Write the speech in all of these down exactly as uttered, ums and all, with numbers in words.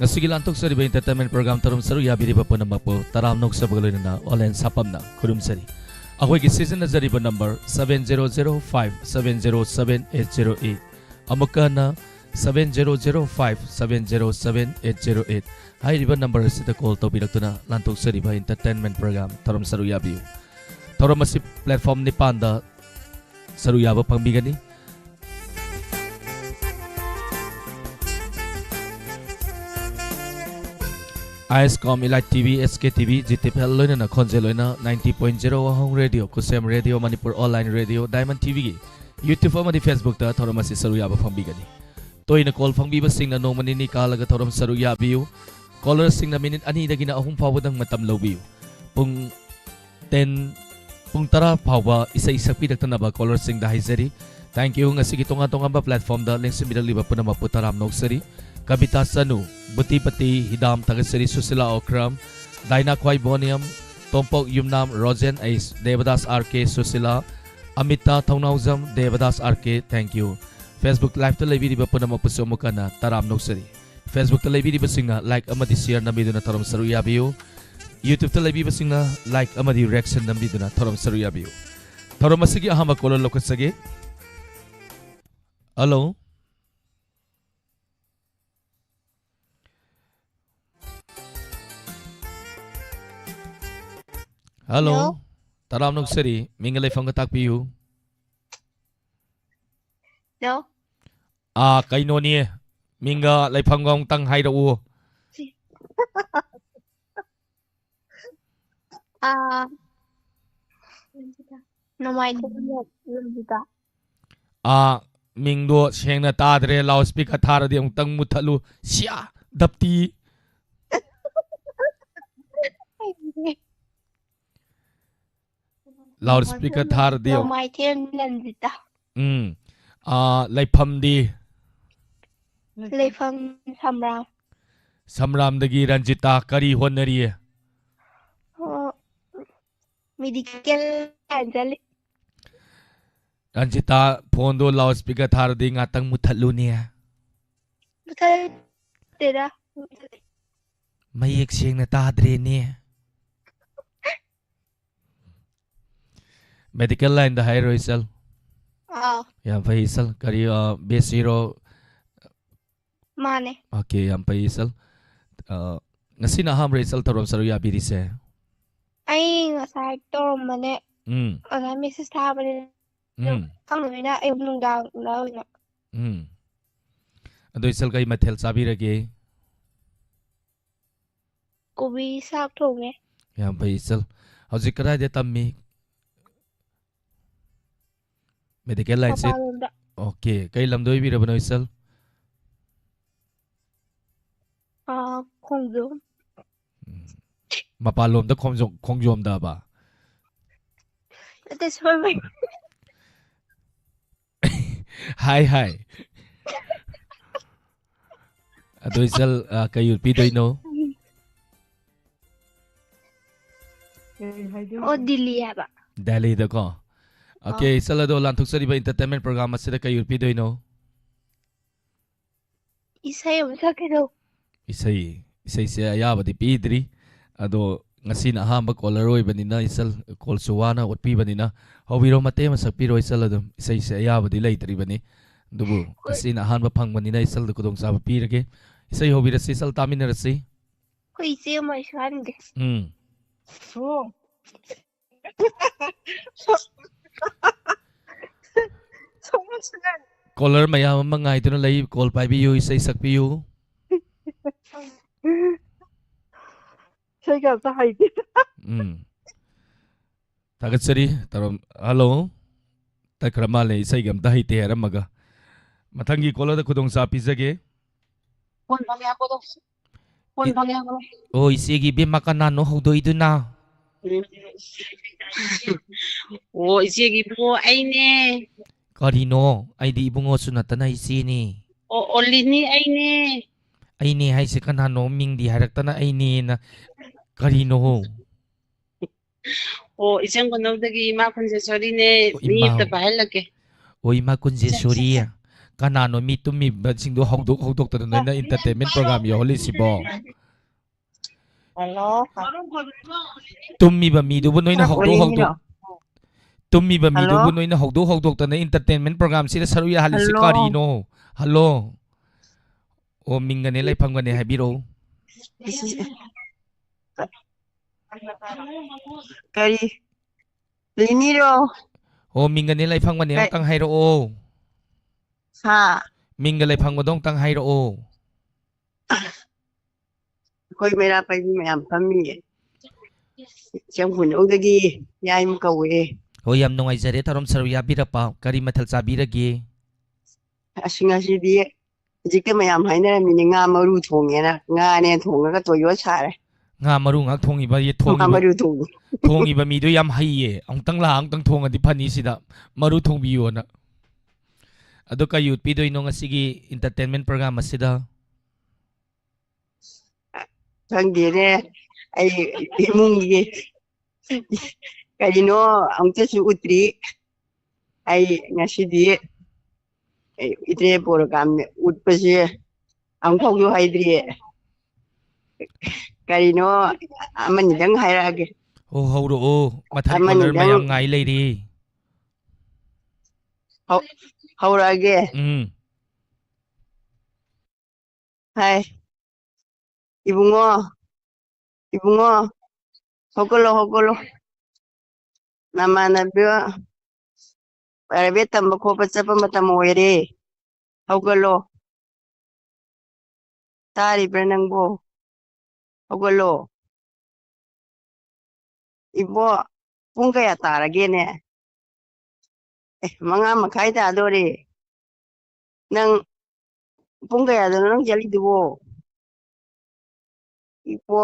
ꯑꯁꯤꯒꯤ ꯂꯥꯟꯊꯣꯛꯆꯔꯤꯕ entertainment program ꯊꯧꯔꯝ ꯁꯔꯨꯛ ꯌꯥꯕꯤꯔꯤꯕ ꯄꯨꯝꯅꯃꯛꯄꯨ ꯇꯔꯥꯝꯅ ꯑꯣꯛꯆꯕꯒ ꯂꯣꯏꯅꯅ ꯑꯣꯂꯦꯟ ꯁꯥꯄꯝꯅ ꯈꯨꯔꯨꯝꯖꯔꯤ꯫ ꯑꯩꯈꯣꯏꯒꯤ ꯁꯤꯖꯤꯟꯅꯖꯔꯤꯕ number seven zero zero five seven zero seven eight zero eight꯫ ꯑꯃꯨꯛꯀ ꯍꯟꯅ seven zero zero five seven zero seven eight zero eight꯫ ꯍꯥꯏꯔꯤꯕ number ꯑꯁꯤꯗ call ꯇꯧꯕꯤꯔꯛꯇꯨꯅ ꯂꯥꯟꯊꯣꯛꯆꯔꯤꯕ entertainment program ꯊꯧꯔꯝ ꯁꯔꯨꯛ ꯌꯥꯕꯤꯌꯨ꯫ ꯊꯧꯔꯝ ꯑꯁꯤ platform ꯅꯤꯄꯥꯟꯗ ꯁꯔꯨꯛ ꯌꯥꯕ ꯐꯪꯕꯤꯒꯅꯤ꯫ ꯑꯥꯏ ꯑꯦꯁ ꯀꯣꯝ, Elite T V, S K T V, G T P L ꯂꯣꯏꯅꯅ ꯈꯣꯟꯖꯦꯜ ꯑꯣꯏꯅ ninety point zero ꯋꯥꯍꯣꯡ Radio, ꯈꯨꯁꯦꯝ Radio, Manipur Online Radio, Diamond T V ꯒꯤ YouTube ꯑꯃꯗꯤ Facebook ꯇ ꯊꯧꯔꯝ ꯑꯁꯤ ꯁꯔꯨꯛ ꯌꯥꯕ ꯐꯪꯕꯤꯒꯅꯤ꯫ ꯇꯣꯏꯅ call ꯐꯪꯕꯤꯕꯁꯤꯡꯅ ꯅꯣꯡꯃ ꯅꯤꯅꯤ ꯀꯥꯜꯂꯒ ꯊꯧꯔꯝ ꯁꯔꯨꯛ ꯌꯥꯕꯤꯌꯨ꯫ Caller ꯁꯤꯡꯅ minute ꯑꯅꯤꯗꯒꯤꯅ ꯑꯍꯨꯝ ꯐꯥꯎꯕꯗꯪ ꯃꯇꯝ ꯂꯧꯕꯤꯌꯨ꯫ ꯄꯨꯡ ten, ꯄꯨꯡ ꯇꯔꯥ ꯐꯥꯎꯕ ꯏꯁꯩ ꯁꯛꯄꯤꯔꯛꯇꯅꯕ caller ꯁꯤꯡꯗ ꯍꯥꯏꯖꯔꯤ꯫ Thank you꯫ ꯉꯁꯤꯒꯤ ꯇꯣꯉꯥꯟ ꯇꯣꯉꯥꯟꯕ platform ꯗ ꯂꯦꯡꯁꯤꯟꯕꯤꯔꯛꯂꯤꯕ ꯄꯨꯝꯅꯃꯛꯄꯨ ꯇꯔꯥꯝꯅ ꯑꯣꯛꯆꯔꯤ꯫ ꯀꯕꯤꯇꯥ ꯆꯅꯨ, ꯕꯨꯇꯤꯄꯇꯤ ꯍꯤꯗꯥꯝ, ꯊꯥꯒꯠꯆꯔꯤ꯫ ꯁꯨꯁꯤꯂꯥ ꯑꯣꯀ꯭ꯔꯝ, ꯗꯥꯏꯅꯥ ꯈ꯭ꯋꯥꯏꯕꯣꯅꯤꯌꯝ, ꯇꯣꯝꯄꯣꯛ ꯌꯨꯝꯅꯥꯝ, ꯔꯣꯖꯦꯟ ꯑꯩꯁ, ꯗꯦꯕꯗꯥꯁ R K, Sushila, Amita Thounaojam, ꯗꯦꯕꯗꯥꯁ R K, thank you꯫ Facebook Live ꯇ ꯂꯩꯕꯤꯔꯤꯕ ꯄꯨꯝꯅꯃꯛꯄꯨꯁꯨ ꯑꯃꯨꯛ ꯍꯟꯅ ꯇꯔꯥꯝꯅ ꯑꯣꯛꯆꯔꯤ꯫ Facebook ꯇ ꯂꯩꯕꯤꯔꯤꯕꯁꯤꯡꯅ like ꯑꯃꯗꯤ share ꯅꯝꯕꯤꯗꯨꯅ ꯊꯧꯔꯝ ꯁꯔꯨꯛ ꯌꯥꯕꯤꯌꯨ꯫ YouTube ꯇ ꯂꯩꯕꯤꯕꯁꯤꯡꯅ like ꯑꯃꯗꯤ reaction ꯅꯝꯕꯤꯗꯨꯅ ꯊꯧꯔꯝ ꯁꯔꯨꯛ ꯌꯥꯕꯤꯌꯨ꯫ ꯊꯧꯔꯝ ꯑꯁꯤꯒꯤ ꯑꯍꯥꯟꯕ caller ꯂꯧꯈꯠꯆꯒꯦ꯫ Hello꯫ Hello꯫ Hello꯫ ꯇꯔꯥꯝꯅ ꯑꯣꯛꯆꯔꯤ꯫ ꯃꯤꯡꯒ ꯂꯩꯐꯝꯒ ꯇꯥꯛꯄꯤꯌꯨ꯫ Hello꯫ ꯑꯥ, ꯀꯩꯅꯣꯅꯦ? ꯃꯤꯡꯒ ꯂꯩꯐꯝꯒ ꯑꯃꯨꯛꯇꯪ ꯍꯥꯏꯔꯛꯎ꯫ ꯑꯥ, ꯅꯣꯡꯃꯥꯏꯊꯦꯝ ꯔꯟꯖꯤꯇꯥ꯫ ꯑꯥ, ꯃꯤꯡꯗꯣ ꯁꯦꯡꯅ ꯇꯥꯗ꯭ꯔꯦ, loudspeaker ꯊꯥꯔꯗꯤ ꯑꯃꯨꯛꯇꯪ ꯃꯨꯠꯊꯠꯂꯨ꯫ ꯁꯤꯌꯥ, ꯗꯞꯇꯤ꯫ Loudspeaker ꯊꯥꯔꯗꯤ ꯌꯦꯡꯉꯨ꯫ ꯅꯣꯡꯃꯥꯏꯊꯦꯝ ꯔꯟꯖꯤꯇꯥ꯫ ꯎꯝ꯫ ꯑꯥ, ꯂꯩꯐꯝꯗꯤ? ꯂꯩꯐꯝ ꯁꯝꯔꯥꯝ꯫ ꯁꯝꯔꯥꯝꯗꯒꯤ ꯔꯟꯖꯤꯇꯥ ꯀꯔꯤ ꯍꯣꯠꯅꯔꯤ? ꯑꯣ, medical line ꯆꯠꯂꯤ꯫ ꯔꯟꯖꯤꯇꯥ, phone ꯗꯣ loudspeaker ꯊꯥꯔꯗꯤ ꯉꯥꯛꯇꯪ ꯃꯨꯠꯊꯠꯂꯨꯅꯦ꯫ ꯃꯨꯠꯊꯠꯇꯦꯗ꯫ ꯃꯌꯦꯛ ꯁꯦꯡꯅ ꯇꯥꯗ꯭ꯔꯦꯅꯦ꯫ Medical line ꯗ ꯍꯥꯏꯔꯣ, ꯏꯆꯜ? ꯑꯥ꯫ ꯌꯥꯝ ꯐꯩ, ꯏꯆꯜ꯫ ꯀꯔꯤ, ꯑ, B S C ꯔꯣ? ꯃꯥꯅꯦ꯫ Okay, ꯌꯥꯝ ꯐꯩ, ꯏꯆꯜ꯫ ꯑ, ꯉꯁꯤꯅ ꯑꯍꯥꯟꯕꯔꯣ, ꯏꯆꯜ, ꯊꯧꯔꯝ ꯁꯔꯨꯛ ꯌꯥꯕꯤꯔꯤꯁꯦ? ꯑꯩ ꯉꯁꯥꯏ ꯇꯧꯔꯝꯕꯅꯦ꯫ ꯎꯝ꯫ ꯑꯗ message ꯊꯥꯕꯅꯦ꯫ ꯎꯝ꯫ ꯈꯪꯗꯕꯅꯤꯅ ꯑꯌꯨꯛ ꯅꯨꯡꯗꯥꯡꯗ ꯑꯣꯏꯅ꯫ ꯎꯝ꯫ ꯑꯗꯣ ꯏꯆꯜ, ꯀꯩ ꯃꯊꯦꯜ ꯆꯥꯕꯤꯔꯒꯦ? ꯀꯣꯕꯤ ꯁꯥꯛ ꯊꯣꯡꯉꯦ꯫ ꯌꯥꯝ ꯐꯩ, ꯏꯆꯜ꯫ ꯍꯧꯖꯤꯛ ꯀꯗꯥꯏꯗ ꯇꯝꯃꯤ? Medical line ꯁꯦ? ꯃꯄꯥꯟꯂꯣꯝꯗ꯫ Okay, ꯀꯩ ꯂꯝꯗ ꯑꯣꯏꯕꯤꯔꯕꯅꯣ, ꯏꯆꯜ? ꯑꯥ, ꯈꯣꯡꯖꯣꯝ꯫ ꯎꯝ꯫ ꯃꯄꯥꯟꯂꯣꯝꯗ ꯈꯣꯡꯖꯣꯝ-, ꯈꯣꯡꯖꯣꯝꯗꯕ? ꯅꯠꯇꯦ, ꯁꯣꯏꯕꯅꯤ꯫ ꯍꯥꯏ, ꯍꯥꯏ꯫ ꯑꯗꯣ ꯏꯆꯜ, ꯑ, ꯀꯩ ꯎꯠꯄꯤꯗꯣꯏꯅꯣ? ꯀꯩ ꯍꯥꯏꯗꯣꯏꯅꯣ? ꯑꯣ, ꯗꯤꯜꯂꯤ ꯍꯥꯏꯕ꯫ ꯗꯦꯜꯂꯤꯗꯀꯣ? Okay, ꯑꯥ꯫ ꯏꯆꯜ, ꯑꯗꯣ ꯂꯥꯟꯊꯣꯛꯆꯔꯤꯕ entertainment program ꯑꯁꯤꯗ ꯀꯩ ꯎꯠꯄꯤꯗꯣꯏꯅꯣ? ꯏꯁꯩ ꯑꯃ ꯁꯛꯀꯦ ꯇꯧ꯫ ꯏꯁꯩ, ꯏꯁꯩꯁꯦ ꯑꯌꯥꯕꯗꯤ ꯄꯤꯗ꯭ꯔꯤ꯫ ꯑꯗꯣ ꯉꯁꯤꯅ ꯑꯍꯥꯟꯕ caller ꯑꯣꯏꯕꯅꯤꯅ, ꯏꯆꯜ, call ꯁꯨ ꯋꯥꯅ ꯑꯣꯠꯄꯤꯕꯅꯤꯅ, ꯍꯧꯕꯤꯔꯣ, ꯃꯇꯦꯛ ꯑꯃ ꯁꯛꯄꯤꯔꯣ, ꯏꯆꯜ꯫ ꯑꯗꯨꯝ ꯏꯁꯩꯁꯦ ꯑꯌꯥꯕꯗꯤ ꯂꯩꯇ꯭ꯔꯤꯕꯅꯤ, ꯑꯗꯨꯕꯨ ꯉꯁꯤꯅ ꯑꯍꯥꯟꯕ ꯐꯪꯕꯅꯤꯅ ꯏꯆꯜꯗ ꯈꯨꯗꯣꯡꯆꯥꯕ ꯄꯤꯔꯒꯦ꯫ ꯏꯁꯩ ꯍꯧꯕꯤꯔꯁꯤ, ꯏꯆꯜ, ꯇꯥꯃꯤꯟꯅꯔꯁꯤ꯫ ꯑꯩꯈꯣꯏ ꯏꯆꯦ ꯑꯃ ꯁꯛꯍꯟꯒꯦ꯫ ꯎꯝ꯫ ꯁꯣ꯫ ꯁꯣ ꯁꯛꯍꯟ-, caller ꯃꯌꯥꯝ ꯑꯃ ꯉꯥꯏꯗꯨꯅ ꯂꯩ, call ꯄꯥꯏꯕꯤꯌꯨ, ꯏꯁꯩ ꯁꯛꯄꯤꯌꯨ꯫ ꯏꯁꯩꯒ ꯑꯝꯇ ꯍꯩꯇꯦ꯫ ꯎꯝ꯫ ꯊꯥꯒꯠꯆꯔꯤ꯫ ꯇꯧꯔꯝ-, hello꯫ ꯇꯠꯈ꯭ꯔ ꯃꯥꯜꯂꯦ, ꯏꯁꯩꯒ ꯑꯝꯇ ꯍꯩꯇꯦ ꯍꯥꯏꯔꯝꯃꯒ꯫ ꯃꯊꯪꯒꯤ caller ꯗ ꯈꯨꯗꯣꯡꯆꯥꯕ ꯄꯤꯖꯒꯦ꯫ ꯐꯣꯟ ꯐꯪꯉꯦ ꯍꯥꯏꯕꯗꯣ꯫ ꯐꯣꯟ ꯏ-, ꯐꯪꯉꯦ ꯍꯥꯏꯕꯗꯣ꯫ ꯑꯣ, ꯏꯆꯦꯒꯤ ꯏꯕꯦꯝꯃ ꯀꯅꯥꯅꯣ ꯍꯧꯗꯣꯛꯏꯗꯨꯅ? ꯑꯣ, ꯏꯆꯦꯒꯤ ꯏꯕꯨꯡꯉꯣ ꯑꯩꯅꯦ꯫ ꯀꯔꯤꯅꯣ? ꯑꯩꯗꯤ ꯏꯕꯨꯡꯉꯣꯁꯨ ꯅꯠꯇꯅ ꯏꯆꯦꯅꯤ꯫ ꯑꯣ, ꯑꯣꯂꯤꯅꯤ ꯑꯩꯅꯦ꯫ ꯑꯩꯅꯦ ꯍꯥꯏꯁꯦ ꯀꯅꯥꯅꯣ? ꯃꯤꯡꯗꯤ ꯍꯥꯏꯔꯛꯇꯅ ꯑꯩꯅꯦꯅ꯫ ꯀꯔꯤꯅꯣ? ꯑꯣ, ꯏꯆꯪ ꯈꯨꯅꯧꯗꯒꯤ ꯏꯃꯥ ꯈꯨꯟꯖꯦꯁꯣꯔꯤꯅꯦ꯫ ꯑꯣ, ꯃꯤ ꯏꯃꯥ꯫ ꯑꯝꯇ ꯄꯥꯏꯍꯜꯂꯛꯀꯦ꯫ ꯑꯣ, ꯏꯃꯥ ꯁꯦ, ꯁꯦ, ꯀꯨꯟꯖꯦꯁꯣꯔꯤ꯫ ꯁꯦ꯫ ꯀꯅꯥꯅꯣ ꯃꯤ ꯇꯨꯝꯃꯤꯕꯁꯤꯡꯗꯣ ꯍꯧꯗꯣꯛ ꯍꯧꯗꯣꯛꯇꯅ ꯅꯣꯏꯅ entertainment program ꯌꯥꯎꯍꯜꯂꯤꯁꯤꯕꯣ? ꯍꯜꯂꯣ꯫ ꯇꯨꯝꯃꯤꯕ ꯃꯤꯗꯨꯕꯨ ꯅꯣꯏꯅ ꯍꯧꯗꯣꯛ ꯍꯧꯗꯣꯛ ꯀꯔꯤꯅꯣ? ꯇꯨꯝꯃꯤꯕ ꯍꯜꯂꯣ? ꯃꯤꯗꯨꯕꯨ ꯅꯣꯏꯅ ꯍꯧꯗꯣꯛ ꯍꯧꯗꯣꯛꯇꯅ entertainment programꯁꯤꯗ ꯁꯔꯨꯛ ꯌꯥꯍꯜꯂꯤꯁꯤ ꯍꯜꯂꯣ? ꯀꯔꯤꯅꯣ? ꯍꯜꯂꯣ? ꯑꯣ, ꯃꯤꯡꯒꯅꯦ ꯂꯩꯐꯝꯒꯅꯦ ꯍꯥꯏꯕꯤꯔꯛꯎ꯫ ꯀꯔꯤ? ꯂꯤꯅꯤꯔꯣ? ꯑꯣ, ꯃꯤꯡꯒꯅꯦ ꯂꯩꯐꯝꯒꯅꯦ ꯀꯩ- ꯑꯝꯇꯪ ꯍꯥꯏꯔꯛꯑꯣ꯫ ꯍꯥ? ꯃꯤꯡꯒ ꯂꯩꯐꯝꯒꯗꯣ ꯑꯝꯇꯪ ꯍꯥꯏꯔꯛꯑꯣ꯫ ꯑꯩꯈꯣꯏ ꯃꯩꯔꯥ ꯄꯥꯏꯕꯤ ꯃꯌꯥꯝ ꯐꯝꯃꯤꯌꯦ꯫ ꯏꯆꯝ ꯈꯨꯅꯧꯗꯒꯤ ꯌꯥꯏꯃ ꯀꯧꯋꯦ꯫ ꯍꯣꯏ, ꯌꯥꯝ ꯅꯨꯡꯉꯥꯏꯖꯔꯦ ꯊꯧꯔꯝ ꯁꯔꯨꯛ ꯌꯥꯕꯤꯔꯛꯄ꯫ ꯀꯔꯤ ꯃꯊꯦꯜ ꯆꯥꯕꯤꯔꯒꯦ? ꯑꯁ, ꯉꯁꯤꯗꯤ ꯍꯧꯖꯤꯛꯇ ꯃꯌꯥꯝ ꯍꯥꯏꯅꯔꯝꯃꯤꯅꯦ, ꯉꯥ ꯃꯔꯨ ꯊꯣꯡꯉꯦꯅ꯫ ꯉꯥꯅꯦ ꯊꯣꯡꯉꯒ ꯇꯣꯏꯌꯣ ꯁꯥꯔꯦ꯫ ꯉꯥ ꯃꯔꯨ ꯉꯥꯛ ꯊꯣꯡꯉꯤꯕ, ꯌꯦ-, ꯉꯥ ꯊꯣꯡꯉꯤꯕ, ꯃꯔꯨ ꯊꯣꯡꯉꯦ꯫ ꯊꯣꯡꯉꯤꯕ ꯃꯤꯗꯣ ꯌꯥꯝ ꯍꯩꯌꯦ꯫ ꯑꯃꯨꯛꯇꯪ ꯂꯥꯛꯑ ꯑꯃꯨꯛꯇꯪ ꯊꯣꯡꯉꯗꯤ ꯐꯅꯤ ꯁꯤꯗ꯫ ꯃꯔꯨ ꯊꯣꯡꯕꯤꯌꯣꯅ꯫ ꯑꯗꯣ ꯀꯩ ꯎꯠꯄꯤꯗꯣꯏꯅꯣ ꯉꯁꯤꯒꯤ entertainment program ꯑꯁꯤꯗ? ꯈꯪꯗꯦꯅꯦ, ꯑꯩ ꯏꯃꯨꯡꯒꯤ ꯀꯔꯤꯅꯣ ꯑꯃꯨꯛꯇꯁꯨ ꯎꯠꯇ꯭ꯔꯤ꯫ ꯑꯩ ꯉꯁꯤꯗꯤ ꯑꯩ ꯏꯇ꯭ꯔꯦ program ꯎꯠꯄꯁꯦ ꯑꯃꯨꯛꯐꯥꯎꯁꯨ ꯍꯥꯏꯗ꯭ꯔꯤ꯫ ꯀꯔꯤꯅꯣ ꯑꯃꯅꯤꯗꯪ ꯍꯥꯏꯔꯛꯑꯒꯦ꯫ ꯑꯣ, ꯍꯧꯔꯛꯑꯣ꯫ ꯃꯊꯪ caller ꯑꯃꯅꯤꯗꯪ ꯃꯌꯥꯝ ꯉꯥꯏ ꯂꯩꯔꯤ꯫ ꯍꯧ-, ꯍꯧꯔꯛꯑꯒꯦ꯫ ꯎꯝ꯫ ꯍꯥꯏ, ꯏꯕꯨꯡꯉꯣ, ꯏꯕꯨꯡꯉꯣ, ꯍꯧꯒꯠꯂꯣ, ꯍꯧꯒꯠꯂꯣ꯫ ꯅꯃꯥꯟꯅꯕꯤ private ꯇꯝꯕ ꯈꯣꯠꯄ ꯆꯠꯄ ꯃꯇꯝ ꯑꯣꯏꯔꯦ꯫ ꯍꯧꯒꯠꯂꯣ꯫ ꯇꯥꯔꯤꯕ꯭ꯔꯥ ꯅꯪꯕꯣ? ꯍꯧꯒꯠꯂꯣ꯫ ꯏꯕꯣ, ꯄꯨꯡ ꯀꯌꯥ ꯇꯥꯔꯒꯦꯅꯦ? ꯑꯦ, ꯃꯉꯥ ꯃꯈꯥꯏ ꯇꯥꯗꯣꯔꯦ꯫ ꯅꯪ ꯄꯨꯡ ꯀꯌꯥꯗꯅꯣ ꯅꯪ ꯆꯠꯂꯤꯗꯨꯕꯣ? ꯏꯕꯣ,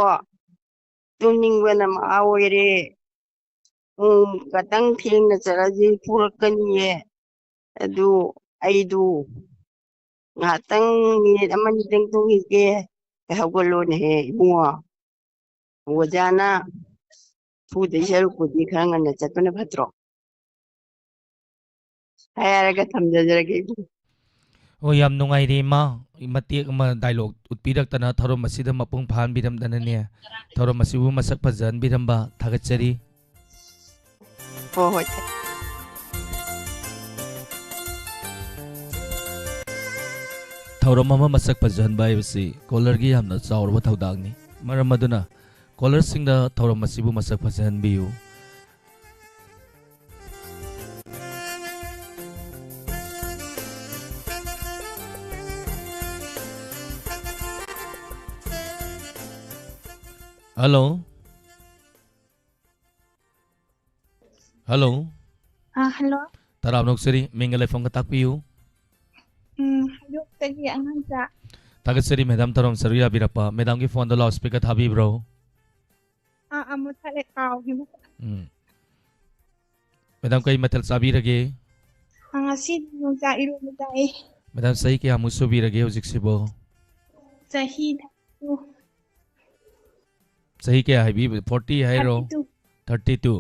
ꯇꯨꯝꯅꯤꯡꯕꯅ ꯃꯍꯥ ꯑꯣꯏꯔꯦ꯫ ꯄꯨꯡ ꯈꯇꯪ ꯊꯦꯡꯅ ꯆꯠꯂꯗꯤ ꯐꯨꯔꯛꯀꯅꯤꯌꯦ꯫ ꯑꯗꯨ ꯑꯩꯗꯨ ꯉꯥꯏꯍꯥꯛꯇꯪ ꯃꯤꯅꯤꯠ ꯑꯃꯅꯤꯗꯪ ꯇꯨꯝꯈꯤꯒꯦ꯫ ꯑꯦ, ꯍꯧꯒꯠꯂꯣꯅꯦꯍꯦ ꯏꯕꯨꯡꯉꯣ꯫ ꯑꯣꯖꯥꯅ ꯐꯨꯗꯣꯏ ꯁꯔꯨꯛꯄꯨꯗꯤ ꯈꯔ ꯉꯟꯅ ꯆꯠꯄꯅ ꯐꯠꯇ꯭ꯔꯣ? ꯍꯥꯏꯔꯒ ꯊꯝꯖꯖꯔꯒꯦ ꯏꯕꯨꯡꯉꯣ꯫ ꯑꯣ, ꯌꯥꯝ ꯅꯨꯡꯉꯥꯏꯔꯦ, ꯏꯃꯥ꯫ ꯃꯇꯦꯛ ꯑꯃ dialogue ꯎꯠꯄꯤꯔꯛꯇꯅ, ꯊꯧꯔꯝ ꯑꯁꯤꯗ ꯃꯄꯨꯡ ꯐꯥꯍꯟꯕꯤꯔꯝꯗꯅꯅꯦ, ꯊꯧꯔꯝ ꯑꯁꯤꯕꯨ ꯃꯁꯛ ꯐꯖꯍꯟꯕꯤꯔꯝꯕ ꯊꯥꯒꯠꯆꯔꯤ꯫ ꯍꯣꯏ, ꯍꯣꯏ꯫ ꯊꯧꯔꯝ ꯑꯃ ꯃꯁꯛ ꯐꯖꯍꯟꯕ ꯍꯥꯏꯕꯁꯤ caller ꯒꯤ ꯌꯥꯝꯅ ꯆꯥꯎꯔꯕ ꯊꯧꯗꯥꯡꯅꯤ꯫ ꯃꯔꯝ ꯑꯗꯨꯅ caller ꯁꯤꯡꯅ ꯊꯧꯔꯝ ꯑꯁꯤꯕꯨ ꯃꯁꯛ ꯐꯖꯍꯟꯕꯤꯌꯨ꯫ Hello꯫ Hello꯫ ꯑꯥ, hello꯫ ꯇꯔꯥꯝꯅ ꯑꯣꯛꯆꯔꯤ, ꯃꯤꯡꯒ ꯂꯩꯐꯝꯒ ꯇꯥꯛꯄꯤꯌꯨ꯫ ꯎꯝ, ꯍꯩꯔꯣꯛꯇꯒꯤ ꯑꯉꯥꯡꯆꯥ꯫ ꯊꯥꯒꯠꯆꯔꯤ madam, ꯊꯧꯔꯝ ꯁꯔꯨꯛ ꯌꯥꯕꯤꯔꯛꯄ꯫ Madam ꯒꯤ phone ꯗꯣ loudspeaker ꯊꯥꯕꯤꯕ꯭ꯔꯣ? ꯑꯥ, ꯑꯥ, ꯃꯨꯊꯠꯂꯦ, ꯀꯥꯎꯈꯤꯕ꯫ ꯎꯝ꯫ Madam, ꯀꯩ ꯃꯊꯦꯜ ꯆꯥꯕꯤꯔꯒꯦ? ꯑꯥ, ꯉꯁꯤꯗꯤ ꯌꯣꯡꯆꯥꯛ ꯏꯔꯣꯟꯕ ꯆꯥꯏꯌꯦ꯫ Madam, ꯆꯍꯤ ꯀꯌꯥꯃꯨꯛ ꯁꯨꯕꯤꯔꯒꯦ ꯍꯧꯖꯤꯛꯁꯤꯕꯣ? ꯆꯍꯤ thirty two꯫ ꯆꯍꯤ ꯀꯌꯥ ꯍꯥꯏꯕꯤꯕ? Forty ꯍꯥꯏꯔꯣ? Thirty two꯫ Thirty two꯫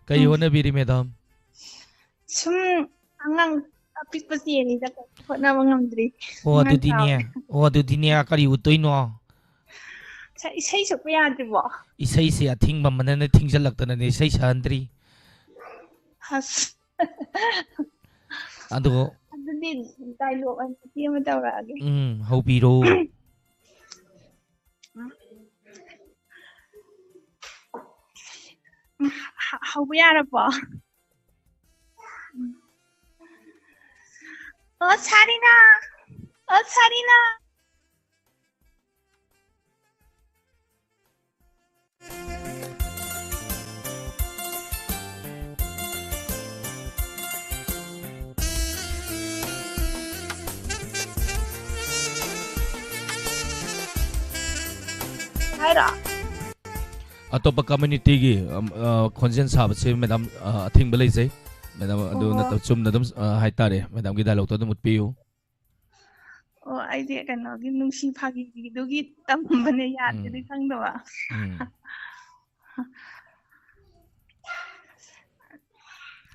ꯀꯩ ꯎꯝ꯫ ꯍꯣꯠꯅꯕꯤꯔꯤ madam? ꯁꯨꯝ ꯑꯉꯥꯡ ꯑꯄꯤꯛꯄ ꯆꯦꯜꯂꯤꯗ, ꯀꯩꯁꯨ ꯍꯣꯠꯅꯕ ꯉꯝꯗ꯭ꯔꯤ꯫ ꯑꯣ, ꯑꯉꯥꯡ ꯑꯗꯨꯗꯤꯅꯦ꯫ ꯆꯥꯎꯔꯦ꯫ ꯑꯣ, ꯑꯗꯨꯗꯤꯅꯦ, ꯀꯔꯤ ꯎꯠꯇꯣꯏꯅꯣ? ꯁ-, ꯏꯁꯩ ꯁꯛꯄ ꯌꯥꯗ꯭ꯔꯤꯕꯣ? ꯏꯁꯩꯁꯦ ꯑꯊꯤꯡꯕ ꯑꯃꯅꯅꯦ ꯊꯤꯡꯖꯜꯂꯛꯇꯅꯅꯦ ꯏꯁꯩ ꯁꯛꯍꯟꯗ꯭ꯔꯤ꯫ ꯑꯁ꯫ ꯑꯗꯨ ꯑꯗꯨꯗꯤ dialogue ꯑꯣꯏꯅ ꯃꯇꯦꯛ ꯑꯃ ꯇꯧꯔꯛꯑꯒꯦ꯫ ꯎꯝ, ꯍꯧꯕꯤꯔꯣ꯫ ꯎꯝ, ꯍ-, ꯍꯧꯕ ꯌꯥꯔꯕꯣ? ꯎꯝ꯫ ꯑꯣ, ꯁꯥꯔꯤꯅꯥ! ꯑꯣ, ꯁꯥꯔꯤꯅꯥ! ꯍꯥꯏꯔꯣ? ꯑꯇꯣꯞꯄ community ꯒꯤ, ꯑꯝ, ꯑ, ꯈꯣꯟꯖꯦꯜ ꯁꯥꯕꯁꯦ madam, ꯑ, ꯑꯊꯤꯡꯕ ꯂꯩꯖꯩ꯫ Madam, ꯑꯗꯨ ꯑꯣ꯫ ꯅꯠꯇꯕ ꯆꯨꯝꯅ ꯑꯗꯨꯝ, ꯑ, ꯍꯥꯏꯇꯥꯔꯦ, madam ꯒꯤ dialogue ꯇꯣ ꯑꯗꯨꯝ ꯎꯠꯄꯤꯌꯨ꯫ ꯑꯣ, ꯑꯩꯗꯤ ꯀꯩꯅꯣꯒꯤ ꯅꯨꯡꯁꯤ ꯐꯥꯒꯤꯒꯤꯗꯨꯒꯤ ꯇꯝꯕꯅꯦ, ꯌꯥꯗꯦꯗꯤ ꯎꯝ꯫ ꯈꯪꯗꯕ꯫ ꯎꯝ꯫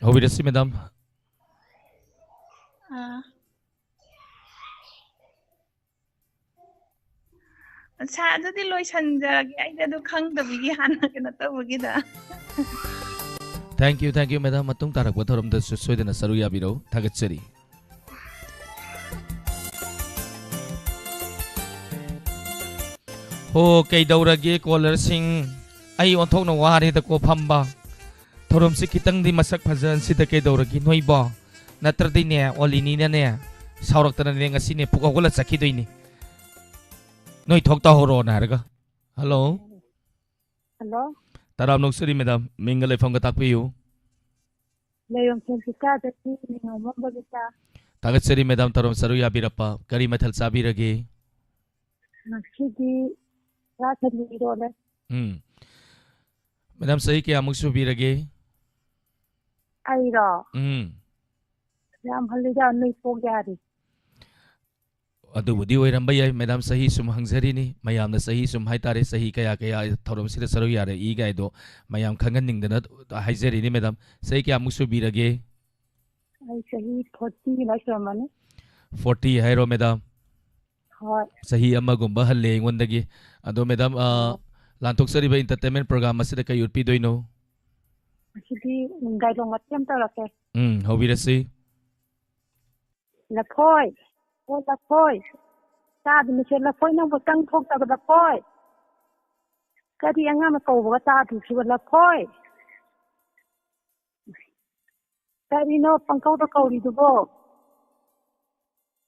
ꯍꯧꯕꯤꯔꯁꯤ, madam꯫ ꯑꯥ꯫ ꯑꯠꯁꯥ, ꯑꯗꯨꯗꯤ ꯂꯣꯏꯁꯟꯖꯔꯒꯦ꯫ ꯑꯩꯗꯤ ꯑꯗꯨ ꯈꯪꯗꯕꯒꯤ ꯍꯥꯟꯅ ꯀꯩꯅꯣ ꯇꯧꯕꯒꯤꯗ꯫ Thank you, thank you, madam꯫ ꯃꯇꯨꯡ ꯇꯥꯔꯛꯄ ꯊꯧꯔꯝꯗꯁꯨ ꯁꯣꯏꯗꯅ ꯁꯔꯨꯛ ꯌꯥꯕꯤꯔꯛꯎ꯫ ꯊꯥꯒꯠꯆꯔꯤ꯫ ꯍꯣ, ꯀꯩꯗꯧꯔꯒꯦ, ꯀꯣꯂꯔꯁꯤꯡ? ꯑꯩ ꯑꯣꯟꯊꯣꯛꯅ ꯋꯥꯔꯦꯗꯀꯣ ꯐꯝꯕ꯫ ꯊꯧꯔꯝꯁꯤ ꯈꯤꯇꯪꯗꯤ ꯃꯁꯛ ꯐꯖꯍꯟꯁꯤꯗ, ꯀꯩꯗꯧꯔꯒꯦ ꯅꯣꯏꯕꯣ? ꯅꯠꯇ꯭ꯔꯗꯤꯅꯦ, ꯑꯣꯂꯤꯅꯤꯅꯅꯦ, ꯁꯥꯎꯔꯛꯇꯅꯅꯦ, ꯉꯁꯤꯅꯦ ꯄꯨꯛ ꯍꯧꯒꯠꯂ ꯆꯠꯈꯤꯗꯣꯏꯅꯤ꯫ ꯅꯣꯏ ꯊꯣꯛ ꯇꯧꯍꯧꯔꯣꯅ ꯍꯥꯏꯔꯒ꯫ ꯍꯜꯂꯣ꯫ ꯍꯜꯂꯣ꯫ ꯇꯔꯥꯝꯅ ꯑꯣꯛꯆꯔꯤ ꯃꯦꯗꯥꯝ, ꯃꯤꯡꯒ ꯂꯩꯐꯝꯒ ꯇꯥꯛꯄꯤꯌꯨ꯫ ꯂꯩꯐꯝ ꯁꯦꯟꯁꯤꯇꯥꯗꯒꯤ ꯅꯤꯉꯣꯝꯕꯝ ꯕꯕꯤꯇꯥ꯫ ꯊꯥꯒꯠꯆꯔꯤ ꯃꯦꯗꯥꯝ, ꯊꯧꯔꯝ ꯁꯔꯨꯛ ꯌꯥꯕꯤꯔꯛꯄ꯫ ꯀꯔꯤ ꯃꯊꯦꯜ ꯆꯥꯕꯤꯔꯒꯦ? ꯉꯁꯤꯗꯤ ꯁꯥ ꯁꯟ ꯏꯔꯣꯜꯂꯦ꯫ ꯎꯝ꯫ ꯃꯦꯗꯥꯝ, ꯆꯍꯤ ꯀꯌꯥꯃꯨꯛ ꯁꯨꯕꯤꯔꯒꯦ? ꯑꯩꯔꯣ? ꯎꯝ꯫ ꯌꯥꯝ ꯍꯜꯂꯤꯗ, ꯅꯣꯏ ꯄꯣꯛ ꯌꯥꯔꯤ꯫ ꯑꯗꯨꯕꯨꯗꯤ ꯑꯣꯏꯔꯝꯕ ꯌꯥꯏ, ꯃꯦꯗꯥꯝ, ꯆꯍꯤ ꯁꯨꯝ ꯍꯪꯖꯔꯤꯅꯤ, ꯃꯌꯥꯝꯅ ꯆꯍꯤ ꯁꯨꯝ ꯍꯥꯏꯇꯥꯔꯦ, ꯆꯍꯤ ꯀꯌꯥ ꯀꯌꯥ ꯊꯧꯔꯝꯁꯤꯗ ꯁꯔꯨꯛ ꯌꯥꯔꯛꯏ ꯀꯥꯏꯗꯣ ꯃꯌꯥꯝ ꯈꯪꯍꯟꯅꯤꯡꯗꯅ ꯍꯥꯏꯖꯔꯤꯅꯤ꯫ ꯃꯦꯗꯥꯝ, ꯆꯍꯤ ꯀꯌꯥꯃꯨꯛ ꯁꯨꯕꯤꯔꯒꯦ? ꯑꯩ ꯆꯍꯤ forty ꯑꯗꯨꯃꯥꯏ ꯁꯨꯔꯝꯃꯅꯤ꯫ Forty ꯍꯥꯏꯔꯣ, ꯃꯦꯗꯥꯝ? ꯍꯣꯏ꯫ ꯆꯍꯤ ꯑꯃꯒꯨꯝꯕ ꯍꯜꯂꯦ ꯑꯩꯉꯣꯟꯗꯒꯤ꯫ ꯑꯗꯣ, ꯃꯦꯗꯥꯝ, ꯑ, ꯑꯣ꯫ ꯂꯥꯟꯊꯣꯛꯆꯔꯤꯕ entertainment program ꯑꯁꯤꯗ ꯀꯩ ꯎꯠꯄꯤꯗꯣꯏꯅꯣ? ꯉꯁꯤꯗꯤ ꯗꯥꯏꯂꯣꯛ ꯃꯇꯦꯛ ꯑꯃ ꯇꯧꯔꯛꯀꯦ꯫ ꯎꯝ, ꯍꯧꯕꯤꯔꯁꯤ꯫ ꯂꯐꯣꯏ, ꯑꯣ ꯂꯐꯣꯏ, ꯆꯥꯗꯨꯅꯁꯦ ꯂꯐꯣꯏ, ꯅꯪꯕꯨ ꯆꯪ ꯊꯣꯛꯇꯕ ꯂꯐꯣꯏ꯫ ꯀꯔꯤ ꯑꯉꯥꯡꯅ ꯀꯧꯕꯒ ꯇꯥꯗ꯭ꯔꯤꯁꯤꯕꯣ ꯂꯐꯣꯏ? ꯀꯔꯤꯅꯣ ꯄꯪꯀꯧꯗ ꯀꯧꯔꯤꯗꯨꯕꯣ?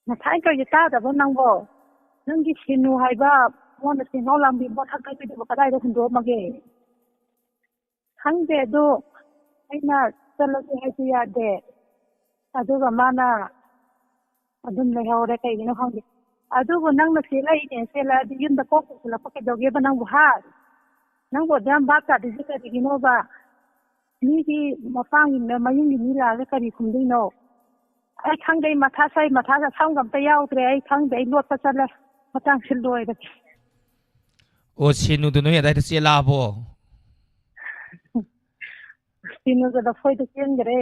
ꯉꯁꯥꯏ ꯀꯩꯒꯤ ꯇꯥꯗꯕ ꯅꯪꯕꯣ? ꯅꯪꯒꯤ ꯁꯤꯅꯨ ꯍꯥꯏꯕ ꯃꯉꯣꯟꯗ ꯊꯦꯡꯅꯧ ꯂꯥꯡꯕꯤ ꯃꯣꯠ ꯊꯛꯀꯠꯄꯤꯗꯨꯕꯨ ꯀꯗꯥꯏꯗ ꯍꯨꯟꯗꯣꯛꯑꯝꯃꯒꯦ? ꯈꯪꯗꯦ, ꯑꯗꯨ ꯑꯩꯅ ꯆꯠꯂꯁꯤ ꯍꯥꯏꯁꯨ ꯌꯥꯗꯦ꯫ ꯑꯗꯨꯒ ꯃꯥꯅ ꯑꯗꯨꯝ ꯂꯩꯍꯧꯔꯦ, ꯀꯩꯒꯤꯅꯣ ꯈꯪꯗꯦ꯫ ꯑꯗꯨꯕꯨ ꯅꯪꯅ ꯆꯦꯜꯂꯛꯏꯅꯦ, ꯆꯦꯜꯂꯛꯑꯗꯤ ꯌꯨꯝꯗ ꯀꯣꯛ ꯄꯨꯁꯤꯜꯂꯛꯄ ꯀꯩꯗꯧꯒꯦꯕ ꯅꯪꯕꯨ, ꯍꯥ? ꯅꯪꯕꯨ ꯑꯗꯨꯌꯥꯝ ꯚꯥꯞ ꯇꯥꯗ꯭ꯔꯤꯁꯦ ꯀꯔꯤꯒꯤꯅꯣꯕ? ꯃꯤꯒꯤ ꯃꯄꯥꯝꯒꯤ ꯃ-, ꯃꯌꯨꯝꯒꯤ ꯃꯤ ꯂꯥꯛꯑꯒ ꯀꯔꯤ ꯈꯨꯝꯗꯣꯏꯅꯣ? ꯑꯩ ꯈꯪꯗꯦ, ꯑꯩ ꯃꯊꯥ ꯁꯥꯏ, ꯃꯊꯥ ꯁꯥꯏ, ꯁꯝꯒ ꯑꯝꯇ ꯌꯥꯎꯗ꯭ꯔꯦ, ꯑꯩ ꯈꯪꯗꯦ, ꯑꯩ ꯂꯣꯠꯄ ꯆꯠꯂꯦ, ꯃꯇꯥꯡꯁꯤ ꯂꯣꯏꯔꯒꯦ꯫ ꯑꯣ, ꯁꯦꯅꯨꯗꯨ ꯅꯣꯏ ꯑꯗꯥꯏꯗ ꯆꯦꯜꯂꯛꯑꯕꯣ? ꯁꯦꯅꯨꯗꯨ ꯂꯐꯣꯏꯗ ꯆꯦꯟꯈ꯭ꯔꯦ꯫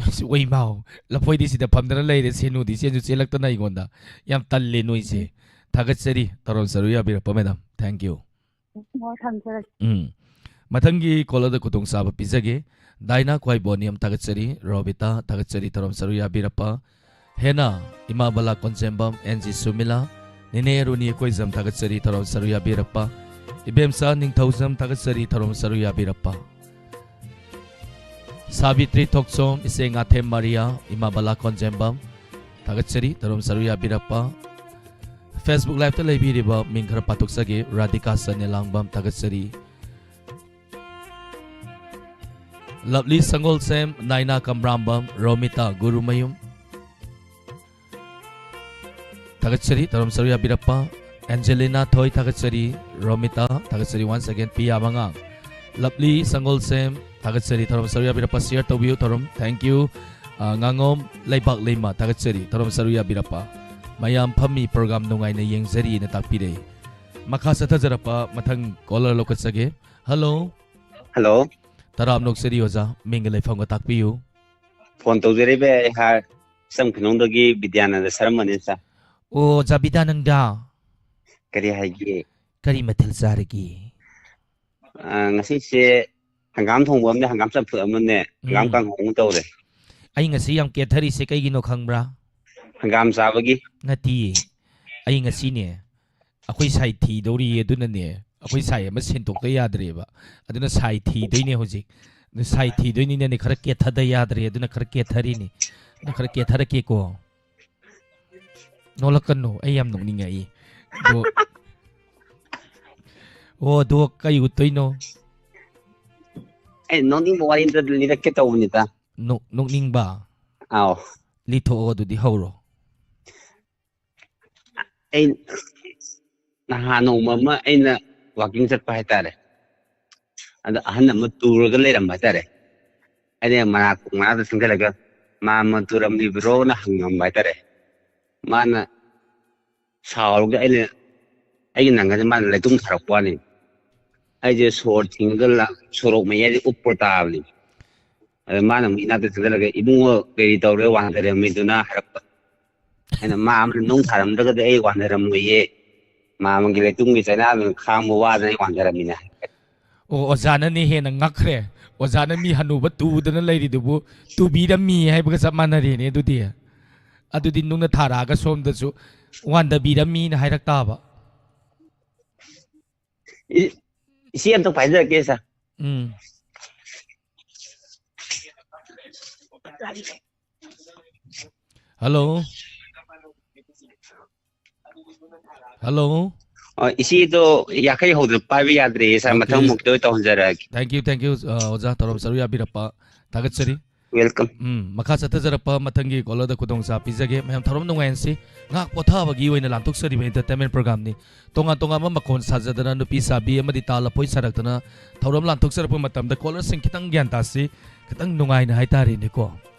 ꯑꯁ, ꯑꯣꯏ ꯃꯥꯎ, ꯂꯐꯣꯏꯗꯤ ꯁꯤꯗ ꯐꯝꯗꯅ ꯂꯩꯔꯦ, ꯁꯦꯅꯨꯗꯤ ꯆꯦꯟꯁꯨ ꯆꯦꯜꯂꯛꯇꯅ ꯑꯩꯉꯣꯟꯗ꯫ ꯌꯥꯝ ꯇꯜꯂꯦ ꯅꯣꯏꯁꯦ꯫ ꯎꯝ꯫ ꯊꯥꯒꯠꯆꯔꯤ, ꯇꯧꯔꯝ ꯁꯔꯨ ꯌꯥꯕꯤꯔꯛꯄ, ꯃꯦꯗꯥꯝ꯫ Thank you꯫ ꯑꯣ, ꯊꯝꯖꯔꯒꯦ꯫ ꯎꯝ꯫ ꯃꯊꯪꯒꯤ ꯀꯣꯂꯔꯗ ꯈꯨꯗꯣꯡꯆꯥꯕ ꯄꯤꯖꯒꯦ꯫ ꯗꯥꯏꯅꯥ ꯈ꯭ꯋꯥꯏꯕꯣꯅꯤꯌꯝ ꯊꯥꯒꯠꯆꯔꯤ, ꯔꯣꯕꯤꯇꯥ ꯊꯥꯒꯠꯆꯔꯤ, ꯊꯧꯔꯝ ꯁꯔꯨ ꯌꯥꯕꯤꯔꯛꯄ꯫ ꯍꯦꯅꯥ, ꯏꯃꯥ ꯕꯂꯥ ꯀꯣꯟꯖꯦꯝꯕꯝ, ꯑꯦꯟ ꯖꯤ ꯁꯨꯃꯤꯂꯥ, ꯅꯦꯅꯦ ꯔꯨꯅꯤ ꯀꯣꯏꯖꯝ ꯊꯥꯒꯠꯆꯔꯤ, ꯊꯧꯔꯝ ꯁꯔꯨ ꯌꯥꯕꯤꯔꯛꯄ꯫ ꯏꯕꯦꯝꯆꯥ ꯅꯤꯡꯊꯧꯖꯝ ꯊꯥꯒꯠꯆꯔꯤ, ꯊꯧꯔꯝ ꯁꯔꯨ ꯌꯥꯕꯤꯔꯛꯄ꯫ ꯁꯥꯕꯤꯇ꯭ꯔꯤ ꯊꯣꯛꯆꯣꯝ, ꯏꯆꯦ ꯉꯥꯊꯦꯝ ꯃꯥꯔꯤꯌꯥ, ꯏꯃꯥ ꯕꯂꯥ ꯀꯣꯟꯖꯦꯝꯕꯝ ꯊꯥꯒꯠꯆꯔꯤ, ꯊꯧꯔꯝ ꯁꯔꯨ ꯌꯥꯕꯤꯔꯛꯄ꯫ Facebook Live-ꯇ ꯂꯩꯕꯤꯔꯤꯕ ꯃꯤꯡ ꯈꯔ ꯄꯥꯊꯣꯛꯆꯒꯦ꯫ ꯔꯥꯙꯤꯀꯥ ꯁꯅꯦꯂꯥꯡꯕꯝ ꯊꯥꯒꯠꯆꯔꯤ, ꯂꯕꯂꯤ ꯁꯪꯒꯣꯜꯁꯦꯝ, ꯅꯥꯏꯅꯥ ꯀꯝꯕ꯭ꯔꯥꯝꯕꯝ, ꯔꯣꯃꯤꯇꯥ ꯒꯨꯔꯨꯃꯌꯨꯝ ꯊꯥꯒꯠꯆꯔꯤ, ꯊꯧꯔꯝ ꯁꯔꯨ ꯌꯥꯕꯤꯔꯛꯄ꯫ ꯑꯦꯟꯖꯦꯂꯤꯅꯥ ꯊꯣꯏ ꯊꯥꯒꯠꯆꯔꯤ, ꯔꯣꯃꯤꯇꯥ ꯊꯥꯒꯠꯆꯔꯤ, once again ꯄꯤꯌꯥ ꯃꯉꯥꯡ꯫ ꯂꯕꯂꯤ ꯁꯪꯒꯣꯜꯁꯦꯝ ꯊꯥꯒꯠꯆꯔꯤ, ꯊꯧꯔꯝ ꯁꯔꯨ ꯌꯥꯕꯤꯔꯛꯄ꯫ Share ꯇꯧꯕꯤꯌꯨ ꯊꯧꯔꯝ, thank you꯫ ꯑ, ꯉꯥꯉꯣꯝ ꯂꯩꯕꯥꯛ ꯂꯩꯃ ꯊꯥꯒꯠꯆꯔꯤ, ꯊꯧꯔꯝ ꯁꯔꯨ ꯌꯥꯕꯤꯔꯛꯄ꯫ ꯃꯌꯥꯝ ꯐꯝꯃꯤ, program ꯅꯨꯡꯉꯥꯏꯅ ꯌꯦꯡꯖꯔꯤꯅ ꯇꯥꯛꯄꯤꯔꯛꯏ꯫ ꯃꯈꯥ ꯆꯠꯊꯖꯔꯛꯄ ꯃꯊꯪ ꯀꯣꯂꯔ ꯂꯧꯈꯠꯆꯒꯦ꯫ ꯍꯜꯂꯣ꯫ ꯍꯜꯂꯣ꯫ ꯇꯔꯥꯝꯅ ꯑꯣꯛꯆꯔꯤ ꯑꯣꯖꯥ, ꯃꯤꯡꯒ ꯂꯩꯐꯝꯒ ꯇꯥꯛꯄꯤꯌꯨ꯫ ꯐꯣꯟ ꯇꯧꯖꯔꯛꯏꯕ ꯑꯩꯍꯥꯛ ꯏꯆꯝ ꯈꯨꯅꯨꯡꯗꯒꯤ ꯕꯤꯗ꯭ꯌꯥꯅꯟꯗ ꯁꯔꯃꯅꯤ, ꯁꯥꯔ꯫ ꯑꯣ, ꯑꯣꯖꯥ ꯕꯤꯗ꯭ꯌꯥꯅꯟꯗ꯫ ꯀꯔꯤ ꯍꯥꯏꯒꯦ? ꯀꯔꯤ ꯃꯊꯦꯜ ꯆꯥꯔꯒꯦ? ꯑ, ꯉꯁꯤꯁꯦ ꯍꯪꯒꯥꯝ ꯊꯣꯡꯕ ꯑꯃꯅꯦ, ꯍꯪꯒꯥꯝ ꯆꯝꯐꯨꯠ ꯑꯃꯅꯦ, ꯍꯪꯒꯥꯝ ꯎꯝ꯫ ꯀꯥꯡꯍꯧ ꯑꯃ ꯇꯧꯔꯦ꯫ ꯑꯩ ꯉꯁꯤ ꯌꯥꯝ ꯀꯦꯊꯔꯤꯁꯦ ꯀꯩꯒꯤꯅꯣ ꯈꯪꯕ꯭ꯔꯥ? ꯍꯪꯒꯥꯝ ꯆꯥꯕꯒꯤ? ꯅꯠꯇꯤꯌꯦ꯫ ꯑꯩ ꯉꯁꯤꯅꯦ, ꯑꯩꯈꯣꯏ ꯁꯥꯏ ꯊꯤꯗꯧꯔꯤꯌꯦ, ꯑꯗꯨꯅꯅꯦ, ꯑꯩꯈꯣꯏ ꯁꯥꯏ ꯑꯃ ꯁꯦꯟꯗꯣꯛꯇ ꯌꯥꯗ꯭ꯔꯦꯕ꯫ ꯑꯗꯨꯅ ꯁꯥꯏ ꯊꯤꯗꯣꯏꯅꯦ ꯍꯧꯖꯤꯛ꯫ ꯑꯗꯨ ꯁꯥꯏ ꯊꯤꯗꯣꯏꯅꯤꯅꯅꯦ, ꯈꯔ ꯀꯦꯊꯗ ꯌꯥꯗ꯭ꯔꯦ, ꯑꯗꯨꯅ ꯈꯔ ꯀꯦꯊꯔꯤꯅꯤ꯫ ꯑꯗꯨ ꯈꯔ ꯀꯦꯊꯔꯛꯀꯦꯀꯣ꯫ ꯅꯣꯛꯂꯛꯀꯅꯨ, ꯑꯩ ꯌꯥꯝ ꯅꯣꯛꯅꯤꯡꯉꯛꯏ꯫ ꯑꯗꯣ, ꯑꯣ, ꯑꯗꯣ ꯀꯩ ꯎꯠꯇꯣꯏꯅꯣ? ꯑꯩ ꯅꯣꯛꯅꯤꯡꯕ ꯋꯥꯔꯤ ꯑꯝꯇ ꯂꯤꯔꯛꯀꯦ ꯇꯧꯕꯅꯤꯗ꯫ ꯅꯣꯛ-, ꯅꯣꯛꯅꯤꯡꯕ? ꯑꯥꯎ꯫ ꯂꯤꯊꯣꯛꯑꯣ, ꯑꯗꯨꯗꯤ ꯍꯧꯔꯣ꯫ ꯑꯩ ꯅꯍꯥꯟ ꯅꯣꯡꯃ ꯑꯃ ꯑꯩꯅ walking ꯆꯠꯄ ꯍꯥꯏꯇꯥꯔꯦ꯫ ꯑꯗ ꯑꯍꯟ ꯑꯃ ꯇꯨꯔꯒ ꯂꯩꯔꯝꯕ ꯍꯥꯏꯇꯥꯔꯦ꯫ ꯑꯩꯅ ꯃꯅꯥꯛ ꯃꯅꯥꯛꯇ ꯆꯪꯁꯤꯜꯂꯒ "ꯃꯥꯝꯃ ꯇꯨꯔꯝꯂꯤꯕ꯭ꯔꯣꯅ?" ꯍꯪꯉꯝꯕ ꯍꯥꯏꯇꯥꯔꯦ꯫ ꯃꯥꯅ ꯁꯥꯎꯔꯒ ꯑꯩꯅ, ꯑꯩꯒꯤ ꯅꯪꯒꯟꯁꯦ ꯃꯥꯅ ꯂꯩꯇꯨꯝ ꯊꯥꯔꯛꯄ ꯋꯥꯅꯤ꯫ ꯑꯩꯁꯦ ꯁꯣꯔ ꯊꯤꯡꯉꯒ ꯂꯥ-, ꯁꯣꯔꯣꯛ ꯃꯌꯥꯏꯗ ꯎꯞꯄ ꯇꯥꯕꯅꯤ꯫ ꯑꯗ ꯃꯥꯅ ꯑꯃꯨꯛ ꯏꯅꯥꯛꯇ ꯆꯪꯁꯤꯜꯂꯒ, "ꯏꯕꯨꯡꯉꯣ, ꯀꯔꯤ ꯇꯧꯔꯦ ꯋꯥꯟꯊꯔꯝꯃꯤꯗꯨꯅ?" ꯍꯥꯏꯔꯛꯄ꯫ ꯑꯩꯅ ꯃꯥ ꯑꯃꯅ ꯅꯨꯡ ꯊꯥꯔꯝꯗ꯭ꯔꯒꯗꯤ ꯑꯩ ꯋꯥꯟꯊꯔꯝꯃꯣꯏꯌꯦ꯫ ꯃꯥ ꯑꯃꯒꯤ ꯂꯩꯇꯨꯝꯒꯤ ꯆꯩꯅꯥꯗꯨꯅ ꯈꯥꯡꯕ ꯋꯥꯗꯅ ꯑꯩ ꯋꯥꯟꯊꯔꯝꯃꯤꯅꯦ꯫ ꯑꯣ, ꯑꯣꯖꯥꯅꯅꯦ ꯍꯦꯟꯅ ꯉꯛꯈ꯭ꯔꯦ꯫ ꯑꯣꯖꯥꯅ ꯃꯤ ꯍꯅꯨꯕ ꯇꯨꯗꯅ ꯂꯩꯔꯤꯗꯨꯕꯨ ꯇꯨꯕꯤꯔꯝꯃꯤ ꯍꯥꯏꯕꯒ ꯆꯞ ꯃꯥꯟꯅꯔꯦꯅꯦ ꯑꯗꯨꯗꯤ꯫ ꯑꯗꯨꯗꯤ ꯅꯨꯡꯅ ꯊꯥꯔꯛꯑꯒ ꯁꯣꯝꯗꯁꯨ ꯋꯥꯟꯊꯕꯤꯔꯝꯃꯤꯅ ꯍꯥꯏꯔꯛ ꯇꯥꯕ꯫ ꯏ-, ꯏꯆꯦ ꯑꯝꯇ ꯄꯥꯏꯖꯔꯛꯀꯦ, ꯁꯥꯔ꯫ ꯎꯝ꯫ ꯍꯜꯂꯣ꯫ ꯍꯜꯂꯣ꯫ ꯑ, ꯏꯆꯦꯗꯣ ꯌꯥꯡꯈꯩ ꯍꯧꯗꯅ ꯄꯥꯏꯕ ꯌꯥꯗ꯭ꯔꯦ, ꯁꯥꯔ꯫ ꯑꯣꯀꯦ꯫ ꯃꯊꯪ ꯃꯨꯛꯇ ꯑꯣꯏ ꯇꯧꯍꯟꯖꯔꯛꯑꯒꯦ꯫ Thank you, thank you, ꯑ, ꯑꯣꯖꯥ, ꯊꯧꯔꯝ ꯁꯔꯨꯛ ꯌꯥꯕꯤꯔꯛꯄ ꯊꯥꯒꯠꯆꯔꯤ꯫ Welcome꯫ ꯎꯝ, ꯃꯈꯥ ꯆꯠꯊꯖꯔꯛꯄ ꯃꯊꯪꯒꯤ caller ꯗ ꯈꯨꯗꯣꯡꯆꯥꯕ ꯄꯤꯖꯒꯦ꯫ ꯃꯌꯥꯝ ꯊꯧꯔꯝ ꯅꯨꯡꯉꯥꯏꯍꯟꯁꯤ꯫ ꯉꯥꯏꯍꯥꯛ ꯄꯣꯊꯥꯕꯒꯤ ꯑꯣꯏꯅ ꯂꯥꯟꯊꯣꯛꯆꯔꯤꯕ entertainment program ꯅꯤ꯫ ꯇꯣꯉꯥꯟ ꯇꯣꯉꯥꯟꯕ ꯃꯈꯣꯟ ꯁꯥꯖꯗꯅ, ꯅꯨꯄꯤ ꯁꯥꯕꯤ ꯑꯃꯗꯤ ꯇꯥ ꯂꯐꯣꯏ ꯁꯥꯔꯛꯇꯅ ꯊꯧꯔꯝ ꯂꯥꯟꯊꯣꯛꯆꯔꯛꯄ ꯃꯇꯝꯗ caller ꯁꯤꯡ ꯈꯤꯇꯪ ꯒ꯭ꯌꯥꯟ ꯇꯥꯁꯤ, ꯈꯤꯇꯪ ꯅꯨꯡꯉꯥꯏꯅ ꯍꯥꯏꯇꯥꯔꯦꯅꯦꯀꯣ꯫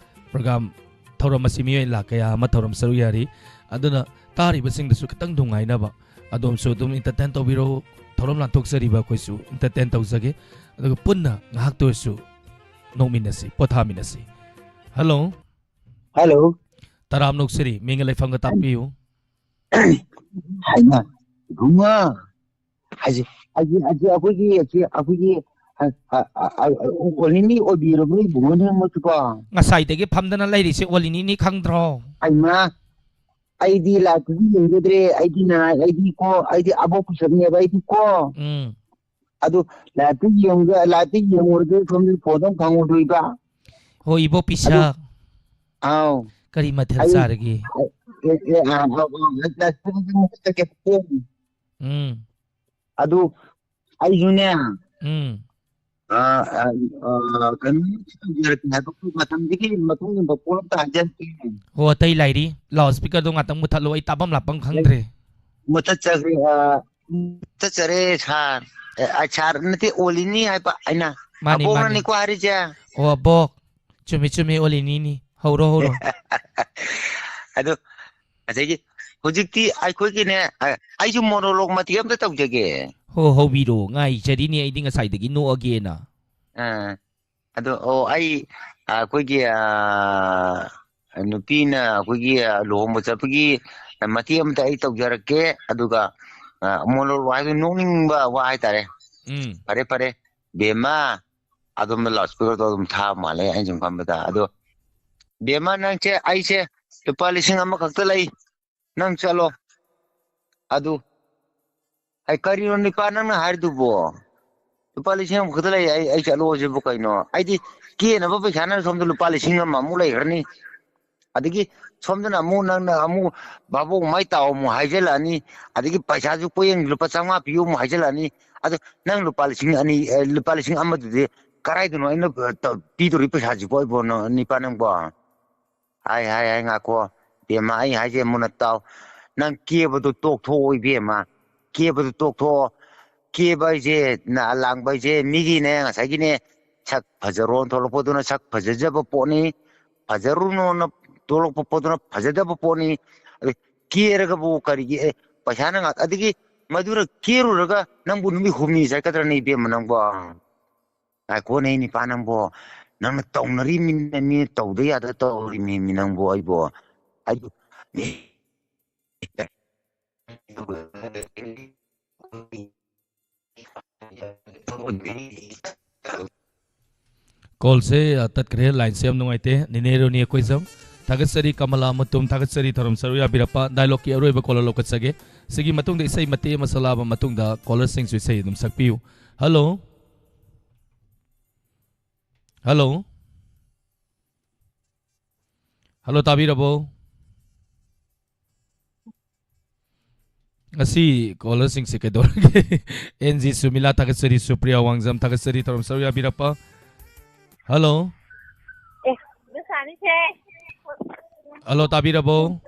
Program ꯊꯧꯔꯝ ꯑꯁꯤ ꯃꯤꯑꯣꯏ ꯂꯥꯛ ꯀꯌꯥ ꯑꯃ ꯊꯧꯔꯝ ꯁꯔꯨꯛ ꯌꯥꯔꯤ꯫ ꯑꯗꯨꯅ ꯇꯥꯔꯤꯕꯁꯤꯡꯗꯁꯨ ꯈꯤꯇꯪ ꯅꯨꯡꯉꯥꯏꯅꯕ ꯑꯗꯣꯝꯁꯨ ꯑꯗꯨꯝ entertain ꯇꯧꯕꯤꯔꯛꯎ꯫ ꯊꯧꯔꯝ ꯂꯥꯟꯊꯣꯛꯆꯔꯤꯕ ꯑꯩꯈꯣꯏꯁꯨ entertain ꯇꯧꯖꯒꯦ꯫ ꯑꯗꯨꯒ ꯄꯨꯟꯅ ꯉꯥꯏꯍꯥꯛꯇ ꯑꯣꯏꯔꯁꯨ ꯅꯣꯛꯃꯤꯟꯅꯁꯤ, ꯄꯣꯊꯥꯃꯤꯟꯅꯁꯤ꯫ ꯍꯜꯂꯣ꯫ ꯍꯜꯂꯣ꯫ ꯇꯔꯥꯝ ꯅꯣꯛꯆꯔꯤ, ꯃꯤꯡꯒ ꯂꯩꯐꯝꯒ ꯇꯥꯛꯄꯤꯌꯨ꯫ ꯍꯥꯏꯃ, ꯏꯕꯨꯡꯉꯣ, ꯍꯧꯖꯤꯛ, ꯍꯧꯖꯤꯛ, ꯍꯧꯖꯤꯛ ꯑꯩꯈꯣꯏꯒꯤ, ꯍꯧꯖꯤꯛ ꯑꯩꯈꯣꯏꯒꯤ, ꯑ, ꯑ, ꯑ, ꯑ, ꯑꯣꯂꯤꯅꯤ ꯑꯣꯏꯕꯤꯔꯕ꯭ꯔꯣ ꯏꯕꯨꯡꯉꯣ ꯅꯪꯃꯛꯁꯤꯕꯣ? ꯉꯁꯥꯏꯗꯒꯤ ꯐꯝꯗꯅ ꯂꯩꯔꯤꯁꯦ ꯑꯣꯂꯤꯅꯤꯅꯤ ꯈꯪꯗ꯭ꯔꯣ? ꯍꯩꯃꯥ, ꯑꯩꯗꯤ ꯂꯥꯏꯐꯇꯗꯤ ꯌꯦꯡꯖꯗ꯭ꯔꯦ꯫ ꯑꯩꯗꯤ ꯅꯍꯥꯟ, ꯑꯩꯗꯤ ꯀꯣ, ꯑꯩꯗꯤ ꯑꯕꯣꯛ ꯄꯤꯁꯛꯅꯦꯕ, ꯑꯩꯗꯤ ꯀꯣ꯫ ꯎꯝ꯫ ꯑꯗꯨ ꯂꯥꯏꯐꯇ ꯌꯦꯡꯉꯒ, ꯂꯥꯏꯐꯇ ꯌꯦꯡꯉꯨꯔꯗꯤ ꯁꯣꯝꯗ ꯐꯣꯟꯗ ꯑꯃꯨꯛ ꯐꯪꯉꯨꯗꯣꯏꯕ꯫ ꯍꯣ, ꯏꯕꯣꯛ ꯑꯗꯨ, ꯄꯤꯁꯛ꯫ ꯑꯥꯎ꯫ ꯀꯔꯤ ꯃꯊꯦꯜ ꯑꯩ, ꯆꯥꯔꯒꯦ? ꯑꯦ, ꯑꯦ, ꯑꯥ, ꯑꯥ, ꯑꯥ, ꯂꯥꯏꯐꯇ ꯑꯃꯨꯛ ꯆꯠꯀꯦ꯫ ꯎꯝ꯫ ꯑꯗꯨ ꯑꯩꯁꯨꯅꯦ, ꯎꯝ꯫ ꯑ, ꯑ, ꯑ, ꯀꯩꯅꯣ ꯇꯧꯖꯔꯛꯀꯦ ꯍꯥꯏꯕ ꯃꯇꯝꯁꯤꯒꯤ ꯃꯇꯨꯡ ꯏꯟꯕ ꯄꯣꯠ ꯑꯝꯇ ꯍꯥꯏꯖꯔꯛꯀꯦ꯫ ꯍꯣ, ꯑꯇꯩ ꯂꯥꯏꯔꯤ꯫ Loud speaker ꯗꯣ ꯉꯥꯛꯇꯪ ꯃꯨꯊꯠꯂꯣ, ꯑꯩ ꯇꯥꯐꯝ ꯂꯥꯛꯐꯝ ꯈꯪꯗ꯭ꯔꯦ꯫ ꯃꯨꯊꯠꯆꯈ꯭ꯔꯦ, ꯑ, ꯃꯨꯊꯠꯆꯔꯦ, ꯁꯥꯔ꯫ ꯑꯦ, ꯑ, ꯁꯥꯔ ꯅꯠꯇꯦ, ꯑꯣꯂꯤꯅꯤ ꯍꯥꯏꯕ ꯑꯩꯅ꯫ ꯃꯥꯅꯤ, ꯃꯥꯅꯤ꯫ ꯑꯕꯣꯛꯅꯅꯤꯀꯣ ꯍꯥꯏꯔꯤꯁꯦ꯫ ꯑꯣ, ꯑꯕꯣꯛ꯫ ꯆꯨꯝꯃꯤ, ꯆꯨꯝꯃꯤ, ꯑꯣꯂꯤꯅꯤꯅꯤ꯫ ꯍꯧꯔꯣ, ꯍꯧꯔꯣ꯫ ꯑꯗꯣ, ꯑꯗꯒꯤ ꯍꯧꯖꯤꯛꯇꯤ ꯑꯩꯈꯣꯏꯒꯤꯅꯦ, ꯑ, ꯑꯩꯁꯨ monologue ꯃꯇꯦꯛ ꯑꯝꯇ ꯇꯧꯖꯒꯦ꯫ ꯍꯣ, ꯍꯧꯕꯤꯔꯣ꯫ ꯉꯥꯏꯖꯔꯤꯅꯦ ꯑꯩꯗꯤ ꯉꯁꯥꯏꯗꯒꯤ ꯅꯣꯛꯑꯒꯦꯅ꯫ ꯑ, ꯑꯗꯣ, ꯑꯣ, ꯑꯩ, ꯑ, ꯑꯩꯈꯣꯏꯒꯤ, ꯑ, ꯅꯨꯄꯤꯅ ꯑꯩꯈꯣꯏꯒꯤ, ꯑ, ꯂꯨꯍꯣꯡꯕ ꯆꯠꯄꯒꯤ ꯃꯇꯦꯛ ꯑꯃꯇ ꯑꯩ ꯇꯧꯖꯔꯛꯀꯦ, ꯑꯗꯨꯒ, ꯑ, ꯃꯣꯅꯣꯂꯣꯒ ꯍꯥꯏꯗꯨ ꯅꯣꯛꯅꯤꯡꯕ ꯋꯥ ꯍꯥꯏꯇꯥꯔꯦ꯫ ꯎꯝ꯫ ꯐꯔꯦ, ꯐꯔꯦ, ꯕꯦꯝꯃ, ꯑꯗꯣꯝꯗ ꯂꯥꯎꯠ ꯁ꯭ꯄꯤꯀꯔꯗꯣ ꯑꯗꯨꯝ ꯊꯥꯕ ꯃꯥꯜꯂꯦ ꯑꯩꯅ ꯁꯨꯝ ꯈꯟꯕꯗ꯫ ꯑꯗꯣ, "ꯕꯦꯝꯃ, ꯅꯪꯁꯦ, ꯑꯩꯁꯦ ꯂꯨꯄꯥ ꯂꯤꯁꯤꯡ ꯑꯃꯈꯛꯇ ꯂꯩ, ꯅꯪ ꯆꯠꯂꯣ"꯫ ꯑꯗꯨ, ꯑꯩ, "ꯀꯔꯤꯅꯣ ꯅꯤꯄꯥ ꯅꯪꯅ ꯍꯥꯏꯔꯤꯗꯨꯕꯣ? ꯂꯨꯄꯥ ꯂꯤꯁꯤꯡ ꯑꯃꯈꯛꯇ ꯂꯩ, ꯑꯩ, ꯑꯩ ꯆꯠꯂꯣ ꯍꯥꯏꯁꯤꯕꯨ ꯀꯩꯅꯣ? ꯑꯩꯗꯤ ꯀꯦꯅꯕ ꯄꯩꯁꯥꯅ ꯁꯣꯝꯗ ꯂꯨꯄꯥ ꯂꯤꯁꯤꯡ ꯑꯃꯃꯨꯛ ꯂꯩꯈ꯭ꯔꯅꯤ, ꯑꯗꯒꯤ ꯁꯣꯝꯗꯅ ꯑꯃꯨꯛ ꯅꯪꯅ ꯑꯃꯨꯛ ꯚꯥꯕꯣꯛ ꯃꯥꯏ ꯇꯥꯎ ꯑꯃꯨꯛ ꯍꯥꯏꯖꯜꯂꯛꯑꯅꯤ, ꯑꯗꯒꯤ ꯄꯩꯁꯥꯁꯨ ꯄꯣꯌꯦꯡ ꯂꯨꯄꯥ ꯆꯥꯝꯃꯉꯥ ꯄꯤꯌꯨ ꯑꯃꯨꯛ ꯍꯥꯏꯖꯜꯂꯛꯑꯅꯤ꯫ ꯑꯗꯣ ꯅꯪ ꯂꯨꯄꯥ ꯂꯤꯁꯤꯡ ꯑꯅꯤ, ꯑꯦ, ꯂꯨꯄꯥ ꯂꯤꯁꯤꯡ ꯑꯃꯗꯨꯗꯤ ꯀꯔꯥꯏꯗꯅꯣ ꯑꯩꯅ, ꯑ, ꯇ-, ꯄꯤꯗꯧꯔꯤ ꯄꯩꯁꯥꯁꯤꯕꯣ ꯑꯩꯕꯣ, ꯅ-, ꯅꯤꯄꯥ ꯅꯪꯕꯣ?" "ꯍꯥꯏ, ꯍꯥꯏ, ꯍꯥꯏ, ꯉꯥꯏꯈꯣ, ꯏꯕꯦꯝꯃ, ꯑꯩ ꯍꯥꯏꯁꯦ ꯃꯨꯟꯅ ꯇꯥꯎ꯫ ꯅꯪ ꯀꯦꯕꯗꯣ ꯇꯣꯛꯊꯣꯛꯑꯣ, ꯏꯕꯦꯝꯃ꯫ ꯀꯦꯕꯗꯣ ꯇꯣꯛꯊꯣꯛꯑꯣ꯫ ꯀꯦꯕ ꯍꯥꯏꯁꯦ, ꯅꯥ ꯂꯥꯡꯕ ꯍꯥꯏꯁꯦ, ꯃꯤꯒꯤꯅꯦ, ꯉꯁꯥꯏꯒꯤꯅꯦ, ꯁꯛ ꯐꯖꯔꯣꯅ ꯊꯣꯛꯂꯛꯄꯗꯨꯅ ꯁꯛ ꯐꯖꯖꯕ ꯄꯣꯠꯅꯤ, ꯐꯖꯔꯨꯅꯣꯅ ꯊꯣꯛꯂꯛꯄ ꯄꯣꯠꯇꯨꯅ ꯐꯖꯗꯕ ꯄꯣꯠꯅꯤ꯫ ꯑꯗꯩ ꯀꯦꯔꯒꯕꯨ ꯀꯔꯤꯒꯤ, ꯑꯦ, ꯄꯩꯁꯥꯅ ꯉꯥꯛ-, ꯑꯗꯒꯤ ꯃꯗꯨꯅ ꯀꯦꯔꯨꯔꯒ ꯅꯪꯕꯨ ꯅꯨꯃꯤꯠ ꯍꯨꯝꯅꯤ ꯆꯠꯀꯗ꯭ꯔꯅꯦ, ꯏꯕꯦꯝꯃ, ꯅꯪꯕꯣ?" ꯉꯥꯏꯈꯣꯅꯦ, ꯅꯤꯄꯥ ꯅꯪꯕꯣ, ꯅꯪꯅ ꯇꯧꯅꯔꯤꯃꯤꯅ ꯃꯤꯅ ꯇꯧꯗ ꯌꯥꯗ ꯇꯧꯔꯤꯃꯤꯃꯤ ꯅꯪꯕꯣ, ꯑꯩꯕꯣ꯫ ꯑꯩꯕꯨ ꯀꯣꯜꯁꯦ, ꯑ, ꯇꯠꯈ꯭ꯔꯦ, ꯂꯥꯏꯟꯁꯦ ꯌꯥꯝ ꯅꯨꯡꯉꯥꯏꯇꯦ꯫ ꯅꯦꯅꯦ ꯔꯣꯅꯤ ꯑꯩꯈꯣꯏꯖꯝ, ꯊꯥꯒꯠꯆꯔꯤ꯫ ꯀꯃꯂꯥ ꯃꯇꯨꯝ, ꯊꯥꯒꯠꯆꯔꯤ꯫ ꯊꯧꯔꯝ ꯁꯔꯨꯛ ꯌꯥꯕꯤꯔꯛꯄ꯫ ꯗꯥꯏꯂꯣꯛꯀꯤ ꯑꯔꯣꯏꯕ ꯀꯣꯂꯔ ꯂꯧꯈꯠꯆꯒꯦ꯫ ꯁꯤꯒꯤ ꯃꯇꯨꯡꯗ ꯏꯁꯩ ꯃꯇꯦꯛ ꯑꯃ ꯁꯛꯂꯛꯑꯕ ꯃꯇꯨꯡꯗ ꯀꯣꯂꯔꯁꯤꯡꯁꯨ ꯏꯁꯩ ꯑꯗꯨꯝ ꯁꯛꯄꯤꯌꯨ꯫ ꯍꯜꯂꯣ꯫ ꯍꯜꯂꯣ꯫ ꯍꯜꯂꯣ, ꯇꯥꯕꯤꯔꯕꯣ? ꯉꯁꯤ ꯀꯣꯂꯔꯁꯤꯡꯁꯦ ꯀꯩꯗꯧꯔꯒꯦ? ꯑꯦꯟ ꯖꯤ ꯁꯨꯃꯤꯂꯥ, ꯊꯥꯒꯠꯆꯔꯤ꯫ ꯁꯨꯄ꯭ꯔꯤꯌꯥ ꯋꯥꯡꯖꯝ, ꯊꯥꯒꯠꯆꯔꯤ꯫ ꯊꯧꯔꯝ ꯁꯔꯨꯛ ꯌꯥꯕꯤꯔꯛꯄ꯫ ꯍꯜꯂꯣ꯫ ꯑꯦ, ꯅꯁꯥꯅꯤꯁꯦ꯫ ꯍꯜꯂꯣ, ꯇꯥꯕꯤꯔꯕꯣ?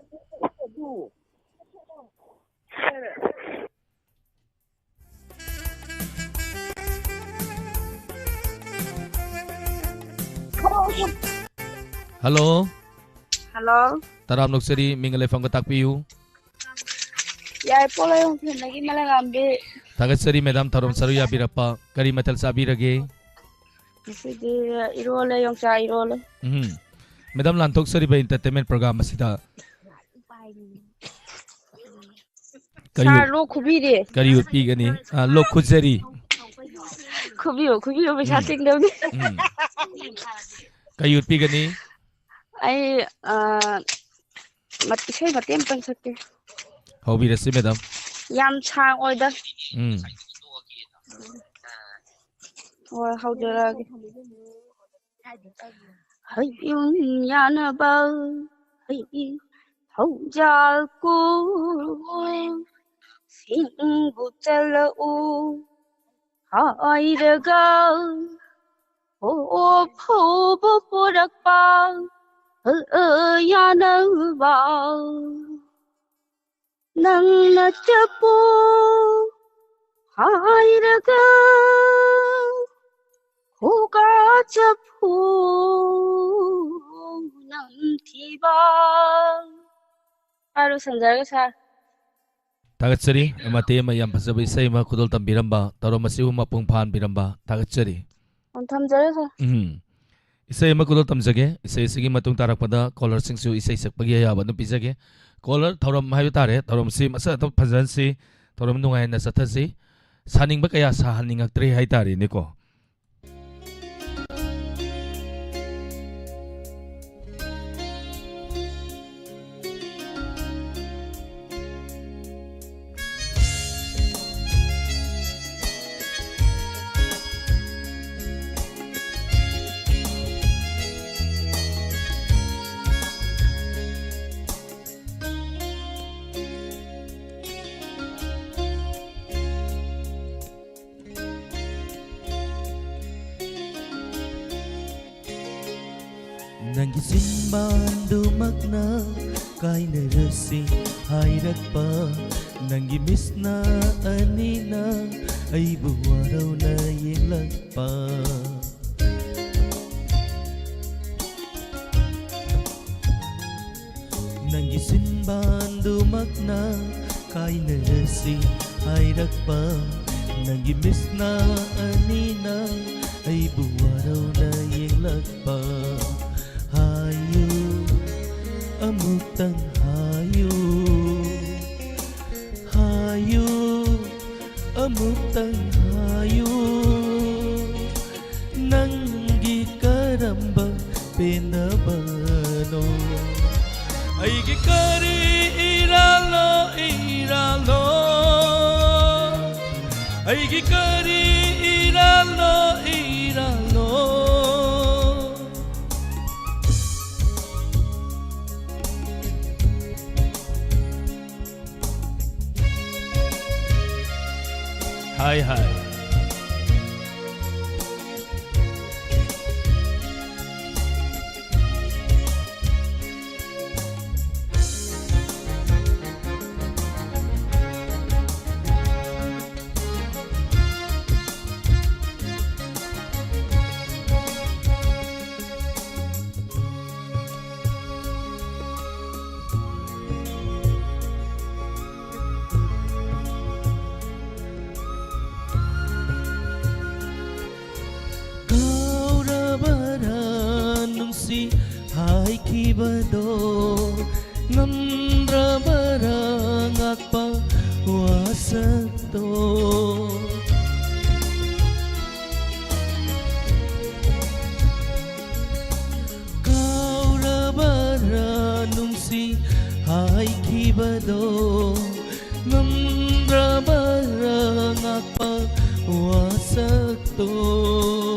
ꯍꯜꯂꯣ꯫ ꯍꯜꯂꯣ꯫ ꯇꯔꯥꯝꯅ ꯑꯣꯛꯆꯔꯤ, ꯃꯤꯡꯒ ꯂꯩꯐꯝꯒ ꯇꯥꯛꯄꯤꯌꯨ꯫ ꯌꯥꯏꯄꯣꯛ ꯂꯩꯔꯣꯡꯊꯦꯝꯗꯒꯤ ꯃꯂꯪꯉꯥꯝꯕꯤ꯫ ꯊꯥꯒꯠꯆꯔꯤ ꯃꯦꯗꯥꯝ, ꯊꯧꯔꯝ ꯁꯔꯨꯛ ꯌꯥꯕꯤꯔꯛꯄ꯫ ꯀꯔꯤ ꯃꯊꯦꯜ ꯆꯥꯕꯤꯔꯒꯦ? ꯉꯁꯤꯗꯤ ꯏꯔꯣꯜꯂꯦ, ꯌꯣꯡꯆꯥꯛ ꯏꯔꯣꯜꯂꯦ꯫ ꯎꯝ꯫ ꯃꯦꯗꯥꯝ, ꯂꯥꯟꯊꯣꯛꯆꯔꯤꯕ entertainment program ꯑꯁꯤꯗ ꯀꯔꯤ ꯁꯥꯔ, ꯎꯠ-, ꯂꯣꯛ ꯈꯨꯕꯤꯔꯦ꯫ ꯀꯔꯤ ꯎꯠꯄꯤꯒꯅꯤ? ꯑ, ꯂꯣꯛ ꯈꯨꯖꯔꯤ꯫ ꯈꯨꯕꯤꯌꯨ, ꯈꯨꯕꯤꯌꯨ, ꯄꯩꯁꯥ ꯎꯝ꯫ ꯇꯤꯡꯗꯕꯅꯤ꯫ ꯎꯝ꯫ ꯀꯔꯤ ꯎꯠꯄꯤꯒꯅꯤ? ꯑꯩ, ꯑ, ꯃꯠ-, ꯏꯁꯩ ꯃꯇꯦꯛ ꯑꯃꯇꯪ ꯁꯛꯀꯦ꯫ ꯍꯧꯕꯤꯔꯁꯤ, ꯃꯦꯗꯥꯝ꯫ ꯌꯥꯝ ꯁꯥꯡ ꯑꯣꯏꯗ꯫ ꯎꯝ꯫ ꯍꯣꯏ, ꯍꯧꯖꯔꯛꯑꯒꯦ꯫ ꯍꯌꯨꯝ ꯌꯥꯅꯕ ꯍꯩ ꯊꯧꯖꯥꯜ ꯀꯣ, ꯁꯤꯡꯕꯨ ꯆꯠꯂꯛꯎ ꯍꯥꯏꯔꯒ, ꯑꯣ ꯐꯧꯕ ꯄꯨꯔꯛꯄ ꯌꯥꯅꯕ꯫ ꯅꯪꯅ ꯆꯠꯄꯣ ꯍꯥꯏꯔꯒ ꯈꯨꯒꯥ ꯆꯐꯨ ꯅꯝꯊꯤꯕ꯫ ꯍꯥꯏꯔꯣ, ꯁꯝꯖꯔꯒ ꯁꯥꯔ꯫ ꯊꯥꯒꯠꯆꯔꯤ꯫ ꯃꯇꯦꯛ ꯑꯃ, ꯌꯥꯝ ꯐꯖꯕ ꯏꯁꯩ ꯑꯃ ꯈꯨꯗꯣꯜ ꯇꯝꯕꯤꯔꯝꯕ, ꯊꯧꯔꯝ ꯑꯁꯤꯕꯨ ꯃꯄꯨꯡ ꯐꯥꯍꯟꯕꯤꯔꯝꯕ ꯊꯥꯒꯠꯆꯔꯤ꯫ ꯊꯝꯖꯔꯦ, ꯁꯥꯔ꯫ ꯎꯝ꯫ ꯏꯁꯩ ꯑꯃ ꯈꯨꯗꯣꯜ ꯇꯝꯖꯒꯦ꯫ ꯏꯁꯩ ꯑꯁꯤꯒꯤ ꯃꯇꯨꯡ ꯇꯥꯔꯛꯄꯗ ꯀꯣꯂꯔꯁꯤꯡꯁꯨ ꯏꯁꯩ ꯁꯛꯄꯒꯤ ꯑꯌꯥꯕ ꯑꯗꯨꯝ ꯄꯤꯖꯒꯦ꯫ ꯀꯣꯂꯔ ꯊꯧꯔꯝ ꯍꯥꯏꯕ ꯇꯥꯔꯦ, ꯊꯧꯔꯝꯁꯤ ꯃꯁꯛ ꯑꯗꯨꯝ ꯐꯖꯍꯟꯁꯤ, ꯊꯧꯔꯝ ꯅꯨꯡꯉꯥꯏꯅ ꯆꯠꯊꯁꯤ꯫ ꯁꯥꯅꯤꯡꯕ ꯀꯌꯥ ꯁꯥꯍꯟꯅꯤꯡꯉꯛꯇ꯭ꯔꯦ ꯍꯥꯏꯇꯥꯔꯦꯅꯦꯀꯣ꯫ ꯅꯪꯒꯤ ꯆꯤꯟꯕꯥꯟꯗꯨꯃꯛꯅ ꯀꯥꯏꯅꯔꯁꯤ ꯍꯥꯏꯔꯛꯄ, ꯅꯪꯒꯤ ꯃꯤꯠꯁꯅ ꯑꯅꯤꯅ ꯑꯩꯕꯨ ꯋꯥꯔꯧꯅ ꯌꯦꯡꯂꯛꯄ꯫ ꯅꯪꯒꯤ ꯆꯤꯟꯕꯥꯟꯗꯨꯃꯛꯅ ꯀꯥꯏꯅꯔꯁꯤ ꯍꯥꯏꯔꯛꯄ, ꯅꯪꯒꯤ ꯃꯤꯠꯁꯅ ꯑꯅꯤꯅ ꯑꯩꯕꯨ ꯋꯥꯔꯧꯅ ꯌꯦꯡꯂꯛꯄ꯫ ꯍꯥꯏꯌꯨ, ꯑꯃꯨꯛꯇꯪ ꯍꯥꯏꯌꯨ, ꯍꯥꯏꯌꯨ, ꯑꯃꯨꯛꯇꯪ ꯍꯥꯏꯌꯨ, ꯅꯪꯒꯤ ꯀꯔꯝꯕ ꯄꯦꯟꯗꯕꯅꯣ? ꯑꯩꯒꯤ ꯀꯔꯤ ꯏꯔꯥꯜꯅꯣ, ꯏꯔꯥꯜꯅꯣ? ꯑꯩꯒꯤ ꯀꯔꯤ ꯏꯔꯥꯜꯅꯣ, ꯏꯔꯥꯜꯅꯣ? ꯍꯥꯏ ꯍꯥꯏ꯫ ꯀꯥꯎꯔꯕꯔꯥ ꯅꯨꯡꯁꯤ ꯍꯥꯏꯈꯤꯕꯗꯣ? ꯉꯝꯗ꯭ꯔꯕꯔꯥ ꯉꯥꯛꯄ ꯋꯥꯁꯛꯇꯣ? ꯀꯥꯎꯔꯕꯔꯥ ꯅꯨꯡꯁꯤ ꯍꯥꯏꯈꯤꯕꯗꯣ? ꯉꯝꯗ꯭ꯔꯕꯔꯥ ꯉꯥꯛꯄ ꯋꯥꯁꯛꯇꯣ?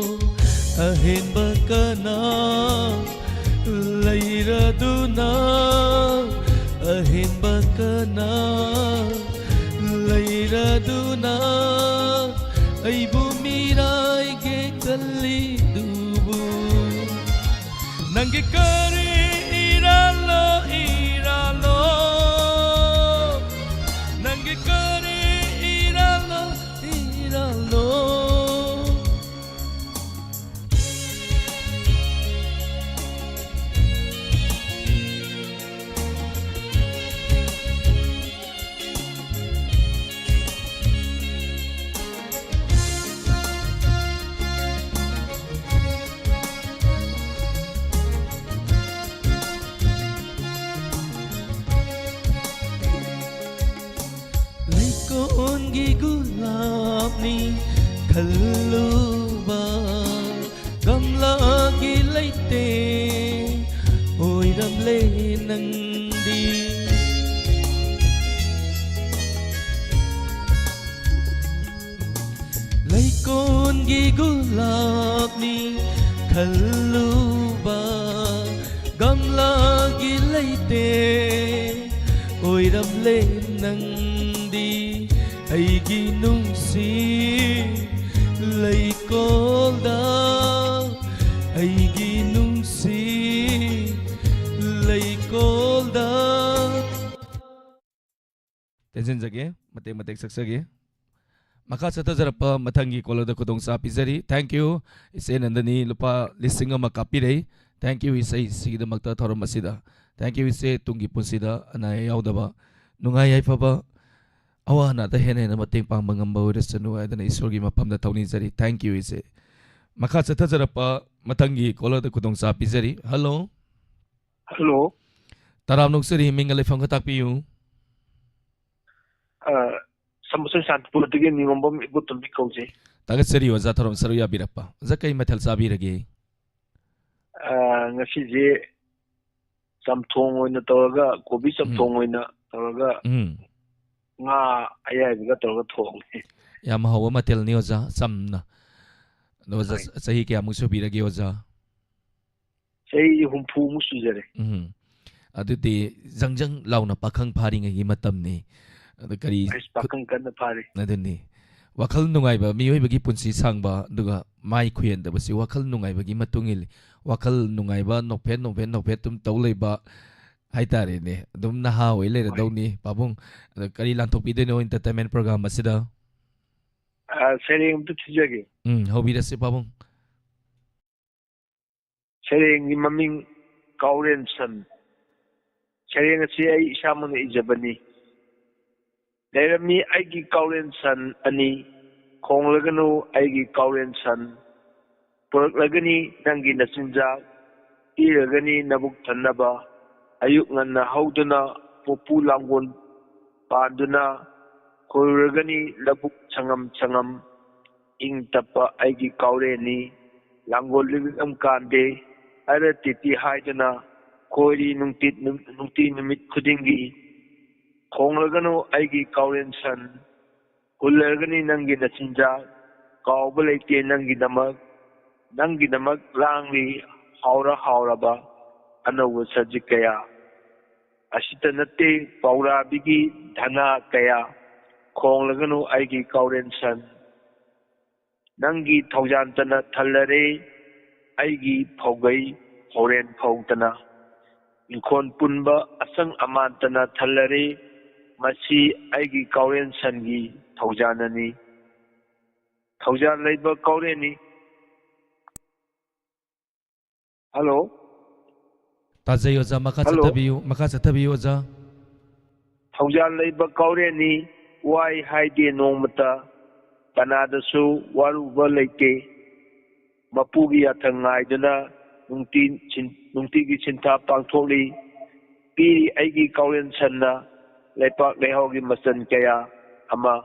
ꯑꯍꯦꯟꯕ ꯀꯅꯥ ꯂꯩꯔꯗꯨꯅ, ꯑꯍꯦꯟꯕ ꯀꯅꯥ ꯂꯩꯔꯗꯨꯅ ꯑꯩꯕꯨ ꯃꯤꯔꯥꯏꯒꯦ ꯈꯜꯂꯤꯗꯨꯕꯨ? ꯅꯪꯒꯤ ꯀꯔꯤ ꯏꯔꯥꯜꯅꯣ, ꯏꯔꯥꯜꯅꯣ? ꯅꯪꯒꯤ ꯀꯔꯤ ꯏꯔꯥꯜꯅꯣ, ꯏꯔꯥꯜꯅꯣ? ꯒꯨꯂꯥꯞꯅꯤ ꯈꯜꯂꯨꯕ ꯒꯝꯂꯥꯒꯤ ꯂꯩꯇꯦꯡ ꯑꯣꯏꯔꯝꯂꯦ ꯅꯪꯗꯤ꯫ ꯂꯩꯀꯣꯟꯒꯤ ꯒꯨꯂꯥꯞꯅꯤ ꯈꯜꯂꯨꯕ ꯒꯝꯂꯥꯒꯤ ꯂꯩꯇꯦꯡ ꯑꯣꯏꯔꯝꯂꯦ ꯅꯪꯗꯤ꯫ ꯑꯩꯒꯤ ꯅꯨꯡꯁꯤ ꯂꯩꯀꯣꯜꯗ, ꯑꯩꯒꯤ ꯅꯨꯡꯁꯤ ꯂꯩꯀꯣꯜꯗ꯫ ꯇꯦꯟꯁꯤꯟꯖꯒꯦ, ꯃꯇꯦꯛ ꯃꯇꯦꯛ ꯁꯛꯆꯒꯦ꯫ ꯃꯈꯥ ꯆꯠꯊꯖꯔꯛꯄ ꯃꯊꯪꯒꯤ caller ꯗ ꯈꯨꯗꯣꯡꯆꯥ ꯄꯤꯖꯔꯤ꯫ Thank you, ꯏꯆꯦ ꯅꯟꯗꯅꯤ, ꯂꯨꯄꯥ ꯂꯤꯁꯤꯡ ꯑꯃ ꯀꯥꯞꯄꯤꯔꯛꯏ꯫ Thank you, ꯏꯁꯩꯁꯤꯒꯤꯗꯃꯛꯇ, ꯊꯧꯔꯝ ꯑꯁꯤꯗ꯫ Thank you, ꯏꯆꯦ, ꯇꯨꯡꯒꯤ ꯄꯨꯟꯁꯤꯗ ꯑꯅꯥ ꯑꯌꯦꯛ ꯌꯥꯎꯗꯕ, ꯅꯨꯡꯉꯥꯏ ꯌꯥꯏꯐꯕ, ꯑꯋꯥ ꯑꯅꯥꯗ ꯍꯦꯟꯅ ꯍꯦꯟꯅ ꯃꯇꯦꯡ ꯄꯥꯡꯕ ꯉꯝꯕ ꯑꯣꯏꯔꯁꯅꯨ ꯍꯥꯏꯗꯅ ꯏꯁꯣꯔꯒꯤ ꯃꯐꯝꯗ ꯊꯧꯅꯤꯖꯔꯤ꯫ Thank you, ꯏꯆꯦ꯫ ꯃꯈꯥ ꯆꯠꯊꯖꯔꯛꯄ ꯃꯊꯪꯒꯤ caller ꯗ ꯈꯨꯗꯣꯡꯆꯥ ꯄꯤꯖꯔꯤ꯫ Hello꯫ Hello꯫ ꯇꯔꯥꯝꯅ ꯑꯣꯛꯆꯔꯤ, ꯃꯤꯡꯒ ꯂꯩꯐꯝꯒ ꯇꯥꯛꯄꯤꯌꯨ꯫ ꯑ, ꯁꯃꯨꯁꯟ ꯁꯥꯟꯇꯤꯄꯨꯔꯗꯒꯤ ꯅꯤꯉꯣꯝꯕꯝ ꯏꯕꯣꯇꯣꯝꯕꯤ ꯀꯧꯖꯩ꯫ ꯊꯥꯒꯠꯆꯔꯤ ꯑꯣꯖꯥ, ꯊꯧꯔꯝ ꯁꯔꯨꯛ ꯌꯥꯕꯤꯔꯛꯄ꯫ ꯑꯣꯖꯥ, ꯀꯩ ꯃꯊꯦꯜ ꯆꯥꯕꯤꯔꯒꯦ? ꯑ, ꯉꯁꯤꯁꯦ ꯆꯝꯊꯣꯡ ꯑꯣꯏꯅ ꯇꯧꯔꯒ, ꯀꯣꯕꯤ ꯆꯝꯊꯣꯡ ꯎꯝ꯫ ꯑꯣꯏꯅ ꯇꯧꯔꯒ, ꯎꯝ꯫ ꯉꯥ ꯑꯌꯥꯏꯕꯒ ꯇꯧꯔꯒ ꯊꯣꯡꯉꯦ꯫ ꯌꯥꯝ ꯍꯥꯎꯕ ꯃꯊꯦꯜꯅꯤ ꯑꯣꯖꯥ, ꯆꯝꯅ꯫ ꯑꯗꯣ ꯑꯣꯖꯥ, ꯍꯣꯏ꯫ ꯆꯍꯤ ꯀꯌꯥꯃꯨꯛ ꯁꯨꯕꯤꯔꯒꯦ ꯑꯣꯖꯥ? ꯆꯍꯤ ꯍꯨꯝꯐꯨꯃꯨꯛ ꯁꯨꯖꯔꯦ꯫ ꯎꯝ꯫ ꯑꯗꯨꯗꯤ ꯖꯪ ꯖꯪ ꯂꯥꯎꯅ ꯄꯥꯈꯪ ꯐꯥꯔꯤꯉꯩꯒꯤ ꯃꯇꯝꯅꯤ꯫ ꯑꯗꯨ ꯀꯔꯤ ꯑꯩꯁ, ꯄꯥꯈꯪ ꯀꯟꯅ ꯐꯥꯔꯤ꯫ ꯑꯗꯨꯅꯤ꯫ ꯋꯥꯈꯜ ꯅꯨꯡꯉꯥꯏꯕ, ꯃꯤꯑꯣꯏꯕꯒꯤ ꯄꯨꯟꯁꯤ ꯁꯥꯡꯕ, ꯑꯗꯨꯒ ꯃꯥꯏ ꯈꯨꯌꯦꯟꯗꯕꯁꯤ ꯋꯥꯈꯜ ꯅꯨꯡꯉꯥꯏꯕꯒꯤ ꯃꯇꯨꯡ ꯏꯜꯂꯤ꯫ ꯋꯥꯈꯜ ꯅꯨꯡꯉꯥꯏꯕ, ꯅꯣꯛꯐꯦꯠ ꯅꯣꯛꯐꯦꯠ ꯅꯣꯛꯐꯦꯠ ꯑꯗꯨꯝ ꯇꯧ ꯂꯩꯕ ꯍꯥꯏꯇꯥꯔꯦꯅꯦ꯫ ꯑꯗꯨꯝ ꯅꯍꯥ ꯑꯣꯏ ꯍꯣꯏ꯫ ꯂꯩꯔꯗꯧꯅꯤ꯫ ꯄꯥꯕꯨꯡ, ꯑꯗꯣ ꯀꯔꯤ ꯂꯥꯟꯊꯣꯛꯄꯤꯗꯣꯏꯅꯣ entertainment program ꯑꯁꯤꯗ? ꯑ, ꯁꯩꯔꯦꯡ ꯑꯝꯇ ꯊꯤꯖꯒꯦ꯫ ꯎꯝ, ꯍꯧꯕꯤꯔꯁꯤ ꯄꯥꯕꯨꯡ꯫ ꯁꯩꯔꯦꯡꯒꯤ ꯃꯃꯤꯡ ꯀꯥꯎꯔꯦꯟ ꯁꯟ꯫ ꯁꯩꯔꯦꯡ ꯑꯁꯤ ꯑꯩ ꯏꯁꯥꯃꯛꯅ ꯏꯖꯕꯅꯤ꯫ ꯂꯩꯔꯝꯃꯤ ꯑꯩꯒꯤ ꯀꯥꯎꯔꯦꯟ ꯁꯟ ꯑꯅꯤ, ꯈꯣꯡꯂꯒꯅꯨ ꯑꯩꯒꯤ ꯀꯥꯎꯔꯦꯟ ꯁꯟ꯫ ꯄꯨꯔꯛꯂꯒꯅꯤ ꯅꯪꯒꯤ ꯅꯆꯤꯟꯖꯥꯛ, ꯄꯤꯔꯒꯅꯤ ꯅꯕꯨꯛ ꯊꯟꯅꯕ꯫ ꯑꯌꯨꯛ ꯉꯟꯅ ꯍꯧꯗꯨꯅ ꯄꯣꯄꯨ ꯂꯥꯡꯒꯣꯜ ꯄꯥꯟꯗꯨꯅ ꯀꯣꯏꯔꯨꯔꯒꯅꯤ ꯂꯧꯕꯨꯛ ꯁꯪꯉꯝ ꯁꯪꯉꯝ, ꯏꯪ ꯇꯞꯄ ꯑꯩꯒꯤ ꯀꯥꯎꯔꯦꯟꯅꯤ꯫ ꯂꯥꯡꯒꯣꯜ ꯂꯤꯛꯂꯝ ꯀꯥꯟꯗꯦ, ꯑꯔ ꯇꯤꯇꯤ ꯍꯥꯏꯗꯨꯅ ꯀꯣꯏꯔꯤ ꯅꯨꯡꯇꯤ ꯅꯨ-, ꯅꯨꯡꯇꯤ ꯅꯨꯃꯤꯠ ꯈꯨꯗꯤꯡꯒꯤ꯫ ꯈꯣꯡꯂꯒꯅꯨ ꯑꯩꯒꯤ ꯀꯥꯎꯔꯦꯟ ꯁꯟ, ꯍꯨꯜꯂꯒꯅꯤ ꯅꯪꯒꯤ ꯅꯆꯤꯟꯖꯥꯛ꯫ ꯀꯥꯎꯕ ꯂꯩꯇꯦ ꯅꯪꯒꯤꯗꯃꯛ, ꯅꯪꯒꯤꯗꯃꯛ ꯂꯥꯡꯂꯤ ꯍꯥꯎꯔ ꯍꯥꯎꯔꯕ ꯑꯅꯧꯕ ꯁꯖꯤꯛ ꯀꯌꯥ꯫ ꯑꯁꯤꯇ ꯅꯠꯇꯦ ꯄꯥꯎꯔꯥꯕꯤꯒꯤ ꯙꯅꯥ ꯀꯌꯥ, ꯈꯣꯡꯂꯒꯅꯨ ꯑꯩꯒꯤ ꯀꯥꯎꯔꯦꯟ ꯁꯟ꯫ ꯅꯪꯒꯤ ꯊꯧꯖꯥꯟꯇꯅ ꯊꯜꯂꯔꯦ ꯑꯩꯒꯤ ꯐꯧꯒꯩ ꯐꯧꯔꯦꯟ ꯐꯧꯗꯅ꯫ ꯏꯪꯈꯣꯜ ꯄꯨꯟꯕ ꯑꯁꯪ ꯑꯃꯥꯟꯇꯅ ꯊꯜꯂꯔꯦ, ꯃꯁꯤ ꯑꯩꯒꯤ ꯀꯥꯎꯔꯦꯟ ꯁꯟꯒꯤ ꯊꯧꯖꯥꯟꯅꯅꯤ꯫ ꯊꯧꯖꯥꯟ ꯂꯩꯕ ꯀꯥꯎꯔꯦꯟꯅꯤ꯫ ꯍꯜꯂꯣ꯫ ꯇꯥꯖꯩ ꯑꯣꯖꯥ, ꯃꯈꯥ ꯍꯜꯂꯣ꯫ ꯆꯠꯊꯕꯤꯌꯨ, ꯃꯈꯥ ꯆꯠꯊꯕꯤꯌꯨ ꯑꯣꯖꯥ꯫ ꯊꯧꯖꯥꯜ ꯂꯩꯕ ꯀꯥꯎꯔꯦꯟꯅꯤ, ꯋꯥꯏ ꯍꯥꯏꯗꯦ ꯅꯣꯡꯃꯇ, ꯀꯅꯥꯗꯁꯨ ꯋꯥꯔꯨꯕ ꯂꯩꯇꯦ꯫ ꯃꯄꯨꯒꯤ ꯌꯥꯊꯪ ꯉꯥꯏꯗꯨꯅ ꯅꯨꯡꯇꯤ ꯁꯤꯟ-, ꯅꯨꯡꯇꯤꯒꯤ ꯁꯤꯟꯊꯥ ꯄꯥꯡꯊꯣꯛꯂꯤ꯫ ꯄꯤꯔꯤ ꯑꯩꯒꯤ ꯀꯥꯎꯔꯦꯟ ꯁꯟꯅ ꯂꯩꯄꯥꯛ ꯂꯩꯍꯥꯎꯒꯤ ꯃꯆꯜ ꯀꯌꯥ ꯑꯃ꯫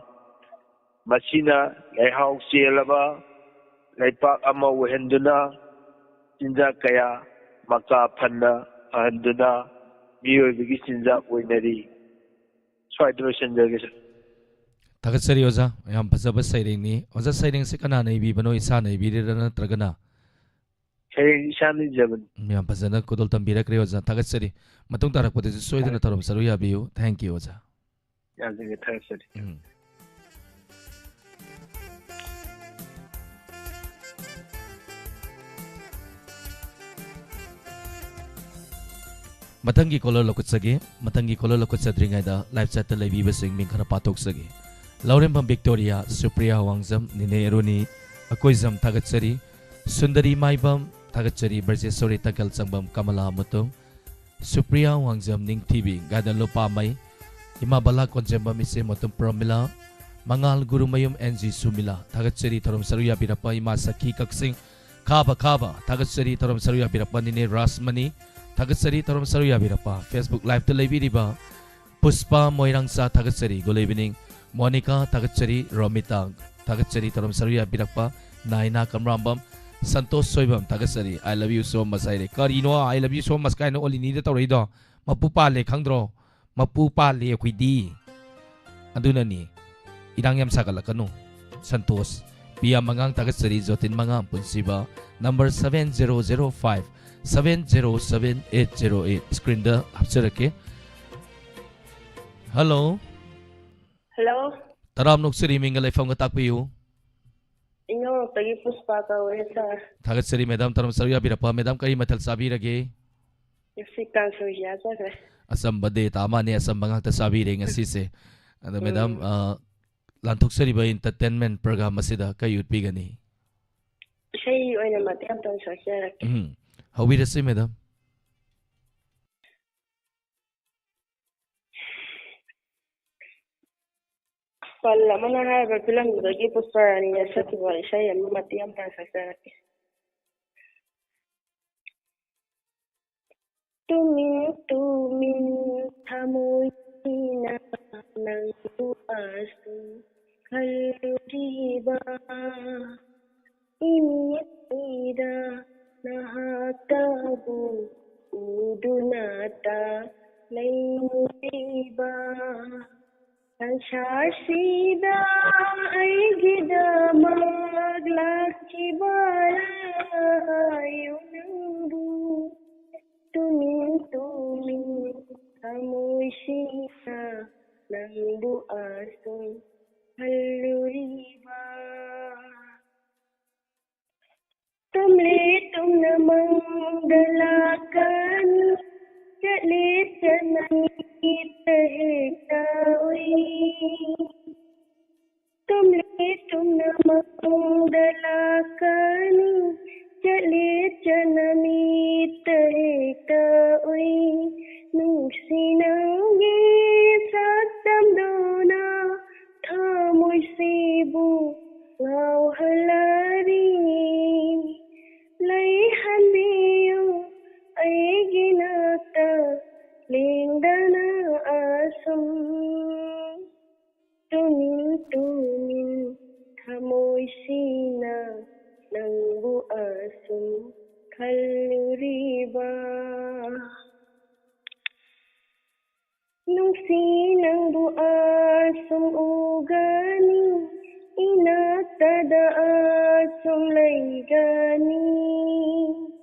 ꯃꯁꯤꯅ ꯂꯩꯍꯥꯎ ꯆꯦꯜꯂꯕ ꯂꯩꯄꯥꯛ ꯑꯃ ꯑꯣꯏꯍꯟꯗꯨꯅ, ꯆꯤꯟꯖꯥꯛ ꯀꯌꯥ ꯃꯀꯥ ꯐꯟꯅ ꯐꯍꯟꯗꯨꯅ ꯃꯤꯑꯣꯏꯕꯒꯤ ꯆꯤꯟꯖꯥꯛ ꯑꯣꯏꯅꯔꯤ꯫ ꯁ꯭ꯋꯥꯏꯗ ꯂꯣꯏꯁꯤꯟꯖꯔꯒꯦ, ꯁꯥꯔ꯫ ꯊꯥꯒꯠꯆꯔꯤ ꯑꯣꯖꯥ, ꯌꯥꯝ ꯐꯖꯕ ꯁꯩꯔꯦꯡꯅꯤ꯫ ꯑꯣꯖꯥ, ꯁꯩꯔꯦꯡꯁꯤ ꯀꯅꯥꯅ ꯏꯕꯤꯕꯅꯣ, ꯏꯁꯥꯅ ꯏꯕꯤꯔꯤꯔꯥ ꯅꯠꯇ꯭ꯔꯒꯅ? ꯁꯩꯔꯦꯡ ꯏꯁꯥꯅ ꯏꯖꯕꯅꯤ꯫ ꯌꯥꯝ ꯐꯖꯅ ꯈꯨꯗꯣꯜ ꯇꯝꯕꯤꯔꯛꯈ꯭ꯔꯦ ꯑꯣꯖꯥ, ꯊꯥꯒꯠꯆꯔꯤ꯫ ꯃꯇꯨꯡ ꯇꯥꯔꯛꯄꯗꯁꯨ ꯁꯣꯏꯗꯅ ꯊꯥꯒꯠ- ꯊꯧꯔꯝ ꯁꯔꯨꯛ ꯌꯥꯕꯤꯌꯨ꯫ Thank you ꯑꯣꯖꯥ꯫ ꯌꯥꯖꯒꯦ, ꯊꯥꯒꯠꯆꯔꯤ꯫ ꯎꯝ꯫ ꯃꯊꯪꯒꯤ caller ꯂꯧꯈꯠꯆꯒꯦ꯫ ꯃꯊꯪꯒꯤ caller ꯂꯧꯈꯠꯆꯗ꯭ꯔꯤꯉꯩꯗ live chatꯇ ꯂꯩꯕꯤꯕꯁꯤꯡ ꯃꯤꯡ ꯈꯔ ꯄꯥꯊꯣꯛꯆꯒꯦ꯫ ꯂꯧꯔꯦꯝꯕꯝ ꯕꯤꯛꯇꯣꯔꯤꯌꯥ, ꯁꯨꯄ꯭ꯔꯤꯌꯥ ꯋꯥꯡꯖꯝ, ꯅꯤꯅꯦ ꯑꯦꯔꯣꯅꯤ, ꯑꯀꯣꯏꯖꯝ ꯊꯥꯒꯠꯆꯔꯤ꯫ ꯁꯨꯟꯗꯔꯤ ꯃꯥꯏꯕꯝ ꯊꯥꯒꯠꯆꯔꯤ꯫ ꯕ꯭ꯔꯖꯦꯁꯣꯔꯤ ꯇꯀꯜ ꯆꯪꯕꯝ, ꯀꯃꯂꯥ ꯃꯨꯇꯨꯝ, ꯁꯨꯄ꯭ꯔꯤꯌꯥ ꯋꯥꯡꯖꯝ, ꯅꯤꯡꯊꯤꯕꯤ ꯒꯥꯏꯗꯟ ꯂꯨꯄꯥꯃꯩ, ꯏꯃꯥ ꯕꯂꯥ ꯀꯣꯟꯖꯦꯝꯕꯝ, ꯏꯆꯦ ꯃꯣꯇꯨꯝ ꯄ꯭ꯔꯃꯤꯂꯥ, ꯃꯉꯥꯜ ꯒꯨꯔꯨꯃꯌꯨꯝ, ꯑꯦꯟ ꯖꯤ ꯁꯨꯃꯤꯂꯥ ꯊꯥꯒꯠꯆꯔꯤ꯫ ꯊꯧꯔꯝ ꯁꯔꯨꯛ ꯌꯥꯕꯤꯔꯛꯄ ꯏꯃꯥ ꯁꯈꯤ ꯀꯛꯆꯤꯡ, ꯈꯥꯕ ꯈꯥꯕ ꯊꯥꯒꯠꯆꯔꯤ꯫ ꯊꯧꯔꯝ ꯁꯔꯨꯛ ꯌꯥꯕꯤꯔꯛꯄ ꯅꯤꯅꯦ ꯔꯥꯁꯃꯅꯤ ꯊꯥꯒꯠꯆꯔꯤ꯫ ꯊꯧꯔꯝ ꯁꯔꯨꯛ ꯌꯥꯕꯤꯔꯛꯄ Facebook liveꯇ ꯂꯩꯕꯤꯔꯤꯕ ꯄꯨꯁꯄꯥ ꯃꯣꯏꯔꯥꯡꯆꯥ ꯊꯥꯒꯠꯆꯔꯤ꯫ Good evening꯫ ꯃꯣꯅꯤꯀꯥ, ꯊꯥꯒꯠꯆꯔꯤ꯫ ꯔꯣꯃꯤꯇꯥ, ꯊꯥꯒꯠꯆꯔꯤ꯫ ꯇꯧꯔꯝ ꯁꯔꯨ ꯌꯥꯕꯤꯔꯛꯄ꯫ ꯅꯥꯏꯅꯥ ꯀꯝꯔꯥꯝꯕꯝ, ꯁꯟꯇꯣꯁ ꯁꯣꯏꯕꯝ, ꯊꯥꯒꯠꯆꯔꯤ꯫ "I love you so much" ꯍꯥꯏꯔꯦ꯫ ꯀꯔꯤꯅꯣ "I love you so much" ꯀꯥꯏꯅ ꯑꯣꯜ ꯏꯅꯤꯗ ꯇꯧꯔꯛꯏꯗꯣ? ꯃꯄꯨ ꯄꯥꯜꯂꯦ ꯈꯪꯗ꯭ꯔꯣ? ꯃꯄꯨ ꯄꯥꯜꯂꯦ ꯑꯩꯈꯣꯏꯗꯤ꯫ ꯑꯗꯨꯅꯅꯤ꯫ ꯏꯔꯥꯡ ꯌꯥꯝ ꯁꯥꯒꯠꯂꯛꯀꯅꯨ꯫ ꯁꯟꯇꯣꯁ꯫ ꯄꯤꯌꯥ ꯃꯉꯥꯡ, ꯊꯥꯒꯠꯆꯔꯤ꯫ ꯖꯣꯇꯤꯟ ꯃꯉꯥꯡ, ꯄꯨꯟꯁꯤꯕ꯫ Number seven zero zero five seven zero seven eight zero eight꯫ Screenꯗ ꯍꯥꯞꯆꯔꯛꯀꯦ꯫ Hello꯫ Hello꯫ ꯇꯔꯥꯝ ꯅꯣꯛꯆꯔꯤ, ꯃꯤꯡꯒ ꯂꯩꯐꯝꯒ ꯇꯥꯛꯄꯤꯌꯨ꯫ ꯏꯉꯧꯔꯣꯛꯇꯒꯤ ꯄꯨꯁꯄꯥ ꯀꯧꯋꯦ, sir꯫ ꯊꯥꯒꯠꯆꯔꯤ, madam꯫ ꯇꯔꯥꯝ ꯁꯔꯨ ꯌꯥꯕꯤꯔꯛꯄ꯫ Madam, ꯀꯔꯤ ꯃꯊꯦꯜ ꯆꯥꯕꯤꯔꯒꯦ? ꯉꯁꯤ ꯀꯥꯡꯁꯣꯏ ꯆꯥꯖꯈ꯭ꯔꯦ꯫ ꯑꯆꯝꯕ day ꯇꯥ ꯃꯥꯜꯂꯦ, ꯑꯆꯝꯕ ꯉꯥꯛꯇ ꯆꯥꯕꯤꯔꯦ ꯉꯁꯤꯁꯦ꯫ ꯑꯗꯣ, madam, ꯎꯝ꯫ ꯑ, ꯂꯥꯟꯊꯣꯛꯆꯔꯤꯕ entertainment program ꯑꯁꯤꯗ ꯀꯔꯤ ꯎꯠꯄꯤꯒꯅꯤ? ꯏꯁꯩ ꯑꯣꯏꯅ ꯃꯇꯦꯛ ꯑꯃꯇꯪ ꯁꯛꯆꯔꯛꯀꯦ꯫ ꯎꯝ꯫ ꯍꯧꯕꯤꯔꯁꯤ, madam꯫ ꯄꯜ ꯑꯃꯅ ꯍꯥꯏꯔꯤꯕ film ꯗꯨꯗꯒꯤ ꯄꯨꯁꯄꯥꯔꯥꯅꯤꯗ ꯁꯛꯈꯤꯕ ꯏꯁꯩ ꯑꯃ ꯃꯇꯦꯛ ꯑꯃꯇꯪ ꯁꯛꯆꯔꯛꯀꯦ꯫ ꯇꯨꯃꯤꯟ ꯇꯨꯃꯤꯟ ꯊꯃꯣꯏꯁꯤꯅ ꯅꯪꯕꯨ ꯑꯁꯨꯝ ꯈꯜꯂꯨꯔꯤꯕ, ꯏꯃꯤꯠꯁꯤꯗ ꯅꯍꯥꯛꯇꯕꯨ ꯎꯗꯨꯅꯇ ꯂꯩꯔꯤꯕ꯫ ꯁꯪꯁꯥꯔꯁꯤꯗ ꯑꯩꯒꯤꯗꯃꯛ ꯂꯥꯛꯈꯤꯕ ꯂꯥꯏꯑꯣ ꯅꯪꯕꯨ꯫ ꯇꯨꯃꯤꯟ ꯇꯨꯃꯤꯟ ꯊꯃꯣꯏꯁꯤꯅ ꯅꯪꯕꯨ ꯑꯁꯨꯝ ꯈꯜꯂꯨꯔꯤꯕ꯫ ꯇꯨꯝꯂꯤ ꯇꯨꯝꯅ ꯃꯪꯗ ꯂꯥꯛꯀꯅꯤ, ꯆꯠꯂꯤ ꯆꯠꯅ ꯃꯤꯠꯇ ꯍꯦꯛꯇ ꯎꯏ꯫ ꯇꯨꯝꯂꯤ ꯇꯨꯝꯅ ꯃꯪꯗ ꯂꯥꯛꯀꯅꯤ, ꯆꯠꯂꯤ ꯆꯠꯅ ꯃꯤꯠꯇ ꯍꯦꯛꯇ ꯎꯏ꯫ ꯅꯨꯡꯁꯤ ꯅꯪꯒꯤ ꯁꯛꯇꯝꯗꯨꯅ ꯊꯃꯣꯏꯁꯤꯕꯨ ꯉꯥꯎꯍꯜꯂꯔꯤ꯫ ꯂꯩꯍꯟꯕꯤꯌꯨ ꯑꯩꯒꯤ ꯅꯥꯛꯇ ꯂꯦꯡꯗꯅ ꯑꯁꯨꯝ꯫ ꯅꯨꯡꯁꯤ ꯅꯪꯕꯨ ꯑꯁꯨꯝ ꯎꯒꯅꯤ, ꯏꯅꯥꯛꯇꯗ ꯑꯁꯨꯝ ꯂꯩꯒꯅꯤ꯫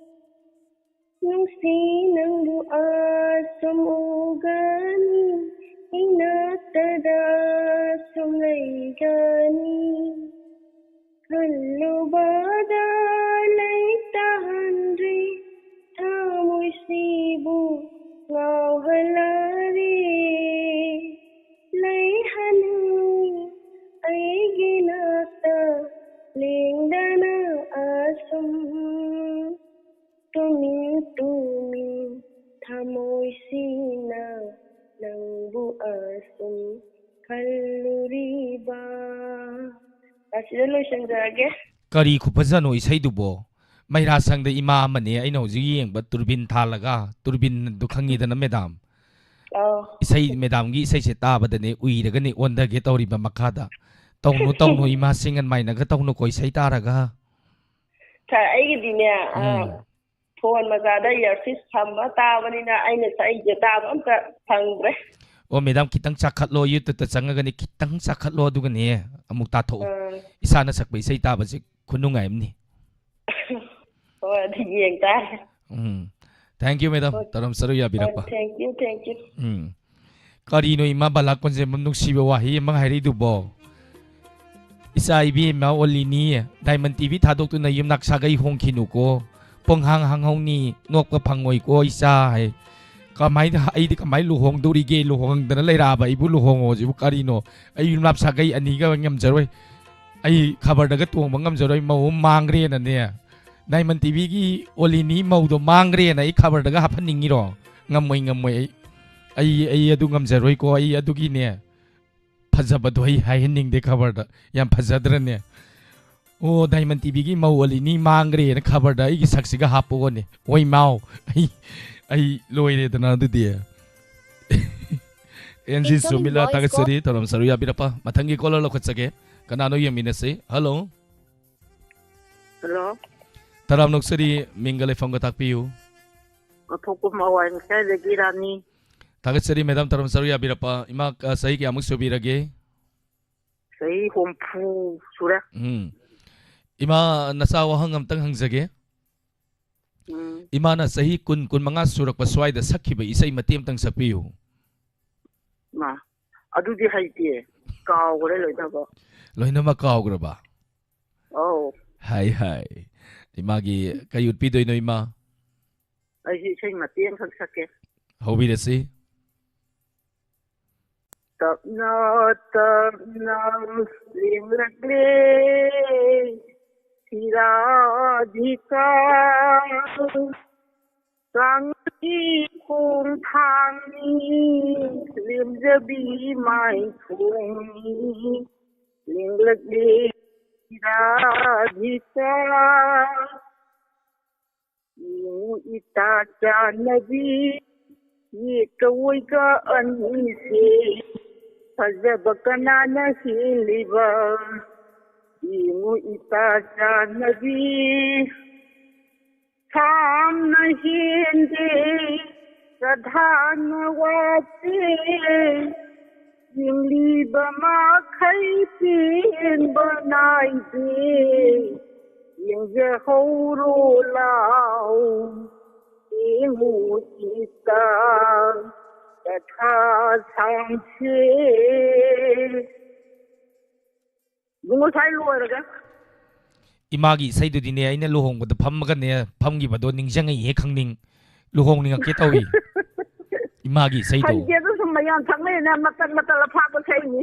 ꯅꯨꯡꯁꯤ ꯅꯪꯕꯨ ꯑꯁꯨꯝ ꯎꯒꯅꯤ, ꯏꯅꯥꯛꯇꯗ ꯑꯁꯨꯝ ꯂꯩꯒꯅꯤ꯫ ꯈꯜꯂꯨꯕꯗ ꯂꯩꯇꯥꯍꯟꯗ꯭ꯔꯤ, ꯊꯃꯣꯏꯁꯤꯕꯨ ꯉꯥꯎꯍꯜꯂꯔꯦ꯫ ꯂꯩꯍꯟꯅꯤꯡꯉꯤ ꯑꯩꯒꯤ ꯅꯥꯛꯇ ꯂꯦꯡꯗꯅ ꯑꯁꯨꯝ꯫ ꯇꯨꯃꯤꯟ ꯇꯨꯃꯤꯟ ꯊꯃꯣꯏꯁꯤꯅ ꯅꯪꯕꯨ ꯑꯁꯨꯝ ꯈꯜꯂꯨꯔꯤꯕ꯫ ꯑꯁꯤꯗ ꯂꯣꯏꯁꯤꯟꯖꯔꯒꯦ꯫ ꯀꯔꯤ ꯈꯨꯐꯖꯅꯣ ꯏꯁꯩꯗꯨꯕꯣ? ꯃꯩꯔꯥꯁꯪꯗ ꯏꯃꯥ ꯑꯃꯅꯦ ꯑꯩꯅ ꯍꯧꯖꯤꯛ ꯌꯦꯡꯕ, ꯇꯨꯔꯕꯤꯟ ꯊꯥꯜꯂꯒ, ꯇꯨꯔꯕꯤꯟꯗꯨ ꯈꯪꯉꯤꯗꯅ ꯃꯦꯗꯥꯝ? ꯑꯧ꯫ ꯏꯁꯩ, ꯃꯦꯗꯥꯝꯒꯤ ꯏꯁꯩꯁꯦ ꯇꯥꯕꯗꯅꯦ ꯎꯏꯔꯒꯅꯦ ꯑꯣꯟꯊꯒꯦ ꯇꯧꯔꯤꯕ ꯃꯈꯥꯗ꯫ ꯇꯧꯅꯨ, ꯇꯧꯅꯨ, ꯏꯃꯥꯁꯤꯡ ꯑꯗꯨꯃꯥꯏꯅꯒ ꯇꯧꯅꯨꯀꯣ ꯏꯁꯩ ꯇꯥꯔꯒ꯫ ꯁꯥꯔ, ꯑꯩꯒꯤꯗꯤꯅꯦ, ꯑ, ꯎꯝ꯫ ꯐꯣꯟ ꯃꯆꯥꯗ ꯏꯌꯥꯔꯄꯤꯁ ꯊꯝꯃ ꯇꯥꯕꯅꯤꯅ ꯑꯩꯅ ꯏꯁꯩꯁꯦ ꯇꯥꯕ ꯑꯝꯇ ꯐꯪꯗ꯭ꯔꯦ꯫ ꯑꯣ, ꯃꯦꯗꯥꯝ, ꯈꯤꯇꯪ ꯆꯥꯈꯠꯂꯣ, YouTube-ꯇ ꯆꯪꯉꯒꯅꯦ, ꯈꯤꯇꯪ ꯆꯥꯈꯠꯂꯣ, ꯑꯗꯨꯒꯅꯦ ꯑꯃꯨꯛ ꯇꯥꯊꯣꯛꯑꯣ꯫ ꯑꯥ꯫ ꯏꯁꯥꯅ ꯁꯛꯄ ꯏꯁꯩ ꯇꯥꯕꯁꯦ ꯈꯨꯅꯨꯡꯉꯥꯏ ꯑꯃꯅꯤ꯫ ꯍꯣꯏ, ꯑꯗꯨ ꯌꯦꯡ ꯇꯥꯔꯦ꯫ ꯎꯝ꯫ Thank you, madam. ꯍꯣꯏ꯫ ꯇꯧꯔꯝ ꯆꯔꯨ ꯌꯥꯕꯤꯔꯛꯄ꯫ ꯍꯣꯏ, thank you, thank you꯫ ꯎꯝ꯫ ꯀꯔꯤꯅꯣ ꯏꯃꯥ ꯕꯂꯥ ꯀꯣꯟꯖꯦꯝꯕꯝ ꯅꯨꯡꯁꯤꯕ ꯋꯥꯍꯩ ꯑꯃ ꯍꯥꯏꯔꯛꯏꯗꯨꯕꯣ? ꯏꯆꯥ ꯏꯕꯦꯝꯃ ꯑꯣꯜꯂꯤꯅꯤ, Diamond TV ꯊꯥꯗꯣꯛꯇꯨꯅ ꯌꯨꯝꯅꯥꯛ ꯁꯥꯒꯩ ꯍꯣꯡꯈꯤꯅꯨꯀꯣ꯫ ꯄꯣꯡꯍꯥꯡ ꯍꯥꯡꯍꯧꯅꯤ, ꯅꯣꯛꯄ ꯐꯪꯉꯣꯏꯀꯣ ꯏꯆꯥ ꯍꯥꯏ꯫ ꯀꯃꯥꯏꯅ, ꯑꯩꯗꯤ ꯀꯃꯥꯏꯅ ꯂꯨꯍꯣꯡꯗꯧꯔꯤꯒꯦ? ꯂꯨꯍꯣꯡꯗꯅ ꯂꯩꯔꯛꯑꯕ ꯑꯩꯕꯨ ꯂꯨꯍꯣꯡꯉꯣꯁꯤꯕꯨ ꯀꯔꯤꯅꯣ? ꯑꯩ ꯌꯨꯝꯅꯥꯛ ꯁꯥꯒꯩ ꯑꯅꯤꯒ ꯉꯝꯖꯔꯣꯏ꯫ ꯑꯩ ꯈꯕꯔꯗꯒ ꯇꯣꯡꯕ ꯉꯝꯖꯔꯣꯏ, ꯃꯧ ꯑꯃ ꯃꯥꯡꯈ꯭ꯔꯦꯅꯅꯦ꯫ Diamond TVꯒꯤ ꯑꯣꯂꯤꯅꯤ ꯃꯧꯗꯣ ꯃꯥꯡꯈ꯭ꯔꯦꯅ ꯑꯩ ꯈꯕꯔꯗꯒ ꯍꯥꯞꯍꯟꯅꯤꯡꯉꯤꯔꯣ? ꯉꯝꯃꯣꯏ, ꯉꯝꯃꯣꯏ꯫ ꯑꯩ, ꯑꯩ, ꯑꯩ ꯑꯗꯨ ꯉꯝꯖꯔꯣꯏꯀꯣ꯫ ꯑꯩ ꯑꯗꯨꯒꯤꯅꯦ, ꯐꯖꯕꯗꯣ ꯑꯩ ꯍꯥꯏꯍꯟꯅꯤꯡꯗꯦ ꯈꯕꯔꯗ꯫ ꯌꯥꯝ ꯐꯖꯗ꯭ꯔꯅꯦ? ꯑꯣ, Diamond TVꯒꯤ ꯃꯧ ꯑꯣꯂꯤꯅꯤ ꯃꯥꯡꯈ꯭ꯔꯦꯅ ꯈꯕꯔꯗ ꯑꯩꯒꯤ ꯁꯛꯁꯤꯒ ꯍꯥꯞꯄꯛꯑꯣꯅꯦ꯫ ꯍꯣꯏ ꯃꯥꯎ꯫ ꯑꯩ, ꯑꯩ ꯂꯣꯏꯔꯦꯗꯅ ꯑꯗꯨꯗꯤ꯫ ꯑꯦꯟ ꯖꯤ Incoming ꯁꯨꯃꯤꯂꯥ, voice ꯊꯥꯒꯠꯆꯔꯤ꯫ Call꯫ ꯊꯧꯔꯝ ꯁꯔꯨꯛ ꯌꯥꯕꯤꯔꯛꯄ꯫ ꯃꯊꯪꯒꯤ caller ꯂꯧꯈꯠꯆꯒꯦ꯫ ꯀꯅꯥꯅꯣ ꯌꯦꯡꯃꯤꯟꯅꯁꯤ꯫ Hello꯫ Hello꯫ ꯇꯔꯥꯝꯅ ꯑꯣꯛꯆꯔꯤ, ꯃꯤꯡꯒ ꯂꯩꯐꯝꯒ ꯇꯥꯛꯄꯤꯌꯨ꯫ ꯉꯥꯊꯣꯛꯄꯝ ꯑꯋꯥꯡ ꯂꯩꯀꯥꯏꯗꯒꯤ ꯔꯥꯅꯤ꯫ ꯊꯥꯒꯠꯆꯔꯤ ꯃꯦꯗꯥꯝ, ꯇꯔꯥꯃꯁꯥꯔꯣꯏ ꯌꯥꯕꯤꯔꯛꯄ꯫ ꯏꯃꯥ, ꯑ, ꯆꯍꯤ ꯀꯌꯥꯃꯨꯛ ꯁꯨꯕꯤꯔꯒꯦ? ꯆꯍꯤ ꯍꯨꯝꯐꯨ ꯁꯨꯔꯦ꯫ ꯎꯝ꯫ ꯏꯃꯥ, ꯅꯆꯥ ꯋꯥꯍꯪ ꯑꯝꯇꯪ ꯍꯪꯖꯒꯦ꯫ ꯎꯝ꯫ ꯏꯃꯥꯅ ꯆꯍꯤ ꯀꯨꯟ, ꯀꯨꯟꯃꯉꯥ ꯁꯨꯔꯛꯄ ꯁ꯭ꯋꯥꯏꯗ ꯁꯛꯈꯤꯕ ꯏꯁꯩ ꯃꯇꯦꯛ ꯑꯝꯇꯪ ꯁꯛꯄꯤꯌꯨ꯫ ꯃꯥ, ꯑꯗꯨꯗꯤ ꯍꯩꯇꯦ꯫ ꯀꯥꯎꯈ꯭ꯔꯦ ꯂꯣꯏꯅꯃꯛ꯫ ꯂꯣꯏꯅꯃꯛ ꯀꯥꯎꯈ꯭ꯔꯕ? ꯑꯧ꯫ ꯍꯥꯏ, ꯍꯥꯏ꯫ ꯏꯃꯥꯒꯤ ꯀꯩ ꯎꯠꯄꯤꯗꯣꯏꯅꯣ, ꯏꯃꯥ? ꯑꯩꯁꯦ ꯏꯁꯩ ꯃꯇꯦꯛ ꯑꯃꯈꯛ ꯁꯛꯀꯦ꯫ ꯍꯧꯕꯤꯔꯁꯤ꯫ ꯇꯞꯅ ꯇꯞꯅ ꯂꯦꯡꯂꯛꯂꯦ ꯁꯤꯔꯥꯙꯤꯀꯥ꯫ ꯀꯥꯡꯒꯤ ꯈꯣꯡꯊꯥꯡꯅꯤ, ꯂꯦꯝꯖꯕꯤ ꯃꯥꯏꯊꯣꯡꯅꯤ, ꯂꯦꯡꯂꯛꯂꯦ ꯁꯤꯔꯥꯙꯤꯀꯥ꯫ ꯌꯦꯡꯉꯨ ꯏꯇꯥ ꯆꯥꯟꯅꯕꯤ, ꯌꯦꯠꯀ ꯑꯣꯏꯒ ꯑꯅꯤꯁꯦ, ꯐꯖꯕ ꯀꯅꯥꯅ ꯍꯦꯜꯂꯤꯕ? ꯌꯦꯡꯉꯨ ꯏꯇꯥ ꯆꯥꯟꯅꯕꯤ, ꯁꯥꯝꯅ ꯍꯦꯟꯗꯦ, ꯁꯥꯗꯥꯅ ꯋꯥꯠꯇꯦ, ꯌꯦꯡꯂꯤꯕ ꯃꯈꯩ ꯄꯦꯟꯕ ꯅꯥꯏꯗꯦ꯫ ꯌꯦꯡꯖꯍꯧꯔꯣ ꯂꯥꯎ, ꯌꯦꯡꯉꯨ ꯏꯇꯥ ꯀꯊꯥ ꯁꯥꯡꯁꯦ꯫ ꯏꯕꯨꯡꯉꯣ, ꯁ꯭ꯋꯥꯏ ꯂꯣꯏꯔꯒ꯫ ꯏꯃꯥꯒꯤ ꯏꯁꯩꯗꯨꯗꯤꯅꯦ, ꯑꯩꯅ ꯂꯨꯍꯣꯡꯕꯗ ꯐꯝꯃꯒꯅꯦ, ꯐꯝꯈꯤꯕꯗꯣ ꯅꯤꯡꯁꯤꯡꯉꯛꯏꯍꯦ ꯈꯪꯅꯤꯡ꯫ ꯂꯨꯍꯣꯡꯅꯤꯡꯉꯛꯀꯦ ꯇꯧꯏ꯫ ꯏꯃꯥꯒꯤ ꯏꯁꯩꯗꯣ꯫ ꯍꯩꯇꯦ, ꯑꯗꯨ ꯁꯨꯝ ꯃꯌꯥꯝ ꯊꯛꯅꯩꯅ ꯃꯇꯠ ꯃꯇꯠ ꯑꯐꯥꯕ ꯏꯁꯩꯅꯤ꯫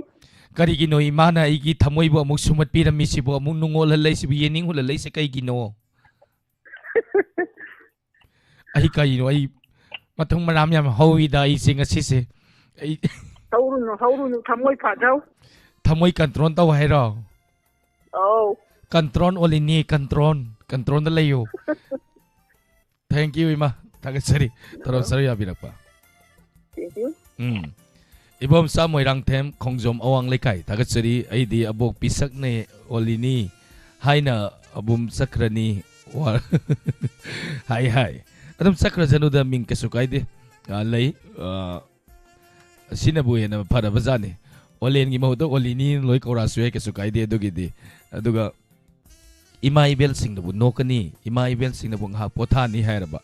ꯀꯔꯤꯒꯤꯅꯣ ꯏꯃꯥꯅ ꯑꯩꯒꯤ ꯊꯃꯣꯏꯕꯨ ꯑꯃꯨꯛ ꯁꯨꯝꯍꯠꯄꯤꯔꯝꯃꯤꯁꯤꯕꯨ, ꯑꯃꯨꯛ ꯅꯨꯡꯉꯣꯜꯍꯜꯂꯛꯏꯁꯤꯕꯨ, ꯌꯦꯡꯅꯤꯡ ꯍꯨꯜꯍꯜꯂꯛꯏꯁꯦ ꯀꯩꯒꯤꯅꯣ? ꯑꯩ ꯀꯩꯅꯣ, ꯑꯩ ꯃꯊꯪ ꯃꯔꯥꯡ ꯌꯥꯝ ꯍꯧꯋꯤꯗ ꯑꯩꯁꯦ ꯉꯁꯤꯁꯦ꯫ ꯑꯩ ꯍꯧꯔꯨꯅꯨ, ꯍꯧꯔꯨꯅꯨ, ꯊꯃꯣꯏ ꯐꯥꯊꯧ꯫ ꯊꯃꯣꯏ control ꯇꯧ ꯍꯥꯏꯔꯣ? ꯑꯧ꯫ Control ꯑꯣꯜꯂꯤꯅꯤ, control꯫ Controlꯗ ꯂꯩꯌꯨ꯫ Thank you, ꯏꯃꯥ꯫ ꯊꯥꯒꯠꯆꯔꯤ꯫ ꯇꯔꯥꯃꯁꯥꯔꯣꯏ ꯌꯥꯕꯤꯔꯛꯄ꯫ Thank you꯫ ꯎꯝ꯫ ꯏꯕꯣꯝꯆꯥ ꯃꯣꯏꯔꯥꯡꯊꯦꯝ, ꯈꯣꯡꯖꯣꯝ ꯑꯋꯥꯡ ꯂꯩꯀꯥꯏ, ꯊꯥꯒꯠꯆꯔꯤ꯫ ꯑꯩꯗꯤ ꯑꯕꯣꯛ ꯄꯤꯁꯛꯅꯦ ꯑꯣꯜꯂꯤꯅꯤ ꯍꯥꯏꯅ ꯑꯕꯨꯝ ꯆꯠꯈ꯭ꯔꯅꯤ꯫ ꯋꯥ-, ꯍꯥꯏ, ꯍꯥꯏ꯫ ꯑꯗꯨꯝ ꯆꯠꯈ꯭ꯔꯁꯅꯨꯗ, ꯃꯤꯡ ꯀꯩꯁꯨ ꯀꯥꯏꯗꯦ꯫ ꯑ, ꯂꯩ꯫ ꯑ, ꯁꯤꯅꯕꯨ ꯍꯦꯟꯅ ꯐꯔꯕꯖꯥꯠꯅꯤ꯫ ꯑꯣꯂꯦꯟꯒꯤ ꯃꯍꯨꯠꯇ ꯑꯣꯂꯤꯅꯤ ꯂꯣꯏ ꯀꯧꯔꯛꯑꯁꯨ ꯌꯥꯏ, ꯀꯩꯁꯨ ꯀꯥꯏꯗꯦ ꯑꯗꯨꯒꯤꯗꯤ꯫ ꯑꯗꯨꯒ ꯏꯃꯥ ꯏꯕꯦꯜꯁꯤꯡꯅꯕꯨ ꯅꯣꯛꯀꯅꯤ, ꯏꯃꯥ ꯏꯕꯦꯜꯁꯤꯡꯅꯕꯨ ꯉꯥꯏꯍꯥꯛ ꯄꯣꯊꯥꯅꯤ ꯍꯥꯏꯔꯕ꯫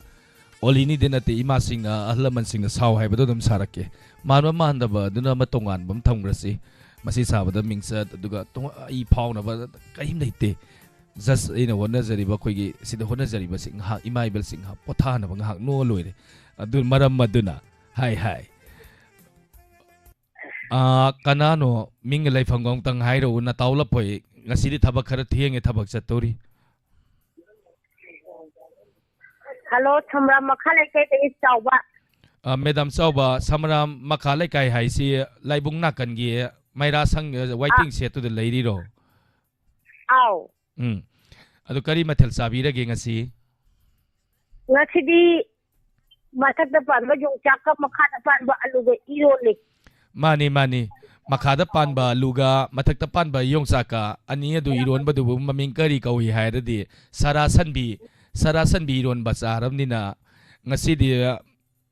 ꯑꯣꯂꯤꯅꯤꯗꯤ ꯅꯠꯇꯦ, ꯏꯃꯥꯁꯤꯡꯅ, ꯑꯍꯜ ꯂꯃꯟꯁꯤꯡꯅ ꯁꯥꯎ ꯍꯥꯏꯕꯗꯣ ꯑꯗꯨꯝ ꯁꯥꯔꯛꯀꯦ꯫ ꯃꯥꯟꯕ ꯃꯥꯟꯗꯕ ꯑꯗꯨꯅ ꯑꯃ ꯇꯣꯉꯥꯟꯕ ꯑꯃ ꯊꯝꯈ꯭ꯔꯁꯤ꯫ ꯃꯁꯤ ꯁꯥꯕꯗ ꯃꯤꯡꯆꯠ, ꯑꯗꯨꯒ ꯇꯣꯉꯥ-, ꯑꯩ ꯐꯥꯎꯅꯕ ꯀꯔꯤꯝ ꯂꯩꯇꯦ꯫ Just ꯑꯩꯅ ꯍꯣꯠꯅꯖꯔꯤꯕ, ꯑꯩꯈꯣꯏꯒꯤ ꯁꯤꯗ ꯍꯣꯠꯅꯖꯔꯤꯕꯁꯤ ꯉꯥꯏꯍꯥꯛ, ꯏꯃꯥ ꯏꯕꯦꯜꯁꯤꯡ ꯉꯥꯏꯍꯥꯛ ꯄꯣꯊꯥꯅꯕ ꯉꯥꯏꯍꯥꯛ ꯅꯣꯛꯑ ꯂꯣꯏꯔꯦ꯫ ꯑꯗꯨ ꯃꯔꯝ ꯑꯗꯨꯅ, ꯍꯥꯏ, ꯍꯥꯏ꯫ ꯑꯥ, ꯀꯅꯥꯅꯣ? ꯃꯤꯡꯒ ꯂꯩꯐꯝꯒ ꯑꯃꯨꯛꯇꯪ ꯍꯥꯏꯔꯛꯎ, ꯅꯇꯥꯎ ꯂꯐꯣꯏ꯫ ꯉꯁꯤꯗꯤ ꯊꯕꯛ ꯈꯔ ꯊꯦꯡꯉꯦ, ꯊꯕꯛ ꯆꯠꯇꯧꯔꯤ꯫ ꯍꯜꯂꯣ, ꯁꯝꯔꯥꯝ ꯃꯈꯥ ꯂꯩꯀꯥꯏꯗꯒꯤ ꯆꯥꯎꯕ꯫ ꯑ, ꯃꯦꯗꯥꯝ ꯆꯥꯎꯕ, ꯁꯃꯔꯥꯝ ꯃꯈꯥ ꯂꯩꯀꯥꯏ ꯍꯥꯏꯁꯤ ꯂꯥꯏꯕꯨꯡ ꯅꯥꯀꯟꯒꯤ ꯃꯩꯔꯥ ꯁꯪ, ꯑ, ꯋꯥꯏꯇꯤꯡ ꯁꯦꯠꯇꯨꯗ ꯂꯩꯔꯤꯔꯣ? ꯑꯥꯎ꯫ ꯎꯝ꯫ ꯑꯗꯨ ꯀꯔꯤ ꯃꯊꯦꯜ ꯆꯥꯕꯤꯔꯒꯦ ꯉꯁꯤ? ꯉꯁꯤꯗꯤ ꯃꯊꯛꯇ ꯄꯥꯟꯕ ꯌꯣꯡꯆꯥꯛꯀ ꯃꯈꯥꯗ ꯄꯥꯟꯕ ꯑꯂꯨꯒ ꯏꯔꯣꯜꯂꯤ꯫ ꯃꯥꯅꯤ, ꯃꯥꯅꯤ꯫ ꯃꯈꯥꯗ ꯄꯥꯟꯕ ꯑꯂꯨꯒ ꯃꯊꯛꯇ ꯄꯥꯟꯕ ꯌꯣꯡꯆꯥꯛꯀ ꯑꯅꯤ ꯑꯗꯨ ꯏꯔꯣꯟꯕꯗꯨꯕꯨ ꯃꯃꯤꯡ ꯀꯔꯤ ꯀꯧꯏ ꯍꯥꯏꯔꯗꯤ, ꯁꯔꯥ ꯁꯟꯕꯤ, ꯁꯔꯥ ꯁꯟꯕꯤ ꯏꯔꯣꯟꯕ ꯆꯥꯔꯕꯅꯤꯅ ꯉꯁꯤꯗꯤ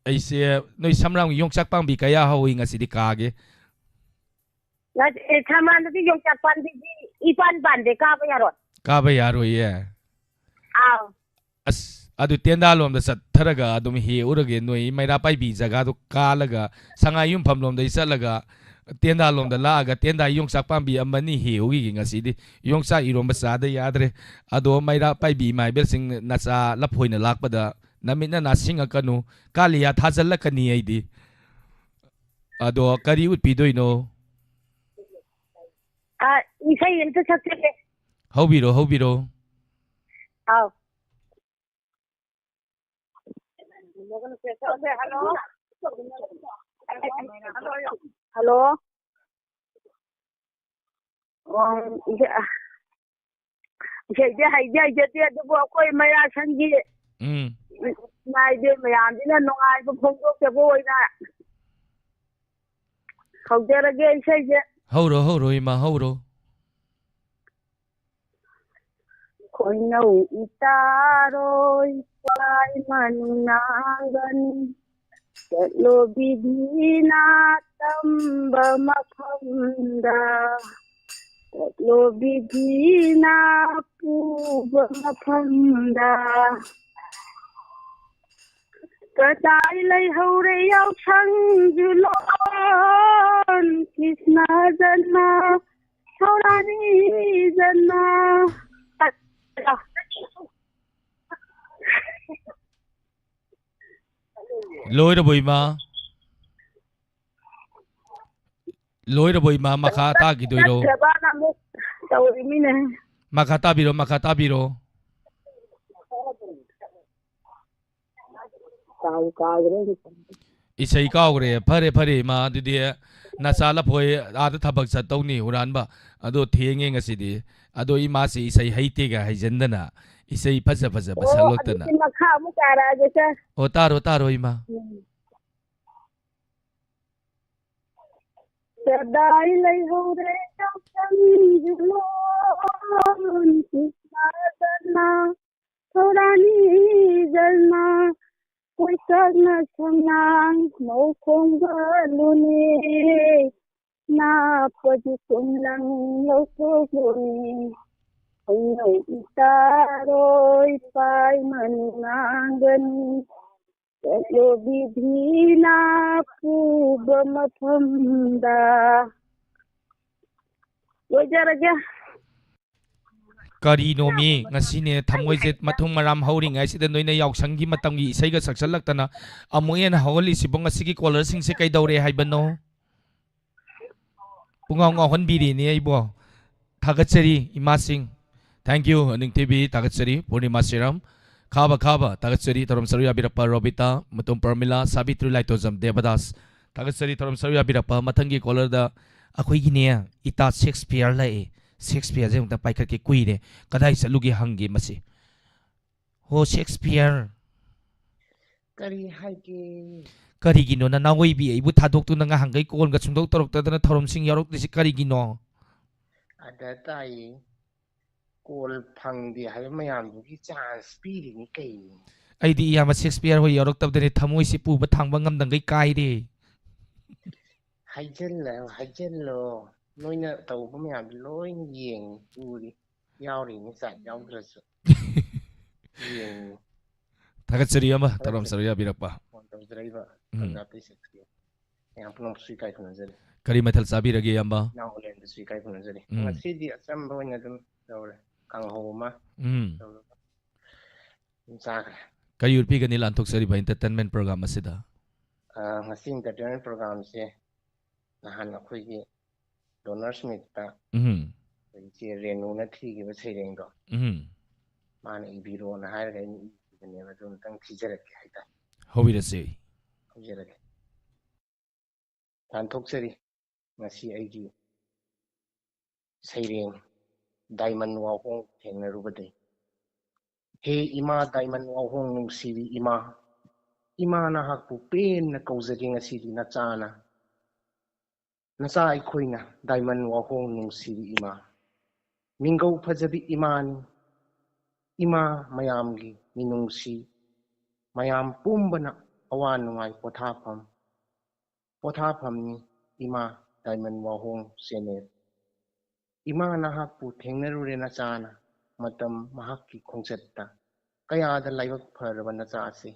ꯑꯩꯁꯦ ꯅꯣꯏ ꯁꯝꯔꯥꯝꯒꯤ ꯌꯣꯡꯆꯥꯛ ꯄꯥꯝꯕꯤ ꯀꯌꯥ ꯍꯧꯏ ꯉꯁꯤꯗꯤ ꯀꯥꯒꯦ? ꯅꯠ-, ꯑꯦ, ꯁꯃꯥꯟꯗꯗꯤ ꯌꯣꯡꯆꯥꯛ ꯄꯥꯝꯕꯤꯗꯤ ꯏꯄꯥꯟ ꯄꯥꯟꯗꯦ, ꯀꯥꯕ ꯌꯥꯔꯣꯏ꯫ ꯀꯥꯕ ꯌꯥꯔꯣꯏꯌꯦ? ꯑꯥꯎ꯫ ꯑꯁ, ꯑꯗꯨ ꯇꯦꯟꯗꯥꯂꯣꯝꯗ ꯆꯠꯊꯔꯒ ꯑꯗꯨꯝ ꯍꯦꯛꯎꯔꯒꯦ, ꯅꯣꯏ ꯃꯩꯔꯥ ꯄꯥꯏꯕꯤ ꯖꯒꯥꯗꯣ ꯀꯥꯜꯂꯒ, ꯁꯉꯥꯏ ꯌꯨꯝꯐꯝ ꯂꯣꯝꯗꯒꯤ ꯆꯠꯂꯒ, ꯇꯦꯟꯗꯥꯂꯣꯝꯗ ꯂꯥꯛꯑꯒ, ꯇꯦꯟꯗꯥ ꯌꯣꯡꯆꯥꯛ ꯄꯥꯝꯕꯤ ꯑꯃꯅꯤ ꯍꯦꯛꯎꯈꯤꯒꯦ ꯉꯁꯤꯗꯤ꯫ ꯌꯣꯡꯆꯥꯛ ꯏꯔꯣꯝꯕ ꯆꯥꯗ ꯌꯥꯗ꯭ꯔꯦ꯫ ꯑꯗꯣ ꯃꯩꯔꯥ ꯄꯥꯏꯕꯤ ꯏꯃꯥ ꯏꯕꯦꯜꯁꯤꯡ, ꯅꯆꯥ ꯂꯐꯣꯏꯅ ꯂꯥꯛꯄꯗ ꯅꯃꯤꯠ ꯅꯅꯥ ꯁꯤꯡꯉꯛꯀꯅꯨ, ꯀꯥꯂꯤꯌꯥ ꯊꯥꯖꯤꯜꯂꯛꯀꯅꯤ ꯑꯩꯗꯤ꯫ ꯑꯗꯣ ꯀꯔꯤ ꯎꯠꯄꯤꯗꯣꯏꯅꯣ? ꯑ, ꯏꯁꯩ ꯑꯝꯇ ꯁꯛꯆꯒꯦ꯫ ꯍꯧꯕꯤꯔꯣ, ꯍꯧꯕꯤꯔꯣ꯫ ꯑꯥꯎ꯫ ꯍꯜꯂꯣ꯫ ꯍꯜꯂꯣ꯫ ꯑꯣ, ꯏꯁꯩ-, ꯏꯁꯩꯁꯦ ꯍꯩꯗꯤ ꯍꯩꯖꯗꯦ, ꯑꯗꯨꯕꯨ ꯑꯩꯈꯣꯏ ꯃꯩꯔꯥ ꯁꯪꯒꯤ ꯎꯝ꯫ ꯏꯃꯥ ꯏꯕꯦꯟ ꯃꯌꯥꯝꯁꯤꯅ ꯅꯨꯡꯉꯥꯏꯕ ꯐꯣꯡꯗꯣꯛꯆꯕ ꯑꯣꯏꯅ ꯍꯧꯖꯔꯒꯦ ꯏꯁꯩꯁꯦ꯫ ꯍꯧꯔꯣ, ꯍꯧꯔꯣ, ꯏꯃꯥ, ꯍꯧꯔꯣ꯫ ꯈꯣꯏꯅꯧ ꯏꯇꯥꯔꯣꯏ ꯄꯥꯏꯃꯟ ꯅꯥꯒꯅꯤ꯫ ꯆꯠꯂꯣ ꯕꯤꯙꯤꯅ ꯇꯝꯕ ꯃꯐꯝꯗ, ꯆꯠꯂꯣ ꯕꯤꯙꯤꯅ ꯄꯨꯕ ꯃꯐꯝꯗ꯫ ꯀꯗꯥꯏ ꯂꯩꯍꯧꯔꯦ ꯌꯥꯎꯁꯪ ꯖꯨꯂꯣꯟ ꯀ꯭ꯔꯤꯁꯅ ꯖꯟꯃ ꯊꯧꯔꯥꯅꯤ ꯖꯟꯃ꯫ ꯂꯣꯏꯔꯕꯣ ꯏꯃꯥ? ꯂꯣꯏꯔꯕꯣ ꯏꯃꯥ? ꯃꯈꯥ ꯇꯥꯈꯤꯗꯣꯏꯔꯣ? ꯆꯠꯈ꯭ꯔꯕꯅ ꯑꯃꯨꯛ ꯇꯧꯔꯤꯃꯤꯅꯦ꯫ ꯃꯈꯥ ꯇꯥꯕꯤꯔꯣ, ꯃꯈꯥ ꯇꯥꯕꯤꯔꯣ꯫ ꯀꯥꯎ ꯀꯥꯎꯈ꯭ꯔꯦ꯫ ꯏꯁꯩ ꯀꯥꯎꯈ꯭ꯔꯦ꯫ ꯐꯔꯦ, ꯐꯔꯦ ꯏꯃꯥ, ꯑꯗꯨꯗꯤ ꯅꯆꯥ ꯂꯐꯣꯏ ꯑꯥꯗ ꯊꯕꯛ ꯆꯠꯇꯧꯅꯤ ꯍꯨꯔꯥꯟꯕ꯫ ꯑꯗꯣ ꯊꯦꯡꯉꯦ ꯉꯁꯤꯗꯤ꯫ ꯑꯗꯣ ꯏꯃꯥꯁꯤ ꯏꯁꯩ ꯍꯩꯇꯦꯒ ꯍꯩꯖꯟꯗꯅ ꯏꯁꯩ ꯐꯖ ꯐꯖꯕ ꯑꯣ, ꯁꯛꯂꯛꯇꯅ꯫ ꯑꯗꯨꯗꯤ ꯃꯈꯥ ꯑꯃꯨꯛ ꯇꯥꯔꯛꯑꯒꯦ ꯁꯥꯔ꯫ ꯑꯣ, ꯇꯥꯔꯣ, ꯇꯥꯔꯣ ꯏꯃꯥ꯫ ꯎꯝ꯫ ꯀꯗꯥꯏ ꯂꯩꯍꯧꯔꯦ ꯌꯥꯎꯁꯪ ꯖꯨꯂꯣꯟ ꯀ꯭ꯔꯤꯁꯅ ꯖꯟꯃ ꯊꯧꯔꯥꯅꯤ ꯖꯟꯃ꯫ ꯀꯣꯏꯆꯠꯅ ꯁꯉꯥꯡ ꯃꯧ ꯈꯣꯡꯒꯠꯂꯨꯅꯦ꯫ ꯅꯥꯞꯄꯗꯤ ꯀꯨꯝꯂꯪ ꯂꯧꯊꯣꯛꯂꯨꯅꯤ꯫ ꯍꯩꯅꯧ ꯏꯇꯥꯔꯣꯏ ꯄꯥꯏꯃꯟ ꯉꯥꯡꯒꯅꯤ꯫ ꯆꯠꯂꯣ ꯕꯤꯙꯤꯅ ꯄꯨꯕ ꯃꯐꯝꯗ꯫ ꯂꯣꯏꯖꯔꯒꯦ꯫ ꯀꯔꯤꯅꯣꯃꯤ, ꯉꯁꯤꯅꯦ ꯊꯃꯣꯏꯁꯦ ꯃꯊꯨꯝ ꯃꯔꯥꯝ ꯍꯧꯔꯤꯉꯩꯁꯤꯗ ꯅꯣꯏꯅ ꯌꯥꯎꯁꯪꯒꯤ ꯃꯇꯝꯒꯤ ꯏꯁꯩꯒ ꯁꯛꯆꯜꯂꯛꯇꯅ ꯑꯃꯨꯛ ꯍꯦꯟꯅ ꯍꯧꯍꯜꯂꯤꯁꯤꯕꯨ? ꯉꯁꯤꯒꯤ ꯀꯣꯂꯔꯁꯤꯡꯁꯦ ꯀꯩꯗꯧꯔꯦ ꯍꯥꯏꯕꯅꯣ? ꯄꯨꯡꯉꯥꯎ ꯉꯥꯎꯍꯟꯕꯤꯔꯤꯅꯦ ꯑꯩꯕꯣ꯫ ꯊꯥꯒꯠꯆꯔꯤ ꯏꯃꯥꯁꯤꯡ꯫ Thank you, ꯅꯤꯡꯊꯤꯕꯤ, ꯊꯥꯒꯠꯆꯔꯤ꯫ ꯄꯨꯔꯅꯤꯃꯥ ꯁꯤꯔꯝ, ꯈꯥꯕ ꯈꯥꯕ, ꯊꯥꯒꯠꯆꯔꯤ꯫ ꯊꯧꯔꯝ ꯁꯔꯨꯛ ꯌꯥꯕꯤꯔꯛꯄ ꯔꯣꯕꯤꯇꯥ, ꯃꯇꯣꯝ ꯄ꯭ꯔꯃꯤꯂꯥ, ꯁꯥꯕꯤꯇ꯭ꯔꯤ ꯂꯥꯏꯇꯣꯖꯝ ꯗꯦꯕꯗꯥꯁ, ꯊꯥꯒꯠꯆꯔꯤ꯫ ꯊꯧꯔꯝ ꯁꯔꯨꯛ ꯌꯥꯕꯤꯔꯛꯄ꯫ ꯃꯊꯪꯒꯤ ꯀꯣꯂꯔꯗ ꯑꯩꯈꯣꯏꯒꯤꯅꯦ ꯏꯇꯥ ꯁꯦꯛꯁꯄꯤꯌꯔ ꯂꯥꯛꯑꯦ꯫ ꯁꯦꯛꯁꯄꯤꯌꯔꯁꯦ ꯑꯃꯨꯛꯇ ꯄꯥꯏꯈꯠꯀꯦ ꯀꯨꯏꯔꯦ꯫ ꯀꯗꯥꯏ ꯆꯠꯂꯨꯒꯦ ꯍꯪꯒꯦ ꯃꯁꯤ꯫ ꯍꯣ ꯁꯦꯛꯁꯄꯤꯌꯔ꯫ ꯀꯔꯤ ꯍꯥꯏꯒꯦ? ꯀꯔꯤꯒꯤꯅꯣ ꯅꯅꯥꯎ ꯑꯣꯏꯕꯤ ꯑꯩꯕꯨ ꯊꯥꯗꯣꯛꯇꯨꯅ ꯉꯍꯥꯟꯈꯩ ꯀꯣꯜꯒ ꯁꯨꯡꯇꯧ ꯇꯧꯔꯛꯇꯗꯅ ꯊꯧꯔꯝꯁꯤꯡ ꯌꯥꯎꯔꯛꯇ꯭ꯔꯤꯁꯤ ꯀꯔꯤꯒꯤꯅꯣ? ꯑꯗ ꯇꯥꯏꯌꯦ, ꯀꯣꯜ ꯐꯪꯗꯦ ꯍꯥꯏꯕ ꯃꯌꯥꯝꯗꯨꯒꯤ ꯆꯥꯟꯁ ꯄꯤꯔꯤꯅꯤ ꯀꯩꯅꯣ꯫ ꯑꯩꯗꯤ ꯏꯌꯥꯝꯕ ꯁꯦꯛꯁꯄꯤꯌꯔ ꯍꯣꯏ ꯌꯥꯎꯔꯛꯇꯕꯗꯅꯤ ꯊꯃꯣꯏꯁꯤ ꯄꯨꯕ ꯊꯥꯡꯕ ꯉꯝꯗꯉꯩ ꯀꯥꯏꯔꯦ꯫ ꯍꯥꯏꯖꯤꯜꯂꯣ, ꯍꯥꯏꯖꯤꯜꯂꯣ꯫ ꯅꯣꯏꯅ ꯇꯧꯕ ꯃꯌꯥꯝꯗꯣ ꯂꯣꯏꯅ ꯌꯦꯡꯉꯤ, ꯎꯔꯤ, ꯌꯥꯎꯔꯤꯅꯤ, ꯆꯥꯠ ꯌꯥꯎꯗ꯭ꯔꯁꯨ ꯌꯦꯡꯉꯤ꯫ ꯊꯥꯒꯠꯆꯔꯤ ꯏꯌꯥꯝꯕ, ꯊꯧꯔꯝ ꯆꯔꯨ ꯌꯥꯕꯤꯔꯛꯄ꯫ ꯐꯣꯟ ꯇꯧꯖꯔꯛꯏꯕ ꯎꯝ꯫ ꯇꯟꯖꯥ ꯇꯩꯁꯛꯁꯤ ꯃꯌꯥꯝ ꯄꯨꯝꯅꯃꯛꯁꯨ ꯏꯀꯥꯏ ꯈꯨꯝꯅꯖꯔꯤ꯫ ꯀꯔꯤ ꯃꯊꯦꯜ ꯆꯥꯕꯤꯔꯒꯦ ꯏꯌꯥꯝꯕ? ꯏꯅꯥꯎ ꯑꯣꯂꯦꯟꯗꯁꯨ ꯏꯀꯥꯏ ꯈꯨꯝꯅꯖꯔꯤ꯫ ꯎꯝ꯫ ꯉꯁꯤꯗꯤ ꯑꯆꯝꯕ ꯑꯣꯏꯅ ꯑꯗꯨꯝ ꯇꯧꯔꯦ, ꯀꯥꯡꯍꯧ ꯑꯃ ꯎꯝ꯫ ꯇꯧꯔꯒ ꯑꯗꯨꯝ ꯆꯥꯈ꯭ꯔꯦ꯫ ꯀꯔꯤ ꯎꯠꯄꯤꯒꯅꯤ ꯂꯥꯟꯊꯣꯛꯆꯔꯤꯕ entertainment program ꯑꯁꯤꯗ? ꯑ, ꯉꯁꯤ entertainment programꯁꯦ ꯅꯍꯥꯟ ꯑꯩꯈꯣꯏꯒꯤ Donors Meetꯇ ꯎꯝ꯫ ꯑꯩꯈꯣꯏ ꯏꯆꯦ ꯔꯦꯅꯨꯅ ꯊꯤꯈꯤꯕ ꯁꯩꯔꯦꯡꯗꯣ ꯎꯝ꯫ ꯃꯥꯅ ꯏꯕꯤꯔꯣꯅ ꯍꯥꯏꯔꯒ ꯑꯩꯅ ꯏꯈꯤꯕꯅꯦꯕ꯫ ꯑꯗꯨ ꯑꯝꯇꯪ ꯊꯤꯖꯔꯛꯀꯦ ꯍꯥꯏꯇꯥꯔꯦ꯫ ꯍꯧꯕꯤꯔꯁꯤ꯫ ꯍꯧꯖꯔꯒꯦ꯫ ꯂꯥꯟꯊꯣꯛꯆꯔꯤ ꯉꯁꯤ ꯑꯩꯒꯤ ꯁꯩꯔꯦꯡ ꯗꯥꯏꯃꯟ ꯋꯥꯍꯣꯡ ꯊꯦꯡꯅꯔꯨꯕꯗꯩ꯫ ꯍꯦ ꯏꯃꯥ ꯗꯥꯏꯃꯟ ꯋꯥꯍꯣꯡ ꯅꯨꯡꯁꯤꯕꯤ ꯏꯃꯥ, ꯏꯃꯥ ꯅꯍꯥꯛꯄꯨ ꯄꯦꯟꯅ ꯀꯧꯖꯒꯦ ꯉꯁꯤꯗꯤ ꯅꯆꯥꯅ꯫ ꯅꯆꯥ ꯑꯩꯈꯣꯏꯅ ꯗꯥꯏꯃꯟ ꯋꯥꯍꯣꯡ ꯅꯨꯡꯁꯤꯕꯤ ꯏꯃꯥ꯫ ꯃꯤꯡꯒꯧ ꯐꯖꯕꯤ ꯏꯃꯥꯅꯤ꯫ ꯏꯃꯥ ꯃꯌꯥꯝꯒꯤ ꯃꯤꯅꯨꯡꯁꯤ꯫ ꯃꯌꯥꯝ ꯄꯨꯝꯕꯅ ꯑꯋꯥ ꯅꯨꯡꯉꯥꯏ ꯄꯣꯊꯥꯐꯝ꯫ ꯄꯣꯊꯥꯐꯝꯅꯤ ꯏꯃꯥ ꯗꯥꯏꯃꯟ ꯋꯥꯍꯣꯡ ꯆꯦꯅꯦꯜ꯫ ꯏꯃꯥ ꯅꯍꯥꯛꯄꯨ ꯊꯦꯡꯅꯔꯨꯔꯦ ꯅꯆꯥꯅ꯫ ꯃꯇꯝ ꯃꯍꯥꯛꯀꯤ ꯈꯣꯡꯆꯠꯇ ꯀꯌꯥꯗ ꯂꯥꯏꯕꯛ ꯐꯔꯕ ꯅꯆꯥꯁꯦ꯫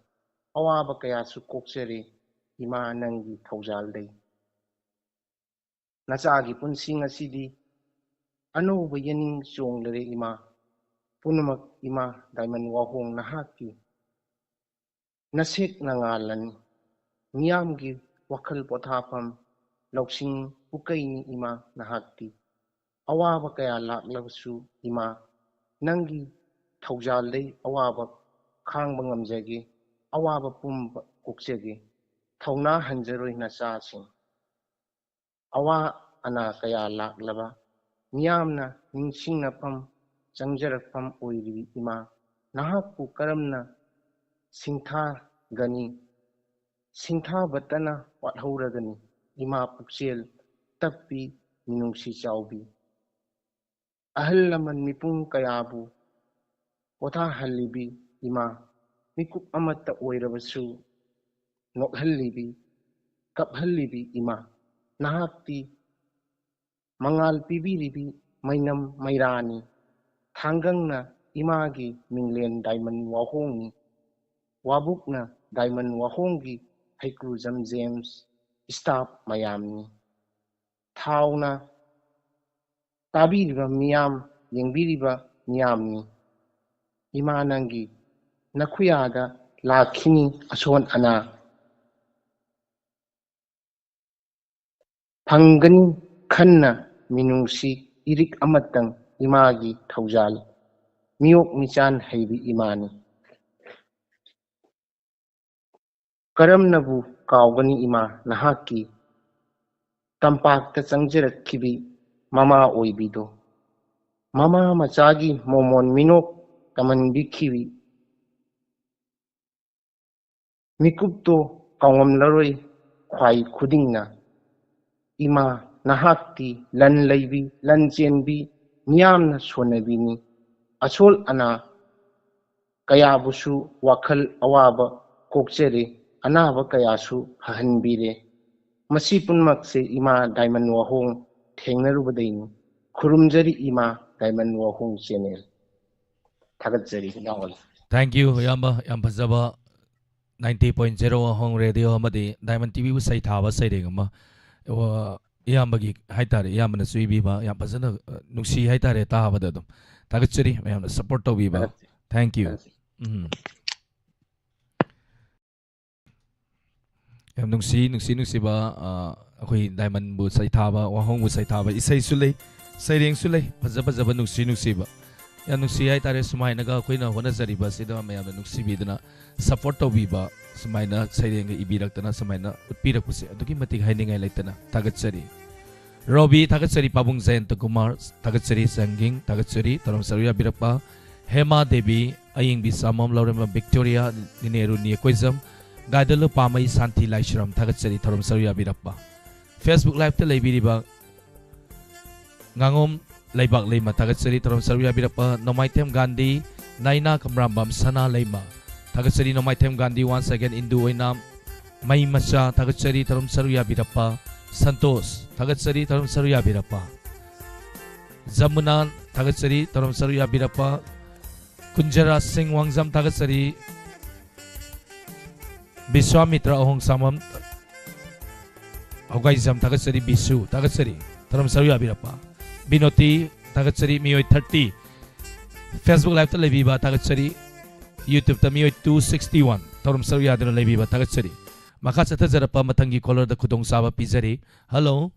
ꯑꯋꯥꯕ ꯀꯌꯥꯁꯨ ꯀꯣꯛꯆꯔꯦ ꯏꯃꯥ ꯅꯪꯒꯤ ꯊꯧꯖꯥꯜꯗꯩ꯫ ꯅꯆꯥꯒꯤ ꯄꯨꯟꯁꯤ ꯉꯁꯤꯗꯤ ꯑꯅꯧꯕ ꯌꯦꯅꯤꯡ ꯆꯣꯡꯂꯔꯦ ꯏꯃꯥ꯫ ꯄꯨꯝꯅꯃꯛ ꯏꯃꯥ ꯗꯥꯏꯃꯟ ꯋꯥꯍꯣꯡ ꯅꯍꯥꯛꯀꯤ ꯅꯁꯦꯛ ꯅꯉꯥꯜꯂꯅꯤ꯫ ꯃꯤꯌꯥꯝꯒꯤ ꯋꯥꯈꯜ ꯄꯣꯊꯥꯐꯝ, ꯂꯧꯁꯤꯡ ꯄꯨꯀꯩꯅꯤ ꯏꯃꯥ ꯅꯍꯥꯛꯇꯤ꯫ ꯑꯋꯥꯕ ꯀꯌꯥ ꯂꯥꯛꯂꯕꯁꯨ ꯏꯃꯥ, ꯅꯪꯒꯤ ꯊꯧꯖꯥꯜꯗꯩ ꯑꯋꯥꯕ ꯈꯥꯡꯕ ꯉꯝꯖꯒꯦ, ꯑꯋꯥꯕ ꯄꯨꯝꯕ ꯀꯣꯛꯆꯒꯦ꯫ ꯊꯧꯅꯥ ꯍꯟꯖꯔꯣꯏ ꯅꯆꯥꯁꯤꯡ꯫ ꯑꯋꯥ ꯑꯅꯥ ꯀꯌꯥ ꯂꯥꯛꯂꯕ, ꯃꯤꯌꯥꯝꯅ ꯅꯤꯡꯁꯤꯡꯅꯐꯝ ꯆꯪꯖꯔꯛꯐꯝ ꯑꯣꯏꯔꯤꯕꯤ ꯏꯃꯥ, ꯅꯍꯥꯛꯄꯨ ꯀꯔꯝꯅ ꯁꯤꯡꯊꯥꯒꯅꯤ? ꯁꯤꯡꯊꯥꯕꯇꯅ ꯋꯥꯠꯍꯧꯔꯒꯅꯤ ꯏꯃꯥ ꯄꯨꯛꯆꯦꯜ ꯇꯞꯄꯤ, ꯃꯤꯅꯨꯡꯁꯤ ꯆꯥꯎꯕꯤ꯫ ꯑꯍꯜ ꯂꯃꯟ ꯃꯤꯄꯨꯝ ꯀꯌꯥꯕꯨ ꯄꯣꯊꯥꯍꯜꯂꯤꯕꯤ ꯏꯃꯥ, ꯃꯤꯀꯨꯞ ꯑꯃꯠꯇ ꯑꯣꯏꯔꯕꯁꯨ ꯅꯣꯛꯍꯜꯂꯤꯕꯤ, ꯀꯞꯍꯜꯂꯤꯕꯤ ꯏꯃꯥ, ꯅꯍꯥꯛꯇꯤ ꯃꯉꯥꯜ ꯄꯤꯕꯤꯔꯤꯕꯤ ꯃꯩꯅꯝ ꯃꯩꯔꯥꯅꯤ꯫ ꯊꯥꯡꯒꯪꯅ ꯏꯃꯥꯒꯤ ꯃꯤꯡꯂꯦꯟ diamond ꯋꯥꯍꯣꯡꯅꯤ꯫ ꯋꯥꯕꯨꯛꯅ diamond ꯋꯥꯍꯣꯡꯒꯤ ꯍꯩꯀ꯭ꯔꯨꯖꯝ ꯖꯦꯝꯁ, staff ꯃꯌꯥꯝꯅꯤ꯫ ꯊꯥꯎꯅ ꯇꯥꯕꯤꯔꯤꯕ ꯃꯤꯌꯥꯝ, ꯌꯦꯡꯕꯤꯔꯤꯕ ꯃꯤꯌꯥꯝꯅꯤ꯫ ꯏꯃꯥ ꯅꯪꯒꯤ ꯅꯈꯨꯌꯥꯗ ꯂꯥꯛꯈꯤꯅꯤ ꯑꯁꯣꯟ ꯑꯅꯥ꯫ ꯐꯪꯒꯅꯤ ꯈꯟꯅ ꯃꯤꯅꯨꯡꯁꯤ ꯏꯔꯤꯛ ꯑꯃꯇꯪ ꯏꯃꯥꯒꯤ ꯊꯧꯖꯥꯜ꯫ ꯃꯤꯑꯣꯛ ꯃꯤꯆꯥꯟ ꯍꯩꯕꯤ ꯏꯃꯥꯅꯤ꯫ ꯀꯔꯝꯅꯕꯨ ꯀꯥꯎꯒꯅꯤ ꯏꯃꯥ ꯅꯍꯥꯛꯀꯤ ꯇꯝꯄꯥꯛꯇ ꯆꯪꯖꯔꯛꯈꯤꯕꯤ ꯃꯃꯥ ꯑꯣꯏꯕꯤꯗꯣ꯫ ꯃꯃꯥ ꯃꯆꯥꯒꯤ ꯃꯣꯃꯣꯟ ꯃꯤꯅꯣꯛ ꯇꯝꯍꯟꯕꯤꯈꯤꯕꯤ꯫ ꯃꯤꯀꯨꯞꯇꯣ ꯀꯥꯎꯉꯝꯂꯔꯣꯏ ꯈ꯭ꯋꯥꯏ ꯈꯨꯗꯤꯡꯅ꯫ ꯏꯃꯥ ꯅꯍꯥꯛꯇꯤ ꯂꯟ ꯂꯩꯕꯤ, ꯂꯟ ꯆꯦꯟꯕꯤ, ꯃꯤꯌꯥꯝꯅ ꯁꯣꯟꯅꯕꯤꯅꯤ꯫ ꯑꯁꯣꯜ ꯑꯅꯥ ꯀꯌꯥꯕꯨꯁꯨ ꯋꯥꯈꯜ ꯑꯋꯥꯕ ꯀꯣꯛꯆꯔꯦ, ꯑꯅꯥꯕ ꯀꯌꯥꯁꯨ ꯐꯍꯟꯕꯤꯔꯦ꯫ ꯃꯁꯤ ꯄꯨꯝꯅꯃꯛꯁꯦ ꯏꯃꯥ diamond ꯋꯥꯍꯣꯡ ꯊꯦꯡꯅꯔꯨꯕꯗꯩꯅꯤ꯫ ꯈꯨꯔꯨꯝꯖꯔꯤ ꯏꯃꯥ diamond ꯋꯥꯍꯣꯡ channel꯫ ꯊꯥꯒꯠꯆꯔꯤ ꯏꯅꯥꯎ꯫ Thank you ꯏꯌꯥꯝꯕ, ꯌꯥꯝ ꯐꯖꯕ ninety point zero ꯋꯥꯍꯣꯡ ꯔꯦꯗꯤꯑꯣ ꯑꯃꯗꯤ diamond ꯇꯤꯚꯤꯕꯨ ꯁꯩꯊꯥꯕ ꯁꯩꯔꯦꯡ ꯑꯃ, ꯑ, ꯏꯌꯥꯝꯕꯒꯤ ꯍꯥꯏꯇꯥꯔꯦ, ꯏꯌꯥꯝꯕꯅꯁꯨ ꯏꯕꯤꯕ ꯌꯥꯝ ꯐꯖꯅ, ꯑ, ꯅꯨꯡꯁꯤ ꯍꯥꯏꯇꯥꯔꯦ ꯇꯥꯕꯗ꯫ ꯑꯗꯨꯝ ꯊꯥꯒꯠꯆꯔꯤ ꯃꯌꯥꯝꯅ support ꯇꯧꯕꯤꯕ꯫ ꯊꯥꯒꯠꯆꯔꯤ꯫ Thank you꯫ ꯊꯥꯒꯠꯆꯔꯤ꯫ ꯎꯝ꯫ ꯌꯥꯝ ꯅꯨꯡꯁꯤ, ꯅꯨꯡꯁꯤ ꯅꯨꯡꯁꯤꯕ, ꯑ, ꯑꯩꯈꯣꯏ diamondꯕꯨ ꯁꯩꯊꯥꯕ, ꯋꯥꯍꯣꯡꯕꯨ ꯁꯩꯊꯥꯕ ꯏꯁꯩꯁꯨ ꯂꯩ, ꯁꯩꯔꯦꯡꯁꯨ ꯂꯩ, ꯐꯖ ꯐꯖꯕ ꯅꯨꯡꯁꯤ ꯅꯨꯡꯁꯤꯕ꯫ ꯌꯥꯝ ꯅꯨꯡꯁꯤ ꯍꯥꯏꯇꯥꯔꯦ, ꯁꯨꯃꯥꯏꯅꯒ ꯑꯩꯈꯣꯏꯅ ꯍꯣꯠꯅꯖꯔꯤꯕ ꯑꯁꯤꯗ ꯃꯌꯥꯝꯅ ꯅꯨꯡꯁꯤꯕꯤꯗꯅ support ꯇꯧꯕꯤꯕ, ꯁꯨꯃꯥꯏꯅ ꯁꯩꯔꯦꯡꯒ ꯏꯕꯤꯔꯛꯇꯅ ꯁꯨꯃꯥꯏꯅ ꯎꯠꯄꯤꯔꯛꯄꯁꯦ ꯑꯗꯨꯛꯀꯤ ꯃꯇꯤꯛ ꯍꯥꯏꯅꯤꯡꯉꯥꯏ ꯂꯩꯇꯅ ꯊꯥꯒꯠꯆꯔꯤ꯫ ꯔꯣꯕꯤ ꯊꯥꯒꯠꯆꯔꯤ, ꯄꯥꯕꯨꯡ ꯖꯌꯟꯇ ꯀꯨꯃꯥꯔ ꯊꯥꯒꯠꯆꯔꯤ, ꯆꯪꯒꯤꯡ ꯊꯥꯒꯠꯆꯔꯤ, ꯊꯧꯔꯝ ꯁꯔꯨꯛ ꯌꯥꯕꯤꯔꯛꯄ꯫ ꯍꯦꯃꯥ ꯗꯦꯕꯤ, ꯑꯌꯤꯡꯕꯤ ꯁꯥꯃꯝ, ꯂꯧꯔꯦꯝꯕꯝ ꯕꯤꯛꯇꯣꯔꯤꯌꯥ, ꯅꯤꯅꯦꯔꯨ ꯅꯤꯌꯀꯣꯏꯖꯝ, ꯒꯥꯏꯗꯂꯨ ꯄꯥꯃꯩ, ꯁꯥꯟꯇꯤ ꯂꯥꯏꯁ꯭ꯔꯝ ꯊꯥꯒꯠꯆꯔꯤ, ꯊꯧꯔꯝ ꯁꯔꯨꯛ ꯌꯥꯕꯤꯔꯛꯄ꯫ Facebook liveꯇ ꯂꯩꯕꯤꯔꯤꯕ ꯉꯥꯉꯣꯝ ꯂꯩꯕꯥꯛ ꯂꯩꯃ ꯊꯥꯒꯠꯆꯔꯤ, ꯊꯧꯔꯝ ꯁꯔꯨꯛ ꯌꯥꯕꯤꯔꯛꯄ꯫ ꯅꯣꯡꯃꯥꯏꯊꯦꯝ ꯒꯥꯟꯙꯤ, ꯅꯥꯏꯅꯥ ꯀꯝꯔꯥꯝꯕꯝ, ꯁꯅꯥ ꯂꯩꯃ, ꯊꯥꯒꯠꯆꯔꯤ ꯅꯣꯡꯃꯥꯏꯊꯦꯝ ꯒꯥꯟꯙꯤ, once again ꯏꯟꯗꯨ ꯑꯣꯏꯅꯥꯝ꯫ ꯃꯩ ꯃꯆꯥ, ꯊꯥꯒꯠꯆꯔꯤ ꯊꯧꯔꯝ ꯁꯔꯨꯛ ꯌꯥꯕꯤꯔꯛꯄ꯫ ꯁꯟꯇꯣꯁ, ꯊꯥꯒꯠꯆꯔꯤ ꯊꯧꯔꯝ ꯁꯔꯨꯛ ꯌꯥꯕꯤꯔꯛꯄ꯫ ꯖꯃꯨꯅꯥ, ꯊꯥꯒꯠꯆꯔꯤ ꯊꯧꯔꯝ ꯁꯔꯨꯛ ꯌꯥꯕꯤꯔꯛꯄ꯫ ꯀꯨꯟꯖꯔꯥꯖ ꯁꯤꯡ ꯋꯥꯡꯖꯝ, ꯊꯥꯒꯠꯆꯔꯤ꯫ ꯕꯤꯁ꯭ꯋꯥꯃꯤꯇ꯭ꯔ ꯑꯍꯣꯡꯁꯥꯃꯝ, ꯍꯧꯒꯥꯏꯖꯝ, ꯊꯥꯒꯠꯆꯔꯤ꯫ ꯕꯤꯁꯨ, ꯊꯥꯒꯠꯆꯔꯤ ꯊꯧꯔꯝ ꯁꯔꯨꯛ ꯌꯥꯕꯤꯔꯛꯄ꯫ ꯕꯤꯅꯣꯇꯤ, ꯊꯥꯒꯠꯆꯔꯤ꯫ ꯃꯤꯑꯣꯏ thirty, Facebook Live-ꯇ ꯂꯩꯕꯤꯕ ꯊꯥꯒꯠꯆꯔꯤ꯫ YouTube-ꯇ ꯃꯤꯑꯣꯏ two sixty one ꯊꯧꯔꯝ ꯁꯔꯨꯛ ꯌꯥꯗꯨꯅ ꯂꯩꯕꯤꯕ ꯊꯥꯒꯠꯆꯔꯤ꯫ ꯃꯈꯥ ꯆꯠꯊꯖꯔꯛꯄ ꯃꯊꯪꯒꯤ caller-ꯗ ꯈꯨꯗꯣꯡꯆꯥꯕ ꯄꯤꯖꯔꯤ꯫ Hello꯫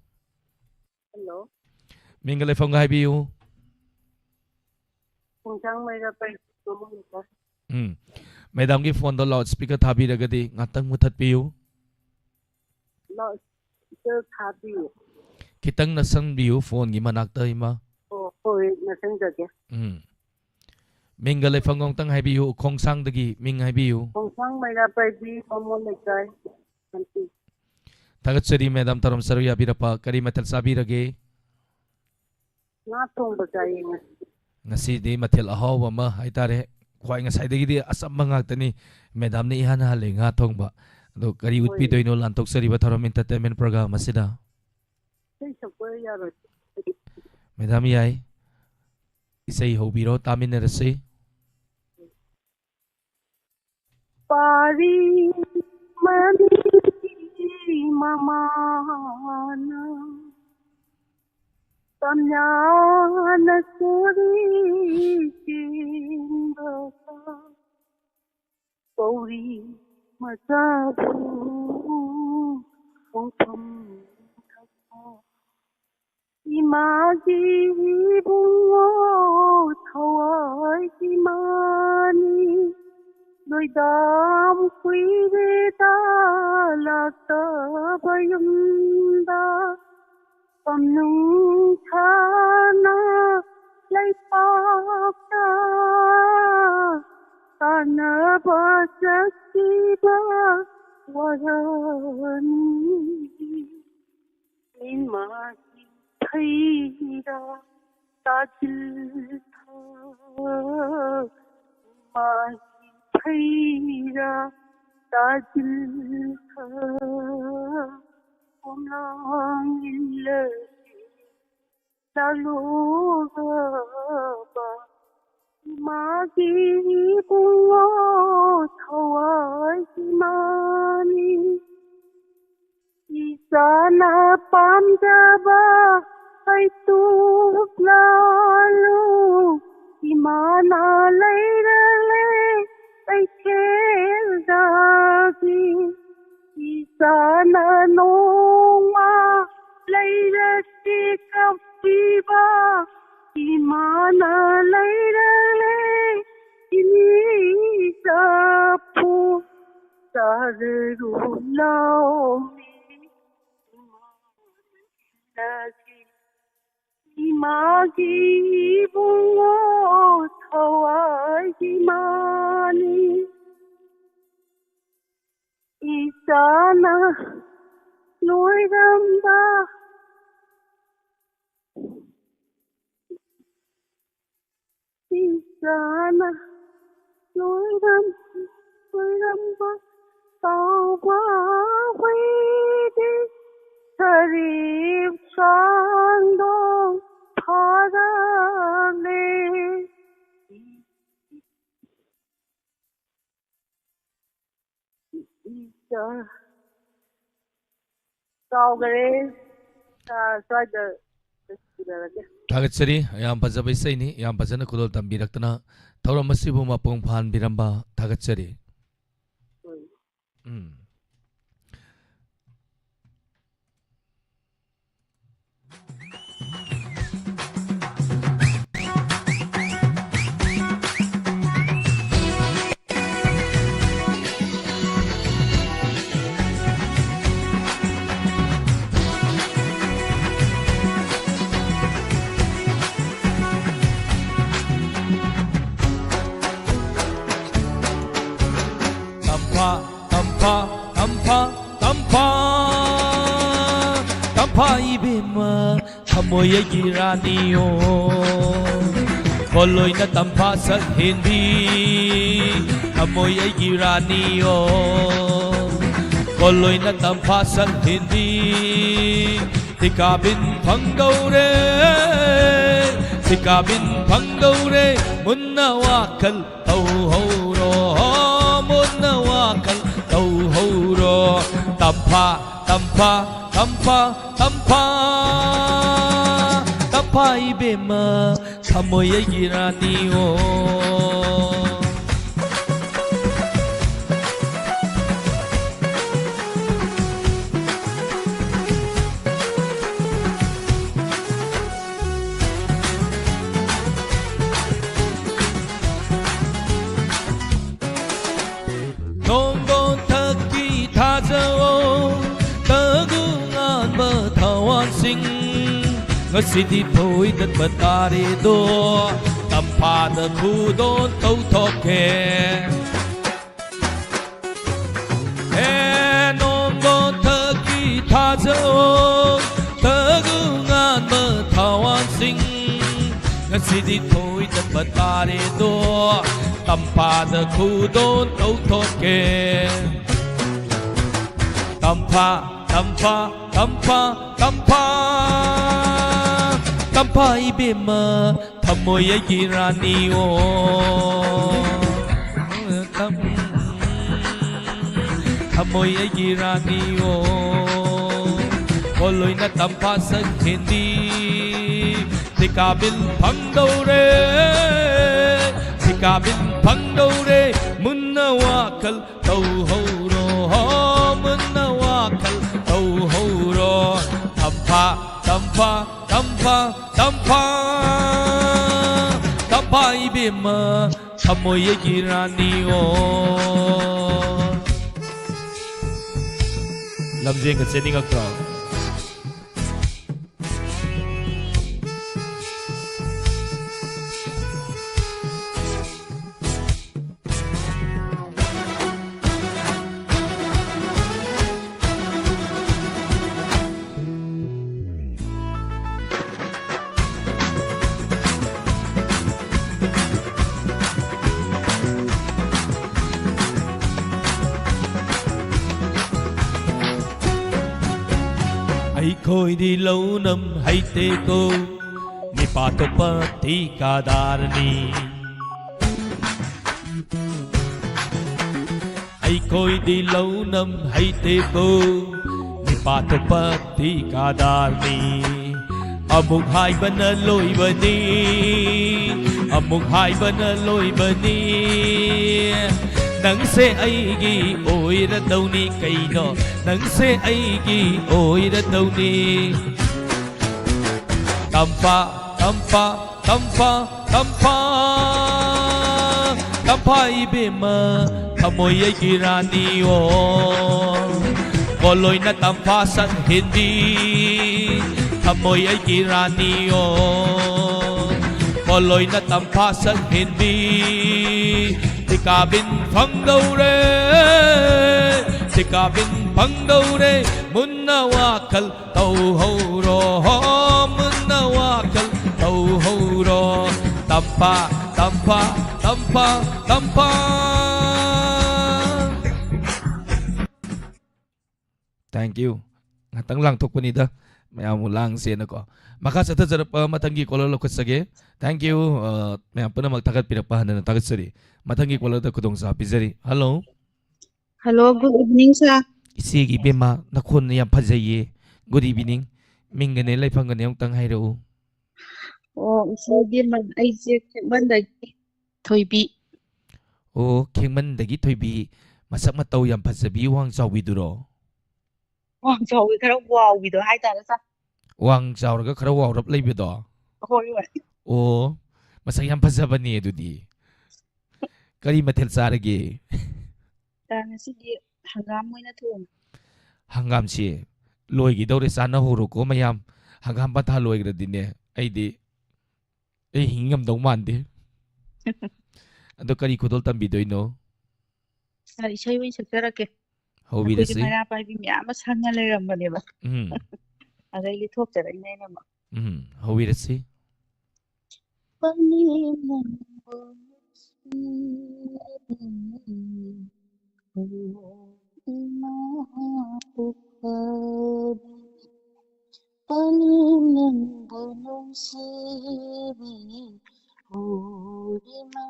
Hello꯫ ꯃꯤꯡꯒ ꯂꯩꯐꯝꯒ ꯍꯥꯏꯕꯤꯌꯨ꯫ ꯈꯣꯡꯖꯥꯡ ꯃꯩꯔꯥ ꯄꯩ ꯃꯃꯥꯡꯗ꯫ ꯎꯝ꯫ Madam-ꯒꯤ phone-ꯗꯣ loud speaker ꯊꯥꯕꯤꯔꯒꯗꯤ ꯉꯥꯛꯇꯪ ꯃꯨꯊꯠꯄꯤꯌꯨ꯫ Loud speaker ꯊꯥꯕꯤꯌꯨ꯫ ꯈꯤꯇꯪ ꯅꯛꯁꯟꯕꯤꯌꯨ phone-ꯒꯤ ꯃꯅꯥꯛꯇ, ꯏꯃꯥ꯫ ꯑꯣ, ꯍꯣꯏ, ꯅꯛꯁꯟꯖꯒꯦ꯫ ꯎꯝ꯫ ꯃꯤꯡꯒ ꯂꯩꯐꯝꯒ ꯑꯃꯨꯛꯇꯪ ꯍꯥꯏꯕꯤꯌꯨ, ꯎꯈꯣꯡꯁꯥꯡꯗꯒꯤ ꯃꯤꯡ ꯍꯥꯏꯕꯤꯌꯨ꯫ ꯈꯣꯡꯁꯥꯡ ꯃꯩꯔꯥ ꯄꯥꯏꯕꯤ, ꯕꯥꯃꯣꯟ ꯂꯩꯀꯥꯏ, ꯁꯥꯟꯇꯤ꯫ ꯊꯥꯒꯠꯆꯔꯤ madam, ꯊꯧꯔꯝ ꯁꯔꯨꯛ ꯌꯥꯕꯤꯔꯛꯄ꯫ ꯀꯔꯤ ꯃꯊꯦꯜ ꯆꯥꯕꯤꯔꯒꯦ? ꯉꯥ ꯊꯣꯡꯕ ꯆꯥꯏꯌꯦ ꯉꯁꯤ꯫ ꯉꯁꯤꯗꯤ ꯃꯊꯦꯜ ꯑꯍꯥꯎꯕ ꯑꯃ ꯍꯥꯏꯇꯥꯔꯦ꯫ ꯈ꯭ꯋꯥꯏ ꯉꯁꯥꯏꯗꯒꯤꯗꯤ ꯑꯆꯝꯕ ꯉꯥꯛꯇꯅꯤ꯫ Madam-ꯅ ꯏꯍꯥꯟ ꯍꯥꯜꯂꯦ ꯉꯥ ꯊꯣꯡꯕ꯫ ꯑꯗꯣ ꯀꯔꯤ ꯍꯣꯏ꯫ ꯎꯠꯄꯤꯗꯣꯏꯅꯣ ꯂꯥꯟꯊꯣꯛꯆꯔꯤꯕ ꯊꯧꯔꯝ entertainment program ꯑꯁꯤꯗ? ꯏꯁꯩ ꯁꯛꯄ ꯌꯥꯔꯣꯏ꯫ Madam ꯌꯥꯏ꯫ ꯏꯁꯩ ꯍꯧꯕꯤꯔꯣ, ꯇꯥꯃꯤꯟꯅꯔꯁꯤ꯫ ꯄꯥꯔꯤ ꯃꯅꯤꯒꯤ ꯃꯃꯥꯅ ꯇꯝꯌꯥꯅ ꯁꯣꯔꯤ ꯆꯦꯟꯕꯗ ꯄꯧꯔꯤ ꯃꯆꯥꯕꯨ ꯈꯣꯡꯐꯝ ꯊꯛꯄ ꯏꯃꯥꯒꯤ ꯏꯕꯨꯡꯉꯣ ꯊꯋꯥꯏꯒꯤ ꯃꯥꯅꯤ, ꯅꯣꯏꯗꯥꯝ ꯀꯨꯏꯔꯦꯗ ꯂꯥꯛꯇꯕ ꯌꯨꯝꯗ꯫ ꯄꯝꯅꯨꯡ ꯊꯥꯅ ꯂꯩꯄꯥꯛꯇ ꯇꯥꯟꯅꯕ ꯆꯠꯈꯤꯕ ꯋꯥꯔꯅꯤ꯫ ꯏꯃꯥꯒꯤ ꯐꯩꯔꯥ ꯇꯥꯁꯤꯜ ꯊꯥ, ꯏꯃꯥꯒꯤ ꯈꯩꯔꯥ ꯇꯥꯁꯤꯜ ꯈꯣꯝꯂꯥꯡ ꯏꯜꯂꯁꯤ ꯂꯥꯂꯣꯡꯒꯕ ꯏꯃꯥꯒꯤ ꯏꯕꯨꯡꯉꯣ ꯊꯋꯥꯏꯒꯤ ꯃꯥꯅꯤ꯫ ꯏꯆꯥꯅ ꯄꯥꯝꯖꯕ ꯍꯩꯇꯨꯞ ꯂꯥꯂꯨ ꯏꯃꯥꯅ ꯂꯩꯔꯂꯦ ꯀꯩꯊꯦꯜꯗꯒꯤ꯫ ꯏꯆꯥꯅ ꯅꯣꯡꯃ ꯂꯩꯔꯛꯀꯤ ꯀꯞꯄꯤꯕ ꯏꯃꯥꯅ ꯂꯩꯔꯂꯦ ꯏꯅꯤ ꯆꯐꯨ ꯆꯥꯔꯔꯨ ꯂꯥꯎꯃꯤ ꯏꯃꯥꯒꯤ ꯏꯕꯨꯡꯉꯣ ꯊꯋꯥꯏꯒꯤ ꯃꯥꯅꯤ꯫ ꯏꯆꯥꯅ ꯂꯣꯏꯔꯝꯕ ꯏꯆꯥꯅ ꯂꯣꯏꯔꯝ ꯂꯣꯏꯔꯝꯕ ꯇꯧꯕ ꯍꯨꯏꯗꯤ ꯁꯔꯤꯞ ꯆꯥꯡꯗꯣꯡ ꯐꯥꯔꯛꯂꯦ꯫ ꯏꯆꯥ ꯀꯥꯎꯈꯔꯦ꯫ ꯑꯥ, ꯁ꯭ꯋꯥꯏꯗ ꯂꯣꯏꯁꯤꯟꯖꯔꯒꯦ꯫ ꯊꯥꯒꯠꯆꯔꯤ꯫ ꯌꯥꯝ ꯐꯖꯕ ꯏꯁꯩꯅꯤ꯫ ꯌꯥꯝ ꯐꯖꯅ ꯈꯨꯗꯣꯜ ꯇꯝꯕꯤꯔꯛꯇꯅ ꯊꯧꯔꯝ ꯑꯁꯤꯕꯨ ꯃꯄꯨꯡ ꯐꯥꯍꯟꯕꯤꯔꯝꯕ ꯊꯥꯒꯠꯆꯔꯤ꯫ ꯎꯝ꯫ ꯎꯝ꯫ ꯇꯝꯐꯥ, ꯇꯝꯐꯥ, ꯇꯝꯐꯥ, ꯇꯝꯐꯥ, ꯇꯝꯐꯥ ꯏꯕꯦꯝꯃ, ꯊꯃꯣꯏ ꯑꯩꯒꯤ ꯔꯥꯅꯤꯌꯣ꯫ ꯈꯣꯜꯂꯣꯏꯅ ꯇꯝꯐꯥ ꯁꯛ ꯍꯦꯟꯕꯤ, ꯊꯃꯣꯏ ꯑꯩꯒꯤ ꯔꯥꯅꯤ ꯑꯣ, ꯄꯣꯠꯂꯣꯏꯅ ꯇꯝꯐꯥ ꯁꯛ ꯍꯦꯟꯕꯤ, ꯊꯤꯀꯥꯕꯤꯟ ꯐꯪꯗꯧꯔꯦ, ꯊꯤꯀꯥꯕꯤꯟ ꯐꯪꯗꯧꯔꯦ, ꯃꯨꯟꯅ ꯋꯥꯈꯜ ꯇꯧꯍꯧꯔꯣ, ꯃꯨꯟꯅ ꯋꯥꯈꯜ ꯇꯧꯍꯧꯔꯣ꯫ ꯇꯝꯐꯥ, ꯇꯝꯐꯥ, ꯇꯝꯐꯥ, ꯇꯝꯐꯥ, ꯇꯝꯐꯥ ꯏꯕꯦꯝꯃ, ꯊꯃꯣꯏ ꯑꯩꯒꯤ ꯔꯥꯅꯤ ꯑꯣ꯫ ꯅꯣꯡꯒꯣꯟꯊꯛꯀꯤ ꯊꯥꯖꯋꯣ, ꯇꯒꯨ ꯉꯥꯟꯕ ꯊꯋꯥꯟꯁꯤꯡ, ꯉꯁꯤꯗꯤ ꯊꯣꯏꯗꯠꯄ ꯇꯥꯔꯦꯗꯣ, ꯇꯝꯐꯥꯗ ꯈꯨꯗꯣꯟ ꯇꯧꯊꯣꯛꯀꯦ꯫ ꯍꯦ ꯅꯣꯡꯒꯣꯟꯊꯛꯀꯤ ꯊꯥꯖꯋꯣ, ꯇꯒꯨ ꯉꯥꯟꯕ ꯊꯋꯥꯟꯁꯤꯡ, ꯉꯁꯤꯗꯤ ꯊꯣꯏꯗꯠꯄ ꯇꯥꯔꯦꯗꯣ, ꯇꯝꯐꯥꯗ ꯈꯨꯗꯣꯟ ꯇꯧꯊꯣꯛꯀꯦ꯫ ꯇꯝꯐꯥ, ꯇꯝꯐꯥ, ꯇꯝꯐꯥ, ꯇꯝꯐꯥ, ꯇꯝꯐꯥ ꯏꯕꯦꯝꯃ, ꯊꯃꯣꯏ ꯑꯩꯒꯤ ꯔꯥꯅꯤ ꯑꯣ꯫ ꯊꯝ-, ꯊꯃꯣꯏ ꯑꯩꯒꯤ ꯔꯥꯅꯤ ꯑꯣ꯫ ꯄꯣꯠꯂꯣꯏꯅ ꯇꯝꯐꯥ ꯁꯛ ꯍꯦꯟꯕꯤ, ꯊꯤꯀꯥꯕꯤꯟ ꯐꯪꯗꯧꯔꯦ, ꯊꯤꯀꯥꯕꯤꯟ ꯐꯪꯗꯧꯔꯦ, ꯃꯨꯟꯅ ꯋꯥꯈꯜ ꯇꯧꯍꯧꯔꯣ, ꯍꯣ, ꯃꯨꯟꯅ ꯋꯥꯈꯜ ꯇꯧꯍꯧꯔꯣ꯫ ꯇꯝꯐꯥ, ꯇꯝꯐꯥ, ꯇꯝꯐꯥ, ꯇꯝꯐꯥ, ꯇꯝꯐꯥ ꯏꯕꯦꯝꯃ, ꯊꯃꯣꯏ ꯑꯩꯒꯤ ꯔꯥꯅꯤ ꯑꯣ꯫ ꯂꯝꯖꯦꯟꯒ ꯆꯦꯟꯅꯤꯡꯉꯛꯇ꯭ꯔꯣ? ꯑꯩꯈꯣꯏꯗꯤ ꯂꯧꯅꯝ ꯍꯩꯇꯦꯀꯣ, ꯅꯤꯄꯥ ꯊꯣꯛꯄ ꯊꯤꯀꯥꯗꯥꯔꯅꯤ꯫ ꯑꯩꯈꯣꯏꯗꯤ ꯂꯧꯅꯝ ꯍꯩꯇꯦꯀꯣ, ꯅꯤꯄꯥ ꯊꯣꯛꯄ ꯊꯤꯀꯥꯗꯥꯔꯅꯤ꯫ ꯑꯃꯨꯛ ꯍꯥꯏꯕꯅ ꯂꯣꯏꯕꯅꯤ, ꯑꯃꯨꯛ ꯍꯥꯏꯕꯅ ꯂꯣꯏꯕꯅꯤ꯫ ꯅꯪꯁꯦ ꯑꯩꯒꯤ ꯑꯣꯏꯔꯗꯧꯅꯤ ꯀꯩꯅꯣ, ꯅꯪꯁꯦ ꯑꯩꯒꯤ ꯑꯣꯏꯔꯗꯧꯅꯤ꯫ ꯇꯝꯐꯥ, ꯇꯝꯐꯥ, ꯇꯝꯐꯥ, ꯇꯝꯐꯥ, ꯇꯝꯐꯥ ꯏꯕꯦꯝꯃ, ꯊꯃꯣꯏ ꯑꯩꯒꯤ ꯔꯥꯅꯤꯌꯣ꯫ ꯄꯣꯂꯣꯏꯅ ꯇꯝꯐꯥ ꯁꯛ ꯍꯦꯟꯕꯤ, ꯊꯃꯣꯏ ꯑꯩꯒꯤ ꯔꯥꯅꯤꯌꯣ꯫ ꯄꯣꯂꯣꯏꯅ ꯇꯝꯐꯥ ꯁꯛ ꯍꯦꯟꯕꯤ, ꯊꯤꯀꯥꯕꯤꯟ ꯐꯪꯗꯧꯔꯦ, ꯊꯤꯀꯥꯕꯤꯟ ꯐꯪꯗꯧꯔꯦ꯫ ꯃꯨꯟꯅ ꯋꯥꯈꯜ ꯇꯧꯍꯧꯔꯣ, ꯃꯨꯟꯅ ꯋꯥꯈꯜ ꯇꯧꯍꯧꯔꯣ꯫ ꯇꯝꯐꯥ, ꯇꯝꯐꯥ, ꯇꯝꯐꯥ, ꯇꯝꯐꯥ꯫ Thank you. ꯉꯥꯛꯇꯪ ꯂꯥꯡꯊꯣꯛꯄꯅꯤꯗ, ꯃꯌꯥꯝ ꯑꯃꯨꯛ ꯂꯥꯡꯁꯦꯅꯀꯣ꯫ ꯃꯈꯥ ꯆꯠꯊꯖꯔꯛꯄ ꯃꯊꯪꯒꯤ caller ꯂꯧꯈꯠꯆꯒꯦ꯫ Thank you, ꯑ, ꯃꯌꯥꯝ ꯄꯨꯝꯅꯃꯛ ꯊꯥꯒꯠꯄꯤꯔꯛꯄ ꯍꯟꯗꯅ ꯊꯥꯒꯠꯆꯔꯤ꯫ ꯃꯊꯪꯒꯤ caller ꯗ ꯈꯨꯗꯣꯡꯆꯥꯕ ꯄꯤꯖꯔꯤ꯫ Hello꯫ Hello, good evening, sir. ꯏꯆꯦꯒꯤ ꯏꯕꯦꯝꯃ, ꯅꯈꯣꯟ ꯌꯥꯝ ꯐꯖꯩꯌꯦ꯫ Good evening꯫ ꯃꯤꯡꯒꯅꯦ ꯂꯩꯐꯝꯒꯅꯦ ꯑꯃꯨꯛꯇꯪ ꯍꯥꯏꯔꯛꯎ꯫ ꯑꯣ, ꯏꯆꯦ ꯏꯕꯦꯝꯃ, ꯑꯩꯁꯦ ꯈꯦꯛꯃꯟꯗꯒꯤ ꯊꯣꯏꯕꯤ꯫ ꯑꯣ, ꯈꯦꯛꯃꯟꯗꯒꯤ ꯊꯣꯏꯕꯤ, ꯃꯁꯛ ꯃꯇꯧ ꯌꯥꯝ ꯐꯖꯕꯤ, ꯋꯥꯡ ꯆꯥꯎꯕꯤꯗꯨꯔꯣ? ꯋꯥꯡ ꯆꯥꯎꯕꯤ, ꯈꯔ ꯋꯥꯎꯕꯤꯗꯣ ꯍꯥꯏꯇꯥꯔꯦ, sir꯫ ꯋꯥꯡ ꯆꯥꯎꯔꯒ ꯈꯔ ꯋꯥꯎꯔꯞ ꯂꯩꯕꯗꯣ? ꯍꯣꯏ, ꯍꯣꯏ꯫ ꯑꯣ, ꯃꯁꯛ ꯌꯥꯝ ꯐꯖꯕꯅꯦ ꯑꯗꯨꯗꯤ꯫ ꯀꯔꯤ ꯃꯊꯦꯜ ꯆꯥꯔꯒꯦ? Sir, ꯉꯁꯤꯗꯤ ꯍꯪꯒꯥꯝ ꯑꯣꯏꯅ ꯊꯣꯡꯉꯦ꯫ ꯍꯪꯒꯥꯝꯁꯤ ꯂꯣꯏꯒꯤꯗꯧꯔꯦ, ꯆꯥꯅꯍꯧꯔꯣꯀꯣ ꯃꯌꯥꯝ꯫ ꯍꯪꯒꯥꯝ ꯄꯟꯊꯥ ꯂꯣꯏꯈ꯭ꯔꯗꯤꯅꯦ, ꯑꯩꯗꯤ, ꯑꯩ ꯍꯤꯡ ꯉꯝꯗꯧ ꯃꯥꯟꯗꯦ꯫ ꯑꯗꯣ ꯀꯔꯤ ꯈꯨꯗꯣꯜ ꯇꯝꯕꯤꯗꯣꯏꯅꯣ? Sir, ꯏꯁꯩ ꯑꯣꯏꯅ ꯁꯛꯆꯔꯛꯀꯦ꯫ ꯑꯩꯈꯣꯏꯗꯤ ꯍꯧꯕꯤꯔꯁꯤ꯫ ꯃꯩꯔꯥ ꯄꯥꯏꯕꯤ ꯃꯌꯥꯝ ꯑꯃ ꯁꯪꯉ ꯂꯩꯔꯝꯕꯅꯦꯕ꯫ ꯎꯝ꯫ ꯑꯗꯩ ꯂꯤꯊꯣꯛꯆꯔꯛꯏꯅꯦ ꯑꯩꯅ ꯑꯃꯨꯛ꯫ ꯎꯝ, ꯍꯧꯕꯤꯔꯁꯤ꯫ ꯄꯅꯤ ꯅꯪꯕꯨ ꯅꯨꯡꯁꯤꯔꯤꯕꯅꯤ, ꯏꯃꯥ ꯄꯣꯛꯄꯗꯒꯤ꯫ ꯄꯥꯂꯦꯝ ꯅꯪꯕꯨ ꯅꯨꯡꯁꯤꯕꯤ, ꯍꯣ ꯏꯃꯥ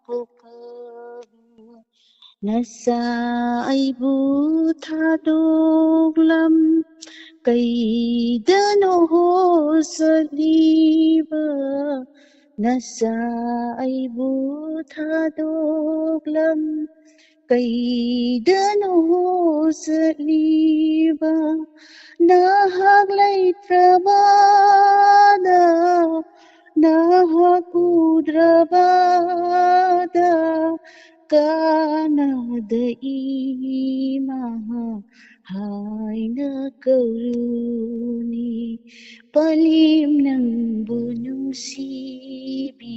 ꯄꯣꯛꯄꯕꯤ꯫ ꯅꯆꯥ ꯑꯩꯕꯨ ꯊꯥꯗꯣꯛꯂꯝ, ꯀꯩꯗꯅꯣ ꯍꯣ ꯆꯠꯂꯤꯕ? ꯅꯆꯥ ꯑꯩꯕꯨ ꯊꯥꯗꯣꯛꯂꯝ, ꯀꯩꯗꯅꯣ ꯆꯠꯂꯤꯕ? ꯅꯍꯥꯛ ꯂꯩꯇ꯭ꯔꯕꯗ, ꯅꯍꯥꯛ ꯎꯗ꯭ꯔꯕꯗ, ꯀꯅꯥꯗ ꯏꯃꯥ ꯍꯥꯏꯅ ꯀꯧꯔꯨꯅꯤ? ꯄꯥꯂꯦꯝ ꯅꯪꯕꯨ ꯅꯨꯡꯁꯤꯕꯤ,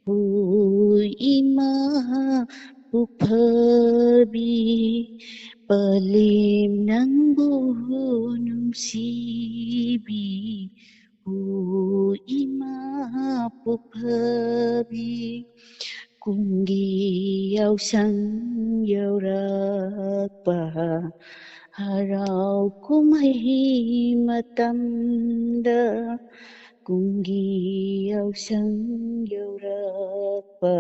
ꯍꯣ ꯏꯃꯥ ꯄꯣꯛꯐꯕꯤ꯫ ꯄꯥꯂꯦꯝ ꯅꯪꯕꯨ ꯅꯨꯡꯁꯤꯕꯤ, ꯍꯣ ꯏꯃꯥ ꯄꯣꯛꯐꯕꯤ꯫ ꯀꯨꯝꯒꯤ ꯌꯥꯎꯁꯪ ꯌꯧꯔꯛꯄ, ꯍꯔꯥꯎ ꯀꯨꯝꯍꯩ ꯃꯇꯝꯗ, ꯀꯨꯝꯒꯤ ꯌꯥꯎꯁꯪ ꯌꯧꯔꯛꯄ,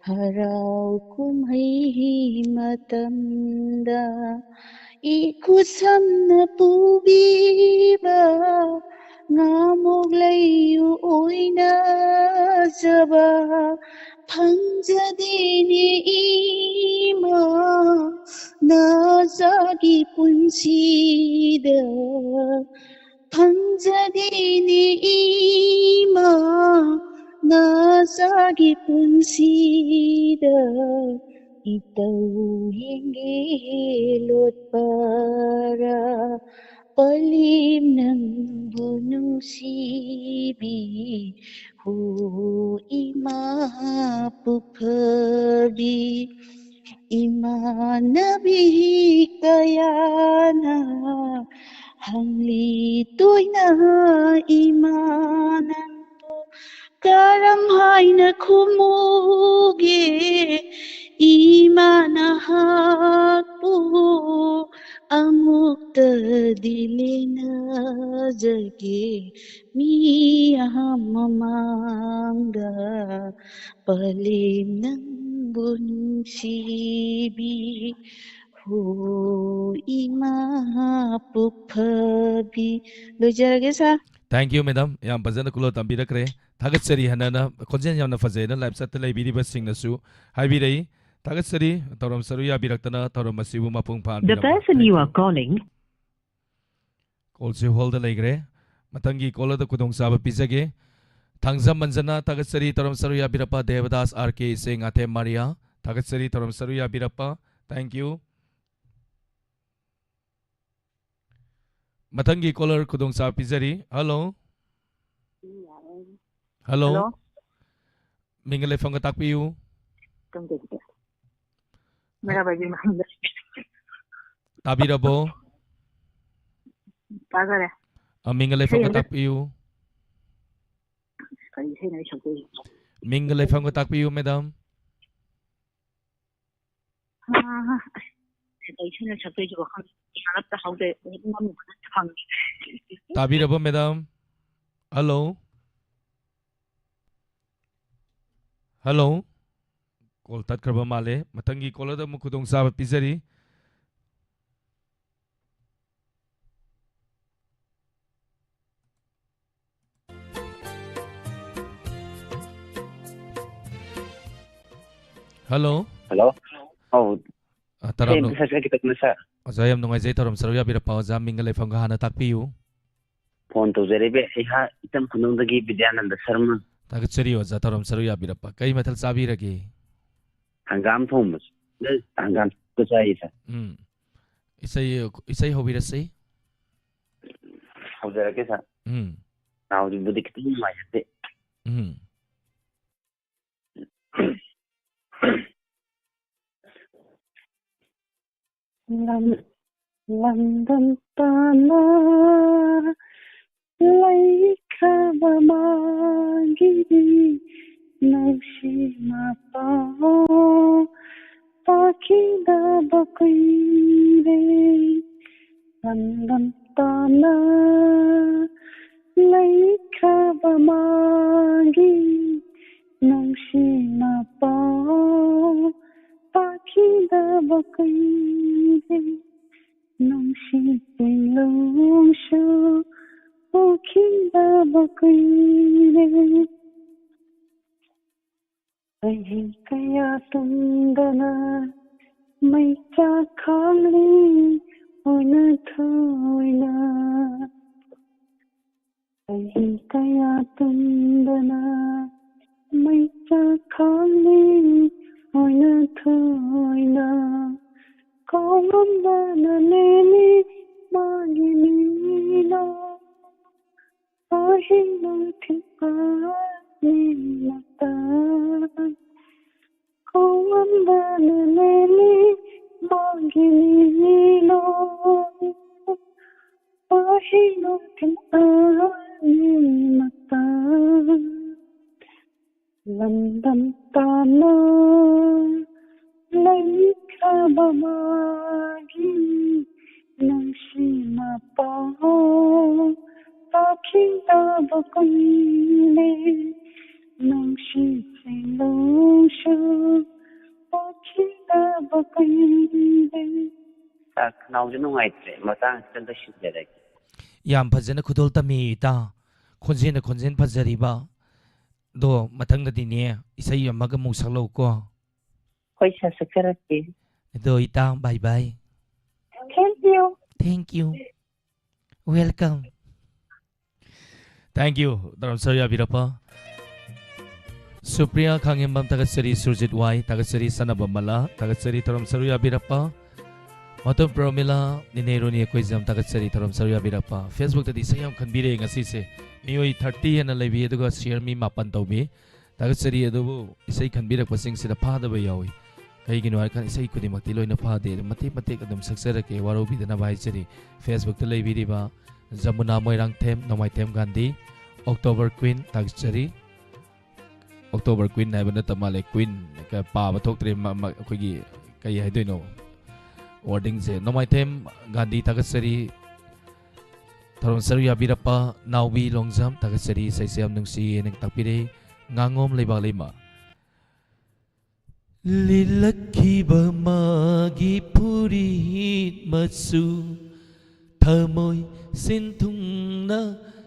ꯍꯔꯥꯎ ꯀꯨꯝꯍꯩ ꯃꯇꯝꯗ, ꯏꯈꯨꯠꯁꯝꯅ ꯄꯨꯕꯤꯕ ꯉꯥꯃꯣꯛ ꯂꯩꯌꯨ ꯑꯣꯏꯅꯖꯕ ꯐꯪꯖꯗꯦꯅꯦ ꯏꯃꯥ, ꯅꯆꯥꯒꯤ ꯄꯨꯟꯁꯤꯗ ꯐꯪꯖꯗꯦꯅꯦ ꯏꯃꯥ, ꯅꯆꯥꯒꯤ ꯄꯨꯟꯁꯤꯗ ꯏꯇꯧ ꯌꯦꯡꯒꯦ ꯂꯣꯠꯄꯔꯥ? ꯄꯥꯂꯦꯝ ꯅꯪꯕꯨ ꯅꯨꯡꯁꯤꯕꯤ, ꯍꯣ ꯏꯃꯥ ꯄꯣꯛꯐꯕꯤ꯫ ꯏꯃꯥꯟꯅꯕꯤ ꯀꯌꯥꯅ ꯍꯪꯂꯤ ꯇꯣꯏꯅ, ꯏꯃꯥ ꯅꯪꯕꯨ ꯀꯔꯝ ꯍꯥꯏꯅ ꯈꯨꯝꯃꯨꯒꯦ? ꯏꯃꯥ ꯅꯍꯥꯛꯄꯨ ꯑꯃꯨꯛꯇꯗꯤ ꯂꯦꯟꯅꯖꯒꯦ ꯃꯤꯌꯥꯝ ꯃꯃꯥꯡꯗ, ꯄꯂꯦꯝ ꯅꯪꯕꯨ ꯅꯨꯡꯁꯤꯕꯤ, ꯍꯣ ꯏꯃꯥ ꯄꯨꯛꯐꯕꯤ꯫ ꯂꯣꯏꯖꯔꯒꯦ, sir꯫ Thank you, madam. ꯌꯥꯝ ꯐꯖꯅ ꯀꯨꯂꯣ ꯇꯝꯕꯤꯔꯛꯈ꯭ꯔꯦ꯫ ꯊꯥꯒꯠꯆꯔꯤ꯫ ꯍꯟꯅꯅ ꯈꯣꯟꯖꯦꯜ ꯌꯥꯝꯅ ꯐꯖꯩꯅ live chat ꯇ ꯂꯩꯕꯤꯔꯤꯕꯁꯤꯡꯅꯁꯨ ꯍꯥꯏꯕꯤꯔꯛꯏ꯫ ꯊꯥꯒꯠꯆꯔꯤ꯫ ꯊꯧꯔꯝ ꯁꯔꯨꯛ ꯌꯥꯕꯤꯔꯛꯇꯅ ꯊꯧꯔꯝ ꯑꯁꯤꯕꯨ ꯃꯄꯨꯡ ꯐꯥꯍꯟꯕꯤꯔꯝꯕ꯫ The person you are calling. Call ꯁꯤ hold ꯗ ꯂꯩꯈ꯭ꯔꯦ꯫ ꯃꯊꯪꯒꯤ caller ꯗ ꯈꯨꯗꯣꯡꯆꯥꯕ ꯄꯤꯖꯒꯦ꯫ ꯊꯥꯡꯖꯝ ꯃꯟꯖꯅ ꯊꯥꯒꯠꯆꯔꯤ꯫ ꯊꯧꯔꯝ ꯁꯔꯨꯛ ꯌꯥꯕꯤꯔꯛꯄ ꯗꯦꯕꯗꯥꯁ ꯑꯥꯔ ꯀꯦ ꯏꯆꯦ ꯉꯥꯊꯦꯝ ꯃꯥꯔꯤꯌꯥ꯫ ꯊꯥꯒꯠꯆꯔꯤ ꯊꯧꯔꯝ ꯁꯔꯨꯛ ꯌꯥꯕꯤꯔꯛꯄ꯫ Thank you꯫ ꯃꯊꯪꯒꯤ caller ꯈꯨꯗꯣꯡꯆꯥꯕ ꯄꯤꯖꯔꯤ꯫ Hello꯫ Hello꯫ Hello꯫ ꯃꯤꯡꯒ ꯂꯩꯐꯝꯒ ꯇꯥꯛꯄꯤꯌꯨ꯫ ꯀꯝꯗꯧꯔꯤꯒꯦ? ꯃꯩꯔꯥꯕꯥꯏꯕꯤ ꯃꯐꯝꯗ꯫ ꯇꯥꯕꯤꯔꯕꯣ? ꯇꯥꯖꯔꯦ꯫ ꯑ, ꯃꯤꯡꯒ ꯂꯩꯐꯝꯒ ꯏꯁꯩ ꯑꯝꯇ ꯇꯥꯛꯄꯤꯌꯨ꯫ ꯀꯔꯤ ꯏꯁꯩꯅꯣ ꯑꯩ ꯁꯛꯇꯣꯏꯁꯤꯕꯣ? ꯃꯤꯡꯒ ꯂꯩꯐꯝꯒ ꯇꯥꯛꯄꯤꯌꯨ, madam꯫ ꯑꯥ, ꯑꯁ, ꯀꯩ ꯏꯁꯩꯅꯣ ꯁꯛꯇꯣꯏꯁꯤꯕꯣ? ꯈꯪꯗꯦ꯫ ꯒ꯭ꯌꯥꯟ ꯑꯝꯇ ꯍꯧꯗꯦ꯫ ꯃꯃꯤꯡ ꯐꯖꯅ ꯈꯪꯗꯦ꯫ ꯇꯥꯕꯤꯔꯕꯣ, madam? Hello? Hello? Call ꯇꯠꯈ꯭ꯔꯕ ꯃꯥꯜꯂꯦ꯫ ꯃꯊꯪꯒꯤ caller ꯗ ꯑꯃꯨꯛ ꯈꯨꯗꯣꯡꯆꯥꯕ ꯄꯤꯖꯔꯤ꯫ Hello? Hello? ꯑꯧ꯫ ꯑ, ꯇꯔꯥꯝꯅ-, ꯏꯁꯩ ꯑꯝꯇ ꯁꯛꯆꯒꯦ ꯇꯧꯕꯅꯦ, sir꯫ ꯑꯣꯖꯥ, ꯌꯥꯝ ꯅꯨꯡꯉꯥꯏꯖꯩ ꯊꯧꯔꯝ ꯁꯔꯨꯛ ꯌꯥꯕꯤꯔꯛꯄ꯫ ꯑꯣꯖꯥ, ꯃꯤꯡꯒ ꯂꯩꯐꯝꯒ ꯍꯥꯟꯅ ꯇꯥꯛꯄꯤꯌꯨ꯫ Phone ꯇꯧꯖꯔꯛꯏꯕ ꯑꯩꯍꯥꯛ ꯏꯆꯝ ꯈꯨꯅꯨꯡꯗꯒꯤ ꯕꯤꯗ꯭ꯌꯥꯅꯟꯗ ꯁꯔꯃ꯫ ꯊꯥꯒꯠꯆꯔꯤ ꯑꯣꯖꯥ, ꯊꯧꯔꯝ ꯁꯔꯨꯛ ꯌꯥꯕꯤꯔꯛꯄ꯫ ꯀꯔꯤ ꯃꯊꯦꯜ ꯆꯥꯕꯤꯔꯒꯦ? ꯍꯪꯒꯥꯝ ꯊꯣꯡꯕ꯫ ꯍꯪꯒꯥꯝ ꯆꯥꯏꯌꯦ, sir꯫ ꯎꯝ꯫ ꯏꯁꯩ, ꯏꯁꯩ ꯍꯧꯕꯤꯔꯁꯤ꯫ ꯍꯧꯖꯔꯛꯀꯦ, sir꯫ ꯎꯝ꯫ ꯅꯥꯎꯖꯤꯕꯨꯗꯤ ꯈꯤꯇꯪ ꯅꯨꯡꯉꯥꯏꯖꯗꯦ꯫ ꯎꯝ꯫ ꯂꯝ-, ꯂꯝꯗꯝ ꯇꯥꯅ ꯂꯩꯈ꯭ꯔꯕ ꯃꯥꯒꯤ ꯅꯨꯡꯁꯤ ꯃꯄꯥꯎ ꯇꯥꯈꯤꯗꯕ ꯀꯨꯏꯔꯦ꯫ ꯂꯝꯗꯝ ꯇꯥꯅ ꯂꯩꯈ꯭ꯔꯕ ꯃꯥꯒꯤ ꯅꯨꯡꯁꯤ ꯃꯄꯥꯎ ꯇꯥꯈꯤꯗꯕ ꯀꯨꯏꯔꯦ, ꯅꯨꯡꯁꯤ ꯆꯤꯡꯂꯣꯡꯁꯨ ꯎꯈꯤꯗꯕ ꯀꯨꯏꯔꯦ꯫ ꯆꯍꯤ ꯀꯌꯥ ꯇꯨꯡꯗꯅ ꯃꯩꯆꯥꯛ ꯈꯥꯡꯂꯤ ꯑꯣꯏꯅ ꯊꯣꯏꯅ꯫ ꯆꯍꯤ ꯀꯌꯥ ꯇꯨꯡꯗꯅ ꯃꯩꯆꯥꯛ ꯈꯥꯡꯂꯤ ꯑꯣꯏꯅ ꯊꯣꯏꯅ꯫ ꯀꯧꯉꯝꯗꯅ ꯂꯦꯜꯂꯤ ꯃꯥꯒꯤ ꯃꯤꯅꯣ꯫ ꯄꯥꯍꯩ ꯅꯨꯡꯊꯤꯜ ꯑꯅꯤꯃꯛꯇ ꯀꯧꯉꯝꯗꯅ ꯂꯦꯜꯂꯤ ꯃꯥꯒꯤ ꯃꯤꯅꯣ꯫ ꯄꯥꯍꯩ ꯅꯨꯡꯊꯤꯜ ꯑꯅꯤꯃꯛꯇ ꯂꯝꯗꯝ ꯇꯥꯅ ꯂꯩꯈ꯭ꯔꯕ ꯃꯥꯒꯤ ꯅꯨꯡꯁꯤ ꯃꯄꯥꯎ ꯇꯥꯈꯤꯗꯕ ꯀꯨꯏꯔꯦ, ꯅꯨꯡꯁꯤ ꯆꯤꯡꯂꯣꯡꯁꯨ ꯎꯈꯤꯗꯕ ꯀꯨꯏꯔꯦ꯫ ꯈꯅꯥꯎꯁꯦ ꯅꯨꯡꯉꯥꯏꯇ꯭ꯔꯦ, ꯃꯇꯥꯡꯁꯤꯗ ꯑꯝꯇ ꯁꯤꯟꯖꯔꯒꯦ꯫ ꯌꯥꯝ ꯐꯖꯅ ꯈꯨꯗꯣꯜ ꯇꯝꯃꯤ ꯏꯇꯥ꯫ ꯈꯣꯟꯖꯦꯜꯅ ꯈꯣꯟꯖꯦꯜ ꯐꯖꯔꯤꯕ꯫ ꯑꯗꯣ ꯃꯊꯪꯗꯗꯤꯅꯦ, ꯏꯁꯩ ꯑꯃꯒ ꯑꯃꯨꯛ ꯁꯛꯂꯛꯎꯀꯣ꯫ ꯍꯣꯏ ꯁꯥꯔ, ꯁꯛꯆꯔꯛꯀꯦ꯫ ꯑꯗꯣ ꯏꯇꯥ, bye bye꯫ Thank you. Thank you. Welcome. Thank you, ꯇꯔꯥꯝ ꯁꯔꯨ ꯌꯥꯕꯤꯔꯛꯄ꯫ ꯁꯨꯄ꯭ꯔꯤꯌꯥ ꯈꯥꯉꯦꯝꯕꯝ ꯊꯥꯒꯠꯆꯔꯤ, ꯁꯨꯔꯖꯤꯠ ꯋꯥꯏ ꯊꯥꯒꯠꯆꯔꯤ, ꯁꯥꯟꯅꯕ ꯃꯂꯥ ꯊꯥꯒꯠꯆꯔꯤ, ꯇꯔꯥꯝ ꯁꯔꯨ ꯌꯥꯕꯤꯔꯛꯄ꯫ ꯃꯇꯣꯝ ꯄ꯭ꯔꯣꯃꯤꯂꯥ, ꯅꯤꯅꯦ ꯔꯣꯅꯤ ꯑꯩꯈꯣꯏꯁꯦ ꯌꯥꯝ ꯊꯥꯒꯠꯆꯔꯤ, ꯊꯧꯔꯝ ꯁꯔꯨ ꯌꯥꯕꯤꯔꯛꯄ꯫ Facebook-ꯇꯗꯤ ꯏꯁꯩ ꯌꯥꯝ ꯈꯟꯕꯤꯔꯛꯑꯦ ꯉꯁꯤꯁꯦ꯫ ꯃꯤꯑꯣꯏ thirty ꯍꯦꯟꯅ ꯂꯩꯕꯤ, ꯑꯗꯨꯒ share ꯃꯤ ꯃꯥꯄꯟ ꯇꯧꯕꯤ꯫ ꯊꯥꯒꯠꯆꯔꯤ, ꯑꯗꯨꯕꯨ ꯏꯁꯩ ꯈꯟꯕꯤꯔꯛꯄꯁꯤꯡꯁꯤꯗ ꯐꯥꯗꯕ ꯌꯥꯎꯏ꯫ ꯀꯩꯒꯤꯅꯣ ꯍꯥꯏꯔꯀꯥꯟꯗ ꯏꯁꯩ ꯈꯨꯗꯤꯡꯃꯛꯇꯤ ꯂꯣꯏꯅ ꯐꯥꯗꯦ, ꯑꯗꯨ ꯃꯇꯦꯛ ꯃꯇꯦꯛ ꯑꯗꯨꯝ ꯁꯛꯆꯔꯛꯀꯦ, ꯋꯥꯔꯧꯕꯤꯗꯅꯕ ꯍꯥꯏꯖꯔꯤ꯫ Facebook-ꯇ ꯂꯩꯕꯤꯔꯤꯕ ꯖꯃꯨꯅꯥ ꯃꯣꯏꯔꯥꯡꯊꯦꯝ, ꯅꯣꯡꯃꯥꯏꯊꯦꯝ ꯒꯥꯟꯙꯤ, October Queen ꯊꯥꯒꯠꯆꯔꯤ꯫ October Queen ꯍꯥꯏꯕ ꯅꯠꯇ ꯃꯥꯜꯂꯦ, Queen ꯀ-, ꯄꯥꯕ ꯊꯣꯛꯇ꯭ꯔꯦ, ꯃ-, ꯃ-, ꯑꯩꯈꯣꯏꯒꯤ ꯀꯩ ꯍꯥꯏꯗꯣꯏꯅꯣ? ꯋꯥꯔꯗꯤꯡꯁꯦ꯫ ꯅꯣꯡꯃꯥꯏꯊꯦꯝ ꯒꯥꯟꯙꯤ ꯊꯥꯒꯠꯆꯔꯤ꯫ ꯊꯧꯔꯝ ꯁꯔꯨꯛ ꯌꯥꯕꯤꯔꯛꯄ ꯅꯥꯎꯕꯤ ꯂꯣꯡꯖꯝ ꯊꯥꯒꯠꯆꯔꯤ꯫ ꯏꯁꯩꯁꯦ ꯌꯥꯝ ꯅꯨꯡꯁꯤꯌꯦꯅ ꯇꯥꯛꯄꯤꯔꯛꯏ꯫ ꯉꯥꯉꯣꯝ ꯂꯩꯕꯥꯛ ꯂꯩꯃ꯫ ꯂꯤꯠꯂꯛꯈꯤꯕ ꯃꯥꯒꯤ ꯐꯨꯔꯤꯠ ꯃꯆꯨ, ꯊꯃꯣꯏ ꯁꯤꯟꯊꯨꯡꯅ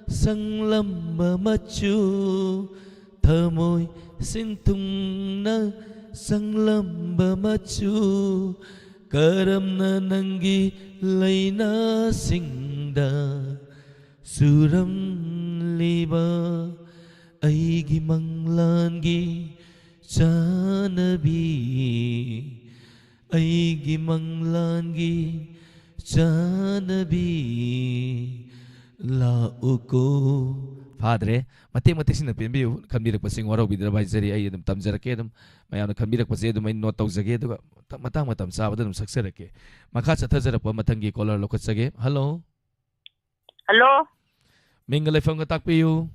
ꯁꯪꯂꯝꯕ ꯃꯆꯨ, ꯊꯃꯣꯏ ꯁꯤꯟꯊꯨꯡꯅ ꯁꯪꯂꯝꯕ ꯃꯆꯨ, ꯀꯔꯝꯅ ꯅꯪꯒꯤ ꯂꯩꯅꯥꯁꯤꯡꯗ ꯆꯨꯔꯝꯂꯤꯕ ꯑꯩꯒꯤ ꯃꯪꯂꯥꯟꯒꯤ ꯆꯥꯅꯕꯤ, ꯑꯩꯒꯤ ꯃꯪꯂꯥꯟꯒꯤ ꯆꯥꯅꯕꯤ, ꯂꯥꯛꯎꯀꯣ꯫ ꯐꯥꯗ꯭ꯔꯦ꯫ ꯃꯇꯦꯛ ꯃꯇꯦꯛꯁꯤꯡꯅ ꯄꯦꯟꯕꯤꯌꯨ꯫ ꯈꯟꯕꯤꯔꯛꯄꯁꯤꯡ ꯋꯥꯔꯧꯕꯤꯗꯅꯕ ꯍꯥꯏꯖꯔꯤ꯫ ꯑꯩ ꯑꯗꯨꯝ ꯇꯝꯖꯔꯛꯀꯦ꯫ ꯑꯗꯨꯝ ꯃꯌꯥꯝꯅ ꯈꯟꯕꯤꯔꯛꯄꯁꯦ ꯑꯗꯨꯝ ꯑꯩ ꯅꯣꯠ ꯇꯧꯖꯒꯦ꯫ ꯑꯗꯨꯒ ꯃꯇꯥꯡ ꯃꯇꯝ ꯆꯥꯕꯗ ꯑꯗꯨꯝ ꯁꯛꯆꯔꯛꯀꯦ꯫ ꯃꯈꯥ ꯆꯠꯊꯖꯔꯛꯄ ꯃꯊꯪꯒꯤ ꯀꯣꯂꯔ ꯂꯧꯈꯠꯆꯒꯦ꯫ ꯍꯜꯂꯣ꯫ ꯍꯜꯂꯣ꯫ ꯃꯤꯡꯒ ꯂꯩꯐꯝꯒ ꯇꯥꯛꯄꯤꯌꯨ꯫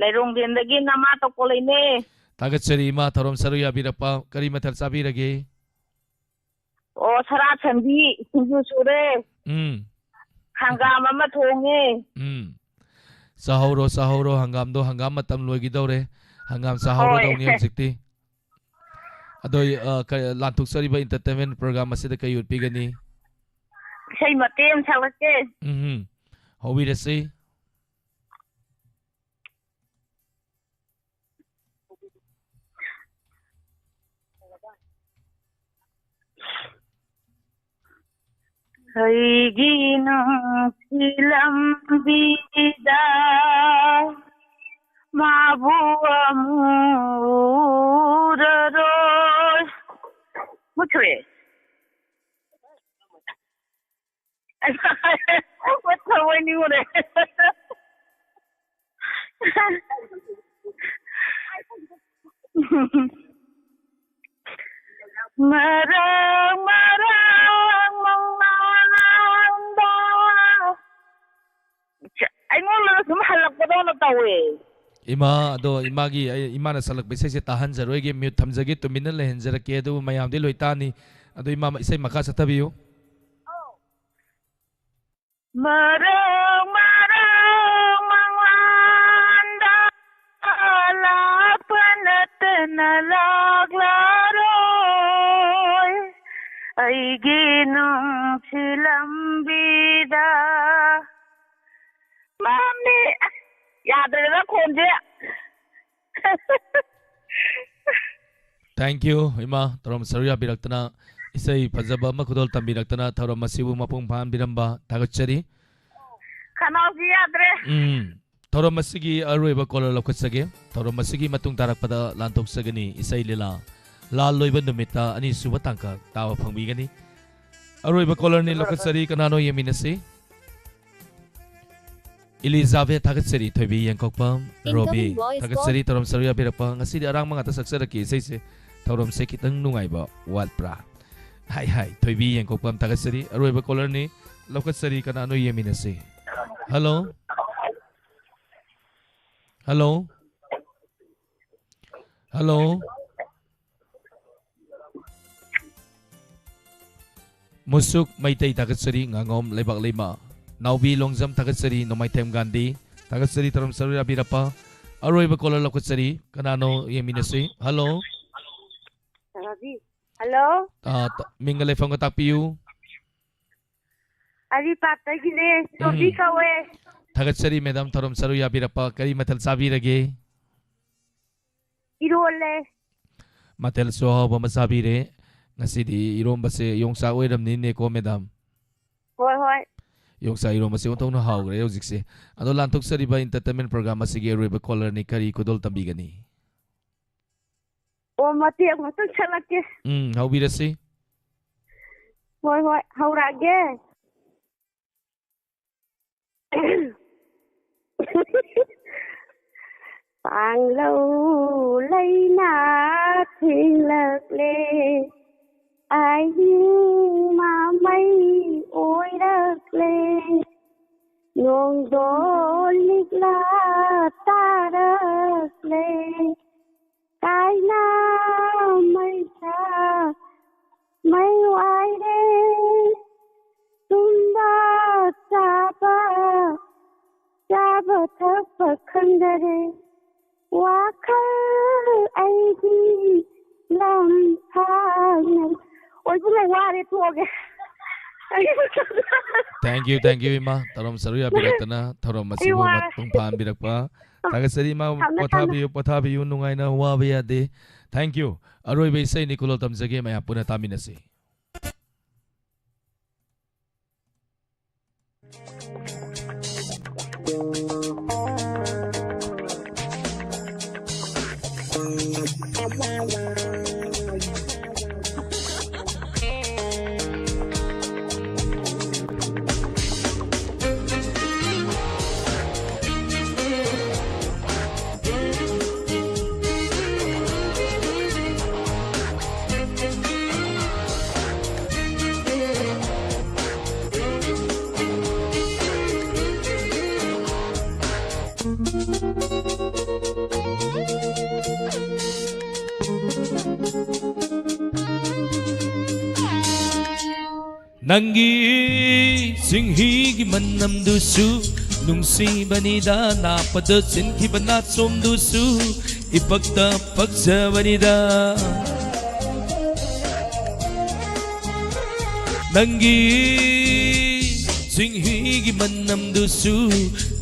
ꯂꯩꯔꯣꯡꯗꯦꯟꯗꯒꯤ ꯅꯃꯥ ꯇꯧꯀꯣꯂꯩꯅꯦ꯫ ꯊꯥꯒꯠꯆꯔꯤ ꯏꯃꯥ, ꯊꯧꯔꯝ ꯁꯔꯨꯛ ꯌꯥꯕꯤꯔꯛꯄ꯫ ꯀꯔꯤ ꯃꯊꯦꯜ ꯆꯥꯕꯤꯔꯒꯦ? ꯑꯣ, ꯁꯔꯥ ꯁꯟꯕꯤ ꯁꯤꯡꯖꯨ ꯁꯨꯔꯦ꯫ ꯎꯝ꯫ ꯍꯪꯒꯥꯝ ꯑꯃ ꯊꯣꯡꯉꯦ꯫ ꯎꯝ꯫ ꯆꯥꯍꯧꯔꯣ, ꯆꯥꯍꯧꯔꯣ ꯍꯪꯒꯥꯝꯗꯣ꯫ ꯍꯪꯒꯥꯝ ꯃꯇꯝ ꯂꯣꯏꯒꯤꯗꯧꯔꯦ꯫ ꯍꯪꯒꯥꯝ ꯆꯥꯍꯧꯔꯗꯧꯅꯤ ꯍꯣꯏ꯫ ꯍꯧꯖꯤꯛꯇꯤ꯫ ꯑꯗꯣ, ꯑ, ꯀ-, ꯂꯥꯟꯊꯣꯛꯆꯔꯤꯕ entertainment program ꯑꯁꯤꯗ ꯀꯩ ꯎꯠꯄꯤꯒꯅꯤ? ꯏꯁꯩ ꯃꯇꯦꯛ ꯑꯃ ꯁꯛꯂꯛꯀꯦ꯫ ꯎꯝ꯫ ꯍꯧꯕꯤꯔꯁꯤ꯫ ꯑꯩꯒꯤ ꯅꯨꯡꯁꯤ ꯂꯝꯕꯤꯗ ꯃꯥꯕꯨ ꯑꯃꯨꯛ ꯎꯔꯔꯣꯏ꯫ ꯃꯨꯠꯈ꯭ꯔꯦ꯫ ꯃꯨꯠꯈ꯭ꯔꯕꯣꯏ ꯅꯤꯡꯉꯨꯔꯦ꯫ ꯃꯔꯥꯡ ꯃꯔꯥꯡ ꯃꯪꯂꯥꯟꯗ꯫ ꯑꯩꯉꯣꯟꯗ ꯁꯨꯝ ꯍꯜꯂꯛꯄꯗꯧꯅ ꯇꯧꯋꯦ꯫ ꯏꯃꯥ, ꯑꯗꯣ ꯏꯃꯥꯒꯤ, ꯑꯩ, ꯏꯃꯥꯅ ꯁꯛꯂꯛꯄ ꯏꯁꯩꯁꯦ ꯇꯥꯍꯟꯖꯔꯣꯏꯒꯦ, mute ꯊꯝꯖꯒꯦ, ꯇꯨꯃꯤꯟꯅ ꯂꯩꯍꯟꯖꯔꯛꯀꯦ, ꯑꯗꯨꯕꯨ ꯃꯌꯥꯝꯗꯤ ꯂꯣꯏ ꯇꯥꯅꯤ꯫ ꯑꯗꯨ ꯏꯃꯥ, ꯏꯁꯩ ꯃꯈꯥ ꯆꯠꯊꯕꯤꯌꯨ꯫ ꯃꯔꯥꯡ ꯃꯔꯥꯡ ꯃꯪꯂꯥꯟꯗ ꯂꯥꯛꯄ ꯅꯠꯇꯅ ꯂꯥꯛꯂꯔꯣꯏ ꯑꯩꯒꯤ ꯅꯨꯡꯁꯤ ꯂꯝꯕꯤꯗ꯫ ꯃꯝꯃꯤ꯫ ꯑꯁ, ꯌꯥꯗ꯭ꯔꯦꯗ ꯈꯣꯟꯁꯦ꯫ Thank you, ꯏꯃꯥ꯫ ꯊꯧꯔꯝ ꯁꯔꯨꯛ ꯌꯥꯕꯤꯔꯛꯇꯅ, ꯏꯁꯩ ꯐꯖꯕ ꯑꯃ ꯈꯨꯗꯣꯜ ꯇꯝꯕꯤꯔꯛꯇꯅ, ꯊꯧꯔꯝ ꯑꯁꯤꯕꯨ ꯃꯄꯨꯡ ꯐꯥꯍꯟꯕꯤꯔꯝꯕ ꯊꯥꯒꯠꯆꯔꯤ꯫ ꯈꯅꯥꯎꯁꯤ ꯌꯥꯗ꯭ꯔꯦ꯫ ꯎꯝ꯫ ꯊꯧꯔꯝ ꯑꯁꯤꯒꯤ ꯑꯔꯣꯏꯕ caller ꯂꯧꯈꯠꯆꯒꯦ꯫ ꯊꯧꯔꯝ ꯑꯁꯤꯒꯤ ꯃꯇꯨꯡ ꯇꯥꯔꯛꯄꯗ ꯂꯥꯟꯊꯣꯛꯆꯒꯅꯤ ꯏꯁꯩ ꯂꯤꯂꯥ꯫ ꯂꯥꯜ ꯂꯣꯏꯕ ꯅꯨꯃꯤꯠꯇ ꯑꯅꯤꯁꯨꯕ ꯇꯥꯡꯀꯛ ꯇꯥꯕ ꯐꯪꯕꯤꯒꯅꯤ꯫ ꯑꯔꯣꯏꯕ caller ꯅꯤ ꯂꯧꯈꯠꯆꯔꯤ, ꯀꯅꯥꯅꯣ ꯌꯦꯡꯃꯤꯟꯅꯁꯤ? ꯏꯂꯤꯖꯥꯕꯦꯊ, ꯊꯥꯒꯠꯆꯔꯤ꯫ ꯊꯣꯏꯕꯤ ꯌꯦꯡꯀꯣꯛꯄꯝ, ꯔꯣꯕꯤ, incoming voice call꯫ ꯊꯥꯒꯠꯆꯔꯤ꯫ ꯊꯧꯔꯝ ꯁꯔꯨꯛ ꯌꯥꯕꯤꯔꯛꯄ꯫ ꯉꯁꯤꯗꯤ ꯑꯔꯥꯡꯕ ꯉꯥꯛꯇ ꯁꯛꯆꯔꯛꯀꯦ ꯏꯁꯩꯁꯦ꯫ ꯊꯧꯔꯝꯁꯦ ꯈꯤꯇꯪ ꯅꯨꯡꯉꯥꯏꯕ ꯋꯥꯠꯄ꯭ꯔꯥ? ꯍꯥꯏ ꯍꯥꯏ꯫ ꯊꯣꯏꯕꯤ ꯌꯦꯡꯀꯣꯛꯄꯝ, ꯊꯥꯒꯠꯆꯔꯤ꯫ ꯑꯔꯣꯏꯕ caller ꯅꯤ ꯂꯧꯈꯠꯆꯔꯤ꯫ ꯀꯅꯥꯅꯣ ꯌꯦꯡꯃꯤꯟꯅꯁꯤ? Hello? Hello? Hello? ꯃꯨꯁꯨꯛ ꯃꯩꯇꯩ, ꯊꯥꯒꯠꯆꯔꯤ꯫ ꯉꯥꯉꯣꯝ ꯂꯩꯕꯥꯛ ꯂꯩꯃ꯫ ꯅꯥꯎꯕꯤ ꯂꯣꯡꯖꯝ, ꯊꯥꯒꯠꯆꯔꯤ꯫ ꯅꯣꯡꯃꯥꯏꯊꯦꯝ ꯒꯥꯟꯙꯤ, ꯊꯥꯒꯠꯆꯔꯤ꯫ ꯊꯧꯔꯝ ꯁꯔꯨꯛ ꯌꯥꯕꯤꯔꯛꯄ꯫ ꯑꯔꯣꯏꯕ caller ꯂꯧꯈꯠꯆꯔꯤ꯫ ꯀꯅꯥꯅꯣ ꯌꯦꯡꯃꯤꯟꯅꯁꯤ? Hello? ꯔꯕꯤ꯫ Hello? ꯑꯥ, ꯇ-, ꯃꯤꯡꯒ ꯂꯩꯐꯝꯒ ꯇꯥꯛꯄꯤꯌꯨ꯫ ꯑꯔꯤꯄꯥꯛꯇꯒꯤꯅꯦ, ꯁꯣꯕꯤ ꯎꯝ꯫ ꯀꯧꯋꯦ꯫ ꯊꯥꯒꯠꯆꯔꯤ madam, ꯊꯧꯔꯝ ꯁꯔꯨꯛ ꯌꯥꯕꯤꯔꯛꯄ꯫ ꯀꯔꯤ ꯃꯊꯦꯜ ꯆꯥꯕꯤꯔꯒꯦ? ꯏꯔꯣꯜꯂꯦ꯫ ꯃꯊꯦꯜꯁꯨ ꯑꯍꯥꯎꯕ ꯑꯃ ꯆꯥꯕꯤꯔꯦ꯫ ꯉꯁꯤꯗꯤ ꯏꯔꯣꯝꯕꯁꯦ ꯌꯣꯡꯆꯥꯛ ꯑꯣꯏꯔꯝꯅꯤꯅꯦꯀꯣ madam? ꯍꯣꯏ, ꯍꯣꯏ꯫ ꯌꯣꯡꯆꯥꯛ ꯏꯔꯣꯝꯕꯁꯦ ꯑꯣꯟꯊꯣꯛꯅ ꯍꯥꯎꯈ꯭ꯔꯦ ꯍꯧꯖꯤꯛꯁꯦ꯫ ꯑꯗꯣ ꯂꯥꯟꯊꯣꯛꯆꯔꯤꯕ entertainment program ꯑꯁꯤꯒꯤ ꯑꯔꯣꯏꯕ caller ꯅꯤ, ꯀꯔꯤ ꯈꯨꯗꯣꯜ ꯇꯝꯕꯤꯒꯅꯤ? ꯑꯣ, ꯃꯇꯦꯛ ꯑꯃꯇꯪ ꯁꯛꯂꯛꯀꯦ꯫ ꯎꯝ, ꯍꯧꯕꯤꯔꯁꯤ꯫ ꯍꯣꯏ, ꯍꯣꯏ, ꯍꯧꯔꯛꯑꯒꯦ꯫ ꯄꯥꯡꯂꯧ ꯂꯩꯅꯥ ꯊꯦꯡꯂꯛꯂꯦ, ꯑꯍꯤꯡ ꯃꯃꯩ ꯑꯣꯏꯔꯛꯂꯦ, ꯅꯣꯡꯗꯣꯟ ꯂꯤꯛꯂꯥ ꯇꯥꯔꯛꯂꯦ, ꯀꯥꯏꯅ ꯃꯩꯁꯥ ꯃꯩ ꯄꯣꯊꯥꯕ ꯈꯪꯗꯔꯦ꯫ ꯋꯥꯈꯜ ꯑꯩꯒꯤ ꯂꯝ ꯁꯥꯡꯅ꯫ ꯑꯣꯏꯕꯨꯡꯉꯣ, ꯋꯥꯔꯦ, ꯇꯣꯛꯑꯒꯦ꯫ Thank you, thank you, ꯏꯃꯥ꯫ ꯊꯧꯔꯝ ꯁꯔꯨꯛ ꯌꯥꯕꯤꯔꯛꯇꯅ ꯊꯧꯔꯝ ꯑꯁꯤꯕꯨ ꯋꯥꯔꯦ꯫ ꯃꯄꯨꯡ ꯐꯥꯍꯟꯕꯤꯔꯛꯄ ꯊꯥꯒꯠꯆꯔꯤ, ꯏꯃꯥ꯫ ꯊꯝꯃꯦ, ꯊꯝꯃꯦ꯫ ꯄꯣꯊꯥꯕꯤꯌꯨ, ꯄꯣꯊꯥꯕꯤꯌꯨ, ꯅꯨꯡꯉꯥꯏꯅ, ꯋꯥꯕ ꯌꯥꯗꯦ꯫ Thank you꯫ ꯑꯔꯣꯏꯕ ꯏꯁꯩ ꯅꯤꯀꯨꯂꯣ ꯇꯝꯖꯒꯦ, ꯃꯌꯥꯝ ꯄꯨꯟꯅ ꯇꯥꯃꯤꯟꯅꯁꯤ꯫ ꯅꯪꯒꯤ ꯆꯤꯡꯍꯤꯒꯤ ꯃꯅꯝꯗꯨꯁꯨ ꯅꯨꯡꯁꯤꯕꯅꯤꯗ, ꯅꯥꯞꯄꯗ ꯆꯤꯟꯈꯤꯕ ꯅꯥꯆꯣꯝꯗꯨꯁꯨ ꯏꯄꯛꯇ ꯄꯛꯆꯕꯅꯤꯗ꯫ ꯅꯪꯒꯤ ꯆꯤꯡꯍꯤꯒꯤ ꯃꯅꯝꯗꯨꯁꯨ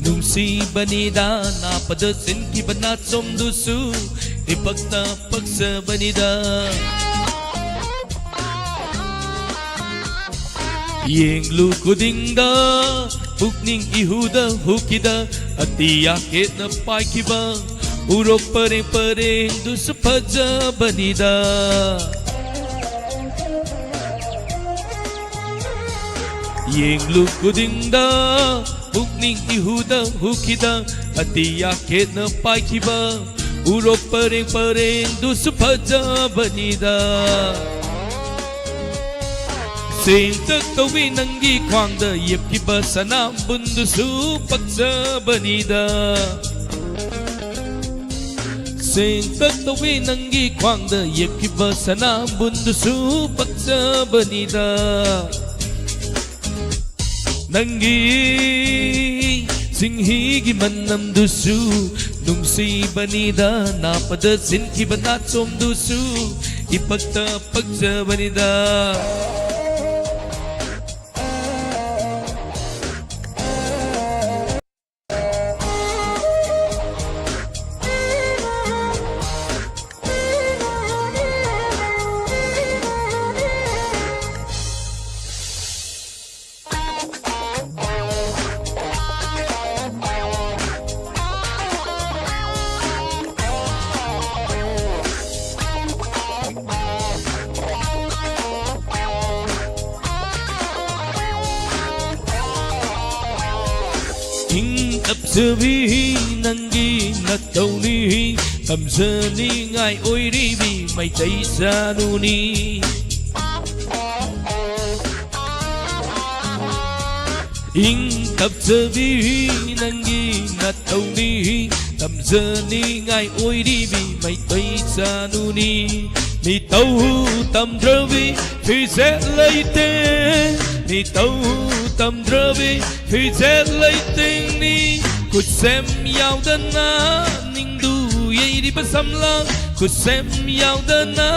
ꯅꯨꯡꯁꯤꯕꯅꯤꯗ, ꯅꯥꯞꯄꯗ ꯆꯤꯟꯈꯤꯕ ꯅꯥꯆꯣꯝꯗꯨꯁꯨ ꯏꯄꯛꯇ ꯄꯛꯆꯕꯅꯤꯗ꯫ ꯌꯦꯡꯂꯨ ꯈꯨꯗꯤꯡꯗ ꯄꯨꯛꯅꯤꯡ ꯏꯍꯨꯗ ꯍꯨꯈꯤꯗ, ꯑꯇꯤꯌꯥ ꯀꯦꯠꯅ ꯄꯥꯏꯈꯤꯕ ꯎꯔꯣꯛ ꯄꯔꯦꯡ ꯄꯔꯦꯡꯗꯨꯁꯨ ꯐꯖꯕꯅꯤꯗ꯫ ꯌꯦꯡꯂꯨ ꯈꯨꯗꯤꯡꯗ ꯄꯨꯛꯅꯤꯡ ꯏꯍꯨꯗ ꯍꯨꯈꯤꯗ, ꯑꯇꯤꯌꯥ ꯀꯦꯠꯅ ꯄꯥꯏꯈꯤꯕ ꯎꯔꯣꯛ ꯄꯔꯦꯡ ꯄꯔꯦꯡꯗꯨꯁꯨ ꯐꯖꯕꯅꯤꯗ꯫ ꯆꯦꯡꯇꯛ ꯇꯧꯏ ꯅꯪꯒꯤ ꯈ꯭ꯋꯥꯡꯗ ꯌꯦꯞꯈꯤꯕ ꯁꯅꯥꯕꯨꯟꯗꯨꯁꯨ ꯄꯛꯆꯕꯅꯤꯗ꯫ ꯆꯦꯡꯇꯛ ꯇꯧꯏ ꯅꯪꯒꯤ ꯈ꯭ꯋꯥꯡꯗ ꯌꯦꯞꯈꯤꯕ ꯁꯅꯥꯕꯨꯟꯗꯨꯁꯨ ꯄꯛꯆꯕꯅꯤꯗ꯫ ꯅꯪꯒꯤ ꯆꯤꯡꯍꯤꯒꯤ ꯃꯅꯝꯗꯨꯁꯨ ꯅꯨꯡꯁꯤꯕꯅꯤꯗ, ꯅꯥꯄꯗ ꯁꯤꯟꯈꯤꯕ ꯅꯥꯆꯣꯝꯗꯨꯁꯨ ꯏꯄꯛꯇ ꯄꯛꯆꯕꯅꯤꯗ꯫ ꯏꯪ ꯇꯞꯆꯕꯤ ꯅꯪꯒꯤ ꯅꯇꯧꯅꯤ, ꯇꯝꯖꯅꯤꯡꯉꯥꯏ ꯑꯣꯏꯔꯤꯕꯤ ꯃꯩꯇꯩ ꯆꯥꯅꯨꯅꯤ꯫ ꯏꯪ ꯇꯞꯆꯕꯤ ꯅꯪꯒꯤ ꯅꯇꯧꯅꯤ, ꯇꯝꯖꯅꯤꯡꯉꯥꯏ ꯑꯣꯏꯔꯤꯕꯤ ꯃꯩꯇꯩ ꯆꯥꯅꯨꯅꯤ꯫ ꯃꯤꯇꯧ ꯇꯝꯗ꯭ꯔꯕꯤ ꯐꯤꯖꯦꯠ ꯂꯩꯇꯦꯡ, ꯃꯤꯇꯧ ꯇꯝꯗ꯭ꯔꯕꯤ ꯐꯤꯖꯦꯠ ꯂꯩꯇꯦꯡꯅꯤ꯫ ꯈꯨꯠꯁꯦꯝ ꯌꯥꯎꯗꯅ ꯅꯤꯡꯗꯨ ꯌꯩꯔꯤꯕ ꯁꯝꯂꯥꯡ, ꯈꯨꯠꯁꯦꯝ ꯌꯥꯎꯗꯅ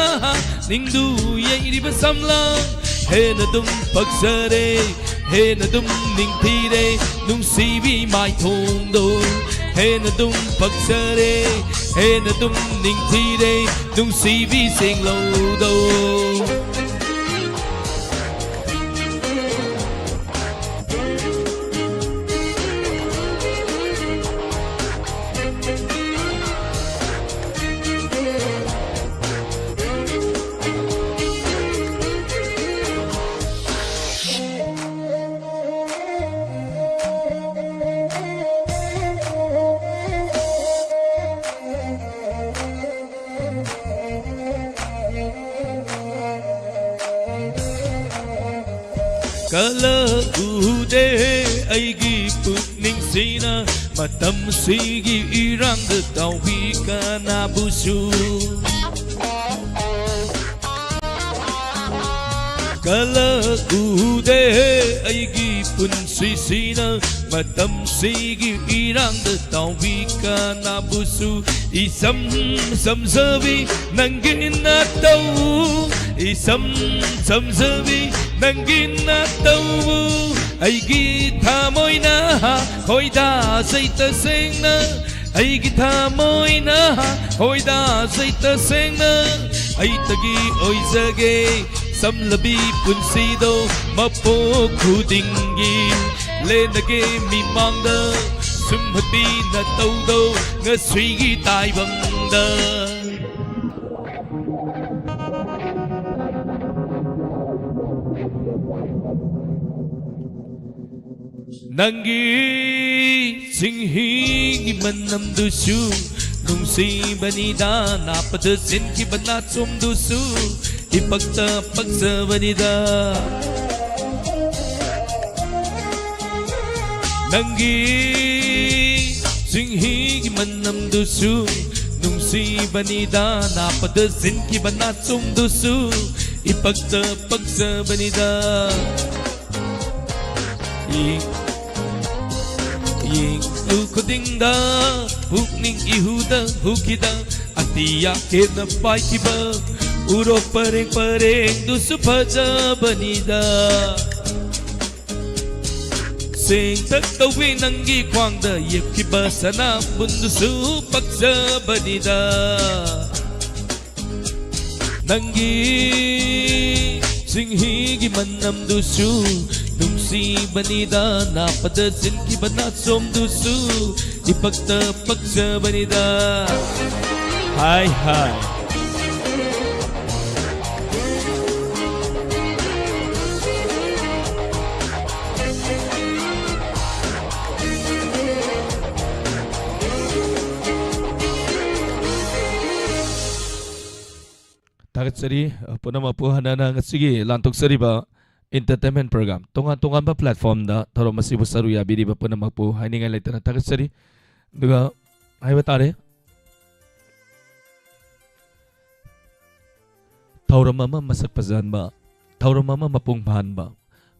ꯅꯤꯡꯗꯨ ꯌꯩꯔꯤꯕ ꯁꯝꯂꯥꯡ꯫ ꯍꯦꯟꯅ ꯑꯗꯨꯝ ꯄꯛꯆꯔꯦ, ꯍꯦꯟꯅ ꯑꯗꯨꯝ ꯅꯤꯡꯊꯤꯔꯦ ꯅꯨꯡꯁꯤꯕꯤ ꯃꯥꯏꯊꯣꯡꯗꯣ꯫ ꯍꯦꯟꯅ ꯑꯗꯨꯝ ꯄꯛꯆꯔꯦ, ꯍꯦꯟꯅ ꯑꯗꯨꯝ ꯅꯤꯡꯊꯤꯔꯦ ꯅꯨꯡꯁꯤꯕꯤ ꯆꯦꯡꯂꯧꯗꯣ꯫ ꯀꯂꯛ ꯎꯗꯦ ꯑꯩꯒꯤ ꯄꯨꯛꯅꯤꯡꯁꯤꯅ ꯃꯇꯝꯁꯤꯒꯤ ꯏꯔꯥꯡꯗ ꯇꯥꯎꯕꯤ ꯀꯅꯥꯕꯨꯁꯨ꯫ ꯀꯂꯛ ꯎꯗꯦ ꯑꯩꯒꯤ ꯄꯨꯟꯁꯤ ꯁꯤꯁꯤꯅ ꯃꯇꯝꯁꯤꯒꯤ ꯏꯔꯥꯡꯗ ꯇꯥꯎꯕꯤ ꯀꯅꯥꯕꯨꯁꯨ ꯏꯁꯝ ꯁꯝꯖꯕꯤ ꯅꯪꯒꯤ ꯅꯇꯧ, ꯏꯁꯝ ꯁꯝꯖꯕꯤ ꯅꯪꯒꯤ ꯅꯇꯧ꯫ ꯑꯩꯒꯤ ꯊꯃꯣꯏꯅ ꯈꯣꯏꯗꯥꯖꯩ ꯇꯁꯦꯡꯅ, ꯑꯩꯒꯤ ꯊꯃꯣꯏꯅ ꯈꯣꯏꯗꯥꯖꯩ ꯇꯁꯦꯡꯅ꯫ ꯑꯩꯇꯒꯤ ꯑꯣꯏꯖꯒꯦ ꯁꯝꯂꯕꯤ ꯄꯨꯟꯁꯤꯗꯣ ꯃꯄꯣꯛ ꯈꯨꯗꯤꯡꯒꯤ꯫ ꯂꯦꯟꯅꯒꯦ ꯃꯤꯃꯥꯡꯗ ꯁꯨꯝꯍꯠꯄꯤ ꯅꯇꯧꯗꯣ ꯉꯁꯤꯒꯤ ꯇꯥꯏꯕꯪꯗ꯫ ꯅꯪꯒꯤ ꯆꯤꯡꯍꯤꯒꯤ ꯃꯅꯝꯗꯨꯁꯨ ꯅꯨꯡꯁꯤꯕꯅꯤꯗ, ꯅꯥꯞꯄꯗ ꯆꯤꯟꯈꯤꯕ ꯅꯥꯆꯣꯝꯗꯨꯁꯨ ꯏꯄꯛꯇ ꯄꯛꯆꯕꯅꯤꯗ꯫ ꯅꯪꯒꯤ ꯆꯤꯡꯍꯤꯒꯤ ꯃꯅꯝꯗꯨꯁꯨ ꯅꯨꯡꯁꯤꯕꯅꯤꯗ, ꯅꯥꯞꯄꯗ ꯆꯤꯟꯈꯤꯕ ꯅꯥꯆꯣꯝꯗꯨꯁꯨ ꯏꯄꯛꯇ ꯄꯛꯆꯕꯅꯤꯗ꯫ ꯌꯦꯡ-, ꯌꯦꯡꯂꯨ ꯈꯨꯗꯤꯡꯗ ꯄꯨꯛꯅꯤꯡ ꯏꯍꯨꯗ ꯍꯨꯈꯤꯗ ꯑꯇꯤꯌꯥ ꯍꯦꯟꯅ ꯄꯥꯏꯈꯤꯕ ꯎꯔꯣꯛ ꯄꯔꯦꯡ ꯄꯔꯦꯡꯗꯨꯁꯨ ꯐꯖꯕꯅꯤꯗ꯫ ꯁꯦꯡꯇꯛ ꯇꯧꯏ ꯅꯪꯒꯤ ꯈ꯭ꯋꯥꯡꯗ ꯌꯦꯞꯈꯤꯕ ꯁꯅꯥꯕꯨꯟꯗꯨꯁꯨ ꯄꯛꯆꯕꯅꯤꯗ꯫ ꯅꯪꯒꯤ ꯆꯤꯡꯍꯤꯒꯤ ꯃꯅꯝꯗꯨꯁꯨ ꯅꯨꯡꯁꯤꯕꯅꯤꯗ, ꯅꯥꯞꯄꯗ ꯆꯤꯟꯈꯤꯕ ꯅꯥꯆꯣꯝꯗꯨꯁꯨ ꯏꯄꯛꯇ ꯄꯛꯆꯕꯅꯤꯗ꯫ ꯍꯥꯏ ꯍꯥꯏ꯫ ꯊꯥꯒꯠꯆꯔꯤ, ꯑ, ꯄꯨꯝꯅꯃꯛꯄꯨ ꯍꯟꯅ ꯍꯟꯅ ꯉꯁꯤꯒꯤ ꯂꯥꯟꯊꯣꯛꯆꯔꯤꯕ entertainment program, ꯇꯣꯉꯥꯟ ꯇꯣꯉꯥꯟꯕ platformꯗ ꯊꯧꯔꯝ ꯑꯁꯤꯕꯨ ꯁꯔꯨꯛ ꯌꯥꯕꯤꯔꯤꯕ ꯄꯨꯝꯅꯃꯛꯄꯨ ꯍꯥꯏꯅꯤꯡꯉꯥꯏ ꯂꯩꯇꯅ ꯊꯥꯒꯠꯆꯔꯤ꯫ ꯑꯗꯨꯒ ꯍꯥꯏꯕ ꯇꯥꯔꯦ, ꯊꯧꯔꯝ ꯑꯃ ꯃꯁꯛ ꯐꯖꯍꯟꯕ, ꯊꯧꯔꯝ ꯑꯃ ꯃꯄꯨꯡ ꯐꯥꯍꯟꯕ,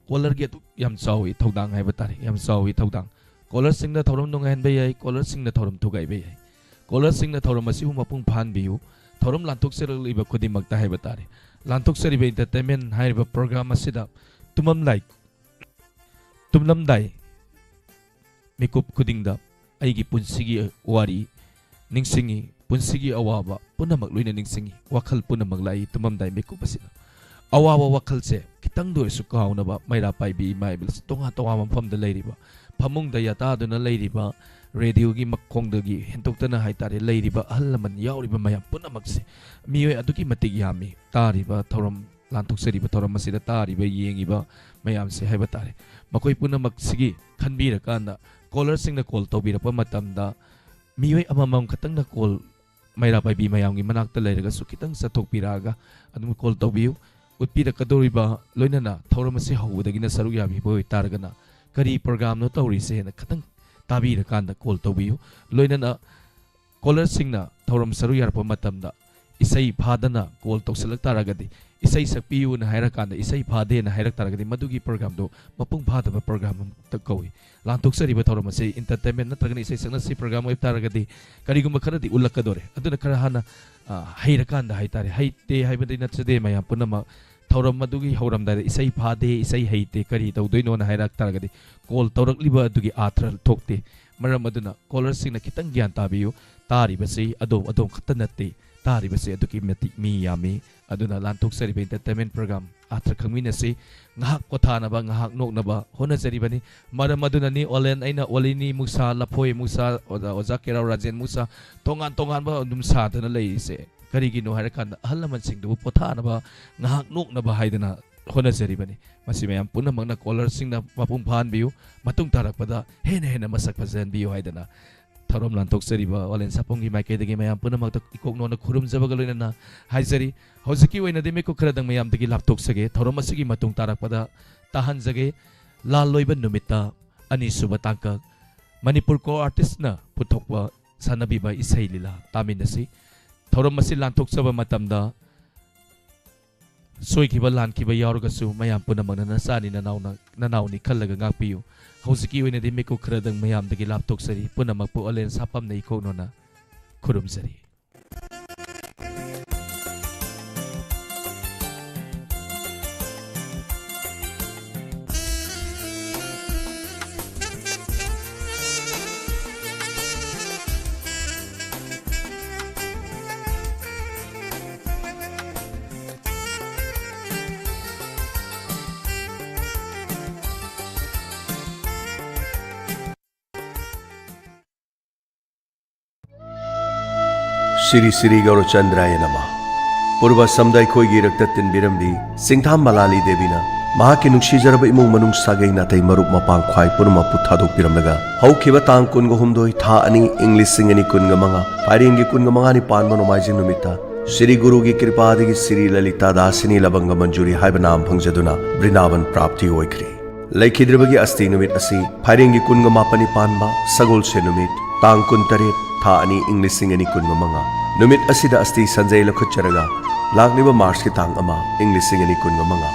ꯀꯣꯂꯔꯒꯤ ꯑꯗꯨꯛ ꯌꯥꯝ ꯆꯥꯎꯏ ꯊꯧꯗꯥꯡ ꯍꯥꯏꯕ ꯇꯥꯔꯦ, ꯌꯥꯝ ꯆꯥꯎꯏ ꯊꯧꯗꯥꯡ꯫ ꯀꯣꯂꯔꯁꯤꯡꯅ ꯊꯧꯔꯝ ꯅꯨꯡꯉꯥꯏꯍꯟꯕ ꯌꯥꯏ, ꯀꯣꯂꯔꯁꯤꯡꯅ ꯊꯧꯔꯝ ꯊꯨꯒꯥꯏꯕ ꯌꯥꯏ꯫ ꯀꯣꯂꯔꯁꯤꯡꯅ ꯊꯧꯔꯝ ꯑꯁꯤꯕꯨ ꯃꯄꯨꯡ ꯐꯥꯍꯟꯕꯤꯌꯨ꯫ ꯊꯧꯔꯝ ꯂꯥꯟꯊꯣꯛꯆꯔꯛꯂꯤꯕ ꯈꯨꯗꯤꯡꯃꯛꯇ ꯍꯥꯏꯕ ꯇꯥꯔꯦ, ꯂꯥꯟꯊꯣꯛꯆꯔꯤꯕ entertainment ꯍꯥꯏꯔꯤꯕ program ꯑꯁꯤꯗ ꯇꯨꯝꯃꯝꯂꯥꯏ, ꯇꯨꯝꯂꯝꯗꯥꯏ ꯃꯤꯀꯨꯞ ꯈꯨꯗꯤꯡꯗ ꯑꯩꯒꯤ ꯄꯨꯟꯁꯤꯒꯤ ꯋꯥꯔꯤ ꯅꯤꯡꯁꯤꯡꯉꯤ, ꯄꯨꯟꯁꯤꯒꯤ ꯑꯋꯥꯕ ꯄꯨꯝꯅꯃꯛ ꯂꯣꯏꯅ ꯅꯤꯡꯁꯤꯡꯉꯤ, ꯋꯥꯈꯜ ꯄꯨꯝꯅꯃꯛ ꯂꯥꯛꯏ ꯇꯨꯝꯃꯝꯗꯥꯏ ꯃꯤꯀꯨꯞ ꯑꯁꯤꯗ꯫ ꯑꯋꯥꯕ ꯋꯥꯈꯜꯁꯦ ꯈꯤꯇꯪꯗ ꯑꯣꯏꯔꯁꯨ ꯀꯥꯎꯅꯕ ꯃꯩꯔꯥ ꯄꯥꯏꯕꯤ ꯏꯃꯥ ꯏꯕꯦꯜꯁꯦ ꯇꯣꯉꯥꯟ ꯇꯣꯉꯥꯟꯕ ꯃꯐꯝꯗ ꯂꯩꯔꯤꯕ, ꯐꯃꯨꯡꯗ ꯌꯥꯇꯥꯗꯨꯅ ꯂꯩꯔꯤꯕ, ꯔꯦꯗꯤꯑꯣꯒꯤ ꯃꯈꯣꯡꯗꯒꯤ ꯍꯦꯟꯗꯣꯛꯇꯅ ꯍꯥꯏꯇꯥꯔꯦ, ꯂꯩꯔꯤꯕ ꯑꯍꯜ ꯂꯃꯟ ꯌꯥꯎꯔꯤꯕ ꯃꯌꯥꯝ ꯄꯨꯝꯅꯃꯛꯁꯦ, ꯃꯤꯑꯣꯏ ꯑꯗꯨꯛꯀꯤ ꯃꯇꯤꯛ ꯌꯥꯝꯃꯤ ꯇꯥꯔꯤꯕ ꯊꯧꯔꯝ, ꯂꯥꯟꯊꯣꯛꯆꯔꯤꯕ ꯊꯧꯔꯝ ꯑꯁꯤꯗ ꯇꯥꯔꯤꯕ, ꯌꯦꯡꯉꯤꯕ ꯃꯌꯥꯝꯁꯦ ꯍꯥꯏꯕ ꯇꯥꯔꯦ꯫ ꯃꯈꯣꯏ ꯄꯨꯝꯅꯃꯛꯁꯤꯒꯤ ꯈꯟꯕꯤꯔꯀꯥꯟꯗ ꯀꯣꯂꯔꯁꯤꯡꯅ ꯀꯣꯜ ꯇꯧꯕꯤꯔꯛꯄ ꯃꯇꯝꯗ ꯃꯤꯑꯣꯏ ꯑꯃꯃꯝ ꯈꯛꯇꯪꯅ ꯀꯣꯜ, ꯃꯩꯔꯥ ꯄꯥꯏꯕꯤ ꯃꯌꯥꯝꯒꯤ ꯃꯅꯥꯛꯇ ꯂꯩꯔꯒꯁꯨ ꯈꯤꯇꯪ ꯆꯠꯊꯣꯛꯄꯤꯔꯛꯑꯒ ꯑꯗꯨꯝ ꯀꯣꯜ ꯇꯧꯕꯤꯌꯨ꯫ ꯎꯠꯄꯤꯔꯛꯀꯗꯧꯔꯤꯕ, ꯂꯣꯏꯅꯅ ꯊꯧꯔꯝ ꯑꯁꯤ ꯍꯧꯕꯗꯒꯤꯅ ꯁꯔꯨꯛ ꯌꯥꯕꯤꯕ ꯑꯣꯏꯇꯥꯔꯒꯅ ꯀꯔꯤ programꯅꯣ ꯇꯧꯔꯤꯁꯦꯅ ꯈꯤꯇꯪ ꯇꯥꯕꯤꯔꯀꯥꯟꯗ ꯀꯣꯜ ꯇꯧꯕꯤꯌꯨ꯫ ꯂꯣꯏꯅꯅ ꯀꯣꯂꯔꯁꯤꯡꯅ ꯊꯧꯔꯝ ꯁꯔꯨꯛ ꯌꯥꯔꯛꯄ ꯃꯇꯝꯗ ꯏꯁꯩ ꯐꯥꯗꯅ ꯀꯣꯜ ꯇꯧꯁꯤꯜꯂꯛ ꯇꯥꯔꯒꯗꯤ, ꯏꯁꯩ ꯁꯛꯄꯤꯌꯨꯅ ꯍꯥꯏꯔꯀꯥꯟꯗ ꯏꯁꯩ ꯐꯥꯗꯦꯅ ꯍꯥꯏꯔꯛ ꯇꯥꯔꯒꯗꯤ ꯃꯗꯨꯒꯤ programꯗꯣ ꯃꯄꯨꯡ ꯐꯥꯗꯕ program ꯑꯃꯇ ꯀꯧꯏ꯫ ꯂꯥꯟꯊꯣꯛꯆꯔꯤꯕ ꯊꯧꯔꯝ ꯑꯁꯤ entertainment ꯅꯠꯇ꯭ꯔꯒꯅ ꯏꯁꯩ ꯁꯛꯅꯁꯤ program ꯑꯣꯏꯕ ꯇꯥꯔꯒꯗꯤ ꯀꯔꯤꯒꯨꯝꯕ ꯈꯔꯗꯤ ꯎꯠꯂꯛꯀꯗꯣꯔꯦ꯫ ꯑꯗꯨꯅ ꯈꯔ ꯍꯥꯟꯅ, ꯑ, ꯍꯩꯔꯀꯥꯟꯗ ꯍꯥꯏꯇꯥꯔꯦ, ꯍꯩꯇꯦ ꯍꯥꯏꯕꯗꯤ ꯅꯠꯆꯗꯦ ꯃꯌꯥꯝ ꯄꯨꯝꯅꯃꯛ꯫ ꯊꯧꯔꯝ ꯑꯗꯨꯒꯤ ꯍꯧꯔꯝꯗꯥꯏꯗ ꯏꯁꯩ ꯐꯥꯗꯦ, ꯏꯁꯩ ꯍꯩꯇꯦ, ꯀꯔꯤ ꯇꯧꯗꯣꯏꯅꯣꯅ ꯍꯥꯏꯔꯛ ꯇꯥꯔꯒꯗꯤ ꯀꯣꯜ ꯇꯧꯔꯛꯂꯤꯕ ꯑꯗꯨꯒꯤ ꯑꯥꯔꯊ ꯊꯣꯛꯇꯦ꯫ ꯃꯔꯝ ꯑꯗꯨꯅ ꯀꯣꯂꯔꯁꯤꯡꯅ ꯈꯤꯇꯪ ꯒ꯭ꯌꯥꯟ ꯇꯥꯕꯤꯌꯨ꯫ ꯇꯥꯔꯤꯕꯁꯤ ꯑꯗꯣꯝ, ꯑꯗꯣꯝ ꯈꯛꯇ ꯅꯠꯇꯦ, ꯇꯥꯔꯤꯕꯁꯤ ꯑꯗꯨꯛꯀꯤ ꯃꯇꯤꯛ ꯃꯤ ꯌꯥꯝꯃꯤ꯫ ꯑꯗꯨꯅ ꯂꯥꯟꯊꯣꯛꯆꯔꯤꯕ entertainment program ꯑꯥꯔꯊ ꯈꯪꯃꯤꯟꯅꯁꯤ꯫ ꯉꯥꯏꯍꯥꯛ ꯄꯣꯊꯥꯅꯕ, ꯉꯥꯏꯍꯥꯛ ꯅꯣꯛꯅꯕ ꯍꯣꯠꯅꯖꯔꯤꯕꯅꯤ꯫ ꯃꯔꯝ ꯑꯗꯨꯅꯅꯤ ꯑꯣꯂꯦꯟ ꯑꯩꯅ ꯑꯣꯂꯤꯅꯤ ꯃꯨꯁꯥ, ꯂꯐꯣꯏ ꯃꯨꯁꯥ, ꯑꯣꯖꯥ, ꯑꯣꯖꯥ ꯀꯦꯔꯥꯎ ꯔꯥꯖꯦꯟ ꯃꯨꯁꯥ, ꯇꯣꯉꯥꯟ ꯇꯣꯉꯥꯟꯕ ꯑꯗꯨꯝ ꯁꯥꯗꯅ ꯂꯩꯔꯤꯁꯦ꯫ ꯀꯔꯤꯒꯤꯅꯣ ꯍꯥꯏꯔꯀꯥꯟꯗ ꯑꯍꯜ ꯂꯃꯟꯁꯤꯡꯗꯨꯕꯨ ꯄꯣꯊꯥꯅꯕ, ꯉꯥꯏꯍꯥꯛ ꯅꯣꯛꯅꯕ ꯍꯥꯏꯗꯅ ꯍꯣꯠꯅꯖꯔꯤꯕꯅꯤ꯫ ꯃꯁꯤ ꯃꯌꯥꯝ ꯄꯨꯝꯅꯃꯛꯅ ꯀꯣꯂꯔꯁꯤꯡꯅ ꯃꯄꯨꯡ ꯐꯥꯍꯟꯕꯤꯌꯨ꯫ ꯃꯇꯨꯡ ꯇꯥꯔꯛꯄꯗ ꯍꯦꯟꯅ ꯍꯦꯟꯅ ꯃꯁꯛ ꯐꯖꯍꯟꯕꯤꯌꯨ ꯍꯥꯏꯗꯅ ꯊꯧꯔꯝ ꯂꯥꯟꯊꯣꯛꯆꯔꯤꯕ ꯑꯣꯂꯦꯟ ꯁꯥꯄꯣꯝꯒꯤ ꯃꯥꯏꯀꯩꯗꯒꯤ ꯃꯌꯥꯝ ꯄꯨꯝꯅꯃꯛꯇ ꯏꯀꯣꯛ ꯅꯣꯟꯅ ꯈꯨꯔꯨꯝꯖꯕꯒ ꯂꯣꯏꯅꯅ ꯍꯥꯏꯖꯔꯤ, ꯍꯧꯖꯤꯛꯀꯤ ꯑꯣꯏꯅꯗꯤ ꯃꯤꯀꯨꯞ ꯈꯔꯗꯪ ꯃꯌꯥꯝꯗꯒꯤ ꯂꯥꯞꯊꯣꯛꯆꯒꯦ꯫ ꯊꯧꯔꯝ ꯑꯁꯤꯒꯤ ꯃꯇꯨꯡ ꯇꯥꯔꯛꯄꯗ ꯇꯥꯍꯟꯖꯒꯦ꯫ ꯂꯥꯜꯂꯣꯏꯕ ꯅꯨꯃꯤꯠꯇ ꯑꯅꯤꯁꯨꯕ ꯇꯥꯡꯀꯛ ꯃꯅꯤꯄꯨꯔ ꯀꯣ ꯑꯥꯔꯇꯤꯁꯅ ꯄꯨꯊꯣꯛꯄ ꯁꯥꯟꯅꯕꯤꯕ ꯏꯁꯩ ꯂꯤꯂꯥ ꯇꯥꯃꯤꯟꯅꯁꯤ꯫ ꯊꯧꯔꯝ ꯑꯁꯤ ꯂꯥꯟꯊꯣꯛꯆꯕ ꯃꯇꯝꯗ ꯁꯣꯏꯈꯤꯕ ꯂꯥꯟꯈꯤꯕ ꯌꯥꯎꯔꯒꯁꯨ ꯃꯌꯥꯝ ꯄꯨꯝꯅꯃꯛꯅ ꯅꯆꯥꯅꯤ, ꯅꯅꯥꯎꯅ-, ꯅꯅꯥꯎꯅꯤ ꯈꯜꯂꯒ ꯉꯥꯛꯄꯤꯌꯨ꯫ ꯍꯧꯖꯤꯛꯀꯤ ꯑꯣꯏꯅꯗꯤ ꯃꯤꯀꯨꯞ ꯈꯔꯗꯪ ꯃꯌꯥꯝꯗꯒꯤ ꯂꯥꯞꯊꯣꯛꯆꯔꯤ꯫ ꯄꯨꯝꯅꯃꯛꯄꯨ ꯑꯂꯦꯟ ꯁꯥꯐꯝꯅ ꯏꯀꯣꯛꯅꯣꯅ ꯈꯨꯔꯨꯝꯖꯔꯤ꯫ ꯁꯤꯔꯤ ꯁꯤꯔꯤ ꯒꯧꯔꯆꯟꯗ꯭ꯔꯥꯌ ꯅꯃ꯫ ꯄꯨꯔꯕ ꯑꯁꯝꯗ ꯑꯩꯈꯣꯏꯒꯤ ꯏꯔꯛꯇ ꯇꯤꯟꯕꯤꯔꯝꯕꯤ ꯁꯤꯡꯊꯥꯝ ꯃꯂꯥꯂꯤ ꯗꯦꯕꯤꯅ ꯃꯍꯥꯛꯀꯤ ꯅꯨꯡꯁꯤꯖꯔꯕ ꯏꯃꯨꯡ ꯃꯅꯨꯡ, ꯁꯥꯒꯩ ꯅꯥꯇꯩ, ꯃꯔꯨꯞ ꯃꯄꯥꯡ ꯈ꯭ꯋꯥꯏ ꯄꯨꯝꯅꯃꯛꯄꯨ ꯊꯥꯗꯣꯛꯄꯤꯔꯝꯂꯒ, ꯍꯧꯈꯤꯕ ꯇꯥꯡ ꯀꯨꯟꯒ ꯍꯨꯝꯗꯣꯏ, ꯊꯥ ꯑꯅꯤ, ꯏꯪ ꯂꯤꯁꯤꯡ ꯑꯅꯤ ꯀꯨꯟꯒ ꯃꯉꯥ, ꯐꯥꯏꯔꯦꯟꯒꯤ ꯀꯨꯟꯒ ꯃꯉꯥꯅꯤ ꯄꯥꯟꯕ ꯅꯣꯡꯃꯥꯏꯖꯤꯡ ꯅꯨꯃꯤꯠꯇ ꯁꯤꯔꯤ ꯒꯨꯔꯨꯒꯤ ꯀ꯭ꯔꯤꯄꯥꯗꯒꯤ ꯁꯤꯔꯤ ꯂꯂꯤꯇꯥ ꯗꯥꯁꯤꯅꯤ ꯂꯕꯪꯒ ꯃꯟꯖꯨꯔꯤ ꯍꯥꯏꯕ ꯅꯥꯝ ꯐꯪꯖꯗꯨꯅ ꯕ꯭ꯔꯤꯟꯗꯥꯕꯟ ꯄ꯭ꯔꯥꯞꯇꯤ ꯑꯣꯏꯈ꯭ꯔꯦ꯫ ꯂꯩꯈꯤꯗ꯭ꯔꯕꯒꯤ ꯑꯁꯇꯤ ꯅꯨꯃꯤꯠ ꯑꯁꯤ ꯐꯥꯏꯔꯦꯟꯒꯤ ꯀꯨꯟꯒ ꯃꯥꯄꯟꯅꯤ ꯄꯥꯟꯕ ꯁꯒꯣꯜꯁꯦꯟ ꯅꯨꯃꯤꯠ, ꯇꯥꯡ ꯀꯨꯟꯇꯔꯦꯠ, ꯊꯥ ꯑꯅꯤ, ꯏꯪ ꯂꯤꯁꯤꯡ ꯑꯅꯤ ꯀꯨꯟꯒ ꯃꯉꯥ꯫ ꯅꯨꯃꯤꯠ ꯑꯁꯤꯗ ꯑꯁꯇꯤ ꯁꯟꯖꯩ ꯂꯧꯈꯠꯆꯔꯒ ꯂꯥꯛꯂꯤꯕ ꯃꯥꯔꯆꯀꯤ ꯇꯥꯡ ꯑꯃ, ꯏꯪ ꯂꯤꯁꯤꯡ ꯑꯅꯤ ꯀꯨꯟꯒ ꯃꯉꯥ,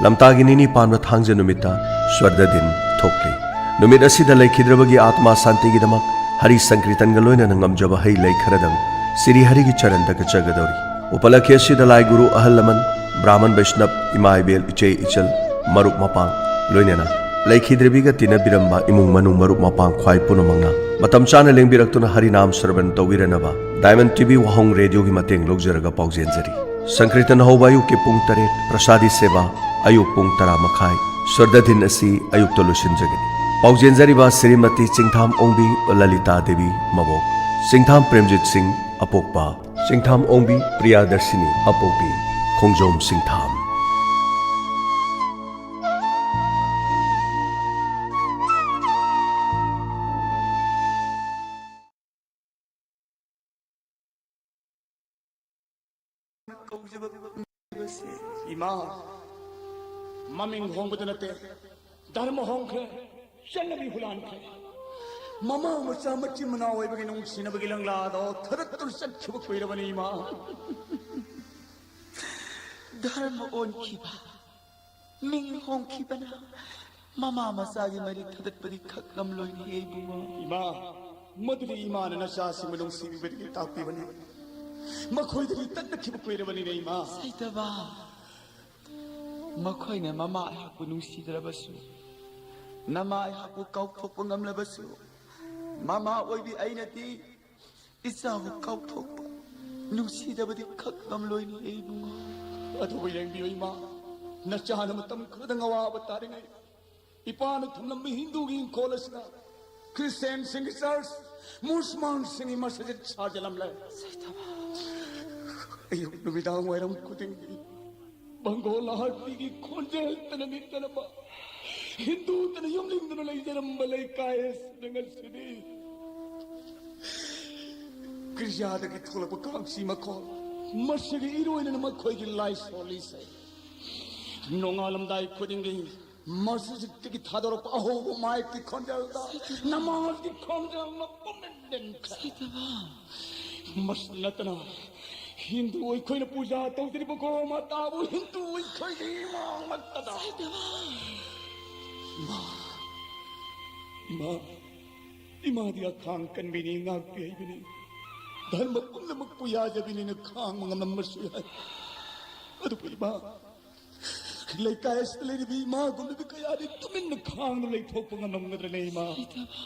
ꯂꯝꯇꯥꯒꯤ ꯅꯤꯅꯤ ꯄꯥꯟꯕ ꯊꯥꯡꯖ ꯅꯨꯃꯤꯠꯇ ꯁ꯭ꯋꯔꯗ ꯗꯤꯟ ꯊꯣꯛꯂꯤ꯫ ꯅꯨꯃꯤꯠ ꯑꯁꯤꯗ ꯂꯩꯈꯤꯗ꯭ꯔꯕꯒꯤ ꯑꯥꯠꯃꯥ ꯁꯥꯟꯇꯤꯒꯤꯗꯃꯛ ꯍꯔꯤ ꯁꯪꯀ꯭ꯔꯤꯇꯟꯒ ꯂꯣꯏꯅꯅ ꯉꯝꯖꯕ ꯍꯩ ꯂꯩ ꯈꯔꯗꯪ ꯁꯤꯔꯤ ꯍꯔꯤꯒꯤ ꯆꯔꯟꯗ ꯀꯠꯆꯒꯗꯧꯔꯤ꯫ ꯎꯄꯂꯛꯈꯤ ꯑꯁꯤꯗ ꯂꯥꯏ ꯒꯨꯔꯨ ꯑꯍꯜ ꯂꯃꯟ, ꯕ꯭ꯔꯥꯍꯃꯟ ꯕꯩꯁꯅꯕ, ꯏꯃꯥ ꯏꯕꯦꯜ, ꯏꯆꯦ ꯏꯆꯜ, ꯃꯔꯨꯞ ꯃꯄꯥꯡ, ꯂꯣꯏꯅꯅ ꯂꯩꯈꯤꯗ꯭ꯔꯕꯤꯒ ꯇꯤꯟꯅꯕꯤꯔꯝꯕ ꯏꯃꯨꯡ ꯃꯅꯨꯡ, ꯃꯔꯨꯞ ꯃꯄꯥꯡ ꯈ꯭ꯋꯥꯏ ꯄꯨꯝꯅꯃꯛꯅ ꯃꯇꯝ ꯆꯥꯅ ꯂꯦꯡꯕꯤꯔꯛꯇꯨꯅ ꯍꯔꯤꯅꯥꯝ ꯁ꯭ꯔꯕꯟ ꯇꯧꯕꯤꯔꯅꯕ ꯗꯥꯏꯃꯟ ꯇꯤ ꯚꯤ ꯋꯥꯍꯣꯡ ꯔꯦꯗꯤꯑꯣꯒꯤ ꯃꯇꯦꯡ ꯂꯧꯖꯔꯒ ꯄꯥꯎꯖꯦꯟꯖꯔꯤ꯫ ꯁꯪꯀ꯭ꯔꯤꯇꯟ ꯍꯧꯕ ꯑꯌꯨꯛꯀꯤ ꯄꯨꯡ ꯇꯔꯦꯠ, ꯄ꯭ꯔꯁꯥꯗꯤ ꯁꯦꯕꯥ ꯑꯌꯨꯛ ꯄꯨꯡ ꯇꯔꯥ ꯃꯈꯥꯏ, ꯁ꯭ꯔꯗꯥ ꯗꯤꯟ ꯑꯁꯤ ꯑꯌꯨꯛꯇ ꯂꯣꯏꯁꯤꯟꯖꯒꯅꯤ꯫ ꯄꯥꯎꯖꯦꯟꯖꯔꯤꯕ ꯁ꯭ꯔꯤꯃꯇꯤ ꯆꯤꯡꯊꯥꯝ ꯑꯣꯡꯕꯤ ꯂꯂꯤꯇꯥ ꯗꯦꯕꯤ ꯃꯕꯣꯛ, ꯆꯤꯡꯊꯥꯝ ꯄ꯭ꯔꯦꯝꯖꯤꯠ ꯁꯤꯡ ꯑꯄꯣꯛꯄ, ꯆꯤꯡꯊꯥꯝ ꯑꯣꯡꯕꯤ ꯄ꯭ꯔꯤꯌꯥꯗꯔꯁꯤꯅꯤ ꯑꯄꯣꯛꯄꯤ, ꯈꯣꯡꯖꯣꯝ ꯆꯤꯡꯊꯥꯝ꯫ ꯏꯃꯥ, ꯃꯃꯤꯡ ꯍꯣꯡꯕꯗ ꯅꯠꯇꯦ, ꯙꯔꯃ ꯍꯣꯡꯈ꯭ꯔꯦ, ꯆꯠꯅꯕꯤ ꯍꯨꯂꯥꯟꯈ꯭ꯔꯦ꯫ ꯃꯃꯥ ꯃꯆꯥ ꯃꯆꯤꯟ ꯃꯅꯥꯎ ꯑꯣꯏꯕꯒꯤ ꯅꯨꯡꯁꯤꯅꯕꯒꯤ ꯂꯪꯂꯥꯗꯣ ꯊꯗꯠꯇꯨꯅ ꯆꯠꯈꯤꯕ ꯀꯨꯏꯔꯕꯅꯤ ꯏꯃꯥ꯫ ꯙꯔꯃ ꯑꯣꯟꯈꯤꯕ, ꯃꯤꯡ ꯍꯣꯡꯈꯤꯕꯅ ꯃꯃꯥ ꯃꯆꯥꯒꯤ ꯃꯔꯤ ꯊꯗꯠꯄꯗꯤ ꯈꯛ ꯉꯝꯂꯣꯏꯅꯦ ꯏꯕꯨꯡꯉꯣ꯫ ꯏꯃꯥ, ꯃꯗꯨꯗꯤ ꯏꯃꯥꯅ ꯅꯆꯥꯁꯤꯡꯕꯨ ꯅꯨꯡꯁꯤꯕꯤꯕꯗꯒꯤ ꯇꯥꯛꯄꯤꯕꯅꯤ꯫ ꯃꯈꯣꯏꯗꯒꯤ ꯇꯠꯅꯈꯤꯕ ꯀꯨꯏꯔꯕꯅꯤꯅꯦ ꯏꯃꯥ꯫ ꯁꯩꯇꯕ, ꯃꯈꯣꯏꯅ ꯃꯃꯥ ꯑꯩꯍꯥꯛꯄꯨ ꯅꯨꯡꯁꯤꯗ꯭ꯔꯕꯁꯨ, ꯅꯃꯥ ꯑꯩꯍꯥꯛꯄꯨ ꯀꯥꯎꯊꯣꯛꯄ ꯉꯝꯂꯕꯁꯨ, ꯃꯃꯥ ꯑꯣꯏꯕꯤ ꯑꯩꯅꯗꯤ ꯏꯆꯥꯕꯨ ꯀꯥꯎꯊꯣꯛꯄ, ꯅꯨꯡꯁꯤꯗꯕꯗꯤ ꯈꯛ ꯉꯝꯂꯣꯏꯅꯦ ꯏꯕꯨꯡꯉꯣ꯫ ꯑꯗꯨꯕꯨ ꯌꯦꯡꯕꯤꯌꯨ ꯏꯃꯥ, ꯅꯆꯥꯅ ꯃꯇꯝ ꯈꯔꯗꯪ ꯑꯋꯥꯕ ꯇꯥꯔꯤꯉꯩ, ꯏꯄꯥꯅ ꯊꯝꯂꯝꯕ ꯍꯤꯟꯗꯨꯒꯤ ꯏꯪꯈꯣꯜ ꯑꯁꯤꯗ ꯈ꯭ꯔꯤꯁꯇꯤꯌꯥꯟꯁꯤꯡꯒꯤ ꯆꯔꯆ, ꯃꯨꯁꯜꯃꯥꯟꯁꯤꯡꯒꯤ ꯃꯁꯖꯤꯗ ꯁꯥꯖꯤꯜꯂꯝꯂꯦ꯫ ꯁꯩꯇꯕ꯫ ꯑꯌꯨꯛ ꯅꯨꯃꯤꯗꯥꯡ ꯋꯥꯏꯔꯝ ꯈꯨꯗꯤꯡꯒꯤ ꯕꯪꯒꯣꯂꯥ ꯍꯥꯔꯇꯤꯒꯤ ꯈꯣꯟꯖꯦꯜꯇꯅ ꯅꯤꯛꯇꯅꯕ, ꯍꯤꯟꯗꯨꯇꯅ ꯌꯨꯝꯂꯤꯡꯗꯨꯅ ꯂꯩꯖꯔꯝꯕ ꯂꯩꯀꯥꯏ ꯑꯁꯤꯗ ꯉꯁꯤꯗꯤ ꯒꯤꯔꯖꯥꯗꯒꯤ ꯊꯣꯛꯂꯛꯄ ꯀꯥꯡꯁꯤ ꯃꯈꯣꯜ, ꯃꯁꯤꯒꯤ ꯏꯔꯣꯏꯅꯅ ꯃꯈꯣꯏꯒꯤ ꯂꯥꯏꯁꯣꯜ ꯏꯁꯩ꯫ ꯅꯣꯡꯉꯥꯜꯂꯝꯗꯥꯏ ꯈꯨꯗꯤꯡꯒꯤ ꯃꯁꯖꯤꯗꯇꯒꯤ ꯊꯥꯗꯣꯔꯛꯄ ꯑꯍꯧꯕ ꯃꯥꯏꯛꯀꯤ ꯈꯣꯟꯖꯦꯜꯗ ꯅꯃꯥꯖꯒꯤ ꯈꯣꯟꯖꯦꯜꯅ ꯄꯨꯝꯅꯃꯛ ꯂꯦꯟꯈ꯭ꯔꯦ꯫ ꯁꯩꯇꯕ꯫ ꯃꯁꯤ ꯅꯠꯇꯅ ꯍꯤꯟꯗꯨ ꯑꯩꯈꯣꯏꯅ ꯄꯨꯖꯥ ꯇꯧꯖꯔꯤꯕ ꯒꯣ ꯃꯥꯇꯥꯕꯨ ꯍꯤꯟꯗꯨ ꯑꯩꯈꯣꯏꯒꯤ ꯏꯃꯥꯡ ꯃꯠꯇꯗ ꯁꯩꯇꯕ꯫ ꯏꯃꯥ, ꯏꯃꯥ, ꯏꯃꯥꯗꯤ ꯑꯈꯥꯡ ꯀꯟꯕꯤꯅꯤ, ꯉꯥꯛꯄꯤ ꯍꯩꯕꯤꯅꯤ꯫ ꯙꯔꯃ ꯄꯨꯝꯅꯃꯛꯄꯨ ꯌꯥꯖꯕꯤꯅꯤꯅ ꯈꯥꯡꯕ ꯉꯝꯂꯝꯕꯁꯨ ꯌꯥꯏ꯫ ꯑꯗꯨꯕꯨ ꯏꯃꯥ, ꯂꯩꯀꯥꯏ ꯑꯁꯤꯗ ꯂꯩꯔꯤꯕ ꯏꯃꯥꯒꯨꯝꯂꯕꯤ ꯀꯌꯥꯗꯤ ꯇꯨꯃꯤꯟꯅ ꯈꯥꯡꯗꯨꯅ ꯂꯩꯊꯣꯛꯄ ꯉꯝꯂꯝꯒꯗ꯭ꯔꯅꯦ ꯏꯃꯥ? ꯁꯩꯇꯕ꯫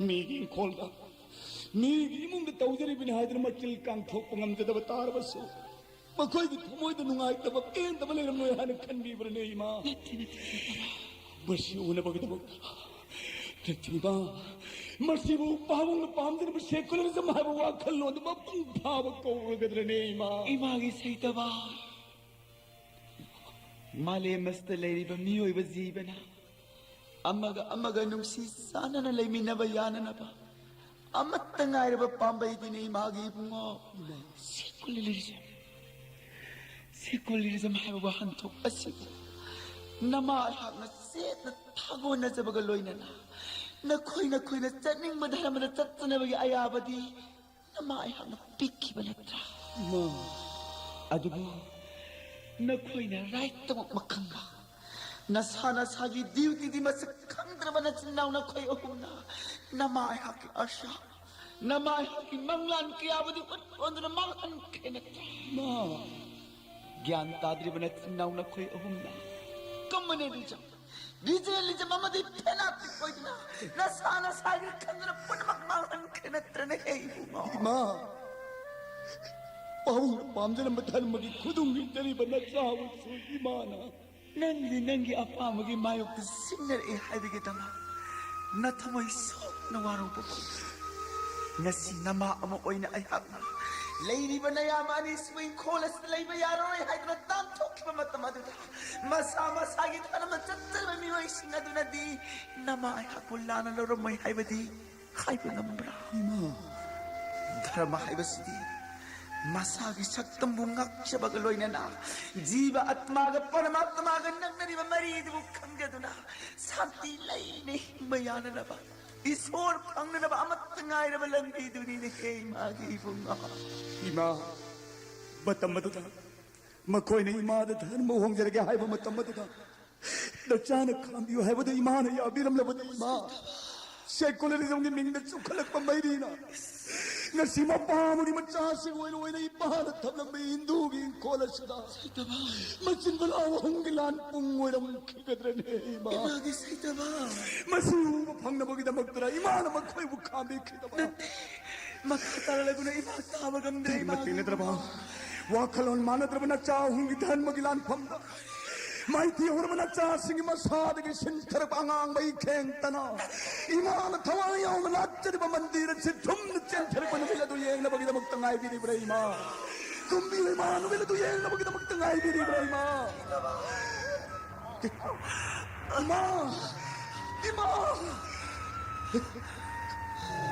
ꯃꯤꯒꯤ ꯏꯪꯈꯣꯜꯗ, ꯃꯤꯒꯤ ꯏꯃꯨꯡꯗ ꯇꯧꯖꯔꯤꯕꯅꯤ ꯍꯥꯏꯗꯨꯅ ꯃꯆꯤꯜ ꯀꯥꯡꯊꯣꯛꯄ ꯉꯝꯖꯗꯕ ꯇꯥꯔꯕꯁꯨ, ꯃꯈꯣꯏꯒꯤ ꯊꯃꯣꯏꯗ ꯅꯨꯡꯉꯥꯏꯇꯕ, ꯄꯦꯟꯗꯕ ꯂꯩꯔꯝꯂꯣꯏ ꯍꯥꯏꯅ ꯈꯟꯕꯤꯕ꯭ꯔꯅꯦ ꯏꯃꯥ? ꯅꯠꯇꯦ, ꯅꯠꯇꯦ, ꯁꯩꯇꯕ꯫ ꯃꯁꯤ ꯎꯅꯕꯒꯤꯗꯃꯛꯇ ꯅꯠꯇꯦ ꯏꯃꯥ, ꯃꯁꯤꯕꯨ ꯄꯥꯕꯨꯡꯅ ꯄꯥꯝꯖꯔꯤꯕ ꯁꯦꯀꯨꯂꯔꯤꯖꯝ ꯍꯥꯏꯕ ꯋꯥꯈꯜꯂꯣꯟꯗꯨ ꯃꯄꯨꯡ ꯐꯥꯕ ꯀꯧꯔꯒꯗ꯭ꯔꯅꯦ ꯏꯃꯥ? ꯏꯃꯥꯒꯤ ꯁꯩꯇꯕ꯫ ꯃꯥꯂꯦꯝ ꯑꯁꯤꯗ ꯂꯩꯔꯤꯕ ꯃꯤꯑꯣꯏꯕ ꯖꯤꯕꯅ ꯑꯃꯒ ꯑꯃꯒ ꯅꯨꯡꯁꯤ ꯆꯥꯟꯅꯅ ꯂꯩꯃꯤꯟꯅꯕ ꯌꯥꯅꯅꯕ ꯑꯃꯠꯇ ꯉꯥꯏꯔꯕ ꯄꯥꯝꯕꯩꯗꯨꯅꯤ ꯏꯃꯥꯒꯤ ꯏꯕꯨꯡꯉꯣ꯫ ꯁꯦꯀꯨꯂꯔꯤꯖꯝ, ꯁꯦꯀꯨꯂꯔꯤꯖꯝ ꯍꯥꯏꯕ ꯋꯥꯍꯟꯊꯣꯛ ꯑꯁꯤꯕꯨ ꯅꯃꯥ ꯑꯩꯍꯥꯛꯅ ꯆꯦꯠꯅ ꯊꯥꯒꯣꯟꯅꯖꯕꯒ ꯂꯣꯏꯅꯅ ꯅꯈꯣꯏ ꯅꯈꯣꯏꯅ ꯆꯠꯅꯤꯡꯕ ꯙꯔꯃꯗ ꯆꯠꯆꯅꯕꯒꯤ ꯑꯌꯥꯕꯗꯤ ꯅꯃꯥ ꯑꯩꯍꯥꯛꯅ ꯄꯤꯈꯤꯕ ꯅꯠꯇ꯭ꯔꯥ? ꯏꯃꯥ꯫ ꯑꯗꯨꯕꯨ ꯅꯈꯣꯏꯅ ꯔꯥꯏꯠ ꯇꯧꯔꯛꯄ ꯈꯪꯕ, ꯅꯁꯥ ꯅꯁꯥꯒꯤ ꯗ꯭ꯌꯨꯇꯤꯗꯤ ꯃꯁꯛ ꯈꯪꯗ꯭ꯔꯕ ꯅꯆꯤꯟ ꯅꯅꯥꯎ ꯅꯈꯣꯏ ꯑꯍꯨꯝꯅ ꯅꯃꯥ ꯑꯩꯍꯥꯛꯀꯤ ꯑꯥꯁꯥ, ꯅꯃꯥ ꯑꯩꯍꯥꯛꯀꯤ ꯃꯪꯂꯥꯟ ꯀꯌꯥꯕꯨꯗꯤ ꯎꯠ ꯑꯣꯟꯗꯨꯅ ꯃꯥꯡꯍꯟꯈ꯭ꯔꯦ ꯅꯠꯇ꯭ꯔꯥ? ꯃꯥ, ꯒ꯭ꯌꯥꯟ ꯇꯥꯗ꯭ꯔꯤꯕ ꯅꯆꯤꯟ ꯅꯅꯥꯎ ꯅꯈꯣꯏ ꯑꯍꯨꯝꯅ ꯀꯝꯃꯨꯅꯦꯂꯤꯖꯝ, ꯔꯤꯖꯅꯦꯂꯤꯖꯝ ꯑꯃꯗꯤ ꯐꯦꯅꯥꯇꯤꯛ ꯑꯣꯏꯗꯨꯅ ꯅꯁꯥ ꯅꯁꯥꯒꯤ ꯈꯟꯗꯨꯅ ꯄꯨꯝꯅꯃꯛ ꯃꯥꯡꯍꯟꯈ꯭ꯔꯦ ꯅꯠꯇ꯭ꯔꯅꯦ ꯍꯦ ꯏꯕꯨꯡꯉꯣ? ꯏꯃꯥ, ꯄꯥꯕꯨꯡꯅ ꯄꯥꯝꯖꯔꯝꯕ ꯙꯔꯃꯒꯤ ꯈꯨꯗꯨꯝ ꯏꯟꯖꯔꯤꯕ ꯅꯆꯥꯕꯨꯁꯨ ꯏꯃꯥꯅ ꯅꯪꯗꯤ ꯅꯪꯒꯤ ꯑꯄꯥꯝꯕꯒꯤ ꯃꯥꯌꯣꯛꯇ ꯁꯤꯡꯅꯔꯛꯑꯦ ꯍꯥꯏꯕꯒꯤꯗꯃꯛ ꯅꯊꯃꯣꯏ ꯁꯣꯛꯅ ꯋꯥꯔꯧꯕ ꯈꯣꯠꯂꯨ꯫ ꯉꯁꯤ ꯅꯃꯥ ꯑꯃ ꯑꯣꯏꯅ ꯑꯩꯍꯥꯛꯅ ꯂꯩꯔꯤꯕ ꯅꯌꯥꯝꯕ ꯑꯅꯤꯁꯤꯕꯨ ꯏꯪꯈꯣꯜ ꯑꯁꯤꯗ ꯂꯩꯕ ꯌꯥꯔꯣꯏ ꯍꯥꯏꯗꯨꯅ ꯇꯥꯟꯊꯣꯛꯈꯤꯕ ꯃꯇꯝ ꯑꯗꯨꯗ ꯃꯁꯥ ꯃꯁꯥꯒꯤ ꯙꯔꯃ ꯆꯠꯆꯔꯕ ꯃꯤꯑꯣꯏꯁꯤꯡ ꯑꯗꯨꯅꯗꯤ ꯅꯃꯥ ꯑꯩꯍꯥꯛꯄꯨ ꯂꯥꯟꯅ ꯂꯧꯔꯝꯃꯣꯏ ꯍꯥꯏꯕꯗꯤ ꯍꯥꯏꯕ ꯉꯝꯕ꯭ꯔꯥ? ꯏꯃꯥ, ꯙꯔꯃ ꯍꯥꯏꯕꯁꯤꯗꯤ ꯃꯁꯥꯒꯤ ꯁꯛꯇꯝꯕꯨ ꯉꯥꯛꯆꯕꯒ ꯂꯣꯏꯅꯅ ꯖꯤꯕ ꯑꯥꯠꯃꯥꯒ ꯄꯔꯃꯥꯠꯃꯥꯒ ꯅꯛꯅꯔꯤꯕ ꯃꯔꯤꯗꯨꯕꯨ ꯈꯪꯖꯗꯨꯅ ꯁꯥꯟꯇꯤ ꯂꯩꯅ ꯍꯤꯡꯕ ꯌꯥꯅꯅꯕ, ꯏꯁꯣꯔ ꯐꯪꯅꯅꯕ ꯑꯃꯠꯇ ꯉꯥꯏꯔꯕ ꯂꯝꯕꯤꯗꯨꯅꯤꯅꯦ ꯍꯦ ꯏꯃꯥꯒꯤ ꯏꯕꯨꯡꯉꯣ꯫ ꯏꯃꯥ, ꯃꯇꯝ ꯑꯗꯨꯗ ꯃꯈꯣꯏꯅ ꯏꯃꯥꯗ ꯙꯔꯃ ꯍꯣꯡꯖꯔꯒꯦ ꯍꯥꯏꯕ ꯃꯇꯝ ꯑꯗꯨꯗ ꯅꯆꯥꯅ ꯈꯥꯝꯕꯤꯌꯨ ꯍꯥꯏꯕꯗ ꯏꯃꯥꯅ ꯌꯥꯕꯤꯔꯝꯂꯕꯗꯤ ꯏꯃꯥ, ꯁꯦꯀꯨꯂꯔꯤꯖꯝꯒꯤ ꯃꯤꯡꯗ ꯆꯨꯞꯈꯠꯂꯛꯄ ꯃꯩꯔꯤꯅ ꯉꯁꯤ ꯃꯄꯥ ꯑꯃꯒꯤ ꯃꯆꯥꯁꯤꯡ ꯑꯣꯏꯅ ꯑꯣꯏꯅ ꯏꯄꯥꯅ ꯊꯝꯂꯝꯕ ꯍꯤꯟꯗꯨꯒꯤ ꯏꯪꯈꯣꯜ ꯑꯁꯤꯗ ꯃꯆꯤꯟ ꯃꯅꯥꯎ ꯑꯍꯨꯝꯒꯤ ꯂꯥꯟ ꯄꯨꯡ ꯑꯣꯏꯔꯝꯈꯤꯒꯗ꯭ꯔꯅꯦ ꯏꯃꯥ? ꯏꯃꯥꯒꯤ ꯁꯩꯇꯕ꯫ ꯃꯁꯤ ꯎꯕ ꯐꯪꯅꯕꯒꯤꯗꯃꯛꯇꯅ ꯏꯃꯥꯅ ꯃꯈꯣꯏꯕꯨ ꯈꯥꯝꯕꯤꯈꯤꯗꯕ꯫ ꯅꯠꯇꯦ, ꯃꯈꯥ ꯇꯥꯔꯛꯂꯗꯨꯅ ꯏꯃꯥ ꯇꯥꯕ ꯉꯝꯗ꯭ꯔꯦ ꯇꯤꯟꯕ ꯏꯃꯥꯒꯤ ꯇꯤꯟꯅꯗ꯭ꯔꯕ, ꯏꯕꯨꯡꯉꯣ꯫ ꯋꯥꯈꯜꯂꯣꯟ ꯃꯥꯟꯅꯗ꯭ꯔꯕ ꯅꯆꯥ ꯑꯍꯨꯝꯒꯤ ꯙꯔꯃꯒꯤ ꯂꯥꯟꯐꯝꯗ ꯃꯥꯏꯊꯤ ꯍꯧꯔꯕ ꯅꯆꯥꯁꯤꯡꯒꯤ ꯃꯁꯥꯗꯒꯤ ꯁꯤꯟꯊꯔꯛꯄ ꯑꯉꯥꯡꯕ ꯏꯈꯦꯡ ꯇꯅ ꯏꯃꯥꯅ ꯊꯋꯥꯏ ꯌꯥꯎꯅ ꯂꯥꯠꯆꯔꯤꯕ ꯃꯟꯗꯤꯔ ꯑꯁꯤ ꯊꯨꯝꯅ ꯆꯦꯟꯊꯔꯛꯄ ꯅꯨꯃꯤꯠ ꯑꯗꯨ ꯌꯦꯡꯅꯕꯒꯤꯗꯃꯛꯇ ꯉꯥꯏꯕꯤꯔꯤꯕ꯭ꯔꯥ ꯏꯃꯥ? ꯀꯨꯝꯕꯤꯌꯨ ꯏꯃꯥ, ꯅꯨꯃꯤꯠ ꯑꯗꯨ ꯌꯦꯡꯅꯕꯒꯤꯗꯃꯛꯇ ꯉꯥꯏꯕꯤꯔꯤꯕ꯭ꯔꯥ ꯏꯃꯥ? ꯏꯃꯥ! ꯏꯃꯥ!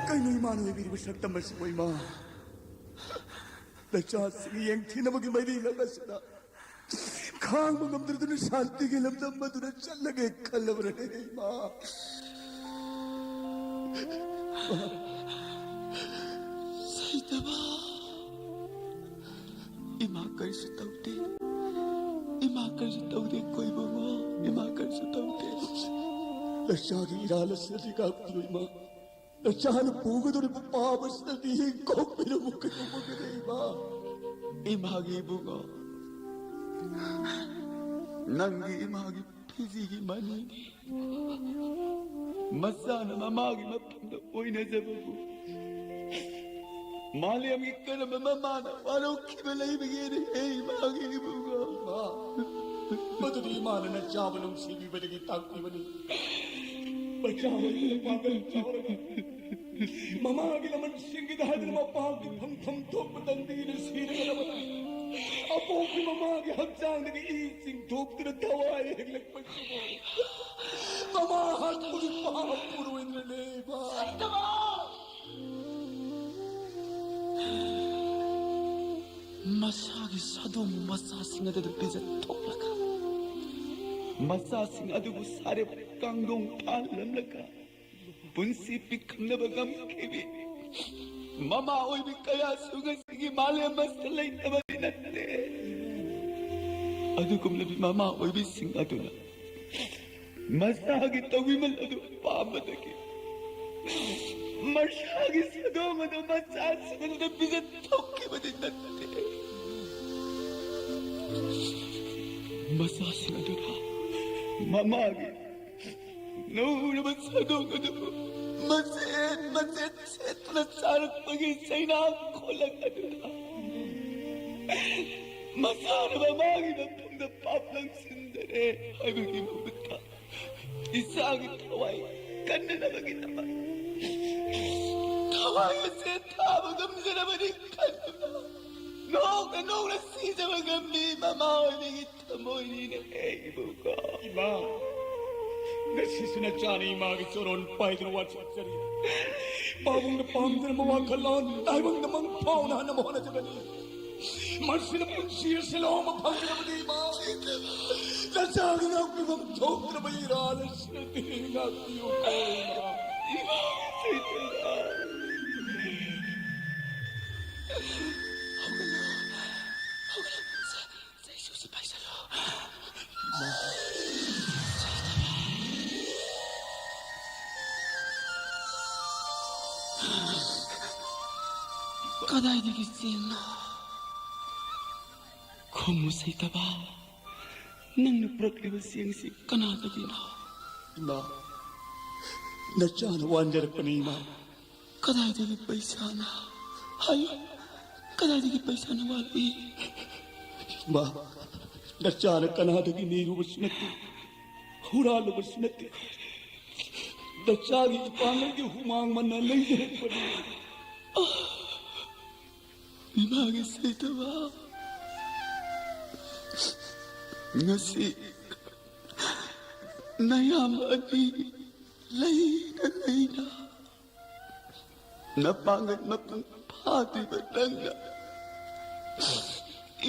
ꯀꯩꯅꯣ ꯏꯃꯥꯅ ꯑꯣꯏꯕꯤꯔꯤꯕ ꯁꯛꯇꯝ ꯑꯁꯤꯕꯨ ꯏꯃꯥ? ꯅꯆꯥꯁꯤꯡ ꯌꯦꯡꯊꯤꯅꯕꯒꯤ ꯃꯩꯔꯤ ꯂꯪ ꯑꯁꯤꯗ ꯈꯥꯡꯕ ꯉꯝꯗ꯭ꯔꯗꯨꯅ ꯁꯥꯟꯇꯤꯒꯤ ꯂꯝꯗꯝ ꯑꯗꯨꯗ ꯆꯠꯂꯒꯦ ꯈꯜꯂꯕ꯭ꯔꯅꯦ ꯏꯃꯥ? ꯁꯩꯇꯕ, ꯏꯃꯥ ꯀꯔꯤꯁꯨ ꯇꯧꯗꯦ꯫ ꯏꯃꯥ ꯀꯔꯤꯁꯨ ꯇꯧꯗꯦ ꯀꯣ ꯏꯕꯨꯡꯉꯣ, ꯏꯃꯥ ꯀꯔꯤꯁꯨ ꯇꯧꯗꯦ꯫ ꯅꯆꯥꯒꯤ ꯏꯔꯥꯜ ꯑꯁꯤꯗꯤ ꯉꯥꯛꯄꯤꯌꯨ ꯏꯃꯥ꯫ ꯅꯆꯥꯅ ꯄꯨꯒꯗꯧꯔꯤꯕ ꯄꯥꯞ ꯑꯁꯤꯗꯒꯤ ꯀꯣꯛꯄꯤꯔꯝꯃꯨ ꯀꯩꯗꯧꯕꯒꯤꯅ ꯏꯃꯥ꯫ ꯏꯃꯥꯒꯤ ꯏꯕꯨꯡꯉꯣ, ꯅꯪꯒꯤ ꯏꯃꯥꯒꯤ ꯐꯤꯖꯤꯒꯤ ꯃꯅꯤꯅꯤ꯫ ꯃꯆꯥꯅ ꯃꯃꯥꯒꯤ ꯃꯐꯝꯗ ꯑꯣꯏꯅꯖꯕꯕꯨ ꯃꯥꯂꯦꯝꯒꯤ ꯀꯔꯝꯕ ꯃꯃꯥꯅ ꯋꯥꯔꯧꯈꯤꯕ ꯂꯩꯕꯒꯦꯅꯦ? ꯍꯦ ꯏꯃꯥꯒꯤ ꯏꯕꯨꯡꯉꯣ, ꯃꯗꯨꯗꯤ ꯏꯃꯥꯅ ꯅꯆꯥꯕꯨ ꯅꯨꯡꯁꯤꯕꯤꯕꯗꯒꯤ ꯇꯥꯛꯄꯤꯕꯅꯤ꯫ ꯃꯆꯥ ꯑꯣꯏꯗꯨꯅ ꯄꯥꯡꯒꯜ ꯆꯥꯎꯔꯒ ꯃꯃꯥꯒꯤ ꯂꯃꯟꯁꯤꯡꯒꯤꯗ ꯍꯥꯏꯗꯨꯅ ꯃꯄꯥꯡꯒꯤ ꯐꯝꯐꯝ ꯊꯣꯛꯄ ꯇꯟꯕꯤꯅ ꯁꯤꯔꯒ ꯂꯩꯕ ꯑꯄꯣꯛꯄꯤ ꯃꯃꯥꯒꯤ ꯍꯛꯆꯥꯡꯗꯒꯤ ꯏ ꯆꯤꯡꯊꯣꯛꯇꯨꯅ ꯊꯋꯥꯏ ꯍꯦꯛꯂꯛꯄꯁꯤꯕꯨ ꯃꯃꯥ ꯍꯥꯠꯄꯒꯤ ꯄꯥꯞ ꯄꯨꯔꯣꯏꯗ꯭ꯔꯅꯦ ꯏꯃꯥ? ꯃꯁꯥꯒꯤ ꯁꯥꯗꯣꯡꯕꯨ ꯃꯆꯥꯁꯤꯡ ꯑꯗꯨꯗ ꯄꯤꯖꯊꯣꯛꯂꯒ, ꯃꯆꯥꯁꯤꯡ ꯑꯗꯨꯕꯨ ꯁꯥꯔꯦꯞ ꯀꯥꯡꯗꯣꯡ ꯄꯥꯜꯂꯝꯂꯒ ꯄꯨꯟꯁꯤ ꯄꯤꯈꯝꯅꯕ ꯉꯝꯈꯤꯕꯤ ꯃꯃꯥ ꯑꯣꯏꯕꯤ ꯀꯌꯥꯁꯨ ꯉꯁꯤꯒꯤ ꯃꯥꯂꯦꯝ ꯑꯁꯤꯗ ꯂꯩꯇꯕꯗꯤ ꯅꯠꯇꯦ꯫ ꯑꯗꯨꯒꯨꯝꯂꯕꯤ ꯃꯃꯥ ꯑꯣꯏꯕꯤꯁꯤꯡ ꯑꯗꯨꯅ ꯃꯁꯥꯒꯤ ꯇꯧꯕꯤꯃꯜ ꯑꯗꯨ ꯄꯥꯝꯕꯗꯒꯤ ꯃꯁꯥꯒꯤ ꯁꯥꯗꯣꯡ ꯑꯗꯨ ꯃꯆꯥꯁꯤꯡ ꯑꯗꯨꯗ ꯄꯤꯖꯊꯣꯛꯈꯤꯕꯗꯤ ꯅꯠꯇꯦ꯫ ꯃꯆꯥꯁꯤꯡ ꯑꯗꯨꯅ ꯃꯃꯥꯒꯤ ꯅꯧꯔꯕ ꯁꯥꯗꯣꯡ ꯑꯗꯨꯕꯨ ꯃꯆꯦꯠ ꯃꯆꯦꯠ ꯁꯦꯠꯇꯨꯅ ꯆꯥꯔꯛꯄꯒꯤ ꯆꯩꯅꯥ ꯈꯣꯜꯂꯛ ꯑꯗꯨꯅ ꯃꯁꯥꯅ ꯃꯃꯥꯒꯤ ꯃꯐꯝꯗ ꯄꯥꯞ ꯂꯪꯁꯤꯟꯖꯔꯦ ꯍꯥꯏꯕꯒꯤ ꯃꯍꯨꯠꯇ ꯏꯆꯥꯒꯤ ꯊꯋꯥꯏ ꯀꯟꯅꯅꯕꯒꯤꯗꯃꯛ ꯊꯋꯥꯏ ꯑꯁꯦ ꯊꯥꯕ ꯉꯝꯖꯔꯕꯅꯤ ꯈꯟꯗꯨꯅ ꯅꯣꯡꯅ ꯅꯣꯡꯅ ꯁꯤꯖꯕ ꯉꯝꯃꯤ ꯃꯃꯥ ꯑꯣꯏꯕꯒꯤ ꯊꯃꯣꯏꯅꯤꯅꯦ ꯏꯕꯨꯡꯉꯣ꯫ ꯏꯃꯥ, ꯉꯁꯤꯁꯨ ꯅꯆꯥꯅ ꯏꯃꯥꯒꯤ ꯆꯣꯔꯣꯟ ꯄꯥꯏꯗꯨꯅ ꯋꯥꯁꯛꯆꯔꯤ꯫ ꯄꯥꯕꯨꯡꯅ ꯄꯥꯝꯗꯅ ꯃꯋꯥ ꯈꯜꯂꯣꯟ, ꯇꯥꯏꯕꯪꯗ ꯃꯪ ꯐꯥꯎꯅ ꯍꯟꯅꯕ ꯍꯣꯠꯅꯖꯕꯅꯤ꯫ ꯃꯁꯤꯅ ꯄꯨꯟꯁꯤ ꯑꯁꯤ ꯂꯧꯕ ꯐꯪꯗ꯭ꯔꯕꯗꯤ ꯏꯃꯥ, ꯅꯆꯥꯒꯤ ꯉꯥꯛꯄꯤꯐꯝ ꯊꯣꯛꯇ꯭ꯔꯕ ꯏꯔꯥꯜ ꯑꯁꯤꯅꯗꯤ ꯉꯥꯛꯄꯤꯌꯨ ꯏꯃꯥ꯫ ꯏꯃꯥ, ꯁꯤꯗꯅ꯫ ꯍꯧꯒꯠꯂꯣ, ꯍꯧꯒꯠꯂꯣ, ꯆꯩꯁꯨꯁꯤ ꯄꯥꯏꯁꯜꯂꯣ꯫ ꯀꯗꯥꯏꯗꯒꯤ ꯆꯦꯡꯅꯣ? ꯈꯨꯝꯃꯨ ꯁꯩꯇꯚ, ꯅꯪꯅ ꯄꯨꯔꯛꯂꯤꯕ ꯆꯦꯡꯁꯤ ꯀꯅꯥꯗꯒꯤꯅꯣ? ꯏꯃꯥ, ꯅꯆꯥꯅ ꯋꯥꯟꯖꯔꯛꯄꯅꯤ ꯏꯃꯥ꯫ ꯀꯗꯥꯏꯗꯒꯤ ꯄꯩꯁꯥꯅ? ꯍꯥꯏꯌꯨ, ꯀꯗꯥꯏꯗꯒꯤ ꯄꯩꯁꯥꯅ ꯋꯥꯠꯂꯤ? ꯏꯃꯥ, ꯅꯆꯥꯅ ꯀꯅꯥꯗꯒꯤ ꯅꯤꯔꯨꯕꯁꯨ ꯅꯠꯇꯦ, ꯍꯨꯔꯥꯜꯂꯨꯕꯁꯨ ꯅꯠꯇꯦ꯫ ꯅꯆꯥꯒꯤ ꯏꯄꯥꯡꯒꯜꯒꯤ ꯍꯨꯃꯥꯡ ꯃꯟꯅ ꯂꯩꯖꯔꯛꯄꯅꯤ꯫ ꯏꯃꯥꯒꯤ ꯁꯩꯇꯚ, ꯉꯁꯤ ꯅꯌꯥꯝꯕ ꯑꯅꯤ ꯂꯩꯅ ꯂꯩꯅ ꯅꯄꯥꯡꯒꯜ ꯃꯄꯨꯡ ꯐꯥꯗ꯭ꯔꯤꯕ ꯅꯪꯅ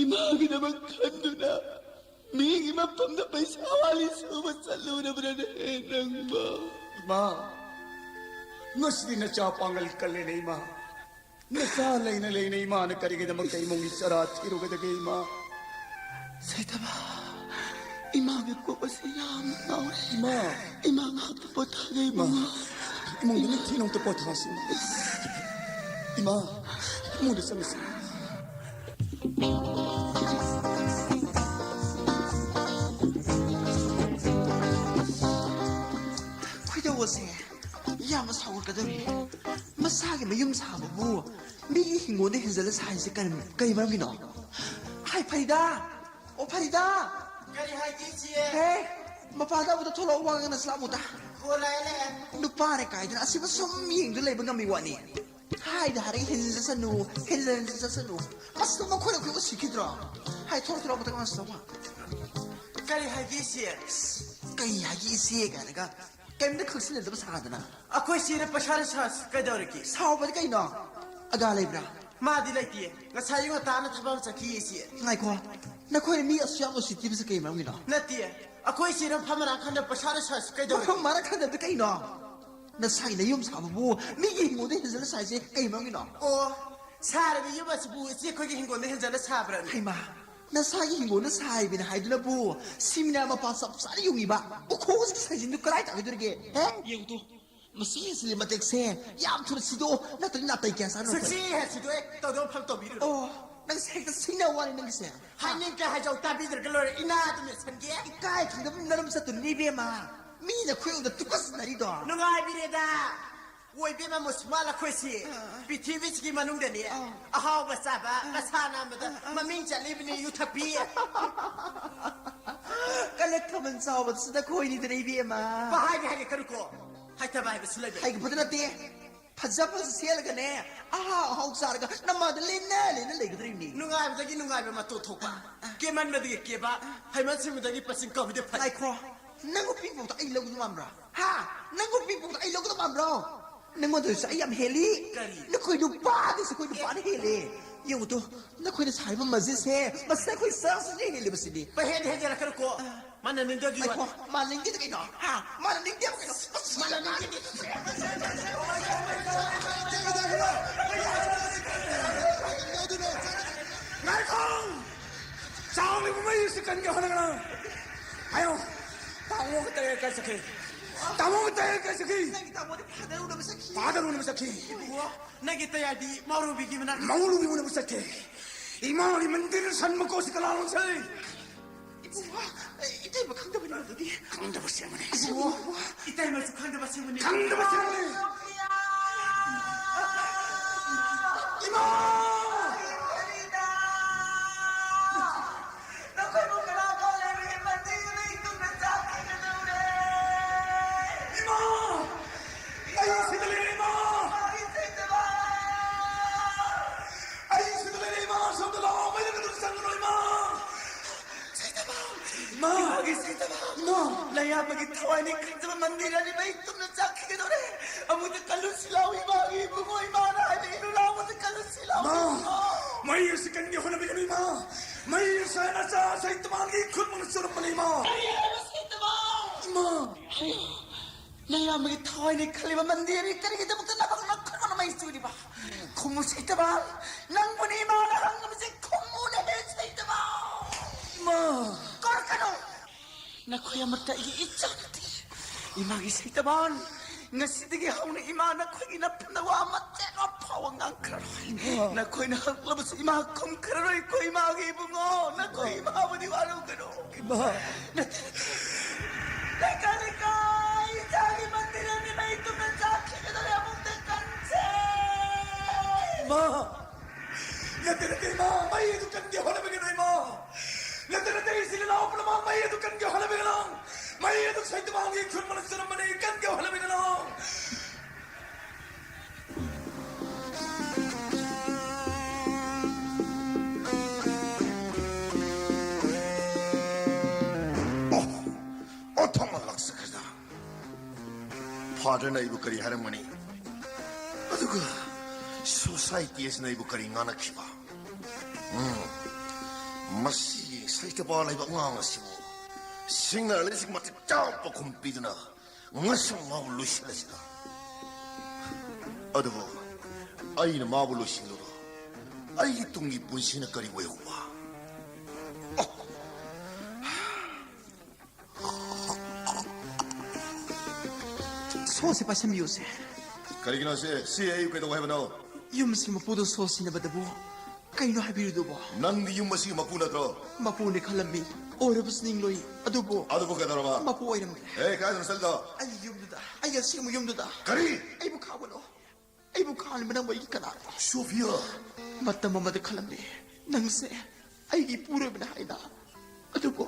ꯏꯃꯥꯒꯤꯗꯃꯛ ꯈꯟꯗꯨꯅ ꯃꯤꯒꯤ ꯃꯐꯝꯗ ꯄꯩꯁꯥ ꯋꯥꯂꯤ ꯁꯨꯕ ꯆꯠꯂꯨꯔꯕ꯭ꯔꯅꯦ ꯅꯪꯕꯣ? ꯏꯃꯥ, ꯉꯁꯤꯗꯤ ꯅꯆꯥ ꯄꯥꯡꯒꯜ ꯀꯜꯂꯦꯅꯦ ꯏꯃꯥ꯫ ꯅꯆꯥ ꯂꯩꯅ ꯂꯩꯅ ꯏꯃꯥꯅ ꯀꯔꯤꯒꯤꯗꯃꯛꯇ ꯏꯃꯨꯡꯒꯤ ꯆꯔꯥ ꯊꯤꯔꯨꯒꯗꯒꯦ ꯏꯃꯥ? ꯁꯩꯇꯚ, ꯏꯃꯥꯒꯤ ꯀꯣꯛ ꯑꯁꯤ ꯌꯥꯝꯅ ꯉꯥꯎꯔꯦ꯫ ꯏꯃꯥ꯫ ꯏꯃꯥ ꯉꯥꯏꯍꯥꯛꯇ ꯄꯣꯊꯥꯒꯦ ꯏꯃꯥ꯫ ꯏꯃꯨꯡꯗ ꯅꯤꯡꯊꯤ ꯅꯨꯡꯇ ꯄꯣꯊꯥꯁꯤ ꯏꯃꯥ꯫ ꯏꯃꯥ, ꯏꯃꯨꯡꯗ ꯆꯪꯉꯁꯤ꯫ ꯈꯣꯏꯗꯧꯕꯁꯦ ꯌꯥꯝꯅ ꯁꯥꯎꯒꯠꯀꯗꯧꯔꯤ꯫ ꯃꯁꯥꯒꯤ ꯃꯌꯨꯝ ꯁꯥꯕꯕꯨ ꯃꯤꯒꯤ ꯍꯤꯡꯒꯣꯜꯗ ꯍꯦꯟꯖꯜꯂ ꯁꯥꯏꯁꯦ ꯀꯔꯤ, ꯀꯔꯤ ꯃꯔꯝꯒꯤꯅꯣ? ꯍꯥꯏ ꯐꯔꯤꯗꯥ! ꯑꯣ ꯐꯔꯤꯗꯥ! ꯀꯔꯤ ꯍꯥꯏꯒꯦ ꯏꯆꯦ? ꯍꯦ! ꯃꯄꯥꯟꯗ ꯑꯃꯨꯛꯇ ꯊꯣꯛꯂꯛꯑꯣ, ꯋꯥ ꯉꯥꯡꯅꯁꯤ ꯂꯥꯛꯑꯣ ꯑꯃꯨꯛꯇ꯫ ꯍꯣ ꯂꯥꯛꯑꯦ ꯂꯥꯛꯑꯦ꯫ ꯅꯨꯄꯥꯅ ꯀꯥꯏꯗꯅ ꯑꯁꯤꯕꯨ ꯁꯨꯝ ꯌꯦꯡꯗꯨ ꯂꯩꯕ ꯉꯝꯃꯤ ꯋꯥꯅꯤ꯫ ꯍꯥꯏꯗ ꯍꯥꯏꯔꯒ ꯍꯦꯟꯖꯤꯟ ꯆꯠꯁꯅꯨ, ꯍꯦꯟꯖꯤꯟ ꯆꯠꯁꯅꯨ꯫ ꯑꯁ ꯃꯈꯣꯏꯅ ꯑꯩꯈꯣꯏ ꯎꯁꯤꯠꯈꯤꯗ꯭ꯔꯣ? ꯍꯥꯏ ꯊꯣꯛꯂꯛꯑꯣ ꯊꯣꯛꯂꯛꯑꯣ ꯑꯃꯨꯛꯇ ꯉꯥꯡꯅꯁꯤ ꯂꯥꯛꯑꯣ꯫ ꯀꯔꯤ ꯍꯥꯏꯒꯦ ꯏꯆꯦ? ꯀꯔꯤ ꯍꯥꯏꯒꯦ ꯏꯆꯦ ꯀꯥꯏꯅꯒ ꯀꯔꯤꯝꯇ ꯈꯪꯁꯤꯟꯅꯗꯕ ꯁꯥꯗꯅ꯫ ꯑꯩꯈꯣꯏ ꯏꯆꯦꯅ ꯄꯩꯁꯥ ꯅꯨꯡꯁꯥ ꯀꯩꯗꯧꯔꯒꯦ? ꯁꯥꯎꯕꯗꯤ ꯀꯩꯅꯣ? ꯑꯒꯥ ꯂꯩꯕ꯭ꯔꯥ? ꯃꯥꯗꯤ ꯂꯩꯇꯦ꯫ ꯉꯁꯥꯏ ꯑꯌꯨꯛ ꯉꯟꯇꯥꯅ ꯊꯕꯛ ꯑꯃ ꯆꯠꯈꯤ ꯏꯆꯦ꯫ ꯉꯥꯏꯈꯣ꯫ ꯅꯈꯣꯏꯅ ꯃꯤ ꯑꯁꯨꯛ ꯌꯥꯝ ꯎꯁꯤꯠꯇ꯭ꯔꯤꯕꯁꯦ ꯀꯩ ꯃꯔꯝꯒꯤꯅꯣ? ꯅꯠꯇꯦ꯫ ꯑꯩꯈꯣꯏ ꯏꯆꯦꯅ ꯃꯐꯝ ꯃꯔꯥꯡ ꯈꯪꯗ ꯄꯩꯁꯥ ꯅꯨꯡꯁꯥ ꯀꯩꯗꯧꯔꯒꯦ? ꯃꯐꯝ ꯃꯔꯥꯡ ꯈꯪꯗꯕꯗꯤ ꯀꯩꯅꯣ? ꯅꯁꯥꯒꯤ ꯅꯌꯨꯝ ꯁꯥꯕꯕꯨ ꯃꯤꯒꯤ ꯍꯤꯡꯒꯣꯜꯗ ꯍꯦꯟꯖꯜꯂ ꯁꯥꯏꯁꯦ ꯀꯩ ꯃꯔꯝꯒꯤꯅꯣ? ꯑꯣ, ꯁꯥꯔꯤꯕ ꯌꯨꯝ ꯑꯁꯤꯕꯨ ꯏꯆꯦ ꯑꯩꯈꯣꯏꯒꯤ ꯍꯤꯡꯒꯣꯜꯗ ꯍꯦꯟꯖꯜꯂ ꯁꯥꯕ꯭ꯔꯥꯅꯦ? ꯍꯩꯃꯥ, ꯅꯁꯥꯒꯤ ꯍꯤꯡꯒꯣꯜꯗ ꯁꯥꯔꯤꯕꯅꯤ ꯍꯥꯏꯗꯨꯅꯕꯨ ꯁꯤꯃꯤꯅꯥ ꯃꯄꯥ ꯆꯞ ꯆꯥꯅ ꯌꯨꯡꯉꯤꯕ ꯎꯈꯣꯡꯁꯤꯒꯤ ꯁꯥꯏꯖꯤꯟꯗꯨ ꯀꯗꯥꯏ ꯇꯥꯒꯗꯧꯔꯤꯒꯦ? ꯍꯦ? ꯌꯦꯡꯉꯨ ꯇꯨ, ꯃꯁꯤ ꯁꯤꯗꯤ ꯃꯇꯦꯛꯁꯦ ꯌꯥꯝ ꯊꯨꯅ ꯁꯤꯗꯣꯛꯑꯣ, ꯅꯠꯇ꯭ꯔꯗꯤ ꯅꯥꯇꯩ ꯀꯌꯥ ꯆꯥꯅ ꯁꯛꯁꯤ ꯍꯦ ꯁꯤꯗꯣꯛꯑꯦ꯫ ꯇꯧꯗꯧ ꯐꯝ ꯇꯧꯕꯤꯔꯨꯔꯣ꯫ ꯑꯣ, ꯅꯪꯁꯦ ꯍꯦꯛꯇ ꯁꯤꯡꯅ ꯋꯥꯅꯤ ꯅꯪꯒꯤꯁꯦ꯫ ꯍꯥꯏꯅꯤꯡ ꯀꯩ ꯍꯥꯏꯖꯧ ꯇꯥꯕꯤꯗ꯭ꯔꯒ ꯂꯣꯏꯔꯦ꯫ ꯏꯅꯥ ꯑꯗꯨꯝ ꯌꯦꯠꯁꯟꯒꯦ꯫ ꯏꯀꯥꯏ ꯈꯪꯗꯕ ꯅꯔꯝ ꯆꯠꯇꯨꯅꯤ ꯏꯕꯦꯝꯃ꯫ ꯃꯤꯅ ꯑꯩꯈꯣꯏ ꯎꯕꯗ ꯇꯨꯀꯠꯆꯅꯔꯤꯗꯣ꯫ ꯅꯨꯡꯉꯥꯏꯕꯤꯔꯦꯗ꯫ ꯑꯣꯏꯕꯦꯝꯃ ꯃꯨꯁꯃꯥꯜ ꯑꯩꯈꯣꯏꯁꯤ ꯑꯥ꯫ ꯄ꯭ꯔꯤꯊꯤꯕꯤꯁꯤꯒꯤ ꯃꯅꯨꯡꯗꯅꯦ ꯑꯥ꯫ ꯑꯍꯥꯎꯕ ꯆꯥꯕ, ꯑꯥ꯫ ꯃꯁꯥ ꯅꯥꯟꯕꯗ ꯑꯥ, ꯑꯥ꯫ ꯃꯃꯤꯡ ꯆꯠꯂꯤꯕꯅꯤ ꯌꯨ ꯊꯛꯄꯤ꯫ ꯀꯂꯛ ꯈꯕꯜ ꯆꯥꯎꯕꯁꯤꯗ ꯈꯣꯏꯅꯤꯗꯅ ꯏꯕꯦꯝꯃ꯫ ꯄꯍꯥꯏꯅꯤ ꯍꯥꯏꯒꯦ ꯀꯔꯨꯀꯣ꯫ ꯍꯩꯇꯕ ꯍꯥꯏꯕꯁꯨ ꯂꯩꯕ꯫ ꯍꯩꯕꯗ ꯅꯠꯇꯦ꯫ ꯐꯖ ꯐꯖ ꯁꯦꯠꯂꯒꯅꯦ, ꯑꯍꯥꯎ ꯑꯍꯥꯎ ꯆꯥꯔꯒ ꯅꯃꯥꯗ ꯂꯦꯟꯅ ꯂꯦꯟꯅ ꯂꯩꯒꯗꯧꯔꯤꯕꯅꯤ꯫ ꯅꯨꯡꯉꯥꯏꯕꯗꯒꯤ ꯅꯨꯡꯉꯥꯏꯕ ꯃꯇꯣꯟ ꯊꯣꯛꯄ, ꯑꯥ, ꯑꯥ꯫ ꯀꯦꯃꯟꯕꯗꯒꯤ ꯀꯦꯕ, ꯑꯥ꯫ ꯍꯩꯃꯟ ꯁꯤꯡꯕꯗꯒꯤ ꯄꯁꯤꯡ ꯀꯧꯕꯗꯤ ꯐꯩ꯫ ꯉꯥꯏꯈꯣ, ꯅꯪꯕꯨ ꯄꯤꯛꯄꯗ ꯑꯩ ꯂꯧꯒꯗꯕ ꯃꯥꯟꯕ꯭ꯔꯥ? ꯍꯥ? ꯅꯪꯕꯨ ꯄꯤꯛꯄꯗ ꯑꯩ ꯂꯧꯒꯗꯕ ꯃꯥꯟꯕ꯭ꯔꯣ? ꯅꯪꯉꯣꯟꯗꯁꯨ ꯑꯩ ꯌꯥꯝ ꯍꯦꯜꯂꯤ꯫ ꯀꯔꯤ? ꯅꯈꯣꯏ ꯅꯨꯄꯥꯗꯁꯨ ꯑꯩꯈꯣꯏ ꯅꯨꯄꯥꯅ ꯍꯦꯜꯂꯦ꯫ ꯌꯦꯡꯉꯨ ꯇꯨ, ꯅꯈꯣꯏꯅ ꯁꯥꯔꯤꯕ ꯃꯁꯖꯤꯠꯁꯦ, ꯃꯁꯤꯗ ꯑꯩꯈꯣꯏ ꯆꯔꯆꯁꯤꯅ ꯍꯦꯜꯂꯤꯕꯁꯤꯗꯤ꯫ ꯄꯍꯦꯟ ꯍꯦꯟꯖꯔꯛꯀꯅꯨꯀꯣ꯫ ꯑꯥ꯫ ꯃꯥꯟꯅꯅꯤꯡꯗꯕꯒꯤ ꯉꯥꯏꯈꯣ, ꯋꯥꯅꯤ꯫ ꯃꯥꯟꯅꯅꯤꯡꯗꯦꯗ ꯀꯩꯅꯣ? ꯍꯥ? ꯃꯥꯟꯅꯅꯤꯡꯗꯦꯕ ꯀꯩꯅꯣ? ꯃꯥꯟꯅꯅꯤꯡꯗꯦꯗꯤ꯫ ꯉꯥꯏꯈꯣ! ꯆꯥꯎꯂꯤꯕ ꯃꯩ ꯑꯁꯤ ꯀꯟꯒꯦ ꯍꯣꯠꯅꯒꯅꯨ꯫ ꯍꯥꯏꯌꯣ꯫ ꯇꯥꯃꯣꯒ ꯇꯌꯥꯏ ꯀꯥꯏ ꯆꯠꯈꯤ? ꯇꯥꯃꯣꯒ ꯇꯌꯥꯏ ꯀꯥꯏ ꯆꯠꯈꯤ? ꯅꯪꯒꯤ ꯇꯥꯃꯣꯗꯤ ꯐꯥꯗꯔ ꯎꯅꯕ ꯆꯠꯈꯤ꯫ ꯐꯥꯗꯔ ꯎꯅꯕ ꯆꯠꯈꯤ꯫ ꯏꯕꯨꯡꯉꯣ, ꯅꯪꯒꯤ ꯇꯌꯥꯏꯗꯤ ꯃꯧꯔꯨꯕꯤꯒꯤ ꯃꯅꯥꯛꯇ꯫ ꯃꯧꯔꯨꯕꯤ ꯎꯅꯕ ꯆꯠꯈꯤ꯫ ꯏꯃꯥꯒꯤ ꯃꯟꯗꯤꯔ ꯁꯟ ꯃꯀꯣꯛꯁꯤ ꯀꯅꯥ ꯂꯣꯟꯁꯩ? ꯏꯕꯨꯡꯉꯣ, ꯏꯇꯩꯃ ꯈꯪꯗꯕꯅꯤ ꯃꯗꯨꯗꯤ꯫ ꯈꯪꯗꯕ ꯁꯦꯝꯕꯅꯤ꯫ ꯏꯕꯨꯡꯉꯣ, ꯏꯇꯩꯃꯁꯨ ꯈꯪꯗꯕ ꯁꯦꯝꯕꯅꯤ꯫ ꯈꯪꯗꯕ ꯁꯦꯝꯕꯅꯤ꯫ ꯏꯃꯥ! ꯅꯈꯣꯏꯕꯨ ꯀꯅꯥ ꯈꯜꯂꯤꯕꯒꯤ ꯃꯇꯤꯛ ꯃꯤꯇꯨꯝꯅ ꯆꯥꯛꯈꯤꯒꯗꯧꯔꯦ? ꯏꯃꯥ! ꯑꯩ ꯁꯤꯗ ꯂꯩꯔꯦ, ꯏꯃꯥ! ꯏꯃꯥꯒꯤ ꯁꯤꯗꯕ! ꯑꯩ ꯁꯤꯗ ꯂꯩꯔꯦ, ꯏꯃꯥ! ꯁꯣꯝꯗ ꯂꯥꯛꯑꯣ! ꯃꯩ ꯂꯩꯕꯗꯨꯗ ꯆꯪꯒꯅꯣ, ꯏꯃꯥ! ꯁꯤꯗꯕ! ꯏꯃꯥ! ꯏꯃꯥꯒꯤ ꯁꯤꯗꯕ! ꯏꯃꯥ! ꯂꯩꯌꯥꯝꯕꯒꯤ ꯊꯋꯥꯏꯅꯤ ꯈꯟꯖꯕ ꯃꯟꯗꯤꯔ ꯑꯅꯤ ꯃꯩ ꯇꯨꯝꯅ ꯆꯥꯛꯈꯤꯒꯗꯧꯔꯦ! ꯑꯃꯨꯛꯇ ꯀꯜꯂꯨꯁꯤ ꯂꯥꯎ, ꯏꯃꯥꯒꯤ ꯏꯕꯨꯡꯉꯣ, ꯏꯃꯥꯅ ꯍꯥꯏꯕ ꯏꯜꯂꯨ ꯂꯥꯎ, ꯑꯃꯨꯛꯇ ꯀꯜꯂꯨꯁꯤ ꯂꯥꯎ! ꯃꯥ! ꯃꯩ ꯑꯁꯤ ꯀꯟꯒꯦ ꯍꯣꯠꯅꯕꯤꯒꯅꯨ, ꯏꯃꯥ! ꯃꯩ ꯑꯁꯤ ꯅꯆꯥ ꯁꯩꯇꯃꯥꯟꯒꯤ ꯈꯨꯠꯃꯛꯅ ꯆꯨꯔꯝꯕꯅꯤ, ꯏꯃꯥ! ꯀꯔꯤ ꯍꯥꯏꯕ ꯁꯩꯇꯃꯥꯟ? ꯏꯃꯥ! ꯅꯌꯥꯝꯕꯒꯤ ꯊꯋꯥꯏꯅꯤ ꯈꯜꯂꯤꯕ ꯃꯟꯗꯤꯔ ꯑꯅꯤ ꯀꯔꯤꯒꯤꯗꯃꯛꯇ ꯅꯍꯥꯛꯅ ꯈꯨꯠꯃꯛꯅ ꯃꯩ ꯆꯨꯔꯤꯕ? ꯈꯨꯝꯃꯨ ꯁꯩꯇꯃꯥꯟ, ꯅꯪꯕꯨꯅꯤ ꯏꯃꯥꯅ ꯍꯪꯂꯤꯕꯁꯦ, ꯈꯨꯝꯃꯨꯅꯦꯍꯦ ꯁꯩꯇꯃꯥꯟ! ꯏꯃꯥ! ꯀꯧꯔꯛꯀꯅꯨ! ꯅꯈꯣꯏ ꯑꯃꯠꯇ ꯑꯩꯒꯤ ꯏꯆꯥ ꯅꯠꯇꯦ꯫ ꯏꯃꯥꯒꯤ ꯁꯩꯇꯃꯥꯟ, ꯉꯁꯤꯗꯒꯤ ꯍꯧꯅ ꯏꯃꯥ ꯅꯈꯣꯏꯒꯤ ꯅꯐꯝꯗ ꯋꯥ ꯃꯆꯦꯠ ꯑꯃ ꯐꯥꯎꯕ ꯉꯥꯡꯈ꯭ꯔꯔꯣꯏ꯫ ꯏꯃꯥ꯫ ꯅꯈꯣꯏꯅ ꯍꯪꯂꯕꯁꯨ ꯏꯃꯥ ꯈꯨꯝꯈ꯭ꯔꯔꯣꯏ꯫ ꯑꯩꯈꯣꯏ ꯏꯃꯥꯒꯤ ꯏꯕꯨꯡꯉꯣ, ꯅꯈꯣꯏ ꯏꯃꯥꯕꯨꯗꯤ ꯋꯥꯔꯧꯒꯅꯨ꯫ ꯏꯃꯥ꯫ ꯅꯠꯇꯦ, ꯅꯠꯇꯦ꯫ ꯂꯩꯀꯥꯏ, ꯂꯩꯀꯥꯏ, ꯏꯆꯥꯒꯤ ꯃꯟꯗꯤꯔ ꯑꯅꯤ ꯃꯩ ꯇꯨꯝꯅ ꯆꯥꯛꯈꯤꯒꯗꯧꯔꯦ꯫ ꯑꯃꯨꯛꯇ ꯀꯟꯁꯦ꯫ ꯏꯃꯥ꯫ ꯅꯠꯇꯦ, ꯅꯠꯇꯦ, ꯏꯃꯥ, ꯃꯩ ꯑꯗꯨ ꯀꯟꯒꯦ ꯍꯣꯠꯅꯕꯤꯒꯅꯨ, ꯏꯃꯥ꯫ ꯅꯠꯇꯦ, ꯅꯠꯇꯦ, ꯏꯆꯤꯜ ꯏꯅꯥꯎ ꯄꯨꯝꯅꯃꯛ ꯃꯩ ꯑꯗꯨ ꯀꯟꯒꯦ ꯍꯣꯠꯅꯕꯤꯒꯅꯨ꯫ ꯃꯩ ꯑꯗꯨ ꯁꯩꯇ ꯃꯥꯡꯒꯤ ꯈꯨꯟ ꯃꯅꯨꯡ ꯆꯠꯂꯝꯕꯅꯤ, ꯀꯟꯒꯦ ꯍꯣꯠꯅꯕꯤꯒꯅꯨ꯫ ꯑꯣ, ꯑꯣꯟꯊꯣꯛꯅ ꯂꯥꯛꯆꯈ꯭ꯔꯦꯗ꯫ ꯐꯥꯗꯔꯅ ꯑꯩꯕꯨ ꯀꯔꯤ ꯍꯥꯏꯔꯝꯒꯅꯤ? ꯑꯗꯨꯒ ꯁꯣꯁꯥꯏꯇꯤ ꯑꯁꯤꯅ ꯑꯩꯕꯨ ꯀꯔꯤ ꯉꯥꯡꯅꯈꯤꯕ? ꯎꯝ, ꯃꯁꯤ ꯁꯩꯇꯕꯥ ꯂꯩꯕ ꯑꯉꯥꯡ ꯑꯁꯤꯕꯨ ꯁꯤꯡꯅ ꯂꯩꯁꯤꯡ ꯃꯇꯤꯛ ꯆꯥꯕ ꯄꯥꯎꯈꯨꯝ ꯄꯤꯗꯨꯅ ꯉꯁꯤ ꯃꯥꯕꯨ ꯂꯣꯏꯁꯤꯜꯂꯁꯤꯗ꯫ ꯑꯗꯨꯕꯨ ꯑꯩꯅ ꯃꯥꯕꯨ ꯂꯣꯏꯁꯤꯜꯂꯨꯔꯣ? ꯑꯩꯒꯤ ꯇꯨꯡꯒꯤ ꯄꯨꯟꯁꯤꯅ ꯀꯔꯤ ꯑꯣꯏꯍꯧꯕ? ꯑꯣ! ꯁꯣꯁꯦ ꯄꯥꯏꯁꯟꯕꯤꯌꯨꯁꯦ꯫ ꯀꯔꯤꯒꯤꯅꯣ ꯁꯤ? ꯁꯤ ꯑꯩ ꯀꯩꯗꯧ ꯍꯥꯏꯕꯅꯣ? ꯌꯨꯝꯁꯤ ꯃꯄꯨꯗꯣ ꯁꯣ ꯁꯤꯟꯅꯕꯗꯕꯨ ꯀꯩꯅꯣ ꯍꯥꯏꯕꯤꯔꯨꯗꯨꯕꯣ? ꯅꯪꯗꯤ ꯌꯨꯝ ꯑꯁꯤꯒꯤ ꯃꯄꯨ ꯅꯠꯇ꯭ꯔꯣ? ꯃꯄꯨꯅꯤ ꯈꯜꯂꯝꯃꯤ꯫ ꯑꯣꯏꯔꯕꯁꯨ ꯅꯤꯡꯂꯣꯏ꯫ ꯑꯗꯨꯕꯨ ꯑꯗꯨꯕꯨ ꯀꯩꯗꯧꯔꯕ? ꯃꯄꯨ ꯑꯣꯏꯔꯝꯗ꯭ꯔꯦ꯫ ꯑꯦ, ꯀꯥꯏꯗꯅꯣ ꯆꯠꯂꯤꯗꯣ? ꯑꯩꯒꯤ ꯌꯨꯝꯗꯨꯗ, ꯑꯩꯒꯤ ꯑꯁꯦꯡꯕ ꯌꯨꯝꯗꯨꯗ꯫ ꯀꯔꯤ? ꯑꯩꯕꯨ ꯈꯥꯝꯒꯅꯨ꯫ ꯑꯩꯕꯨ ꯈꯥꯝꯂꯤꯕ ꯅꯪꯕꯨ ꯑꯩꯒꯤ ꯀꯅꯥꯅꯣ? ꯁꯣꯐꯤꯌꯥ! ꯃꯇꯝ ꯑꯃꯗ ꯈꯜꯂꯝꯃꯤ ꯅꯪꯁꯦ ꯑꯩꯒꯤ ꯏꯄꯨꯔꯣꯏꯕꯅ ꯍꯥꯏꯅ꯫ ꯑꯗꯨꯕꯨ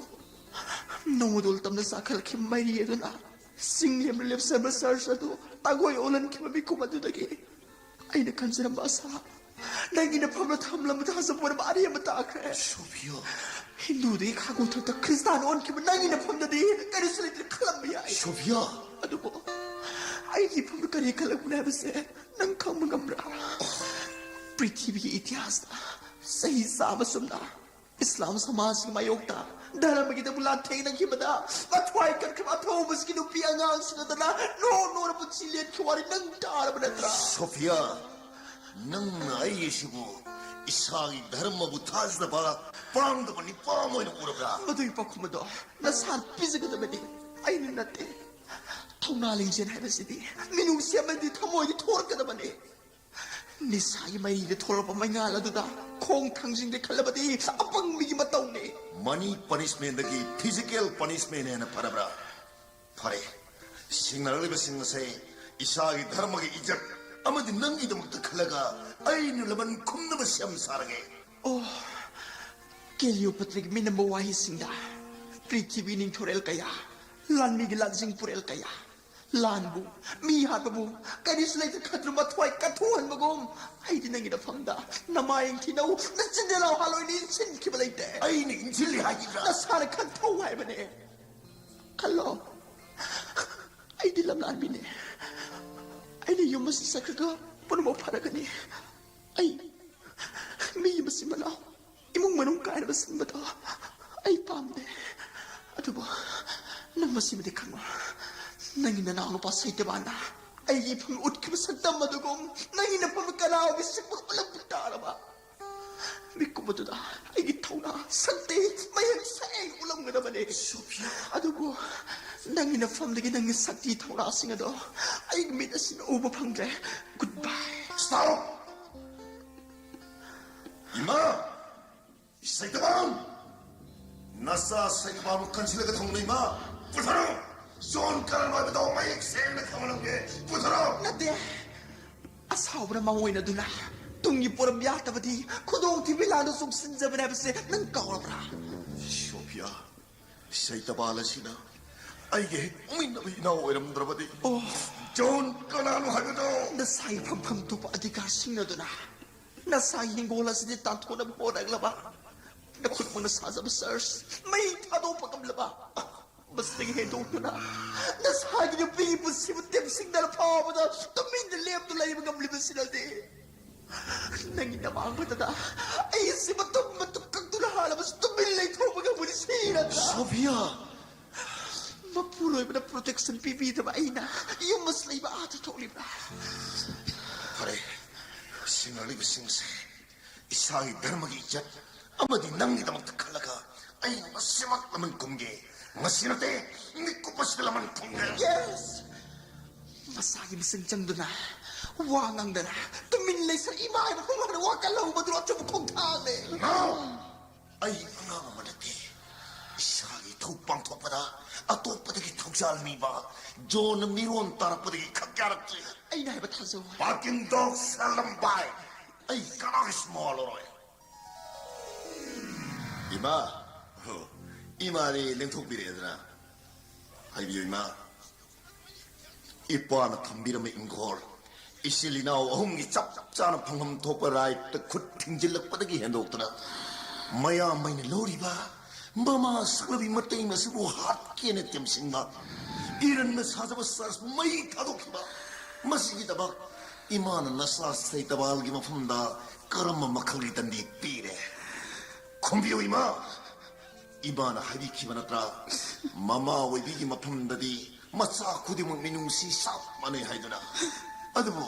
ꯅꯣꯡꯃꯗꯣꯜ ꯇꯝꯅ ꯆꯥꯈꯠꯂꯛꯈꯤꯕ ꯃꯩꯔꯤ ꯑꯗꯨꯅ ꯆꯤꯡ ꯂꯦꯝꯅ ꯂꯦꯞꯆꯕ ꯆꯔꯆ ꯑꯗꯨ ꯇꯥꯡꯒꯣꯏ ꯑꯣꯜꯍꯟꯈꯤꯕ ꯃꯤꯀꯨꯞ ꯑꯗꯨꯗꯒꯤ ꯑꯩꯅ ꯈꯟꯖꯔꯝꯕ ꯑꯁꯥ ꯅꯪꯒꯤ ꯅꯐꯝꯗ ꯊꯝꯂꯝꯕ ꯊꯥꯖꯕ ꯑꯣꯏꯔꯕ ꯑꯔꯦꯝꯕ ꯇꯥꯈ꯭ꯔꯦ꯫ ꯁꯣꯐꯤꯌꯥ! ꯍꯤꯟꯗꯨꯗꯒꯤ ꯈꯥꯒꯨ ꯊꯛꯇ ꯈ꯭ꯔꯤꯁꯇꯥꯟ ꯑꯣꯟꯈꯤꯕ ꯅꯪꯒꯤ ꯅꯐꯝꯗꯗꯤ ꯀꯔꯤꯁꯨ ꯂꯩꯇ꯭ꯔꯦ ꯈꯜꯂꯝꯕ ꯌꯥꯏ꯫ ꯁꯣꯐꯤꯌꯥ! ꯑꯗꯨꯕꯨ ꯑꯩꯒꯤ ꯏꯐꯝꯗ ꯀꯔꯤ ꯈꯜꯂꯛꯄꯅꯦ ꯍꯥꯏꯕꯁꯦ ꯅꯪ ꯈꯪꯕ ꯉꯝꯕ꯭ꯔꯥ? ꯄ꯭ꯔꯤꯊꯤꯕꯤꯒꯤ ꯏꯇꯤꯍꯥꯁꯇ ꯆꯍꯤ ꯆꯥꯝꯃ ꯆꯨꯝꯅ ꯏꯁꯂꯥꯝ ꯁꯃꯥꯖꯀꯤ ꯃꯥꯌꯣꯛꯇ ꯙꯔꯃꯒꯤꯗꯃꯛ ꯂꯥꯟꯊꯦꯡꯅꯈꯤꯕꯗ ꯃꯊ꯭ꯋꯥꯏ ꯀꯠꯈ꯭ꯔꯕ ꯑꯊꯧꯕꯁꯤꯒꯤ ꯅꯨꯄꯤ ꯑꯉꯥꯡꯁꯤꯡ ꯑꯗꯨꯅ ꯅꯣꯡ ꯅꯣꯡꯅ ꯄꯨꯟꯁꯤ ꯂꯦꯟꯈꯤꯕ ꯋꯥꯔꯤ ꯅꯪ ꯇꯥꯔꯕ ꯅꯠꯇ꯭ꯔꯥ? ꯁꯣꯐꯤꯌꯥ, ꯅꯪꯅ ꯑꯩꯒꯤꯁꯤꯕꯨ ꯏꯁꯥꯒꯤ ꯙꯔꯃꯕꯨ ꯊꯥꯖꯗꯕ ꯄꯥꯡꯗꯕ ꯅꯤꯄꯥ ꯑꯃ ꯑꯣꯏꯅ ꯎꯔꯕ꯭ꯔꯥ? ꯃꯗꯨꯒꯤ ꯄꯥꯎꯈꯨꯝ ꯑꯗꯣ ꯅꯁꯥꯅ ꯄꯤꯖꯒꯗꯕꯅꯤ, ꯑꯩꯅ ꯅꯠꯇꯦ꯫ ꯊꯧꯅꯥ ꯂꯤꯡꯖꯦꯜ ꯍꯥꯏꯕꯁꯤꯗꯤ ꯃꯤꯅꯨꯡꯁꯤ ꯑꯃꯗꯤ ꯊꯃꯣꯏꯗꯤ ꯊꯣꯔꯛꯀꯗꯕꯅꯤ꯫ ꯅꯤꯁꯥꯒꯤ ꯃꯩꯗ ꯊꯣꯛꯂꯛꯄ ꯃꯩꯉꯥꯜ ꯑꯗꯨꯗ ꯈꯣꯡ ꯊꯥꯡꯖꯤꯡꯗ ꯈꯜꯂꯕꯗꯤ ꯑꯄꯪꯕꯤꯒꯤ ꯃꯇꯧꯅꯤ꯫ ꯃꯅꯤ ꯄꯅꯤꯁꯃꯦꯟꯗꯒꯤ ꯐꯤꯖꯤꯀꯦꯜ ꯄꯅꯤꯁꯃꯦꯟ ꯍꯦꯟꯅ ꯐꯔꯕ꯭ꯔꯥ? ꯐꯔꯦ, ꯁꯤꯡꯅꯔꯛꯂꯤꯕꯁꯤꯡ ꯑꯁꯦ ꯏꯁꯥꯒꯤ ꯙꯔꯃꯒꯤ ꯏꯖꯠ ꯑꯃꯗꯤ ꯅꯪꯒꯤꯗꯃꯛꯇ ꯈꯜꯂꯒ ꯑꯩꯅ ꯂꯃꯟ ꯈꯨꯝꯅꯕ ꯁꯦꯝ ꯁꯥꯔꯒꯦ꯫ ꯑꯣ, ꯀꯦꯂꯤꯑꯣꯄꯇ꯭ꯔꯒꯤ ꯃꯤꯅꯝꯕ ꯋꯥꯍꯩꯁꯤꯡꯗ ꯄ꯭ꯔꯤꯊꯤꯕꯤ ꯅꯤꯡꯊꯧꯔꯦꯜ ꯀꯌꯥ, ꯂꯥꯟꯃꯤꯒꯤ ꯂꯥꯟꯖꯤꯡ ꯄꯨꯔꯦꯜ ꯀꯌꯥ, ꯂꯥꯟꯕꯨ, ꯃꯤ ꯍꯥꯠꯄꯕꯨ ꯀꯔꯤꯁꯨ ꯂꯩꯇ ꯈꯟꯗꯨꯅ ꯃꯊ꯭ꯋꯥꯏ ꯀꯠꯊꯣꯛꯍꯟꯕꯒꯨꯝ, ꯑꯩꯗꯤ ꯅꯪꯒꯤ ꯅꯐꯝꯗ ꯅꯃꯥ ꯌꯦꯡꯊꯤꯅꯧ, ꯅꯆꯤꯟ ꯅꯅꯥꯎ ꯍꯥꯠꯂꯣꯏꯅ ꯏꯟꯁꯤꯟꯈꯤꯕ ꯂꯩꯇꯦ꯫ ꯑꯩꯅ ꯏꯟꯁꯤꯜꯂꯤ ꯍꯥꯏꯈꯤꯕ꯭ꯔꯥ? ꯅꯁꯥꯅ ꯈꯟꯊꯧ ꯍꯥꯏꯕꯅꯦ꯫ ꯈꯜꯂꯣ, ꯑꯩꯗꯤ ꯂꯝꯂꯥꯟꯕꯤꯅꯦ꯫ ꯑꯩꯅ ꯌꯨꯝ ꯑꯁꯤ ꯆꯠꯈ꯭ꯔꯒ ꯄꯨꯝꯅꯃꯛ ꯐꯔꯒꯅꯤ꯫ ꯑꯩ ꯃꯤ ꯃꯆꯤꯟ ꯃꯅꯥꯎ, ꯏꯃꯨꯡ ꯃꯅꯨꯡ ꯀꯥꯏꯅꯕ ꯁꯤꯟꯕꯗꯣ ꯑꯩ ꯄꯥꯝꯗꯦ꯫ ꯑꯗꯨꯕꯨ ꯅꯪ ꯃꯁꯤꯃꯗꯤ ꯈꯪꯉꯣ, ꯅꯪꯒꯤ ꯅꯅꯥꯎ ꯅꯨꯄꯥ ꯁꯩꯇꯕꯥꯅ ꯑꯩꯒꯤ ꯏꯐꯝ ꯎꯠꯈꯤꯕ ꯁꯛꯇꯝ ꯑꯗꯨꯒꯨꯝ ꯅꯪꯒꯤ ꯅꯐꯝ ꯀꯅꯥꯒꯤ ꯁꯤꯛꯄ ꯎꯠꯂꯛꯄ ꯇꯥꯔꯕ? ꯃꯤꯀꯨꯞ ꯑꯗꯨꯗ ꯑꯩꯒꯤ ꯊꯧꯅꯥ, ꯁꯛꯇꯤ ꯃꯌꯦꯛ ꯁꯦꯡꯅ ꯎꯠꯂꯝꯒꯗꯕꯅꯤ꯫ ꯁꯣꯐꯤꯌꯥ! ꯑꯗꯨꯕꯨ ꯅꯪꯒꯤ ꯅꯐꯝꯗꯒꯤ ꯅꯪꯒꯤ ꯁꯛꯇꯤ ꯊꯧꯅꯥꯁꯤꯡ ꯑꯗꯣ ꯑꯩꯒꯤ ꯃꯤꯠ ꯑꯁꯤꯅ ꯎꯕ ꯐꯪꯗ꯭ꯔꯦ꯫ Goodbye꯫ Stop! ꯏꯃꯥ! ꯁꯩꯇꯕꯥꯝ! ꯅꯆꯥ ꯁꯩꯇꯕꯥꯝꯕꯨ ꯀꯟꯁꯤꯜꯂꯒ ꯊꯝꯒꯅꯨ, ꯏꯃꯥ! ꯄꯨꯊꯔꯣ! ꯖꯣꯟ ꯀꯔꯟ ꯑꯣꯏꯕꯗꯣ ꯃꯌꯦꯛ ꯁꯦꯡꯅ ꯈꯪꯍꯜꯂꯝꯒꯦ꯫ ꯄꯨꯊꯔꯣ! ꯅꯠꯇꯦ꯫ ꯑꯁꯥꯎꯕꯅ ꯃꯥꯡꯑꯣꯏꯅꯗꯨꯅ ꯇꯨꯡꯒꯤ ꯄꯣꯔꯝ ꯌꯥꯠꯇꯕꯗꯤ ꯈꯨꯗꯣꯡꯊꯤꯕ ꯂꯥꯟꯗ ꯆꯨꯡꯁꯤꯟꯖꯕꯅꯦ ꯍꯥꯏꯕꯁꯦ ꯅꯪ ꯀꯥꯎꯔꯕ꯭ꯔꯥ? ꯁꯣꯐꯤꯌꯥ, ꯁꯩꯇꯕꯥꯜ ꯑꯁꯤꯅ ꯑꯩꯒꯤ ꯍꯦꯛ ꯄꯣꯛꯃꯤꯟꯅꯕ ꯏꯅꯥꯎ ꯑꯣꯏꯔꯝꯗ꯭ꯔꯕꯗꯤ꯫ ꯑꯣ꯫ ꯖꯣꯟ ꯀꯅꯥꯅꯣ ꯍꯥꯏꯕꯗꯣ? ꯅꯁꯥꯒꯤ ꯐꯝꯐꯝ ꯊꯣꯛꯄ ꯑꯙꯤꯀꯥꯔ ꯁꯤꯡꯅꯗꯨꯅ ꯅꯁꯥꯒꯤ ꯍꯤꯡꯒꯣꯜ ꯑꯁꯤꯗꯤ ꯇꯥꯟꯊꯣꯛꯅꯕ ꯍꯣꯠꯅꯂꯕ, ꯅꯈꯨꯠꯃꯛꯅ ꯁꯥꯖꯕ ꯆꯔꯆ ꯃꯩ ꯊꯥꯗꯣꯛꯄ ꯉꯝꯂꯕ, ꯃꯁꯤꯗꯒꯤ ꯍꯦꯟꯗꯣꯛꯇꯨꯅ ꯅꯁꯥꯒꯤ ꯅꯨꯄꯤꯒꯤ ꯄꯨꯟꯁꯤꯕꯨ ꯇꯦꯝꯁꯤꯡꯗꯅ ꯐꯥꯎꯕꯗ ꯇꯨꯃꯤꯟꯅ ꯂꯦꯞꯇꯨꯅ ꯂꯩꯕ ꯉꯝꯂꯤꯕꯁꯤꯅꯗꯤ ꯅꯪꯒꯤ ꯅꯃꯥꯡꯕꯗ ꯑꯩ ꯑꯁꯤ ꯃꯇꯨꯝ ꯃꯇꯨꯝ ꯀꯛꯇꯨꯅ ꯍꯥꯜꯂꯕꯁꯨ ꯇꯨꯃꯤꯟ ꯂꯩꯊꯣꯛꯄ ꯉꯝꯕꯗꯤ ꯁꯤ ꯅꯠꯇ꯭ꯔꯥ? ꯁꯣꯐꯤꯌꯥ! ꯃꯄꯨꯔꯣꯏꯕꯅ ꯄ꯭ꯔꯣꯇꯦꯛꯁꯟ ꯄꯤꯕꯤꯗꯕ ꯑꯩꯅ ꯌꯨꯝ ꯑꯁꯤ ꯂꯩꯕ ꯑꯥꯗ ꯊꯣꯛꯂꯤꯕ꯭ꯔꯥ? ꯐꯔꯦ, ꯁꯤꯡꯅꯔꯤꯕꯁꯤꯡꯁꯦ ꯏꯁꯥꯒꯤ ꯙꯔꯃꯒꯤ ꯏꯖꯠ ꯑꯃꯗꯤ ꯅꯪꯒꯤꯗꯃꯛꯇ ꯈꯜꯂꯒ ꯑꯩ ꯃꯁꯤꯃꯛ ꯂꯃꯟ ꯈꯨꯝꯒꯦ꯫ ꯃꯁꯤ ꯅꯠꯇꯦ, ꯃꯤꯀꯨꯞ ꯑꯁꯤꯗ ꯂꯃꯟ ꯈꯨꯝꯒꯦ꯫ ꯌꯦꯁ! ꯃꯁꯥꯒꯤ ꯃꯆꯤꯟ ꯆꯪꯗꯨꯅ ꯋꯥ ꯉꯥꯡꯗꯅ ꯇꯨꯃꯤꯟ ꯂꯩꯁꯟ ꯏꯃꯥ ꯍꯥꯏꯕ ꯈꯪꯍꯧꯗꯅ ꯋꯥ ꯀꯜꯍꯧꯕꯗꯨꯅ ꯑꯆꯨꯝꯕ ꯈꯣꯡꯊꯥꯡꯅꯦ꯫ ꯅꯣ! ꯑꯩ ꯑꯉꯥꯡ ꯑꯃ ꯅꯠꯇꯦ꯫ ꯏꯁꯥꯒꯤ ꯏꯊꯧ ꯄꯥꯡꯊꯣꯛꯄꯗ ꯑꯇꯣꯞꯄꯗꯒꯤ ꯊꯧꯖꯥꯜ ꯅꯤꯕ ꯖꯣꯟꯅ ꯃꯤꯔꯣꯟ ꯇꯥꯔꯛꯄꯗꯒꯤ ꯈꯛ ꯌꯥꯔꯛꯇ꯭ꯔꯤ꯫ ꯑꯩꯅ ꯍꯥꯏꯕ ꯊꯥꯖꯧ꯫ Barking dog seldom bite. ꯑꯩ ꯀꯅꯥꯒꯤꯁꯨ ꯃꯋꯥ ꯂꯧꯔꯣꯏ꯫ ꯏꯃꯥ, ꯍꯣ, ꯏꯃꯥꯗꯤ ꯂꯦꯡꯊꯣꯛꯄꯤꯔꯛꯑꯦꯗꯅ꯫ ꯍꯥꯏꯕꯤꯌꯨ ꯏꯃꯥ, ꯏꯄꯥꯅ ꯊꯝꯕꯤꯔꯝꯕ ꯏꯪꯈꯣꯜ, ꯏꯆꯤꯜ ꯏꯅꯥꯎ ꯑꯍꯨꯝꯒꯤ ꯆꯞ ꯆꯥꯅ ꯐꯪꯐꯝ ꯊꯣꯛꯄ ꯔꯥꯏꯠꯇ ꯈꯨꯠ ꯊꯤꯡꯖꯤꯜꯂꯛꯄꯗꯒꯤ ꯍꯦꯟꯗꯣꯛꯇꯅ ꯃꯌꯥꯝꯕꯩꯅ ꯂꯧꯔꯤꯕ ꯃꯃꯥ ꯁꯛꯂꯕꯤ ꯃꯇꯩ ꯃꯁꯤꯕꯨ ꯍꯥꯠꯀꯦꯅ ꯇꯦꯝꯁꯤꯟꯕ, ꯏꯔꯟꯅ ꯁꯥꯖꯕ ꯆꯔꯆꯄꯨ ꯃꯩ ꯊꯥꯗꯣꯛꯈꯤꯕ, ꯃꯁꯤꯒꯤꯗꯃꯛ ꯏꯃꯥꯅ ꯅꯆꯥ ꯁꯩꯇꯕꯥꯜꯒꯤ ꯃꯐꯝꯗ ꯀꯔꯝꯕ ꯃꯈꯜꯒꯤ ꯗꯟꯗꯤ ꯄꯤꯔꯦ? ꯈꯨꯝꯕꯤꯌꯨ ꯏꯃꯥ꯫ ꯏꯃꯥꯅ ꯍꯥꯏꯕꯤꯈꯤꯕ ꯅꯠꯇ꯭ꯔꯥ? ꯃꯃꯥ ꯑꯣꯏꯕꯤꯒꯤ ꯃꯐꯝꯗꯗꯤ ꯃꯆꯥ ꯈꯨꯗꯤꯡꯃꯛ ꯃꯤꯅꯨꯡꯁꯤ ꯆꯞ ꯃꯥꯟꯅꯩ ꯍꯥꯏꯗꯨꯅ꯫ ꯑꯗꯨꯕꯨ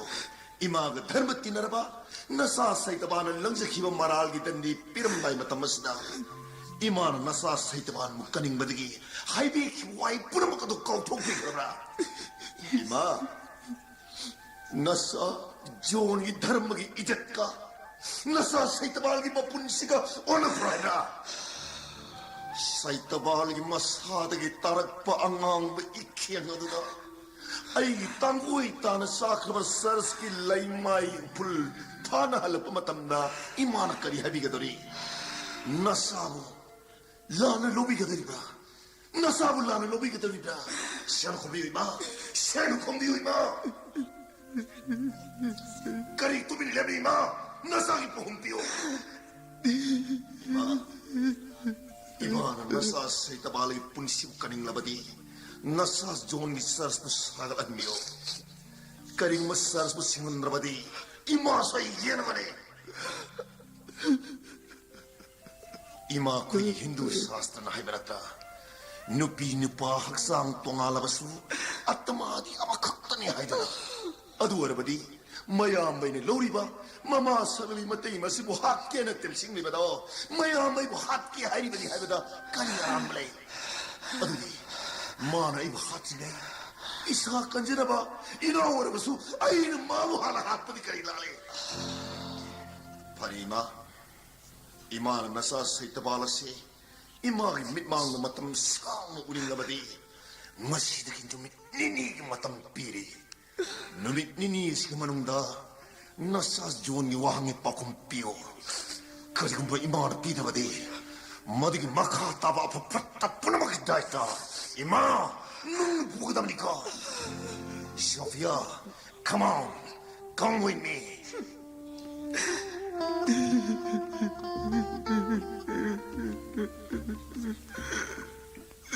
ꯏꯃꯥꯒ ꯙꯔꯃ ꯇꯤꯟꯅꯔꯕ ꯅꯆꯥ ꯁꯩꯇꯕꯥꯜꯅ ꯂꯪꯖꯈꯤꯕ ꯃꯔꯥꯜꯒꯤ ꯗꯟꯗꯤ ꯄꯤꯔꯝꯗꯥꯏ ꯃꯇꯝ ꯑꯁꯤꯗ ꯏꯃꯥꯅ ꯅꯆꯥ ꯁꯩꯇꯕꯥꯜꯕꯨ ꯀꯟꯅꯤꯡꯕꯗꯒꯤ ꯍꯥꯏꯕꯤꯈꯤꯕ ꯋꯥꯍꯩ ꯄꯨꯝꯅꯃꯛ ꯑꯗꯨ ꯀꯥꯎꯊꯣꯛꯄꯤꯈ꯭ꯔꯕ꯭ꯔꯥ? ꯏꯃꯥ, ꯅꯆꯥ ꯖꯣꯟꯒꯤ ꯙꯔꯃꯒꯤ ꯏꯖꯠꯀ ꯅꯆꯥ ꯁꯩꯇꯕꯥꯜꯒꯤ ꯃꯄꯨꯟꯁꯤꯒ ꯑꯣꯟꯅꯈ꯭ꯔꯣ ꯍꯥꯏꯕ꯭ꯔꯥ? ꯁꯩꯇꯕꯥꯜꯒꯤ ꯃꯁꯥꯗꯒꯤ ꯇꯥꯔꯛꯄ ꯑꯉꯥꯡꯕ ꯏꯈꯦꯡ ꯑꯗꯨꯅ ꯑꯩꯒꯤ ꯇꯥꯡꯒꯣꯏ ꯇꯥꯅ ꯆꯥꯈ꯭ꯔꯕ ꯆꯔꯆꯀꯤ ꯂꯩꯃꯥꯏ ꯎꯐꯨꯜ ꯊꯥꯅ ꯍꯜꯂꯛꯄ ꯃꯇꯝꯗ ꯏꯃꯥꯅ ꯀꯔꯤ ꯍꯥꯏꯕꯤꯒꯗꯧꯔꯤ? ꯅꯆꯥꯕꯨ ꯂꯥꯟꯅ ꯂꯧꯕꯤꯒꯗꯧꯔꯤꯕ꯭ꯔꯥ? ꯅꯆꯥꯕꯨ ꯂꯥꯟꯅ ꯂꯧꯕꯤꯒꯗꯧꯔꯤꯕ꯭ꯔꯥ? ꯁꯦꯡꯅ ꯈꯨꯝꯕꯤꯌꯨ ꯏꯃꯥ, ꯁꯦꯡꯅ ꯈꯨꯝꯕꯤꯌꯨ ꯏꯃꯥ꯫ ꯀꯔꯤ ꯇꯨꯃꯤꯟ ꯂꯦꯞꯂꯤ ꯏꯃꯥ? ꯅꯆꯥꯒꯤ ꯄꯥꯎꯈꯨꯝ ꯄꯤꯌꯨ꯫ ꯏꯃꯥ, ꯏꯃꯥꯅ ꯅꯆꯥ ꯁꯩꯇꯕꯥꯜꯒꯤ ꯄꯨꯟꯁꯤꯕꯨ ꯀꯟꯅꯤꯡꯂꯕꯗꯤ ꯅꯆꯥ ꯖꯣꯟꯒꯤ ꯆꯔꯆꯄꯨ ꯁꯥꯒꯠꯍꯟꯕꯤꯌꯨ꯫ ꯀꯔꯤꯒꯨꯝꯕ ꯆꯔꯆꯄꯨ ꯁꯦꯡꯍꯟꯗ꯭ꯔꯕꯗꯤ ꯏꯃꯥꯁꯨ ꯑꯩ ꯌꯦꯟ ꯑꯃꯅꯤ꯫ ꯏꯃꯥ, ꯑꯩꯈꯣꯏꯒꯤ ꯍꯤꯟꯗꯨ ꯁꯥꯁꯇ꯭ꯔꯅ ꯍꯥꯏꯕ ꯅꯠꯇ꯭ꯔꯥ, ꯅꯨꯄꯤ ꯅꯨꯄꯥ ꯍꯛꯆꯥꯡ ꯇꯣꯉꯥꯜꯂꯕꯁꯨ ꯑꯇꯃꯥꯗꯤ ꯑꯃꯈꯛꯇꯅꯤ ꯍꯥꯏꯗꯅ꯫ ꯑꯗꯨ ꯑꯣꯏꯔꯕꯗꯤ ꯃꯌꯥꯝꯕꯩꯅ ꯂꯧꯔꯤꯕ ꯃꯃꯥ ꯁꯛꯂꯕꯤ ꯃꯇꯩ ꯃꯁꯤꯕꯨ ꯍꯥꯠꯀꯦꯅ ꯇꯦꯝꯁꯤꯡꯂꯤꯕꯗꯣ ꯃꯌꯥꯝꯕꯩꯕꯨ ꯍꯥꯠꯀꯦ ꯍꯥꯏꯔꯤꯕꯅꯤ ꯍꯥꯏꯕꯗ ꯀꯔꯤ ꯑꯔꯥꯟꯕ ꯂꯩ? ꯑꯗꯨꯗꯤ ꯃꯥꯅ ꯑꯩꯕꯨ ꯍꯥꯠꯇ꯭ꯔꯤꯉꯩ ꯏꯁꯥ ꯀꯟꯖꯅꯕ ꯏꯅꯥꯎ ꯑꯣꯏꯔꯕꯁꯨ ꯑꯩꯅ ꯃꯥꯕꯨ ꯍꯥꯟꯅ ꯍꯥꯠꯄꯗꯤ ꯀꯔꯤ ꯂꯥꯜꯂꯤ? ꯐꯔꯦ ꯏꯃꯥ, ꯏꯃꯥꯅ ꯅꯆꯥ ꯁꯩꯇꯕꯥꯜ ꯑꯁꯤ ꯏꯃꯥꯒꯤ ꯃꯤꯠꯃꯥꯡꯗ ꯃꯇꯝ ꯁꯥꯡꯅ ꯎꯅꯤꯡꯂꯕꯗꯤ ꯉꯁꯤꯗꯒꯤ ꯅꯨꯃꯤꯠ ꯅꯤꯅꯤꯒꯤ ꯃꯇꯝ ꯄꯤꯔꯤ꯫ ꯅꯨꯃꯤꯠ ꯅꯤꯅꯤ ꯑꯁꯤꯒꯤ ꯃꯅꯨꯡꯗ ꯅꯆꯥ ꯖꯣꯟꯒꯤ ꯋꯥꯍꯪꯒꯤ ꯄꯥꯎꯈꯨꯝ ꯄꯤꯌꯨ꯫ ꯀꯔꯤꯒꯨꯝꯕ ꯏꯃꯥꯅ ꯄꯤꯗꯕꯗꯤ ꯃꯗꯨꯒꯤ ꯃꯈꯥ ꯇꯥꯕ ꯑꯐ ꯐꯠꯇ ꯄꯨꯝꯅꯃꯛꯀꯤ ꯗꯥꯏꯇ ꯏꯃꯥ ꯅꯪꯅ ꯄꯨꯒꯗꯕꯅꯤꯀꯣ꯫ Sophia, come on, come with me.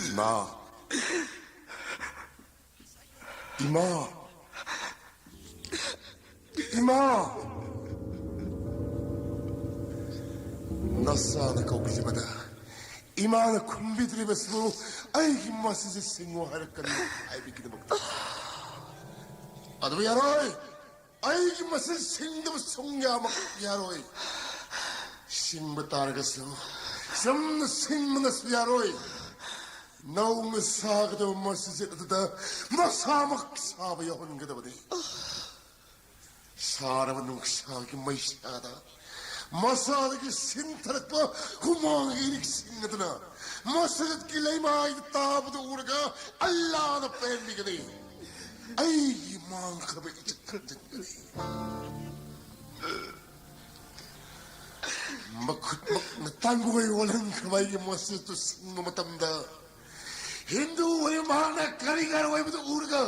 ꯏꯃꯥ, ꯏꯃꯥ, ꯏꯃꯥ! ꯅꯆꯥꯅ ꯀꯧꯕꯤꯕꯗ ꯏꯃꯥꯅ ꯈꯨꯝꯕꯤꯗ꯭ꯔꯤꯕꯁꯤꯕꯨ ꯑꯩꯒꯤ ꯃꯁꯤꯁꯦ ꯁꯤꯡꯉꯨ ꯍꯥꯏꯔꯛꯀꯅꯤ ꯍꯥꯏꯕꯒꯤꯗꯃꯛꯇ꯫ ꯑꯗꯨ ꯌꯥꯔꯣꯏ! ꯑꯩꯒꯤ ꯃꯁꯤ ꯁꯤꯡꯗꯕ ꯁꯨꯡꯌꯥꯃꯛ ꯌꯥꯔꯣꯏ꯫ ꯁꯤꯡꯕ ꯇꯥꯔꯒꯁꯨ ꯆꯝꯅ ꯁꯤꯡꯕꯅꯁꯨ ꯌꯥꯔꯣꯏ꯫ ꯅꯧꯅ ꯁꯥꯒꯗꯕ ꯃꯁꯖꯤꯗ ꯑꯗꯨꯗ ꯃꯁꯥꯃꯛ ꯁꯥꯕ ꯌꯥꯎꯍꯟꯒꯗꯕꯅꯤ꯫ ꯁꯥꯔꯕ ꯅꯨꯡꯁꯥꯒꯤ ꯃꯩꯁꯥꯗ ꯃꯁꯥꯗꯒꯤ ꯁꯤꯟꯊꯔꯛꯄ ꯍꯨꯃꯥꯡꯒꯤ ꯏꯔꯤꯛꯁꯤꯡ ꯑꯗꯨꯅ ꯃꯁꯖꯤꯗꯀꯤ ꯂꯩꯃꯥꯏꯗ ꯇꯥꯕꯗꯨ ꯎꯔꯒ ꯑꯜꯂꯥꯅ ꯄꯦꯟꯕꯤꯒꯅꯤ꯫ ꯑꯩꯒꯤ ꯃꯥꯡꯈ꯭ꯔꯕ ꯏꯖꯠ ꯍꯟꯖꯤꯟꯒꯅꯤ꯫ ꯃꯈꯨꯠꯃꯛꯅ ꯇꯥꯡꯒꯣꯏ ꯑꯣꯜꯍꯟꯈ꯭ꯔꯕ ꯑꯩꯒꯤ ꯃꯁꯖꯤꯗꯇꯨ ꯁꯤꯡꯕ ꯃꯇꯝꯗ ꯍꯤꯟꯗꯨ ꯑꯣꯏꯕ ꯃꯍꯥꯛꯅ ꯀꯥꯔꯤꯒꯔ ꯑꯣꯏꯕꯗꯨ ꯎꯔꯒ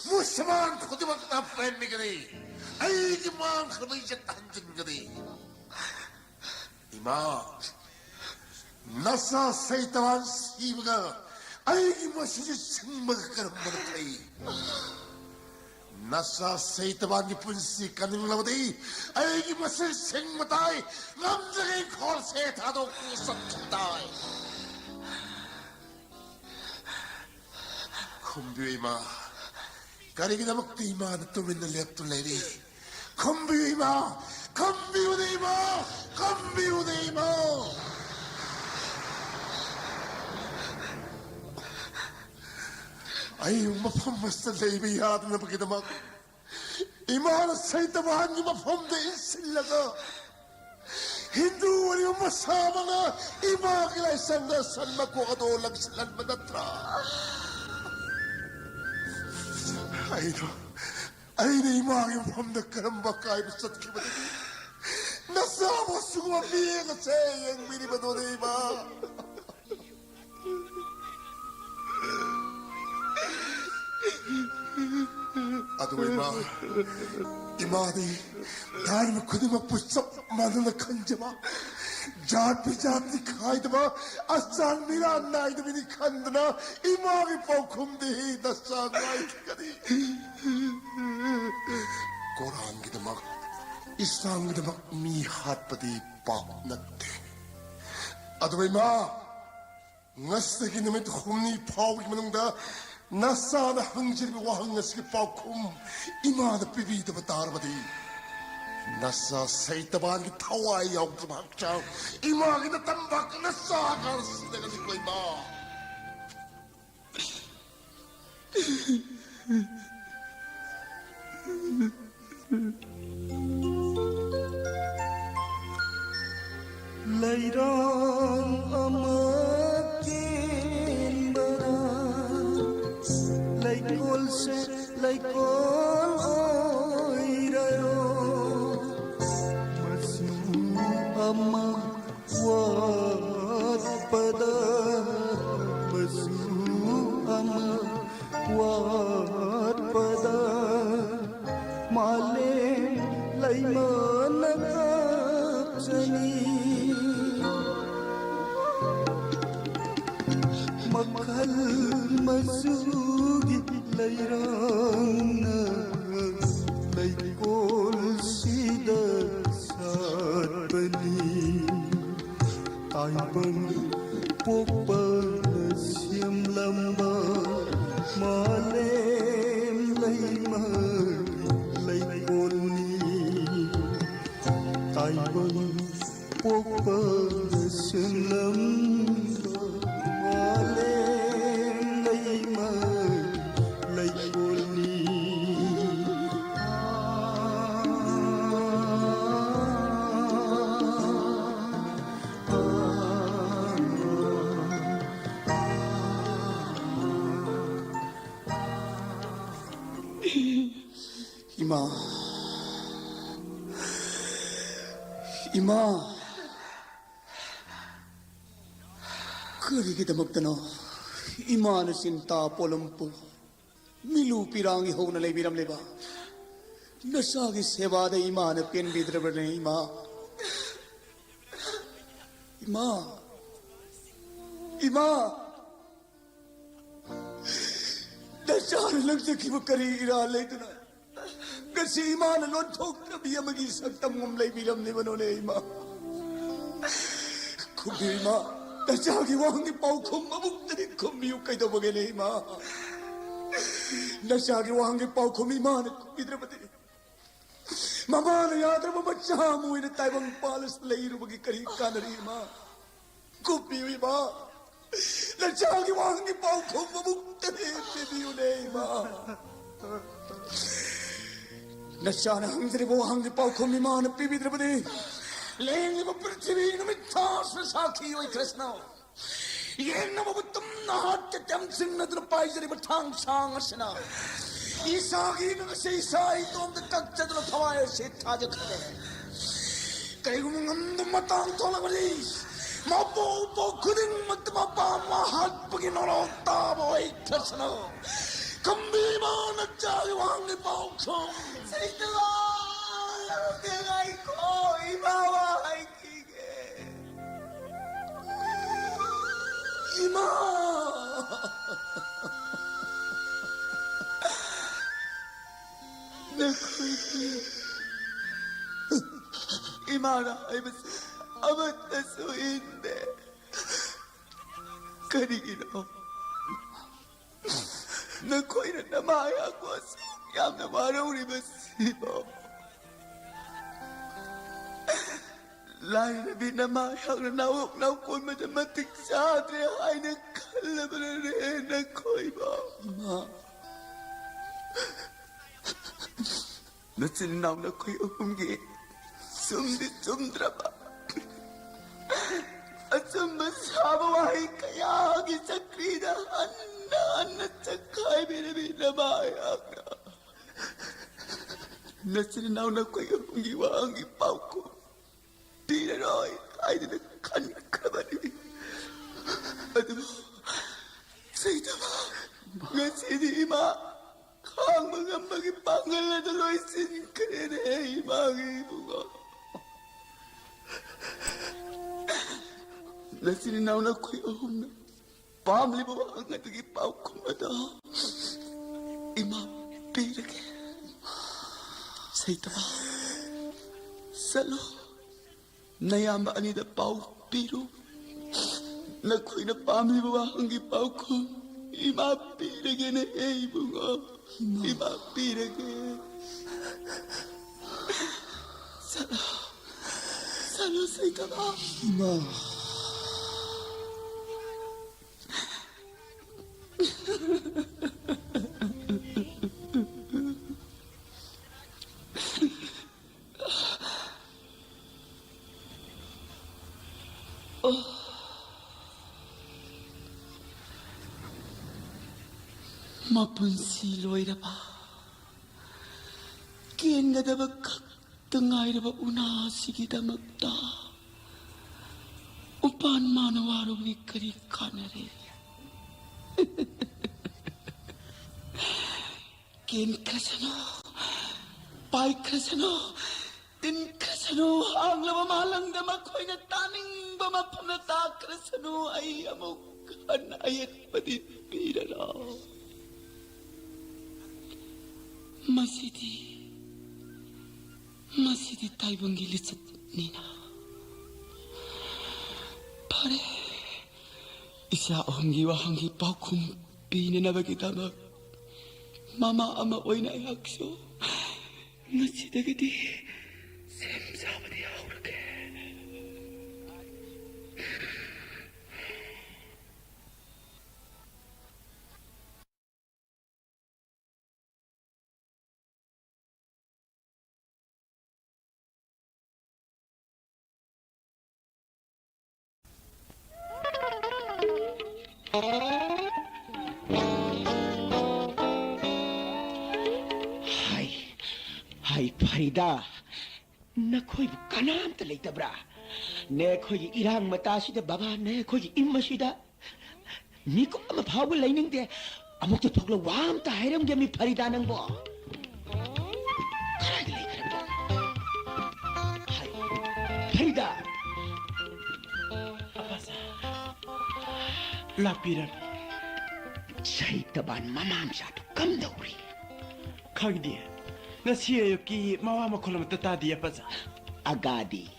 ꯃꯨꯁꯜꯃꯥꯟ ꯈꯨꯗꯤꯡꯃꯛꯅ ꯄꯦꯟꯕꯤꯒꯅꯤ꯫ ꯑꯩꯒꯤ ꯃꯥꯡꯈ꯭ꯔꯕ ꯏꯖꯠ ꯍꯟꯖꯤꯟꯒꯅꯤ꯫ ꯏꯃꯥ, ꯅꯆꯥ ꯁꯩꯇꯥꯟ ꯁꯤꯕꯒ ꯑꯩꯒꯤ ꯃꯁꯤꯁꯨ ꯁꯤꯡꯕꯒ ꯀꯔꯝꯕꯅ ꯐꯩ? ꯅꯆꯥ ꯁꯩꯇꯥꯟꯒꯤ ꯄꯨꯟꯁꯤ ꯀꯟꯅꯤꯡꯂꯕꯗꯤ ꯑꯩꯒꯤ ꯃꯁꯤ ꯁꯤꯡꯕ ꯇꯥꯏ꯫ ꯉꯝꯖꯒꯦ ꯈꯣꯔꯁꯦ ꯊꯥꯗꯣꯛꯇꯨꯅ ꯆꯠꯈꯤ ꯇꯥꯏ꯫ ꯈꯨꯝꯕꯤꯌꯨ ꯏꯃꯥ, ꯀꯔꯤꯒꯤꯗꯃꯛꯇ ꯏꯃꯥꯅ ꯇꯨꯃꯤꯟꯅ ꯂꯦꯞꯇꯨꯅ ꯂꯩꯔꯤ? ꯈꯨꯝꯕꯤꯌꯨ ꯏꯃꯥ, ꯈꯨꯝꯕꯤꯌꯨꯅꯦ ꯏꯃꯥ, ꯈꯨꯝꯕꯤꯌꯨꯅꯦ ꯏꯃꯥ꯫ ꯑꯩ ꯃꯐꯝ ꯑꯁꯤꯗ ꯂꯩꯕ ꯌꯥꯗꯅꯕꯒꯤꯗꯃꯛ ꯏꯃꯥꯅ ꯁꯩꯇꯕꯥꯟꯒꯤ ꯃꯐꯝꯗ ꯏꯟꯁꯤꯜꯂꯒ ꯍꯤꯟꯗꯨ ꯑꯣꯏꯔꯤꯕ ꯃꯁꯥ ꯑꯃꯅ ꯏꯃꯥꯒꯤ ꯂꯥꯏꯁꯪꯗ ꯁꯟ ꯃꯀꯣꯛ ꯑꯗꯣ ꯂꯪꯁꯤꯜꯍꯟꯕ ꯅꯠꯇ꯭ꯔꯥ? ꯑꯩꯅ ꯑꯩꯅ ꯏꯃꯥꯒꯤ ꯃꯐꯝꯗ ꯀꯔꯝꯕ ꯑꯀꯥꯏꯕ ꯆꯠꯈꯤꯕꯗꯒꯤ ꯅꯆꯥꯕꯨ ꯁꯤꯒꯨꯝꯕ ꯃꯤꯠꯌꯦꯡ ꯑꯁꯦ ꯌꯦꯡꯕꯤꯔꯤꯕꯅꯣꯅꯦ ꯏꯃꯥ? ꯑꯗꯨ ꯏꯃꯥ, ꯏꯃꯥꯗꯤ ꯙꯔꯃ ꯈꯨꯗꯤꯡꯃꯛꯄꯨ ꯆꯞ ꯃꯥꯟꯅꯅ ꯈꯟꯖꯕ, ꯖꯥꯠ ꯕꯤꯖꯥꯠꯇꯤ ꯈꯥꯏꯗꯕ, ꯑꯆꯥꯡ ꯃꯤꯔꯥꯟ ꯅꯥꯏꯗꯕꯅꯤ ꯈꯟꯗꯅ ꯏꯃꯥꯒꯤ ꯄꯥꯎꯈꯨꯝꯗꯤ ꯅꯆꯥ ꯉꯥꯏꯈꯤꯒꯅꯤ꯫ ꯀꯣꯔꯥꯟꯒꯤꯗꯃꯛ, ꯏꯁꯂꯥꯝꯒꯤꯗꯃꯛ ꯃꯤ ꯍꯥꯠꯄꯗꯤ ꯄꯥꯞ ꯅꯠꯇꯦ꯫ ꯑꯗꯨꯕꯨ ꯏꯃꯥ, ꯉꯁꯤꯗꯒꯤ ꯅꯨꯃꯤꯠ ꯍꯨꯝꯅꯤ ꯐꯥꯎꯕꯒꯤ ꯃꯅꯨꯡꯗ ꯅꯆꯥꯅ ꯍꯪꯖꯔꯤꯕ ꯋꯥꯍꯪ ꯑꯁꯤꯒꯤ ꯄꯥꯎꯈꯨꯝ ꯏꯃꯥꯅ ꯄꯤꯕꯤꯗꯕ ꯇꯥꯔꯕꯗꯤ, ꯅꯆꯥ ꯁꯩꯇꯕꯥꯟꯒꯤ ꯊꯋꯥꯏ ꯌꯥꯎꯗ꯭ꯔꯕ ꯍꯛꯆꯥꯡ ꯏꯃꯥꯒꯤ ꯅꯇꯝꯕꯥꯛ ꯅꯆꯥ ꯀꯥꯔ ꯁꯤꯗꯒꯅꯤꯀꯣ ꯏꯃꯥ꯫ ꯂꯩꯔꯣꯡ ꯑꯃ ꯀꯦꯟꯕꯗ ꯂꯩꯀꯣꯜꯁꯦ ꯂꯩꯀꯣꯜ ꯑꯣꯏꯔꯔꯣ꯫ ꯃꯆꯨ ꯑꯃ ꯋꯥꯠꯄꯗ, ꯃꯆꯨ ꯑꯃ ꯋꯥꯠꯄꯗ, ꯃꯥꯂꯦꯝ ꯂꯩꯃꯅ ꯀꯞꯆꯅꯤ꯫ ꯃꯈꯜ ꯃꯆꯨꯒꯤ ꯂꯩꯔꯥꯡꯅ ꯂꯩꯀꯣꯜꯁꯤꯗ ꯁꯥꯠꯄꯅꯤ꯫ ꯇꯥꯏꯕꯪ ꯄꯣꯛꯄꯅ ꯁꯦꯝꯂꯝꯕ ꯃꯥꯂꯦꯝ ꯂꯩꯃꯒꯤ ꯂꯩꯀꯣꯜꯅꯤ꯫ ꯇꯥꯏꯕꯪ ꯄꯣꯛꯄꯅ ꯁꯦꯝꯂꯝꯕ ꯃꯥꯂꯦꯝ ꯂꯩꯃꯒꯤ ꯏꯃꯥ, ꯏꯃꯥ, ꯀꯔꯤꯒꯤꯗꯃꯛꯇꯅꯣ ꯏꯃꯥꯅ ꯆꯤꯟꯇꯥ ꯄꯣꯂꯝꯄꯨ ꯃꯤꯂꯨ ꯄꯤꯔꯥꯡꯒꯤ ꯍꯧꯅ ꯂꯩꯕꯤꯔꯝꯂꯤꯕ? ꯅꯆꯥꯒꯤ ꯁꯦꯕꯥꯗ ꯏꯃꯥꯅ ꯄꯦꯟꯕꯤꯗ꯭ꯔꯕꯅꯦ, ꯏꯃꯥ? ꯏꯃꯥ, ꯏꯃꯥ, ꯅꯆꯥꯅ ꯂꯪꯖꯈꯤꯕ ꯀꯔꯤ ꯏꯔꯥꯜ ꯂꯩꯗꯨꯅ ꯉꯁꯤ ꯏꯃꯥꯅ ꯂꯣꯟꯊꯣꯛꯇ꯭ꯔꯕꯤ ꯑꯃꯒꯤ ꯁꯛꯇꯝ ꯑꯃ ꯂꯩꯕꯤꯔꯝꯂꯤꯕꯅꯣꯅꯦ, ꯏꯃꯥ? ꯈꯨꯝꯕꯤꯌꯨ, ꯏꯃꯥ꯫ ꯅꯆꯥꯒꯤ ꯋꯥꯍꯪꯒꯤ ꯄꯥꯎꯈꯨꯝ ꯑꯃꯨꯛꯇꯗꯤ ꯈꯨꯝꯕꯤꯌꯨ꯫ ꯀꯩꯗꯧꯕꯒꯦꯅꯦ, ꯏꯃꯥ? ꯅꯆꯥꯒꯤ ꯋꯥꯍꯪꯒꯤ ꯄꯥꯎꯈꯨꯝ ꯏꯃꯥꯅ ꯈꯨꯝꯕꯤꯗ꯭ꯔꯕꯗꯤ ꯃꯃꯥꯅ ꯌꯥꯗ꯭ꯔꯕ ꯃꯆꯥ ꯑꯃ ꯑꯣꯏꯅ ꯇꯥꯏꯕꯪ ꯄꯥꯜꯂꯁꯨ ꯂꯩꯔꯨꯕꯒꯤ ꯀꯔꯤ ꯀꯥꯟꯅꯔꯤ, ꯏꯃꯥ? ꯀꯨꯞꯄꯤꯌꯨ, ꯏꯃꯥ꯫ ꯅꯆꯥꯒꯤ ꯋꯥꯍꯪꯒꯤ ꯄꯥꯎꯈꯨꯝ ꯑꯃꯨꯛꯇꯗꯤ ꯄꯤꯕꯤꯌꯨꯅꯦ, ꯏꯃꯥ꯫ ꯅꯆꯥꯅ ꯍꯪꯖꯔꯤꯕ ꯋꯥꯍꯪꯒꯤ ꯄꯥꯎꯈꯨꯝ ꯏꯃꯥꯅ ꯄꯤꯕꯤꯗ꯭ꯔꯕꯗꯤ ꯂꯦꯡꯂꯤꯕ ꯄ꯭ꯔꯤꯊꯤꯕꯤ ꯅꯨꯃꯤꯠ ꯊꯥꯁꯤꯅ ꯁꯥꯈꯤ ꯑꯣꯏꯈ꯭ꯔꯁꯅꯨ꯫ ꯌꯦꯡꯅꯕꯕꯨ ꯇꯨꯝꯅ ꯍꯥꯠꯀꯦ ꯇꯦꯝꯁꯤꯟꯅꯗꯨꯅ ꯄꯥꯏꯖꯔꯤꯕ ꯊꯥꯡ ꯁꯥꯡ ꯑꯁꯤꯅ ꯏꯁꯥꯒꯤ ꯏꯅꯨꯡ ꯑꯁꯤ ꯏꯁꯥ ꯏꯇꯣꯝꯇ ꯀꯛꯆꯗꯨꯅ ꯊꯋꯥꯏ ꯑꯁꯤ ꯊꯥꯖꯈ꯭ꯔꯦ꯫ ꯀꯔꯤꯒꯨꯝꯕ ꯉꯝꯗꯕ ꯃꯇꯥꯡ ꯊꯣꯛꯂꯕꯗꯤ ꯃꯄꯣꯛ ꯄꯣꯛ ꯈꯨꯗꯤꯡꯃꯛꯇ ꯃꯄꯥ ꯃꯥ ꯍꯥꯠꯄꯒꯤ ꯅꯣꯔꯣꯛ ꯇꯥꯕ ꯑꯣꯏꯈ꯭ꯔꯁꯅꯨ꯫ ꯈꯝꯕꯤ ꯏꯃꯥ ꯅꯆꯥꯒꯤ ꯋꯥꯍꯪꯒꯤ ꯄꯥꯎꯈꯨꯝ꯫ ꯁꯩꯇꯂꯥ, ꯉꯥꯏꯈꯣ, ꯏꯃꯥ ꯋꯥ ꯍꯥꯏꯈꯤꯒꯦ꯫ ꯏꯃꯥ! ꯅꯈꯣꯏꯒꯤ ꯏꯃꯥꯅ ꯍꯥꯏꯕꯁꯤ ꯑꯃꯠꯇꯁꯨ ꯏꯟꯗꯦ꯫ ꯀꯔꯤꯒꯤꯅꯣ ꯅꯈꯣꯏꯅ ꯅꯃꯥ ꯌꯥꯀꯣ ꯑꯁꯨꯛ ꯌꯥꯝꯅ ꯋꯥꯔꯧꯔꯤꯕꯁꯤꯕꯣ? ꯂꯥꯏꯔꯕꯤ ꯅꯃꯥ ꯌꯥꯛꯅ ꯅꯥꯋꯣꯛ ꯅꯥꯎꯀꯣꯟꯕꯗ ꯃꯇꯤꯛ ꯆꯥꯗ꯭ꯔꯦ ꯍꯥꯏꯅ ꯈꯜꯂꯕꯅꯦ ꯅꯈꯣꯏꯕꯣ? ꯏꯃꯥ, ꯅꯆꯤꯟ ꯅꯅꯥꯎ ꯅꯈꯣꯏ ꯑꯍꯨꯝꯒꯤ ꯆꯨꯝꯗꯤ ꯆꯨꯝꯗ꯭ꯔꯕ ꯑꯆꯨꯝꯕ ꯁꯥꯕ ꯋꯥꯍꯩ ꯀꯌꯥꯒꯤ ꯆꯀ꯭ꯔꯤꯗ ꯍꯟꯅ ꯍꯟꯅ ꯆꯈꯥꯏꯕꯤꯔꯕꯤ ꯅꯃꯥ ꯌꯥꯛꯅ ꯅꯆꯤꯟ ꯅꯅꯥꯎ ꯅꯈꯣꯏ ꯑꯍꯨꯝꯒꯤ ꯋꯥꯍꯪꯒꯤ ꯄꯥꯎꯈꯨꯝ ꯄꯤꯔꯔꯣꯏ ꯍꯥꯏꯗꯨꯅ ꯈꯟꯈ꯭ꯔꯕꯅꯤ꯫ ꯑꯗꯨꯕꯨ ꯁꯩꯇꯃꯥ, ꯉꯁꯤꯗꯤ ꯏꯃꯥ ꯈꯥꯡꯕ ꯉꯝꯕꯒꯤ ꯄꯥꯡꯒꯜ ꯑꯗꯨ ꯂꯣꯏꯁꯤꯟꯈ꯭ꯔꯦꯅꯦ, ꯏꯃꯥꯒꯤ ꯏꯕꯨꯡꯉꯣ꯫ ꯅꯆꯤꯟ ꯅꯅꯥꯎ ꯅꯈꯣꯏ ꯑꯍꯨꯝꯅ ꯄꯥꯝꯂꯤꯕ ꯋꯥꯍꯪ ꯑꯗꯨꯒꯤ ꯄꯥꯎꯈꯨꯝ ꯑꯗꯣ ꯏꯃꯥ ꯄꯤꯔꯒꯦ꯫ ꯁꯩꯇꯃꯥ, ꯆꯠꯂꯣ, ꯅꯌꯥꯝꯕ ꯑꯅꯤꯗ ꯄꯥꯎ ꯄꯤꯔꯨ꯫ ꯅꯈꯣꯏꯅ ꯄꯥꯝꯂꯤꯕ ꯋꯥꯍꯪꯒꯤ ꯄꯥꯎꯈꯨꯝ ꯏꯃꯥ ꯄꯤꯔꯒꯦꯅꯦ, ꯏꯕꯨꯡꯉꯣ꯫ ꯏꯃꯥ ꯄꯤꯔꯒꯦ꯫ ꯆꯠꯂꯣ, ꯆꯠꯂꯣ, ꯁꯩꯇꯃꯥ꯫ ꯏꯃꯥ꯫ ꯃꯄꯨꯟꯁꯤ ꯂꯣꯏꯔꯕ, ꯀꯦꯟꯒꯗꯕ ꯈꯛꯇ ꯉꯥꯏꯔꯕ ꯎꯅꯥꯁꯤꯒꯤꯗꯃꯛꯇ ꯎꯄꯥꯟ ꯃꯥꯅ ꯋꯥꯔꯨꯕꯒꯤ ꯀꯔꯤ ꯀꯥꯟꯅꯔꯦ? ꯀꯦꯟꯈ꯭ꯔꯁꯅꯨ, ꯄꯥꯏꯈ꯭ꯔꯁꯅꯨ, ꯇꯤꯟꯈ꯭ꯔꯁꯅꯨ, ꯍꯥꯡꯂꯕ ꯃꯥꯂꯪꯗ ꯃꯈꯣꯏꯅ ꯇꯥꯅꯤꯡꯕ ꯃꯐꯝꯗ ꯇꯥꯈ꯭ꯔꯁꯅꯨ꯫ ꯑꯩ ꯑꯃꯨꯛ ꯍꯟꯅ ꯑꯌꯦꯠꯄꯗꯤ ꯄꯤꯔꯔꯣꯏ꯫ ꯃꯁꯤꯗꯤ, ꯃꯁꯤꯗꯤ ꯇꯥꯏꯕꯪꯒꯤ ꯂꯤꯆꯠꯅꯤꯅ꯫ ꯐꯔꯦ, ꯏꯆꯥ ꯑꯍꯨꯝꯒꯤ ꯋꯥꯍꯪꯒꯤ ꯄꯥꯎꯈꯨꯝ ꯄꯤꯅꯅꯕꯒꯤꯗꯃꯛ ꯃꯃꯥ ꯑꯃ ꯑꯣꯏꯅ ꯑꯩꯍꯥꯛꯁꯨ ꯉꯁꯤꯗꯒꯤꯗꯤ ꯁꯦꯝ ꯁꯥꯕꯗꯤ ꯍꯧꯔꯒꯦ꯫ ꯍꯥꯏ, ꯍꯥꯏ꯫ ꯗꯥ, ꯅꯈꯣꯏꯕꯨ ꯀꯅꯥꯝꯇ ꯂꯩꯇꯕ꯭ꯔꯥ? ꯅꯈꯣꯏꯒꯤ ꯏꯔꯥꯡ ꯃꯇꯥꯁꯤꯗ, ꯕꯕꯥ, ꯅꯈꯣꯏꯒꯤ ꯏꯝ ꯑꯁꯤꯗ ꯃꯤꯀꯨꯞ ꯑꯃ ꯐꯥꯎꯕ ꯂꯩꯅꯤꯡꯗꯦ꯫ ꯑꯃꯨꯛꯇ ꯊꯣꯛꯂꯛ, ꯋꯥ ꯑꯝꯇ ꯍꯥꯏꯔꯝꯒꯦ, ꯃꯤ ꯐꯔꯤꯗꯥ ꯅꯪꯕꯣ꯫ ꯀꯗꯥꯏꯗ ꯂꯩꯈ꯭ꯔꯕꯣ? ꯍꯥꯏ, ꯐꯔꯤꯗꯥ꯫ ꯑꯄꯥꯁꯥ, ꯂꯥꯛꯄꯤꯔꯝ꯫ ꯁꯩꯇꯕꯥꯟ ꯃꯃꯥ ꯃꯆꯥꯗꯨ ꯀꯝꯗꯧꯔꯤ? ꯈꯪꯗꯦ꯫ ꯉꯁꯤ ꯑꯌꯨꯛꯀꯤ ꯃꯋꯥ ꯃꯈꯣꯜ ꯑꯃꯠꯇ ꯇꯥꯗꯦ, ꯑꯄꯥꯁꯥ꯫ ꯑꯒꯥꯗꯤ?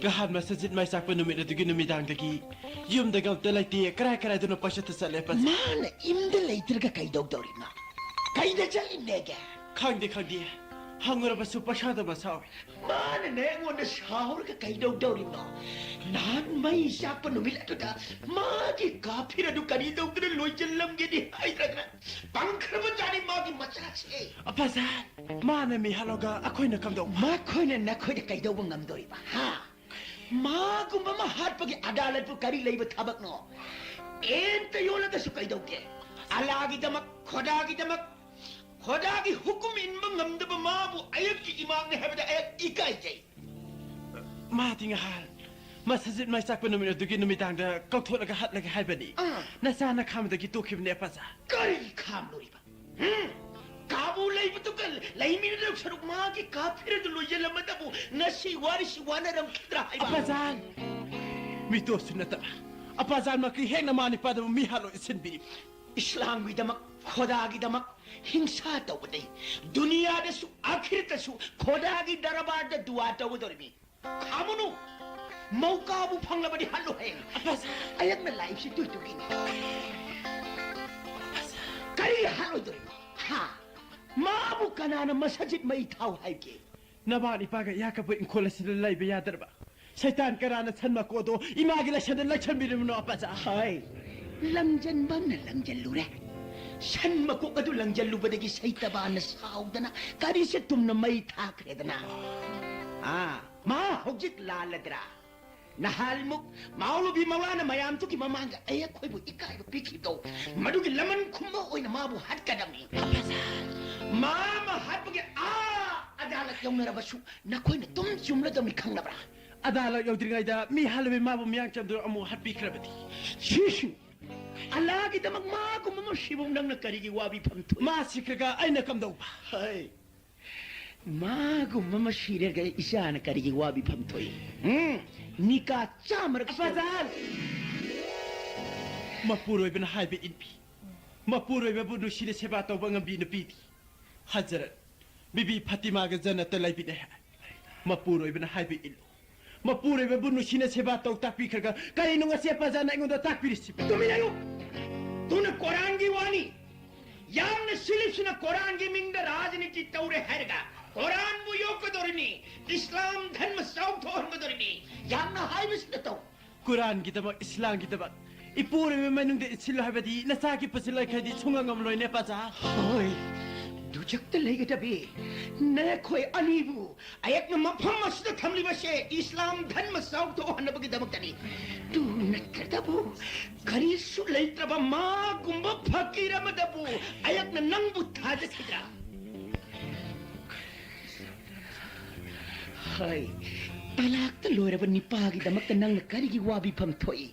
ꯉꯍꯥꯟ ꯃꯁꯖꯤꯠ ꯃꯩ ꯆꯥꯛꯄ ꯅꯨꯃꯤꯠ ꯑꯗꯨꯒꯤ ꯅꯨꯃꯤꯗꯥꯡꯗꯒꯤ ꯌꯨꯝꯗꯒ ꯑꯝꯇ ꯂꯩꯇꯦ, ꯀꯔꯥꯏ ꯀꯔꯥꯏꯗꯅꯣ ꯄꯪꯆꯠꯇ ꯆꯠꯂꯦ, ꯑꯄꯥꯁꯥ꯫ ꯃꯥꯅ ꯏꯝꯗ ꯂꯩꯇ꯭ꯔꯒ ꯀꯩꯗꯧꯗꯧꯔꯤꯅꯣ? ꯀꯩꯗ ꯆꯠꯂꯤꯅꯦꯒꯦ? ꯈꯪꯗꯦ, ꯈꯪꯗꯦ꯫ ꯍꯪꯉꯨꯔꯕꯁꯨ ꯄꯪꯁꯥꯗ ꯃꯁꯥꯎꯏ꯫ ꯃꯥꯅꯅꯦ ꯑꯩꯉꯣꯟꯗ ꯁꯥꯎꯔꯒ ꯀꯩꯗꯧꯗꯧꯔꯤꯅꯣ? ꯅꯍꯥꯟ ꯃꯩ ꯆꯥꯛꯄ ꯅꯨꯃꯤꯠ ꯑꯗꯨꯗ ꯃꯥꯒꯤ ꯀꯥꯐꯤꯔ ꯑꯗꯨ ꯀꯔꯤ ꯇꯧꯗꯅ ꯂꯣꯏꯁꯤꯜꯂꯝꯒꯦꯗꯤ ꯍꯥꯏꯗ꯭ꯔꯒ ꯄꯪꯈ꯭ꯔꯕꯖꯥꯠꯅꯤ ꯃꯥꯒꯤ ꯃꯆꯥꯁꯦ꯫ ꯑꯄꯥꯁꯥꯟ, ꯃꯥꯅ ꯃꯤ ꯍꯥꯠꯂꯒ ꯑꯩꯈꯣꯏꯅ ꯀꯝꯗꯧꯕ? ꯃꯈꯣꯏꯅ ꯅꯈꯣꯏꯗ ꯀꯩꯗꯧꯕ ꯉꯝꯗꯣꯔꯤꯕ, ꯍꯥ? ꯃꯥꯒꯨꯝꯕ ꯑꯃ ꯍꯥꯠꯄꯒꯤ ꯑꯗꯥꯂꯠꯄꯨ ꯀꯔꯤ ꯂꯩꯕ ꯊꯕꯛꯅꯣ? ꯑꯦꯟꯇ ꯌꯣꯜꯂꯒꯁꯨ ꯀꯩꯗꯧꯒꯦ? ꯑꯂꯥꯒꯤꯗꯃꯛ, ꯈꯣꯗꯥꯒꯤꯗꯃꯛ, ꯈꯣꯗꯥꯒꯤ ꯍꯨꯀꯨꯝ ꯏꯟꯕ ꯉꯝꯗꯕ ꯃꯥꯕꯨ ꯑꯌꯨꯛꯀꯤ ꯏꯃꯥꯝꯅꯤ ꯍꯥꯏꯕꯗ ꯑꯩ ꯏꯀꯥꯏꯖꯩ꯫ ꯃꯥꯗꯤ ꯉꯍꯥꯟ ꯃꯁꯖꯤꯠ ꯃꯩ ꯆꯥꯛꯄ ꯅꯨꯃꯤꯠ ꯑꯗꯨꯒꯤ ꯅꯨꯃꯤꯗꯥꯡꯗ ꯀꯧꯊꯣꯛꯂꯒ ꯍꯠꯂꯒꯦ ꯍꯥꯏꯕꯅꯤ꯫ ꯑꯥ꯫ ꯅꯆꯥꯅ ꯈꯥꯝꯕꯗꯒꯤ ꯇꯣꯛꯈꯤꯕꯅꯦ, ꯑꯄꯥꯖꯥ꯫ ꯀꯔꯤ ꯈꯥꯝꯂꯨꯔꯤꯕ? ꯍꯨꯝ? ꯀꯥꯕꯨ ꯂꯩꯕꯗꯨꯒ ꯂꯩꯃꯤꯟꯅꯗꯧ ꯁꯔꯨꯛ ꯃꯥꯒꯤ ꯀꯥꯐꯤꯔꯗꯨ ꯂꯣꯏꯁꯤꯜꯂꯝꯃꯗꯕꯨ ꯉꯁꯤ ꯋꯥꯔꯤꯁꯤ ꯋꯥꯅꯔꯝꯈꯤꯗ꯭ꯔꯥ ꯍꯥꯏꯕ? ꯑꯄꯥꯖꯥꯟ! ꯃꯤꯇꯣꯠꯁꯨ ꯅꯠꯇꯕ ꯑꯄꯥꯖꯥꯟꯃꯛꯀꯤ ꯍꯦꯛꯅ ꯃꯥꯅꯤ ꯄꯥꯗꯕ ꯃꯤ ꯍꯥꯠꯂꯣꯏ ꯁꯤꯟꯕꯤꯔꯤꯕ꯫ ꯏꯁꯂꯥꯝꯒꯤꯗꯃꯛ, ꯈꯣꯗꯥꯒꯤꯗꯃꯛ ꯍꯤꯡꯁꯥ ꯇꯧꯕꯗꯩ ꯗꯨꯅꯤꯌꯥꯗꯁꯨ ꯑꯈꯤꯔꯇꯁꯨ ꯈꯣꯗꯥꯒꯤ ꯗꯔꯕꯥꯔꯗ ꯗꯨꯋꯥ ꯇꯧꯒꯗꯧꯔꯤꯃꯤ꯫ ꯈꯥꯃꯨꯅꯨ! ꯃꯧꯀꯥꯕꯨ ꯐꯪꯂꯕꯗꯤ ꯍꯜꯂꯨ ꯍꯌꯦꯡ꯫ ꯑꯄꯥꯖꯥꯟ! ꯑꯌꯛꯅ ꯂꯥꯛꯏꯕꯁꯤ ꯇꯨꯏ ꯇꯨꯒꯤꯅꯤ꯫ ꯀꯔꯤ ꯍꯥꯠꯂꯣꯏꯗꯣꯔꯤꯅꯣ? ꯍꯥ? ꯃꯥꯕꯨ ꯀꯅꯥꯅ ꯃꯁꯖꯤꯠ ꯃꯩ ꯊꯥꯎ ꯍꯥꯏꯒꯦ? ꯅꯕꯥ ꯅꯤꯄꯥꯒ ꯌꯥꯀꯕ ꯏꯪꯈꯣꯜ ꯑꯁꯤꯗ ꯂꯩꯕ ꯌꯥꯗ꯭ꯔꯕ ꯁꯩꯇꯥꯟ ꯀꯅꯥꯅ ꯁꯟ ꯃꯀꯣꯛ ꯑꯗꯣ ꯏꯃꯥꯒꯤ ꯂꯥꯏꯁꯪꯗ ꯂꯩꯁꯟꯕꯤꯔꯤꯕꯅꯣ, ꯑꯄꯥꯖꯥ? ꯍꯥꯏ, ꯂꯪꯖꯟꯕꯝꯅ ꯂꯪꯖꯜꯂꯨꯔꯦ꯫ ꯁꯟ ꯃꯀꯣꯛ ꯑꯗꯨ ꯂꯪꯖꯜꯂꯨꯕꯗꯒꯤ ꯁꯩꯇꯕꯥꯅ ꯁꯥꯎꯗꯅ ꯀꯔꯤꯁꯦ ꯇꯨꯝꯅ ꯃꯩ ꯊꯥꯈ꯭ꯔꯦꯗꯅ꯫ ꯑꯥ, ꯃꯥ ꯍꯧꯖꯤꯛ ꯂꯥꯜꯂꯗ꯭ꯔꯥ? ꯅꯍꯥꯟꯃꯨꯛ ꯃꯥꯎꯂꯨꯕꯤ ꯃꯧꯂꯥꯅ ꯃꯌꯥꯝꯗꯨꯒꯤ ꯃꯃꯥꯡꯗ ꯑꯩꯈꯣꯏꯕꯨ ꯏꯀꯥꯏꯕ ꯄꯤꯈꯤꯕꯗꯣ, ꯃꯗꯨꯒꯤ ꯂꯃꯟ ꯈꯨꯝꯕ ꯑꯣꯏꯅ ꯃꯥꯕꯨ ꯍꯥꯠꯀꯗꯕꯅꯤ꯫ ꯃꯥ ꯑꯃ ꯍꯥꯠꯄꯒꯤ ꯑꯥ ꯑꯗꯥꯂꯠ ꯌꯧꯅꯔꯕꯁꯨ ꯅꯈꯣꯏꯅ ꯑꯗꯨꯝ ꯆꯨꯝꯂꯗꯕꯅꯤ, ꯈꯪꯂꯕ꯭ꯔꯥ? ꯑꯗꯥꯂꯠ ꯌꯧꯗ꯭ꯔꯤꯉꯩꯗ ꯃꯤ ꯍꯥꯠꯂꯕꯤ ꯃꯥꯕꯨ ꯃꯤꯌꯥꯡ ꯆꯝꯗꯨꯅ ꯑꯃꯨꯛ ꯍꯥꯠꯄꯤꯈ꯭ꯔꯕꯗꯤ? ꯁꯤꯁꯨ ꯑꯜꯂꯥꯒꯤꯗꯃꯛ ꯃꯥꯒꯨꯝꯕ ꯑꯃ ꯁꯤꯕꯨ ꯅꯪꯅ ꯀꯔꯤꯒꯤ ꯋꯥꯕꯤ ꯐꯝ ꯊꯣꯛꯏ? ꯃꯥ ꯁꯤꯈ꯭ꯔꯒ ꯑꯩꯅ ꯀꯝꯗꯧꯕ? ꯍꯩ, ꯃꯥꯒꯨꯝꯕ ꯑꯃ ꯁꯤꯔꯒ ꯏꯆꯥꯅ ꯀꯔꯤꯒꯤ ꯋꯥꯕꯤ ꯐꯝ ꯊꯣꯛꯏ? ꯎꯝ, ꯅꯤꯀꯥ ꯆꯥꯝꯃꯔꯛ ꯁꯣꯟ- ꯑꯄꯥꯖꯥꯟ! ꯃꯄꯨꯔꯣꯏꯕꯅ ꯍꯥꯏꯕ ꯏꯟꯕꯤ, ꯃꯄꯨꯔꯣꯏꯕꯕꯨ ꯅꯨꯡꯁꯤꯅ ꯁꯦꯕꯥ ꯇꯧꯕ ꯉꯝꯕꯤ ꯅꯨꯄꯤꯗꯤ ꯍꯖꯔꯠ ꯕꯤꯕꯤ ꯐꯥꯇꯤꯃꯥꯒ ꯖꯟꯅꯠꯇ ꯂꯩꯕꯤꯅꯩ ꯍꯥꯏ꯫ ꯃꯄꯨꯔꯣꯏꯕꯅ ꯍꯥꯏꯕ ꯏꯜꯂꯨ꯫ ꯃꯄꯨꯔꯣꯏꯕꯕꯨ ꯅꯨꯡꯁꯤꯅ ꯁꯦꯕꯥ ꯇꯧ ꯇꯥꯛꯄꯤꯈ꯭ꯔꯒ ꯀꯔꯤꯅꯣ ꯉꯁꯤ ꯑꯄꯥꯖꯥꯅ ꯑꯩꯉꯣꯟꯗ ꯇꯥꯛꯄꯤꯔꯤꯁꯤꯕꯨ? ꯇꯨꯃꯤꯟ ꯂꯩꯌꯨ! ꯇꯨꯅ ꯀꯣꯔꯥꯟꯒꯤ ꯋꯥꯅꯤ꯫ ꯌꯥꯝꯅ ꯁꯤꯜꯂꯤꯁꯤꯅ ꯀꯣꯔꯥꯟꯒꯤ ꯃꯤꯡꯗ ꯔꯥꯖꯅꯤꯇꯤ ꯇꯧꯔꯦ ꯍꯥꯏꯔꯒ ꯀꯣꯔꯥꯟꯕꯨ ꯌꯣꯛꯀꯗꯧꯔꯤꯅꯤ, ꯏꯁꯂꯥꯝ ꯙꯔꯃ ꯆꯥꯎꯊꯣꯛꯍꯟꯒꯗꯧꯔꯤꯅꯤ꯫ ꯌꯥꯝꯅ ꯍꯥꯏꯕꯁꯤꯅ ꯇꯧ꯫ ꯀꯨꯔꯥꯟꯒꯤꯗꯃꯛ, ꯏꯁꯂꯥꯝꯒꯤꯗꯃꯛ ꯏꯄꯨꯔꯣꯏꯕ ꯃꯅꯨꯡꯗ ꯏꯟꯁꯤꯜꯂꯨ ꯍꯥꯏꯕꯗꯤ ꯅꯆꯥꯒꯤ ꯄꯨꯟꯁꯤ ꯂꯣꯏꯈ꯭ꯔꯗꯤ ꯁꯨꯡꯉꯝ ꯉꯝꯂꯣꯏꯅꯦ, ꯄꯥꯖꯥ꯫ ꯍꯣꯏ, ꯗꯨꯖꯛꯇ ꯂꯩꯒꯗꯕꯤ ꯅꯈꯣꯏ ꯑꯅꯤꯕꯨ ꯑꯌꯦꯛꯅ ꯃꯐꯝ ꯑꯁꯤꯗ ꯊꯝꯂꯤꯕꯁꯦ ꯏꯁꯂꯥꯝ ꯙꯔꯃ ꯆꯥꯎꯊꯣꯛꯍꯟꯅꯕꯒꯤꯗꯃꯛꯇꯅꯤ꯫ ꯇꯨ ꯅꯠꯇ꯭ꯔꯗꯕꯨ ꯀꯔꯤꯁꯨ ꯂꯩꯇ꯭ꯔꯕ ꯃꯥꯒꯨꯝꯕ ꯐꯀꯤꯔ ꯑꯃꯗꯕꯨ ꯑꯌꯦꯛꯅ ꯅꯪꯕꯨ ꯊꯥꯖꯈꯤꯗ꯭ꯔꯥ? ꯍꯣꯏ, ꯇꯂꯥꯛꯇ ꯂꯣꯏꯔꯕ ꯅꯤꯄꯥꯒꯤꯗꯃꯛꯇ ꯅꯪꯅ ꯀꯔꯤꯒꯤ ꯋꯥꯕꯤꯐꯝ ꯊꯣꯛꯏ?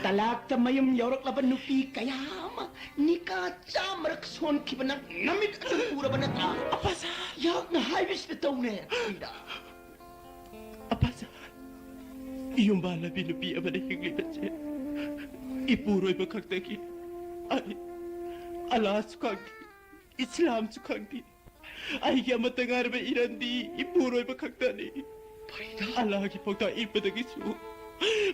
ꯇꯂꯥꯛꯇ ꯃꯌꯨꯝ ꯌꯧꯔꯛꯂꯕ ꯅꯨꯄꯤ ꯀꯌꯥ ꯑꯃ ꯅꯤꯀꯥ ꯆꯥꯝꯃꯔꯛ ꯁꯣꯟꯈꯤꯕ ꯅꯪ ꯅꯃꯤꯠ ꯑꯗꯨ ꯎꯔꯕ ꯅꯠꯇ꯭ꯔꯥ? ꯑꯄꯥꯖꯥ! ꯌꯥꯝꯅ ꯍꯥꯏꯕꯁꯤꯗ ꯇꯧꯅꯦ, ꯐꯔꯤꯗꯥ꯫ ꯑꯄꯥꯖꯥ, ꯌꯨꯝꯕꯥꯜꯂꯕꯤ ꯅꯨꯄꯤ ꯑꯃꯅ ꯍꯤꯡꯂꯤꯕꯁꯦ ꯏꯄꯨꯔꯣꯏꯕ ꯈꯛꯇꯒꯤ, ꯑꯩ ꯑꯂꯥꯁꯨ ꯈꯪꯗꯦ, ꯏꯁꯂꯥꯝꯁꯨ ꯈꯪꯗꯦ꯫ ꯑꯩꯒꯤ ꯑꯃꯠꯇ ꯉꯥꯏꯔꯕ ꯏꯔꯟꯗꯤ ꯏꯄꯨꯔꯣꯏꯕ ꯈꯛꯇꯅꯤ꯫ ꯐꯔꯤꯗꯥ! ꯑꯜꯂꯥꯍꯒꯤ ꯄꯥꯎꯇꯥꯛ ꯏꯟꯕꯗꯒꯤꯁꯨ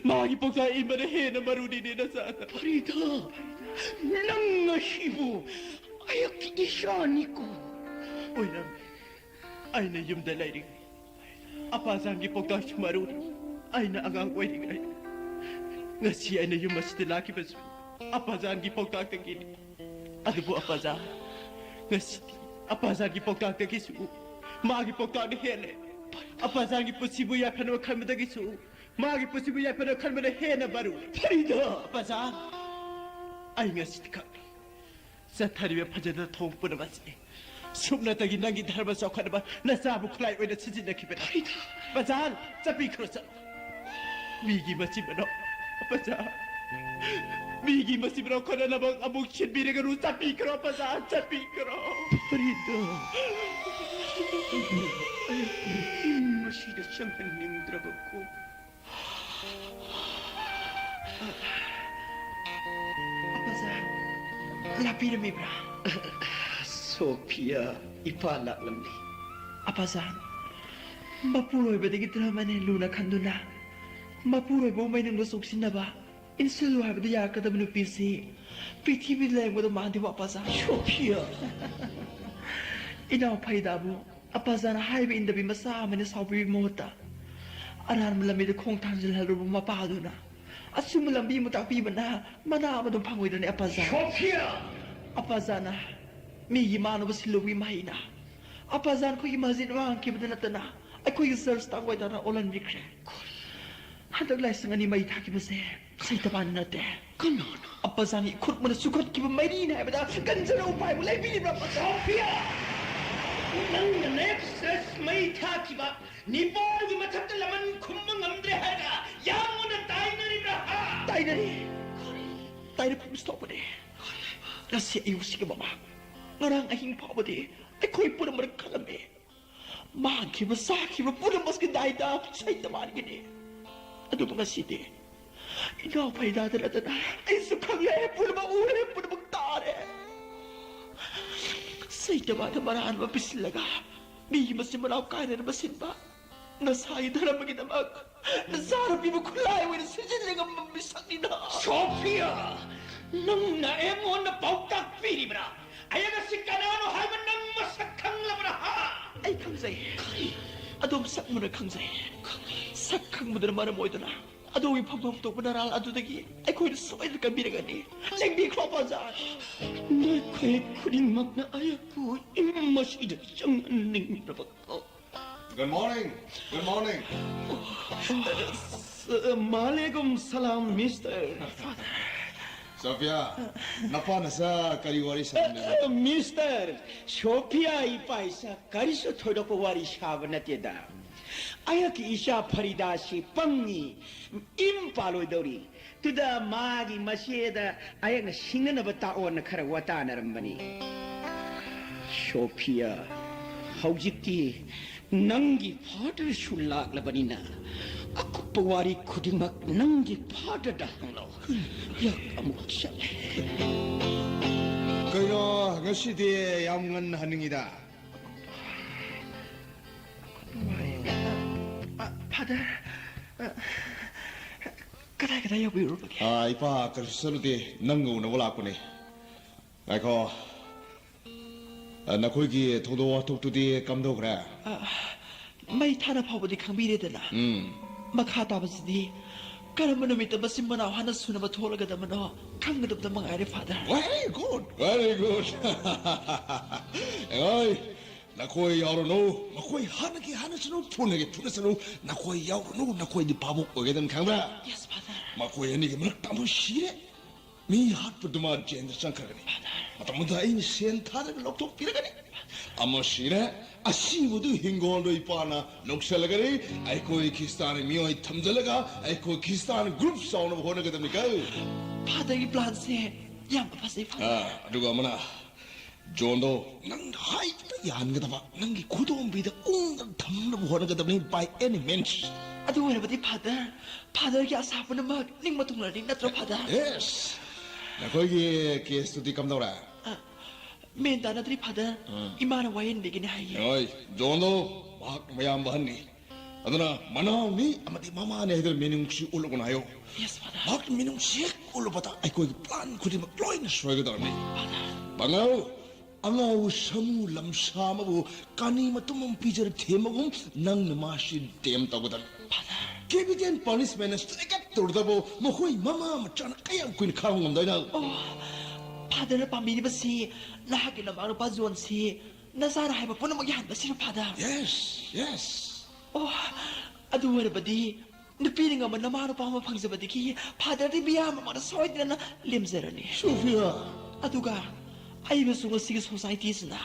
ꯃꯥꯒꯤ ꯄꯥꯎꯇꯥꯛ ꯏꯟꯕꯅ ꯍꯦꯟꯅ ꯃꯔꯨꯅꯤꯅꯦ, ꯅꯆꯥꯅ꯫ ꯐꯔꯤꯗꯥ! ꯅꯪ ꯉꯁꯤꯕꯨ ꯑꯌꯛꯀꯤ ꯏꯁꯥꯅꯤꯀꯣ꯫ ꯑꯣꯏꯔꯝꯃꯤ꯫ ꯑꯩꯅ ꯌꯨꯝꯗ ꯂꯩꯔꯤꯉꯩ ꯑꯄꯥꯖꯥꯟꯒꯤ ꯄꯥꯎꯇꯥꯛꯁꯨ ꯃꯔꯨꯅꯤ꯫ ꯑꯩꯅ ꯑꯉꯥꯡ ꯑꯣꯏꯔꯤꯉꯩ, ꯉꯁꯤ ꯑꯩꯅ ꯌꯨꯝ ꯑꯁꯤꯗ ꯂꯥꯛꯈꯤꯕꯁꯨ ꯑꯄꯥꯖꯥꯟꯒꯤ ꯄꯥꯎꯇꯥꯛꯇꯒꯤꯅꯤ꯫ ꯑꯗꯨꯕꯨ ꯑꯄꯥꯖꯥꯟ, ꯉꯁꯤꯗꯤ ꯑꯄꯥꯖꯥꯟꯒꯤ ꯄꯥꯎꯇꯥꯛꯇꯒꯤꯁꯨ ꯃꯥꯒꯤ ꯄꯥꯎꯇꯥꯛꯅ ꯍꯦꯜꯂꯦ꯫ ꯑꯄꯥꯖꯥꯟꯒꯤ ꯄꯨꯟꯁꯤꯕꯨ ꯌꯥꯏꯐꯅꯕ ꯈꯟꯕꯗꯒꯤꯁꯨ ꯃꯥꯒꯤ ꯄꯨꯟꯁꯤꯕꯨ ꯌꯥꯏꯐꯅ ꯈꯟꯕꯅ ꯍꯦꯟꯅ ꯃꯔꯨ꯫ ꯐꯔꯤꯗꯥ! ꯑꯄꯥꯖꯥꯟ, ꯑꯩ ꯉꯁꯤꯗꯤ ꯈꯪꯂꯦ꯫ ꯆꯠꯊꯔꯤꯕ ꯐꯖꯗ ꯊꯧꯑꯣꯡ ꯄꯨꯝꯅꯃꯛ ꯑꯁꯤ ꯁꯨꯞꯅꯇꯒꯤ ꯅꯪꯒꯤ ꯙꯔꯃ ꯆꯥꯎꯈꯠꯅꯕ ꯅꯆꯥꯕꯨ ꯈꯨꯠꯂꯥꯏ ꯑꯣꯏꯅ ꯁꯤꯖꯤꯟꯅꯈꯤꯕꯅꯤ꯫ ꯐꯔꯤꯗꯥ! ꯑꯄꯥꯖꯥꯟ, ꯆꯠꯄꯤꯈ꯭ꯔꯣ, ꯆꯠꯂꯣ꯫ ꯃꯤꯒꯤ ꯃꯆꯤꯟ ꯃꯅꯥꯎ, ꯑꯄꯥꯖꯥꯟ, ꯃꯤꯒꯤ ꯃꯆꯤꯟ ꯃꯅꯥꯎ ꯈꯠꯅꯅꯕ ꯑꯃꯨꯛ ꯁꯤꯟꯕꯤꯔꯒꯅꯨ꯫ ꯆꯠꯄꯤꯈ꯭ꯔꯣ, ꯑꯄꯥꯖꯥꯟ, ꯆꯠꯄꯤꯈ꯭ꯔꯣ꯫ ꯐꯔꯤꯗꯥ! ꯃꯁꯤꯗ ꯆꯪꯍꯟꯅꯤꯡꯗ꯭ꯔꯕꯀꯣ꯫ ꯑꯄꯥꯖꯥꯟ, ꯂꯥꯛꯄꯤꯔꯝꯃꯤꯕ꯭ꯔꯥ? ꯁꯣꯐꯤꯌꯥ, ꯏꯄꯥ ꯂꯥꯛꯂꯝꯂꯦ꯫ ꯑꯄꯥꯖꯥꯟ, ꯃꯄꯨꯔꯣꯏꯕꯗꯒꯤ ꯙꯔꯃꯅ ꯂꯨꯅ ꯈꯟꯗꯨꯅ, ꯃꯄꯨꯔꯣꯏꯕꯕꯨ ꯃꯩꯅꯨꯡꯗ ꯆꯣꯛꯁꯤꯟꯅꯕ ꯏꯟꯁꯤꯜꯂꯨ ꯍꯥꯏꯕꯗ ꯌꯥꯔꯛꯀꯗꯕ ꯅꯨꯄꯤꯁꯤ ꯄ꯭ꯔꯤꯊꯤꯕꯤꯗ ꯂꯩꯔꯝꯒꯗꯕ ꯃꯥꯟꯗꯦꯕꯨ, ꯑꯄꯥꯖꯥꯟ꯫ ꯁꯣꯐꯤꯌꯥ! ꯏꯅꯥꯎ ꯐꯔꯤꯗꯥꯕꯨ ꯑꯄꯥꯖꯥꯟ ꯍꯥꯏꯕ ꯏꯟꯗꯕꯤ ꯃꯆꯥ ꯑꯃꯅ ꯁꯥꯎꯕꯤꯕꯒꯤ ꯃꯍꯨꯠꯇ ꯑꯔꯥꯟꯕ ꯂꯝꯕꯤꯗ ꯈꯣꯡ ꯊꯥꯡꯖꯤꯜꯍꯜꯂꯨꯕ ꯃꯄꯥꯗꯨꯅ ꯑꯆꯨꯝꯕ ꯂꯝꯕꯤ ꯑꯃ ꯇꯥꯛꯄꯤꯕꯅ ꯃꯅꯥ ꯑꯃ ꯑꯗꯨꯝ ꯐꯪꯉꯣꯏꯗ꯭ꯔꯅꯦ, ꯑꯄꯥꯖꯥꯟ? ꯁꯣꯐꯤꯌꯥ! ꯑꯄꯥꯖꯥꯟꯅ ꯃꯤꯒꯤ ꯃꯥꯟꯅꯕ ꯁꯤꯜꯂꯨꯕꯒꯤ ꯃꯍꯩꯅ ꯑꯄꯥꯖꯥꯟ ꯑꯩꯈꯣꯏꯒꯤ ꯃꯁꯖꯤꯗ ꯃꯥꯡꯈꯤꯕꯗ ꯅꯠꯇꯅ ꯑꯑꯩꯈꯣꯏꯒꯤ ꯆꯔꯆ ꯇꯥꯡꯒꯣꯏꯗꯅ ꯑꯣꯜꯍꯟꯕꯤꯈ꯭ꯔꯦ꯫ ꯍꯟꯗꯛ ꯂꯥꯏꯁꯪ ꯑꯅꯤ ꯃꯩ ꯊꯥꯈꯤꯕꯁꯦ ꯁꯩꯇꯕꯥꯟ ꯅꯠꯇꯦ꯫ ꯀꯅꯥꯅꯣ? ꯑꯄꯥꯖꯥꯟꯒꯤ ꯏꯈꯨꯠ ꯃꯅ ꯆꯨꯈꯠꯈꯤꯕ ꯃꯩꯔꯤꯅꯦ ꯍꯥꯏꯕꯗ ꯀꯟꯖꯅꯧ ꯍꯥꯏꯕ ꯂꯩꯕꯤꯔꯤꯕ꯭ꯔꯥ, ꯑꯄꯥꯖꯥꯟ? ꯁꯣꯐꯤꯌꯥ! ꯅꯪꯅ ꯅꯦꯞꯁꯦꯁ ꯃꯩ ꯊꯥꯈꯤꯕ ꯅꯤꯄꯥꯜꯒꯤ ꯃꯊꯛꯇ ꯂꯃꯟ ꯈꯨꯝꯕ ꯉꯝꯗ꯭ꯔꯦ ꯍꯥꯏꯔꯒ ꯌꯥꯝꯅ ꯇꯥꯏꯅꯔꯤꯕ꯭ꯔꯥ, ꯍꯥ? ꯇꯥꯏꯅꯔꯤ꯫ ꯇꯥꯏꯅꯐꯝꯁꯨ ꯊꯣꯛꯄꯅꯦ꯫ ꯉꯁꯤ ꯑꯌꯨꯛꯁꯤꯒꯤ ꯃꯃꯥꯡ, ꯉꯔꯥꯡ ꯑꯍꯤꯡ ꯐꯥꯎꯕꯗꯤ ꯑꯩꯈꯣꯏ ꯄꯨꯝꯅꯃꯛ ꯈꯜꯂꯝꯃꯤ꯫ ꯃꯥꯡꯈꯤꯕ, ꯆꯥꯈꯤꯕ ꯄꯨꯝꯅꯃꯛꯀꯤ ꯗꯥꯏꯇ ꯁꯩꯇꯕꯥꯟꯒꯤꯅꯤ꯫ ꯑꯗꯨꯕꯨ ꯉꯁꯤꯗꯤ ꯏꯅꯥꯎ ꯐꯔꯤꯗꯥꯗ ꯅꯠꯇꯅ ꯑꯩꯁꯨ ꯈꯪꯂꯦ, ꯄꯨꯝꯅꯃꯛ ꯎꯔꯦ, ꯄꯨꯝꯅꯃꯛ ꯇꯥꯔꯦ꯫ ꯁꯩꯇꯕꯥꯟꯗ ꯃꯔꯥꯟ ꯑꯃ ꯄꯤꯁꯤꯜꯂꯒ ꯃꯤꯒꯤ ꯃꯆꯤꯟ ꯃꯅꯥꯎ ꯀꯥꯏꯅꯅꯕ ꯁꯤꯟꯕ, ꯅꯁꯥꯒꯤ ꯙꯔꯃꯒꯤꯗꯃꯛ ꯅꯆꯥꯅꯨꯄꯤꯕꯨ ꯈꯨꯠꯂꯥꯏ ꯑꯣꯏꯅ ꯁꯤꯖꯤꯟꯅꯉꯝꯕ ꯃꯤꯁꯛꯅꯤꯅ꯫ ꯁꯣꯐꯤꯌꯥ! ꯅꯪꯅ ꯑꯩꯉꯣꯟꯗ ꯄꯥꯎꯇꯥꯛ ꯄꯤꯔꯤꯕ꯭ꯔꯥ? ꯑꯩ ꯑꯁꯤ ꯀꯅꯥꯅꯣ ꯍꯥꯏꯕ ꯅꯪ ꯃꯁꯛ ꯈꯪꯂꯕ꯭ꯔꯥ, ꯍꯥ? ꯑꯩ ꯈꯪꯖꯩ꯫ ꯀꯔꯤ? ꯑꯗꯣꯝ ꯁꯛ ꯃꯨꯟꯅ ꯈꯪꯖꯩ꯫ ꯈꯪꯉꯤ꯫ ꯁꯛ ꯈꯪꯕꯗꯨꯅ ꯃꯔꯝ ꯑꯣꯏꯗꯨꯅ ꯑꯗꯣꯝꯒꯤ ꯐꯝꯐꯝ ꯊꯣꯛꯄ ꯅꯔꯥꯜ ꯑꯗꯨꯗꯒꯤ ꯑꯩꯈꯣꯏꯅ ꯁꯣꯏꯗꯅ ꯀꯟꯕꯤꯔꯒꯅꯤ꯫ ꯂꯦꯡꯕꯤꯈ꯭ꯔꯣ, ꯑꯄꯥꯖꯥꯟ꯫ ꯅꯈꯣꯏ ꯈꯨꯗꯤꯡꯃꯛꯅ ꯑꯩꯕꯨ ꯏꯃꯨꯡ ꯑꯁꯤꯗ ꯆꯪꯍꯟꯅꯤꯡꯗ꯭ꯔꯕ Good morning. Good morning. ꯑ, ꯃꯥꯂꯦꯒꯨꯝ ꯁꯂꯥꯝ, ꯃꯤꯁꯇꯔ꯫ ꯁꯣꯐꯤꯌꯥ, ꯅꯄꯥ ꯅꯆꯥ ꯀꯔꯤ ꯋꯥꯔꯤ ꯁꯥꯟꯅꯔꯤꯅꯣ? ꯑ, ꯃꯤꯁꯇꯔ, ꯁꯣꯐꯤꯌꯥ ꯏꯄꯥ ꯏꯆꯥ ꯀꯔꯤꯁꯨ ꯊꯣꯏꯗꯣꯛꯄ ꯋꯥꯔꯤ ꯁꯥꯕ ꯅꯠꯇꯦꯗ꯫ ꯑꯩꯍꯥꯛꯀꯤ ꯏꯆꯥ ꯐꯔꯤꯗꯥꯁꯤ ꯄꯪꯉꯤ, ꯏꯝ ꯄꯥꯜꯂꯣꯏꯗꯧꯔꯤ꯫ ꯇꯨꯗ ꯃꯥꯒꯤ ꯃꯆꯦꯗ ꯑꯩꯍꯥꯛꯅ ꯁꯤꯡꯅꯅꯕ ꯇꯥꯛꯑꯣꯅ ꯈꯔ ꯋꯥꯇꯥꯅꯔꯝꯕꯅꯤ꯫ ꯁꯣꯐꯤꯌꯥ, ꯍꯧꯖꯤꯛꯇꯤ ꯅꯪꯒꯤ ꯐꯥꯗꯔꯁꯨ ꯂꯥꯛꯂꯕꯅꯤꯅ, ꯑꯀꯨꯞꯄ ꯋꯥꯔꯤ ꯈꯨꯗꯤꯡꯃꯛ ꯅꯪꯒꯤ ꯐꯥꯗꯔꯗ ꯍꯪꯂꯣ꯫ ꯌꯥꯛ ꯑꯃꯨꯛ ꯆꯠꯂꯦ꯫ ꯀꯩꯅꯣ, ꯉꯁꯤꯗꯤ ꯌꯥꯝ ꯉꯟꯅ ꯍꯟꯅꯤꯡꯉꯤꯗ? ꯑ, ꯐꯥꯗꯔ, ꯑ, ꯀꯗꯥꯏ ꯀꯗꯥꯏ ꯌꯧꯕꯤꯔꯨꯔꯕꯒꯦ? ꯑꯥ, ꯏꯄꯥ, ꯀꯔꯤꯁꯨ ꯆꯠꯂꯨꯗꯦ, ꯅꯪꯒ ꯎꯅꯕ ꯂꯥꯛꯄꯅꯦ꯫ ꯉꯥꯏꯈꯣ꯫ ꯑ, ꯅꯈꯣꯏꯒꯤ ꯊꯧꯗꯣꯛ ꯋꯥꯊꯣꯛꯇꯨꯗꯤ ꯀꯝꯗꯧꯈ꯭ꯔꯦ? ꯑ, ꯃꯩ ꯊꯥꯅ ꯐꯥꯎꯕꯗꯤ ꯈꯪꯕꯤꯔꯦꯗꯅ꯫ ꯎꯝ꯫ ꯃꯈꯥ ꯇꯥꯕꯁꯤꯗꯤ ꯀꯔꯝꯕ ꯅꯨꯃꯤꯠꯇ ꯃꯆꯤꯟ ꯃꯅꯥꯎ ꯍꯥꯟꯅ ꯁꯨꯅꯕ ꯊꯣꯛꯂꯒꯗꯕꯅꯣ ꯈꯪꯒꯗꯕꯗ ꯃꯉꯥꯏꯔꯦ, father. Very good, very good. ꯑꯦ, ꯅꯈꯣꯏ ꯌꯥꯎꯔꯨꯅꯨ, ꯃꯈꯣꯏ ꯍꯥꯟꯅꯒꯤ ꯍꯥꯟꯅꯁꯅꯨ, ꯐꯨꯅꯒꯦ ꯐꯨꯅꯁꯅꯨ, ꯅꯈꯣꯏ ꯌꯥꯎꯔꯨꯅꯨ, ꯅꯈꯣꯏꯗꯤ ꯚꯥꯕꯨꯛ ꯑꯣꯏꯒꯗꯕꯅꯤ, ꯈꯪꯕ꯭ꯔꯥ? Yes, father. ꯃꯈꯣꯏ ꯑꯅꯤꯒꯤ ꯃꯔꯛꯇ ꯑꯃ ꯁꯤꯔꯦ꯫ ꯃꯤ ꯍꯥꯠꯄꯗꯨ ꯃꯥ ꯖꯦꯜꯗ ꯆꯪꯈ꯭ꯔꯒꯅꯤ꯫ ꯃꯇꯝꯗꯨꯗ ꯑꯩꯅ ꯁꯦꯟ ꯊꯥꯔꯒ ꯂꯧꯊꯣꯛꯄꯤꯔꯒꯅꯤ꯫ ꯑꯃ ꯁꯤꯔꯦ, ꯑꯁꯤꯕꯗꯨ ꯍꯤꯡꯒꯣꯜꯗꯣ ꯏꯄꯥꯅ ꯂꯧꯁꯤꯜꯂꯒꯅꯤ꯫ ꯑꯩꯈꯣꯏ ꯈ꯭ꯔꯤꯁꯇꯥꯟ ꯃꯤꯑꯣꯏ ꯊꯝꯖꯤꯜꯂꯒ ꯑꯩꯈꯣꯏ ꯈ꯭ꯔꯤꯁꯇꯥꯟ ꯒ꯭ꯔꯨꯞ ꯆꯥꯎꯅꯕ ꯍꯣꯠꯅꯒꯗꯕꯅꯤ ꯀꯣ꯫ ꯐꯥꯗꯔꯒꯤ ꯄ꯭ꯂꯥꯟꯁꯦ ꯌꯥꯝꯅ ꯐꯖꯩ, ꯐꯥꯗꯔ꯫ ꯑꯥ, ꯑꯗꯨꯒ ꯑꯃꯅ ꯖꯣꯟꯗꯣ ꯅꯪ ꯍꯥꯏꯕꯗ ꯌꯥꯍꯟꯒꯗꯕ, ꯅꯪꯒꯤ ꯈꯨꯗꯣꯝꯕꯤꯗ ꯎꯪꯗꯅ ꯊꯝꯅꯕ ꯍꯣꯠꯅꯒꯗꯕꯅꯤ, by any means꯫ ꯑꯗꯨ ꯑꯣꯏꯔꯕꯗꯤ ꯐꯥꯗꯔ, ꯐꯥꯗꯔꯒꯤ ꯑꯁꯥ ꯄꯨꯝꯅꯃꯛ ꯅꯤꯡꯕ ꯊꯨꯡꯂꯔꯅꯤ, ꯅꯠꯇ꯭ꯔꯣ, ꯐꯥꯗꯔ? Yes. ꯅꯈꯣꯏꯒꯤ ꯀꯦꯁꯇꯨꯗꯤ ꯀꯝꯗꯧꯔꯦ? ꯑ, ꯃꯦꯟ ꯇꯥꯅꯗ꯭ꯔꯤ, ꯐꯥꯗꯔ꯫ ꯎꯝ꯫ ꯏꯃꯥꯅ ꯋꯥꯌꯦꯟꯕꯤꯒꯅꯤ ꯍꯥꯏꯌꯦ꯫ ꯍꯣꯏ, ꯖꯣꯟꯗꯣ ꯃꯍꯥꯛ ꯃꯌꯥꯝꯕ ꯑꯍꯟꯅꯤ꯫ ꯑꯗꯨꯅ ꯃꯅꯥꯎꯅꯤ ꯑꯃꯗꯤ ꯃꯃꯥꯅꯤ ꯍꯥꯏꯗꯨꯅ ꯃꯤꯅꯨꯡꯁꯤ ꯎꯠꯂꯒꯅꯨ ꯍꯥꯏꯌꯣ꯫ Yes, father. ꯃꯍꯥꯛꯀꯤ ꯃꯤꯅꯨꯡꯁꯤ ꯍꯦꯛ ꯎꯠꯂꯨꯕꯗ ꯑꯩꯈꯣꯏꯒꯤ ꯄ꯭ꯂꯥꯟ ꯈꯨꯗꯤꯡꯃꯛ ꯂꯣꯏꯅ ꯁꯣꯏꯒꯗꯧꯔꯕꯅꯤ꯫ Father. ꯄꯥꯉꯜ, ꯑꯉꯥꯎ ꯁꯥꯃꯨ ꯂꯝꯁꯥ ꯑꯃꯕꯨ ꯀꯥꯅꯤ ꯃꯇꯨꯝ ꯑꯃ ꯄꯤꯖꯔ ꯊꯦꯝꯕꯒꯨꯝ ꯅꯪꯅ ꯃꯥꯁꯤ ꯗꯦꯝ ꯇꯧꯒꯗꯕꯅꯤ꯫ Father. ꯀꯦꯄꯤꯇꯦꯜ ꯄꯅꯤꯁꯃꯦꯟꯅ ꯁ꯭ꯇ꯭ꯔꯤꯛ ꯇꯧꯔꯗꯕꯨ ꯃꯈꯣꯏ ꯃꯃꯥ ꯃꯆꯥꯅ ꯀꯌꯥꯝ ꯀꯨꯏꯅ ꯈꯥꯡꯕ ꯉꯝꯗꯣꯏꯅꯣ? ꯑꯣ, ꯐꯥꯗꯔꯅ ꯄꯥꯝꯕꯤꯔꯤꯕꯁꯤ ꯅꯍꯥꯛꯀꯤ ꯅꯃꯥ ꯅꯨꯄꯥ ꯖꯣꯟꯁꯤ ꯅꯆꯥꯅ ꯍꯥꯏꯕ ꯄꯨꯝꯅꯃꯛ ꯌꯥꯍꯟꯕꯁꯤꯔꯣ, ꯐꯥꯗꯔ? Yes, yes. ꯑꯣ, ꯑꯗꯨ ꯑꯣꯏꯔꯕꯗꯤ ꯅꯨꯄꯤꯅ ꯉꯝꯕ ꯅꯃꯥ ꯅꯨꯄꯥ ꯑꯃ ꯐꯪꯖꯕꯗꯒꯤ ꯐꯥꯗꯔꯗꯤ ꯃꯤꯌꯥꯝ ꯃꯃꯥꯡꯗ ꯁꯣꯏꯗꯅ ꯂꯦꯝꯖꯔꯅꯤ꯫ ꯁꯣꯐꯤꯌꯥ! ꯑꯗꯨꯒ ꯑꯩꯕꯨꯁꯨ ꯉꯁꯤꯒꯤ ꯁꯣꯁꯥꯏꯇꯤꯁꯤꯅ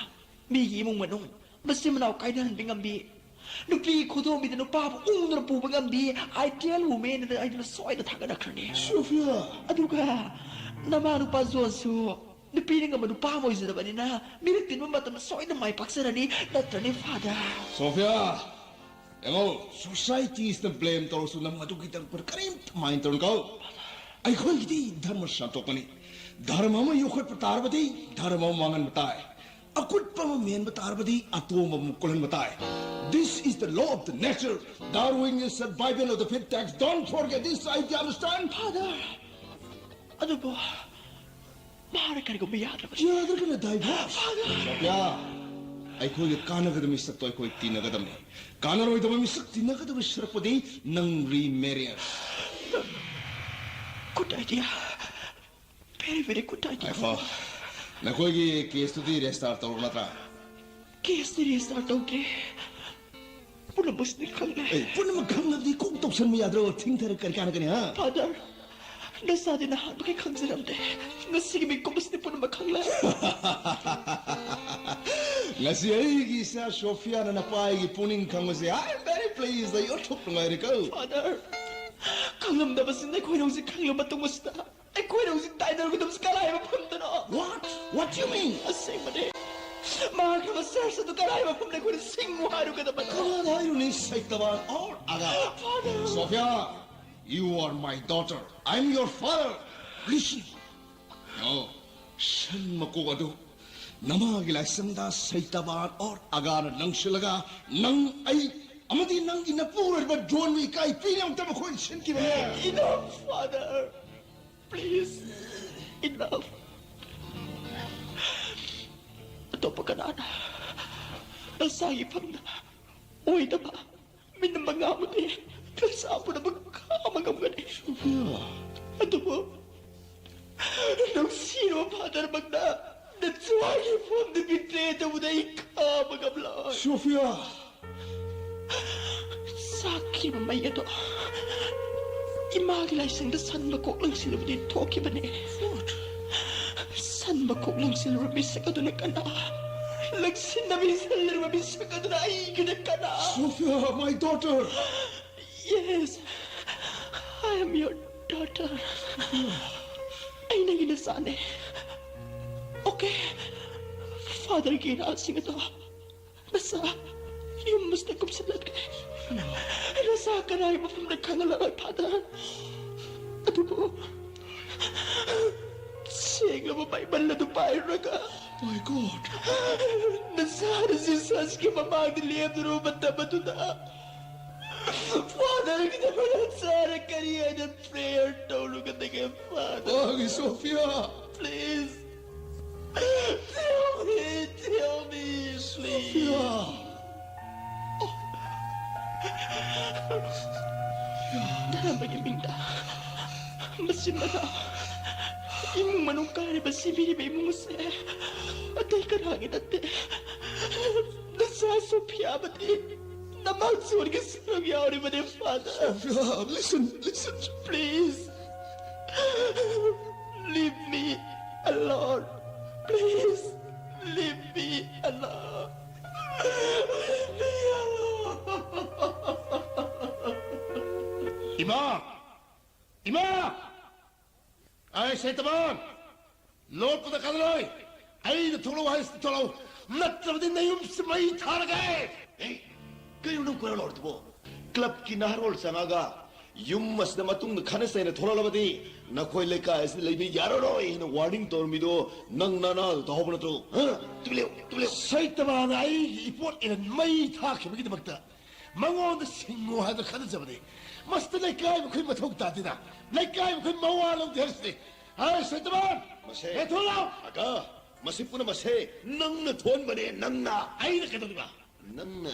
ꯃꯤꯒꯤ ꯏꯃꯨꯡ ꯃꯅꯨꯡ, ꯃꯆꯤꯟ ꯃꯅꯥꯎ ꯀꯥꯏꯅꯍꯟꯕ ꯉꯝꯕꯤ, ꯅꯨꯄꯤ ꯈꯨꯗꯣꯝꯕꯤꯗ ꯅꯨꯄꯥꯕꯨ ꯎꯡꯗꯨꯅ ꯄꯨꯕ ꯉꯝꯕꯤ, ideal woman ꯑꯗꯨ ꯑꯩꯗꯨꯅ ꯁꯣꯏꯗꯅ ꯊꯥꯒꯠꯅꯈ꯭ꯔꯅꯤ꯫ ꯁꯣꯐꯤꯌꯥ! ꯑꯗꯨꯒ ꯅꯃꯥ ꯅꯨꯄꯥ ꯖꯣꯟꯁꯨ ꯅꯨꯄꯤꯅ ꯉꯝꯕ ꯅꯨꯄꯥ ꯑꯃ ꯑꯣꯏꯖꯔꯕꯅꯤꯅ ꯃꯤꯔꯛ ꯇꯤꯟꯕ ꯃꯇꯝꯗ ꯁꯣꯏꯗꯅ ꯃꯥꯏ ꯄꯥꯛꯆꯔꯅꯤ, ꯅꯠꯇ꯭ꯔꯅꯦ ꯐꯥꯗꯔ? ꯁꯣꯐꯤꯌꯥ! ꯌꯦꯡꯉꯣ, ꯁꯣꯁꯥꯏꯇꯤꯁꯅ ꯕ꯭ꯂꯦꯝ ꯇꯧꯔꯁꯨ ꯅꯪ ꯑꯗꯨꯒꯤꯗꯃꯛꯇ ꯀꯔꯤꯝꯇ ꯃꯥꯏꯟ ꯇꯧꯔꯨꯅꯨꯀꯣ꯫ ꯑꯩꯈꯣꯏꯒꯤꯗꯤ ꯙꯔꯃ ꯁꯟꯗꯣꯛꯄꯅꯤ꯫ ꯙꯔꯃ ꯑꯃ ꯌꯣꯛꯈꯠꯄ ꯇꯥꯔꯕꯗꯤ ꯙꯔꯃ ꯑꯃ ꯃꯥꯡꯍꯟꯕ ꯇꯥꯏ꯫ ꯑꯀꯨꯠꯄ ꯑꯃ ꯃꯦꯟꯕ ꯇꯥꯔꯕꯗꯤ ꯑꯇꯣꯝꯕ ꯑꯃ ꯀꯣꯜꯍꯟꯕ ꯇꯥꯏ꯫ This is the law of the nature. Darwin is survival of the fittest. Don't forget this, I understand. Father, ꯑꯗꯨꯕꯨ ꯃꯍꯥꯛꯅ ꯀꯔꯤꯒꯨꯝꯕ ꯌꯥꯗ꯭ꯔꯕꯗꯤ? ꯌꯥꯗ꯭ꯔꯒꯅ ꯗꯥꯏꯚꯣꯔꯁ꯫ ꯁꯣꯐꯤꯌꯥ, ꯑꯩꯈꯣꯏꯒ ꯀꯥꯟꯅꯒꯗꯕ ꯃꯤꯁꯛꯇꯣ ꯑꯩꯈꯣꯏ ꯇꯤꯟꯅꯒꯗꯕꯅꯤ꯫ ꯀꯥꯟꯅꯔꯣꯏꯗꯕ ꯃꯤꯁꯛ ꯇꯤꯟꯅꯒꯗꯕ ꯁꯔꯨꯛꯄꯨꯗꯤ ꯅꯪ ꯔꯤꯃꯦꯔꯤꯌꯦꯁ꯫ Good idea. Very, very good idea. ꯉꯥꯏꯈꯣ, ꯅꯈꯣꯏꯒꯤ ꯀꯦꯁꯇꯨꯗꯤ ꯔꯦꯖꯤꯁꯇꯥꯔ ꯇꯧꯔꯕ ꯅꯠꯇ꯭ꯔꯥ? ꯀꯦꯁꯇꯤ ꯔꯦꯖꯤꯁꯇꯥꯔ ꯇꯧꯗ꯭ꯔꯤ꯫ ꯄꯨꯝꯅꯃꯛꯁꯤꯗꯤ ꯈꯪꯂꯦ꯫ ꯑꯦ, ꯄꯨꯝꯅꯃꯛ ꯈꯪꯂꯕꯗꯤ ꯀꯣꯛ ꯇꯧꯁꯟꯕ ꯌꯥꯗ꯭ꯔꯣ? ꯊꯤꯡꯊꯔ ꯀꯔꯤ ꯀꯥꯟꯅꯒꯅꯤ, ꯍꯥ? ꯐꯥꯗꯔ, ꯅꯆꯥꯗꯤ ꯅꯍꯥꯟꯃꯈꯩ ꯈꯪꯖꯔꯝꯗꯦ꯫ ꯉꯁꯤꯒꯤ ꯃꯤꯀꯨꯞ ꯑꯁꯤꯗꯤ ꯄꯨꯝꯅꯃꯛ ꯈꯪꯂꯦ꯫ ꯉꯁꯤ ꯑꯩꯒꯤ ꯏꯆꯥ ꯁꯣꯐꯤꯌꯥꯅ ꯅꯄꯥ ꯑꯩꯒꯤ ꯄꯨꯛꯅꯤꯡ ꯈꯪꯕꯁꯦ, I am very pleased. ꯑꯩ ꯑꯣꯟꯊꯣꯛ ꯅꯨꯡꯉꯥꯏꯔꯦꯀꯣ꯫ ꯐꯥꯗꯔ, ꯈꯪꯂꯝꯗꯕꯁꯤꯡ ꯑꯩꯈꯣꯏꯅ ꯍꯧꯖꯤꯛ ꯈꯪꯂꯕ ꯃꯇꯨꯡ ꯑꯁꯤꯗ ꯑꯩꯈꯣꯏꯅ ꯍꯧꯖꯤꯛ ꯇꯥꯏꯅꯔꯨꯒꯗꯕꯁꯤ ꯀꯔꯥꯏ ꯃꯐꯝꯗꯅꯣ? What? What do you mean? ꯑꯁꯦꯡꯕꯅꯦ, ꯃꯍꯥꯛꯅ ꯆꯔꯆ ꯑꯗꯨ ꯀꯔꯥꯏ ꯃꯐꯝꯗ ꯑꯩꯈꯣꯏꯅ ꯁꯤꯡꯉꯨ ꯍꯥꯏꯔꯨꯒꯗꯕꯅꯣ? ꯀꯅꯥꯗ ꯍꯥꯏꯔꯨꯅꯤ, ꯁꯩꯇꯕꯥꯟ or Aga? Father! Sophia, you are my daughter. I am your father. Listen. ꯌꯦꯡꯉꯣ, ꯁꯟ ꯃꯀꯣꯛ ꯑꯗꯨ ꯅꯃꯥꯒꯤ ꯂꯥꯏꯁꯪꯗ ꯁꯩꯇꯕꯥꯟ ꯑꯣꯔ ꯑꯒꯥꯅ ꯂꯪꯁꯤꯜꯂꯒ ꯅꯪ, ꯑꯩ ꯑꯃꯗꯤ ꯅꯪꯒꯤ ꯅꯄꯨꯔꯣꯏꯕ ꯖꯣꯟꯕꯨ ꯏꯀꯥꯏ ꯄꯤꯅꯕ ꯃꯈꯣꯏꯅ ꯁꯤꯟꯈꯤꯕꯅꯦ꯫ Enough, Father! Please, enough. ꯑꯇꯣꯞꯄ ꯀꯅꯥꯅ ꯅꯆꯥꯒꯤ ꯐꯝꯗ ꯑꯣꯏꯗꯕ ꯃꯤꯅꯝꯕ ꯉꯥꯡꯕꯗꯤ ꯅꯆꯥ ꯄꯨꯝꯅꯃꯛ ꯈꯥꯝꯕ ꯉꯝꯒꯅꯤ꯫ ꯑꯗꯨꯕꯨ ꯅꯨꯡꯁꯤꯔꯕ ꯐꯥꯗꯔꯃꯛꯅ ꯅꯆꯥꯒꯤ ꯐꯝꯗ ꯕꯤꯇ꯭ꯔꯦ ꯇꯧꯕꯗ ꯑꯩ ꯈꯥꯝꯕ ꯉꯝꯂꯣꯏ꯫ ꯁꯣꯐꯤꯌꯥ! ꯆꯥꯛꯈꯤꯕ ꯃꯩ ꯑꯗꯣ ꯏꯃꯥꯒꯤ ꯂꯥꯏꯁꯪꯗ ꯁꯟ ꯃꯀꯣꯛ ꯂꯪꯁꯤꯜꯂꯨꯕꯗꯤ ꯊꯣꯛꯈꯤꯕꯅꯦ꯫ ꯁꯟ ꯃꯀꯣꯛ ꯂꯪꯁꯤꯜꯂꯨꯕ ꯃꯤꯁꯛ ꯑꯗꯨꯅ ꯀꯅꯥ? ꯂꯪꯁꯤꯟꯅꯕꯤ ꯁꯤꯜꯂꯤꯕ ꯃꯤꯁꯛ ꯑꯗꯨꯅ ꯑꯩꯒꯤꯅ ꯀꯅꯥ? Sophia, my daughter! Yes, I am your daughter. ꯑꯩ ꯅꯪꯒꯤ ꯅꯆꯥꯅꯦ꯫ Okay, Fatherꯒꯤ ꯏꯔꯥꯜꯁꯤꯡ ꯑꯗꯣ ꯅꯆꯥ ꯌꯨꯝ ꯑꯁꯤꯗ ꯀꯨꯞꯁꯤꯜꯂꯒꯦ꯫ ꯅꯆꯥ ꯀꯅꯥꯒꯤ ꯃꯐꯝꯗ ꯈꯪꯍꯜꯂꯔꯣꯏ, Father꯫ ꯑꯗꯨꯕꯨ ꯁꯦꯡꯂꯕ ꯕꯥꯏꯕꯜ ꯑꯗꯨ ꯄꯥꯏꯔꯒ My God! ꯅꯆꯥꯅ ꯖꯤꯁꯁꯀꯤ ꯃꯃꯥꯡꯗ ꯂꯦꯞꯂꯨꯕ ꯃꯇꯝ ꯑꯗꯨꯗ Fatherꯒꯤꯗꯃꯛ ꯅꯆꯥꯅ ꯀꯔꯤ ꯍꯥꯏꯅ prayer ꯇꯧꯔꯨꯒꯗꯒꯦ, Father? ꯃꯥꯒꯤ Sophia! Please. Tell me, tell me, please. Sophia! ꯅꯥꯔꯝꯕꯒꯤ ꯃꯤꯡꯗ ꯃꯆꯤꯟ ꯃꯅꯥꯎ ꯏꯃꯨꯡ ꯃꯅꯨꯡ ꯀꯥꯏꯔꯤꯕ ꯁꯤꯕꯤꯔꯤꯕ ꯏꯃꯨꯡ ꯑꯁꯦ ꯑꯇꯩ ꯀꯅꯥꯒꯤ ꯅꯠꯇꯦ꯫ ꯅꯆꯥ ꯁꯣꯐꯤꯌꯥ ꯑꯃꯗꯤ ꯅꯃꯥꯡ ꯁꯣꯔꯒꯤ ꯁꯔꯨꯛ ꯌꯥꯎꯔꯤꯕꯅꯦ, Father. Sophia, listen, listen. Please, leave me alone. Please, leave me alone. Leave me alone. ꯏꯃꯥ! ꯏꯃꯥ! ꯑꯩ ꯁꯩꯇꯕꯥꯟ! ꯂꯣꯠꯄꯗ ꯀꯥꯟꯅꯔꯣꯏ! ꯑꯩꯅ ꯊꯣꯛꯂꯛꯑꯣ ꯍꯥꯏꯁꯤꯗꯤ ꯊꯣꯛꯂꯛꯑꯣ, ꯅꯠꯇ꯭ꯔꯕꯗꯤ ꯅꯌꯨꯝꯁꯤ ꯃꯩ ꯊꯥꯔꯒꯦ! ꯑꯦ, ꯀꯩꯅꯣ ꯅꯪ ꯀꯣꯏꯔ ꯂꯥꯎꯔꯤꯗꯨꯕꯣ? ꯀ꯭ꯂꯕꯀꯤ ꯅꯍꯥꯔꯣꯜ ꯆꯪꯉꯒ ꯌꯨꯝ ꯑꯁꯤꯗ ꯃꯇꯨꯡꯗ ꯈꯠꯅ ꯆꯩꯅ ꯊꯣꯛꯂꯛꯂꯕꯗꯤ ꯅꯈꯣꯏ ꯂꯩꯀꯥꯏ ꯑꯁꯤꯗ ꯂꯩꯕ ꯌꯥꯔꯔꯣꯏ ꯍꯥꯏꯅ warning ꯇꯧꯔꯝꯃꯤꯗꯣ ꯅꯪ ꯅꯅꯥꯗꯣ ꯇꯥꯍꯧꯕ ꯅꯠꯇ꯭ꯔꯣ? ꯍꯥ? ꯇꯨꯃꯤꯟ ꯂꯩꯌꯨ, ꯇꯨꯃꯤꯟ ꯂꯩꯌꯨ꯫ ꯁꯩꯇꯕꯥꯅ ꯑꯩꯒꯤ ꯏꯄꯣꯠ ꯏꯔꯟ ꯃꯩ ꯊꯥꯈꯤꯕꯒꯤꯗꯃꯛꯇ ꯃꯉꯣꯟꯗ ꯁꯤꯡꯉꯨ ꯍꯥꯏꯕ ꯈꯠꯅꯖꯕꯅꯤ꯫ ꯃꯁꯤꯗ ꯂꯩꯀꯥꯏ ꯃꯈꯣꯏ ꯃꯊꯧ ꯇꯥꯗꯦꯅ, ꯂꯩꯀꯥꯏ ꯃꯈꯣꯏ ꯃꯋꯥ ꯂꯧꯗꯦ ꯍꯥꯏꯔꯤꯁꯤꯅꯤ꯫ ꯍꯥꯏ, ꯁꯩꯇꯕꯥꯟ! ꯃꯁꯦ ꯍꯦ, ꯊꯣꯛꯂꯛꯑꯣ! ꯑꯒꯥ, ꯃꯁꯤ ꯄꯨꯝꯅꯃꯛꯁꯦ ꯅꯪꯅ ꯊꯣꯛꯍꯟꯕꯅꯦ, ꯅꯪꯅ꯫ ꯑꯩꯅ ꯀꯩꯗꯧꯔꯤꯕ? ꯅꯪꯅ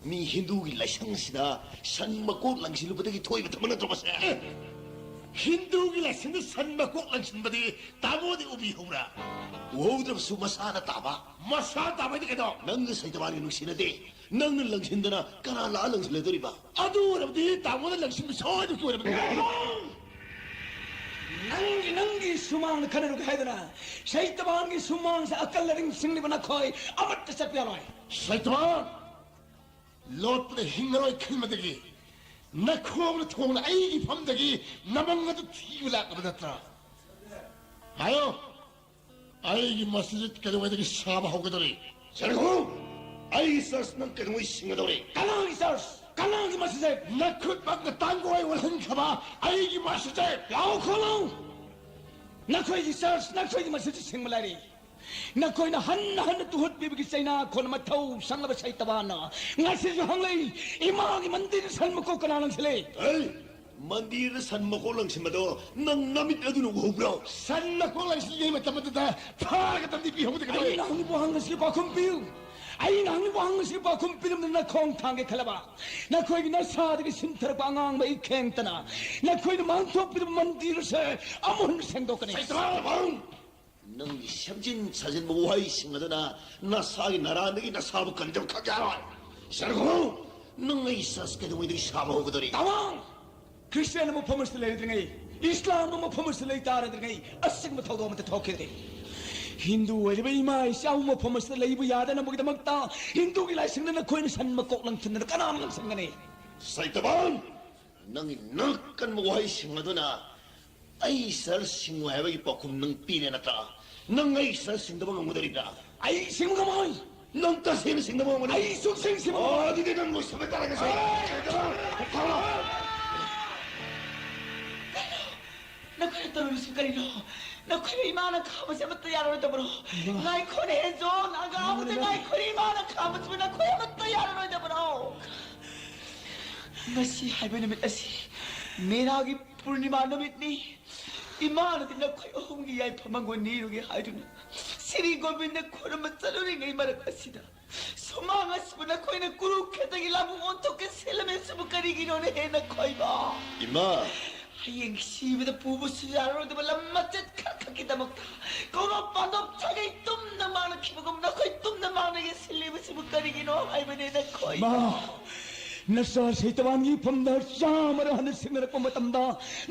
ꯃꯤ ꯍꯤꯟꯗꯨꯒꯤ ꯂꯥꯏꯁꯪ ꯑꯁꯤꯗ ꯁꯟ ꯃꯀꯣꯛ ꯂꯪꯁꯤꯜꯂꯨꯕꯗꯒꯤ ꯊꯣꯛꯏꯕ ꯊꯕꯛ ꯅꯠꯇ꯭ꯔꯣ ꯃꯁꯦ? ꯑꯦ! ꯍꯤꯟꯗꯨꯒꯤ ꯂꯥꯏꯁꯪꯗ ꯁꯟ ꯃꯀꯣꯛ ꯂꯪꯁꯤꯟꯕꯗꯤ ꯇꯥꯃꯣꯗꯤ ꯎꯕꯤꯍꯧꯕ꯭ꯔꯥ? ꯎꯍꯧꯗ꯭ꯔꯕꯁꯨ ꯃꯁꯥꯅ ꯇꯥꯕ꯫ ꯃꯁꯥ ꯇꯥꯕ ꯍꯥꯏꯗꯤ ꯀꯩꯅꯣ? ꯅꯪꯒ ꯁꯩꯇꯕꯥꯟꯒ ꯅꯨꯡꯁꯤꯅꯗꯦ꯫ ꯅꯪꯅ ꯂꯪꯁꯤꯟꯗꯅ ꯀꯅꯥ ꯂꯥꯛꯑ ꯂꯪꯁꯤꯜꯂꯗꯣꯔꯤꯕ? ꯑꯗꯨ ꯑꯣꯏꯔꯕꯗꯤ ꯇꯥꯃꯣꯅ ꯂꯪꯁꯤꯟꯕ ꯁꯣꯏꯗꯅ ꯑꯣꯏꯔꯕꯅꯤ꯫ ꯅꯪꯒꯤ, ꯅꯪꯒꯤ ꯁꯨꯃꯥꯡꯗ ꯈꯟꯅꯔꯨꯒꯦ ꯍꯥꯏꯗꯅ ꯁꯩꯇꯕꯥꯟꯒꯤ ꯁꯨꯃꯥꯡꯁꯦ ꯑꯀꯜ ꯑꯔꯤꯡ ꯁꯤꯡꯂꯤꯕ ꯅꯈꯣꯏ ꯑꯃꯠꯇ ꯆꯠꯄ ꯌꯥꯔꯣꯏ꯫ ꯁꯩꯇꯕꯥꯟ! ꯂꯣꯠꯄꯗ ꯍꯤꯡꯉꯔꯣꯏ ꯈꯟꯕꯗꯒꯤ ꯅꯈꯣꯡꯅ ꯊꯣꯡꯅ ꯑꯩꯒꯤ ꯐꯝꯗꯒꯤ ꯅꯃꯪ ꯑꯗꯨ ꯊꯤꯕ ꯂꯥꯛꯂꯕ ꯅꯠꯇ꯭ꯔꯥ? ꯍꯥꯏꯌꯣ, ꯑꯩꯒꯤ ꯃꯁꯖꯤꯗ ꯀꯩꯗꯧꯉꯩꯗꯒꯤ ꯁꯥꯕ ꯍꯧꯒꯗꯧꯔꯤ? ꯁꯔꯈꯣ! ꯑꯩꯒꯤ ꯆꯔꯆ ꯅꯪ ꯀꯩꯗꯧꯉꯩ ꯁꯤꯡꯒꯗꯧꯔꯤ? ꯀꯅꯥꯒꯤ ꯆꯔꯆ? ꯀꯅꯥꯒꯤ ꯃꯁꯖꯤꯗ? ꯅꯈꯨꯠꯃꯛꯅ ꯇꯥꯡꯒꯣꯏ ꯑꯣꯜꯍꯟꯈ꯭ꯔꯕ ꯑꯩꯒꯤ ꯃꯁꯖꯤꯗ! ꯂꯥꯎ ꯈꯣꯂꯥꯎ! ꯅꯈꯣꯏꯒꯤ ꯆꯔꯆ, ꯅꯈꯣꯏꯒꯤ ꯃꯁꯖꯤꯗ ꯁꯤꯡꯕ ꯂꯥꯏꯔꯤ꯫ ꯅꯈꯣꯏꯅ ꯍꯟꯅ ꯍꯟꯅ ꯇꯨꯍꯠꯄꯤꯕꯒꯤ ꯆꯩꯅꯥ ꯈꯣꯟ ꯃꯊꯧ ꯁꯪꯂꯕ ꯁꯩꯇꯕꯥꯟꯅ ꯉꯁꯤꯁꯨ ꯍꯪꯂꯛꯏ, "ꯏꯃꯥꯒꯤ ꯃꯟꯗꯤꯔꯗ ꯁꯟ ꯃꯀꯣꯛ ꯀꯅꯥ ꯂꯪꯁꯤꯜꯂꯤ?" ꯑꯩ ꯃꯟꯗꯤꯔꯗ ꯁꯟ ꯃꯀꯣꯛ ꯂꯪꯁꯤꯟꯕꯗꯣ ꯅꯪ ꯅꯃꯤꯠ ꯑꯗꯨꯅ ꯎꯍꯧꯕ꯭ꯔꯣ? ꯁꯟ ꯃꯀꯣꯛ ꯂꯪꯁꯤꯜꯂꯤꯉꯩ ꯃꯇꯝ ꯑꯗꯨꯗ ꯐꯥꯔꯒ ꯇꯝꯕꯤ ꯄꯤꯍꯧꯕꯗꯤ ꯀꯩꯗꯧꯋꯦ? ꯑꯩꯅ ꯍꯪꯂꯤꯕ ꯋꯥꯍꯪ ꯑꯁꯤꯒꯤ ꯄꯥꯎꯈꯨꯝ ꯄꯤꯌꯨ꯫ ꯑꯩꯅ ꯍꯪꯂꯤꯕ ꯋꯥꯍꯪ ꯑꯁꯤꯒꯤ ꯄꯥꯎꯈꯨꯝ ꯄꯤꯔꯝꯗꯅ ꯈꯣꯡ ꯊꯥꯡꯒꯦ ꯈꯜꯂꯕ ꯅꯈꯣꯏꯒꯤ ꯅꯁꯥꯗꯒꯤ ꯁꯤꯟꯊꯔꯛꯄ ꯑꯉꯥꯡꯕ ꯏꯈꯦꯡꯇꯅ ꯅꯈꯣꯏꯅ ꯃꯥꯡꯊꯣꯛꯄꯤꯔꯕ ꯃꯟꯗꯤꯔ ꯑꯁꯦ ꯑꯃꯨꯛ ꯍꯟꯅ ꯁꯦꯡꯗꯣꯛꯀꯅꯤ꯫ ꯁꯩꯇꯕꯥꯟ! ꯅꯪꯒꯤ ꯁꯦꯝꯖꯤꯟ ꯁꯥꯖꯤꯟꯕ ꯋꯥꯍꯩꯁꯤꯡ ꯑꯗꯨꯅ ꯅꯁꯥꯒꯤ ꯅꯔꯥꯟꯗꯒꯤ ꯅꯁꯥꯕꯨ ꯀꯟꯖꯕ ꯈꯛ ꯌꯥꯔꯣꯏ꯫ ꯁꯔꯈꯣ! ꯅꯪ ꯑꯩ ꯆꯔꯆ ꯀꯩꯗꯧꯉꯩꯗꯒꯤ ꯁꯥꯕ ꯍꯧꯒꯗꯧꯔꯤ? ꯇꯥꯃꯣ! ꯈ꯭ꯔꯤꯁꯇꯤꯌꯥꯟ ꯑꯃ ꯐꯝꯃꯁꯤꯗ ꯂꯩꯔꯗ꯭ꯔꯤꯉꯩ, ꯏꯁꯂꯥꯝ ꯑꯃ ꯐꯝꯃꯁꯤꯗ ꯂꯩ ꯇꯥꯔꯗ꯭ꯔꯤꯉꯩ, ꯑꯁꯤꯒꯨꯝꯕ ꯊꯧꯗꯣꯛ ꯑꯃꯠꯇ ꯊꯣꯛꯈꯤꯗ꯭ꯔꯤ꯫ ꯍꯤꯟꯗꯨ ꯑꯣꯏꯔꯤꯕ ꯏꯃꯥ ꯏꯆꯥ ꯑꯃ ꯐꯝꯃꯁꯤꯗ ꯂꯩꯕ ꯌꯥꯗꯅꯕꯒꯤꯗꯃꯛꯇ ꯍꯤꯟꯗꯨꯒꯤ ꯂꯥꯏꯁꯪꯗ ꯅꯈꯣꯏꯅ ꯁꯟ ꯃꯀꯣꯛ ꯂꯪꯁꯤꯟꯗꯅ ꯀꯅꯥꯅ ꯂꯪꯁꯤꯟꯒꯅꯤ? ꯁꯩꯇꯕꯥꯟ! ꯅꯪꯒꯤ ꯅꯛ ꯀꯟꯕ ꯋꯥꯍꯩꯁꯤꯡ ꯑꯗꯨꯅ ꯑꯩ ꯁꯍꯔ ꯁꯤꯡꯉꯣꯏ ꯍꯥꯏꯕꯒꯤ ꯄꯥꯎꯈꯨꯝ ꯅꯪ ꯄꯤꯔꯦ ꯅꯠꯇ꯭ꯔꯥ? ꯅꯪ ꯑꯩ ꯁꯍꯔ ꯁꯤꯡꯗꯕ ꯉꯝꯒꯗꯧꯔꯤꯕ꯭ꯔꯥ? ꯑꯩ ꯁꯤꯡꯕ ꯉꯝꯃꯣꯏ꯫ ꯅꯪ ꯇꯁꯦꯡꯅ ꯁꯤꯡꯗꯕ ꯉꯝꯒꯅꯤ? ꯑꯩ ꯁꯨꯛꯁꯤꯡ ꯁꯤꯡꯕ ꯑꯣ, ꯉꯝꯃꯣꯏ꯫ ꯑꯗꯨꯗꯤ ꯅꯪ ꯂꯣꯏꯁꯤꯟꯕ ꯇꯥꯔꯦ ꯉꯁꯤ꯫ ꯑꯦ! ꯊꯥꯡꯂꯣ꯫ ꯅꯈꯣꯏꯅ ꯇꯧꯔꯤꯕꯁꯤ ꯀꯔꯤꯅꯣ? ꯅꯈꯣꯏꯅ ꯏꯃꯥꯅ ꯈꯥꯝꯕꯁꯦ ꯑꯃꯠꯇ ꯌꯥꯔꯔꯣꯏꯗꯕꯔꯣ? ꯏꯃꯥ꯫ ꯉꯥꯏꯈꯣꯅꯦ, ꯖꯣꯟ, ꯑꯉꯥꯡ ꯑꯃꯇ ꯏꯃꯥ꯫ ꯉꯥꯏꯈꯣꯅꯦ, ꯏꯃꯥꯅ ꯈꯥꯝꯕꯁꯤꯕꯨ ꯅꯈꯣꯏ ꯑꯃꯠꯇ ꯌꯥꯔꯔꯣꯏꯗꯕꯔꯣ? ꯉꯁꯤ ꯍꯥꯏꯕ ꯅꯨꯃꯤꯠ ꯑꯁꯤ ꯃꯦꯔꯥꯒꯤ ꯄꯨꯔꯅꯤꯃꯥ ꯅꯨꯃꯤꯠꯅꯤ꯫ ꯏꯃꯥꯅꯗꯤ ꯅꯈꯣꯏ ꯑꯍꯨꯝꯒꯤ ꯌꯥꯏꯐ ꯃꯪꯒꯣꯜ ꯅꯤꯔꯨꯒꯦ ꯍꯥꯏꯗꯨꯅ ꯁ꯭ꯔꯤ ꯒꯣꯕꯤꯟꯗ ꯈꯨꯔꯨꯝꯕ ꯆꯠꯂꯨꯔꯤꯉꯩ ꯃꯔꯛ ꯑꯁꯤꯗ ꯁꯨꯃꯥꯡ ꯑꯁꯤꯕꯨ ꯅꯈꯣꯏꯅ ꯀꯨꯔꯨꯈꯦꯇ꯭ꯔꯒꯤ ꯂꯥꯕꯨꯛ ꯑꯣꯟꯊꯣꯛꯀꯦ ꯁꯤꯜꯂꯝꯃꯤꯁꯤꯕꯨ ꯀꯔꯤꯒꯤꯅꯣꯅꯦꯍꯦ ꯅꯈꯣꯏꯕꯣ? ꯏꯃꯥ! ꯍꯌꯦꯡ ꯁꯤꯕꯗ ꯄꯨꯕꯁꯨ ꯌꯥꯔꯔꯣꯏꯗꯕ ꯂꯝ ꯃꯆꯦꯠ ꯈꯔ ꯈꯛꯀꯤꯗꯃꯛꯇ ꯀꯧꯔꯣ ꯄꯥꯟꯗꯣꯞ ꯁꯥꯒꯩ ꯇꯨꯝꯅ ꯃꯥꯡꯅꯈꯤꯕꯒꯨꯝ ꯅꯈꯣꯏ ꯇꯨꯝꯅ ꯃꯥꯡꯅ ꯌꯦꯡꯁꯤꯜꯂꯤꯕꯁꯤꯕꯨ ꯀꯔꯤꯒꯤꯅꯣ ꯍꯥꯏꯕꯅꯦ ꯅꯈꯣꯏ꯫ ꯃꯥ, ꯅꯆꯥ ꯁꯩꯇꯕꯥꯟꯒꯤ ꯏꯐꯝꯗ ꯆꯥꯃꯔ ꯍꯟꯅ ꯁꯤꯡꯅꯔꯛꯄ ꯃꯇꯝꯗ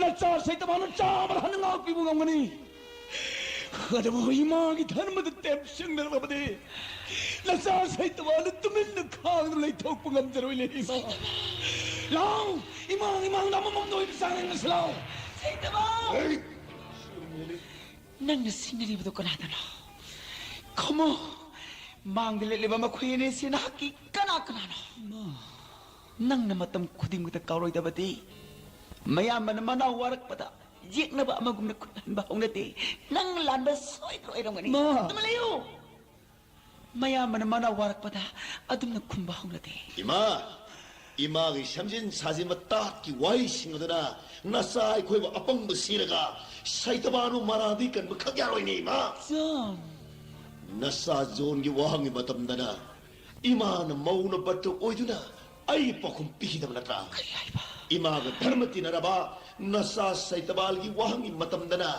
ꯅꯆꯥ ꯁꯩꯇꯕꯥꯟꯅ ꯆꯥꯃꯔ ꯍꯟꯅ ꯉꯥꯛꯄꯤꯕ ꯉꯝꯒꯅꯤ꯫ ꯑꯗꯨꯕꯨ ꯏꯃꯥꯒꯤ ꯙꯔꯃꯗ ꯇꯦꯞꯁꯤꯟꯅꯔꯕꯗꯤ ꯅꯆꯥ ꯁꯩꯇꯕꯥꯟꯅ ꯇꯨꯃꯤꯟꯅ ꯈꯥꯡꯗꯨꯅ ꯂꯩꯊꯣꯛꯄ ꯉꯝꯖꯔꯣꯏꯅꯦ ꯏꯃꯥ꯫ ꯂꯥꯎ! ꯏꯃꯥ, ꯏꯃꯥꯡꯗ ꯑꯃꯃꯝꯗ ꯑꯣꯏꯕ ꯆꯥꯡ ꯌꯦꯡꯉꯁꯤ ꯂꯥꯎ꯫ ꯁꯩꯇꯕꯥꯟ! ꯍꯩ! ꯅꯪꯅ ꯁꯤꯡꯅꯔꯤꯕꯗꯨ ꯀꯅꯥꯗꯅꯣ? ꯈꯨꯝꯃꯨ꯫ ꯃꯥꯡꯗ ꯂꯦꯞꯂꯤꯕ ꯃꯈꯣꯏ ꯑꯅꯤꯁꯤ ꯅꯍꯥꯛꯀꯤ ꯀꯅꯥ ꯀꯅꯥꯅꯣ? ꯅꯪꯅ ꯃꯇꯝ ꯈꯨꯗꯤꯡꯃꯛꯇ ꯀꯥꯎꯔꯣꯏꯗꯕꯗꯤ ꯃꯌꯥꯝꯕꯅ ꯃꯅꯥꯎ ꯋꯥꯔꯛꯄꯗ ꯌꯦꯛꯅꯕ ꯑꯃꯒꯨꯝꯅ ꯈꯨꯠ ꯍꯟꯕ ꯍꯧꯅꯗꯦ꯫ ꯅꯪ ꯂꯥꯟꯕ ꯁꯣꯏꯗ꯭ꯔꯣ ꯑꯣꯏꯔꯝꯒꯅꯤ꯫ ꯃꯥ! ꯇꯨꯃꯤꯟ ꯂꯩꯌꯨ꯫ ꯃꯌꯥꯝꯕꯅ ꯃꯅꯥꯎ ꯋꯥꯔꯛꯄꯗ ꯑꯗꯨꯝꯅ ꯈꯨꯝꯕ ꯍꯧꯅꯗꯦ꯫ ꯏꯃꯥ, ꯏꯃꯥꯒꯤ ꯁꯦꯝꯖꯤꯟ ꯁꯥꯖꯤꯟꯕ ꯇꯥꯠꯀꯤ ꯋꯥꯍꯩꯁꯤꯡ ꯑꯗꯨꯅ ꯅꯆꯥ ꯑꯩꯈꯣꯏꯕꯨ ꯑꯄꯪꯕ ꯁꯤꯔꯒ ꯁꯩꯇꯕꯥꯟꯕꯨ ꯃꯔꯥꯗꯤ ꯀꯟꯕ ꯈꯛ ꯌꯥꯔꯣꯏꯅꯦ ꯏꯃꯥ꯫ ꯖꯣꯟ꯫ ꯅꯆꯥ ꯖꯣꯟꯒꯤ ꯋꯥꯍꯪꯒꯤ ꯃꯇꯝꯗꯅ ꯏꯃꯥꯅ ꯃꯧꯅ ꯕꯠꯇ ꯑꯣꯏꯗꯨꯅ ꯑꯩ ꯄꯥꯎꯈꯨꯝ ꯄꯤꯈꯤꯗꯕ ꯅꯠꯇ꯭ꯔꯥ? ꯀꯔꯤ ꯍꯥꯏꯕ? ꯏꯃꯥꯒ ꯙꯔꯃ ꯇꯤꯟꯅꯔꯕ ꯅꯆꯥ ꯁꯩꯇꯕꯥꯜꯒꯤ ꯋꯥꯍꯪꯒꯤ ꯃꯇꯝꯗꯅ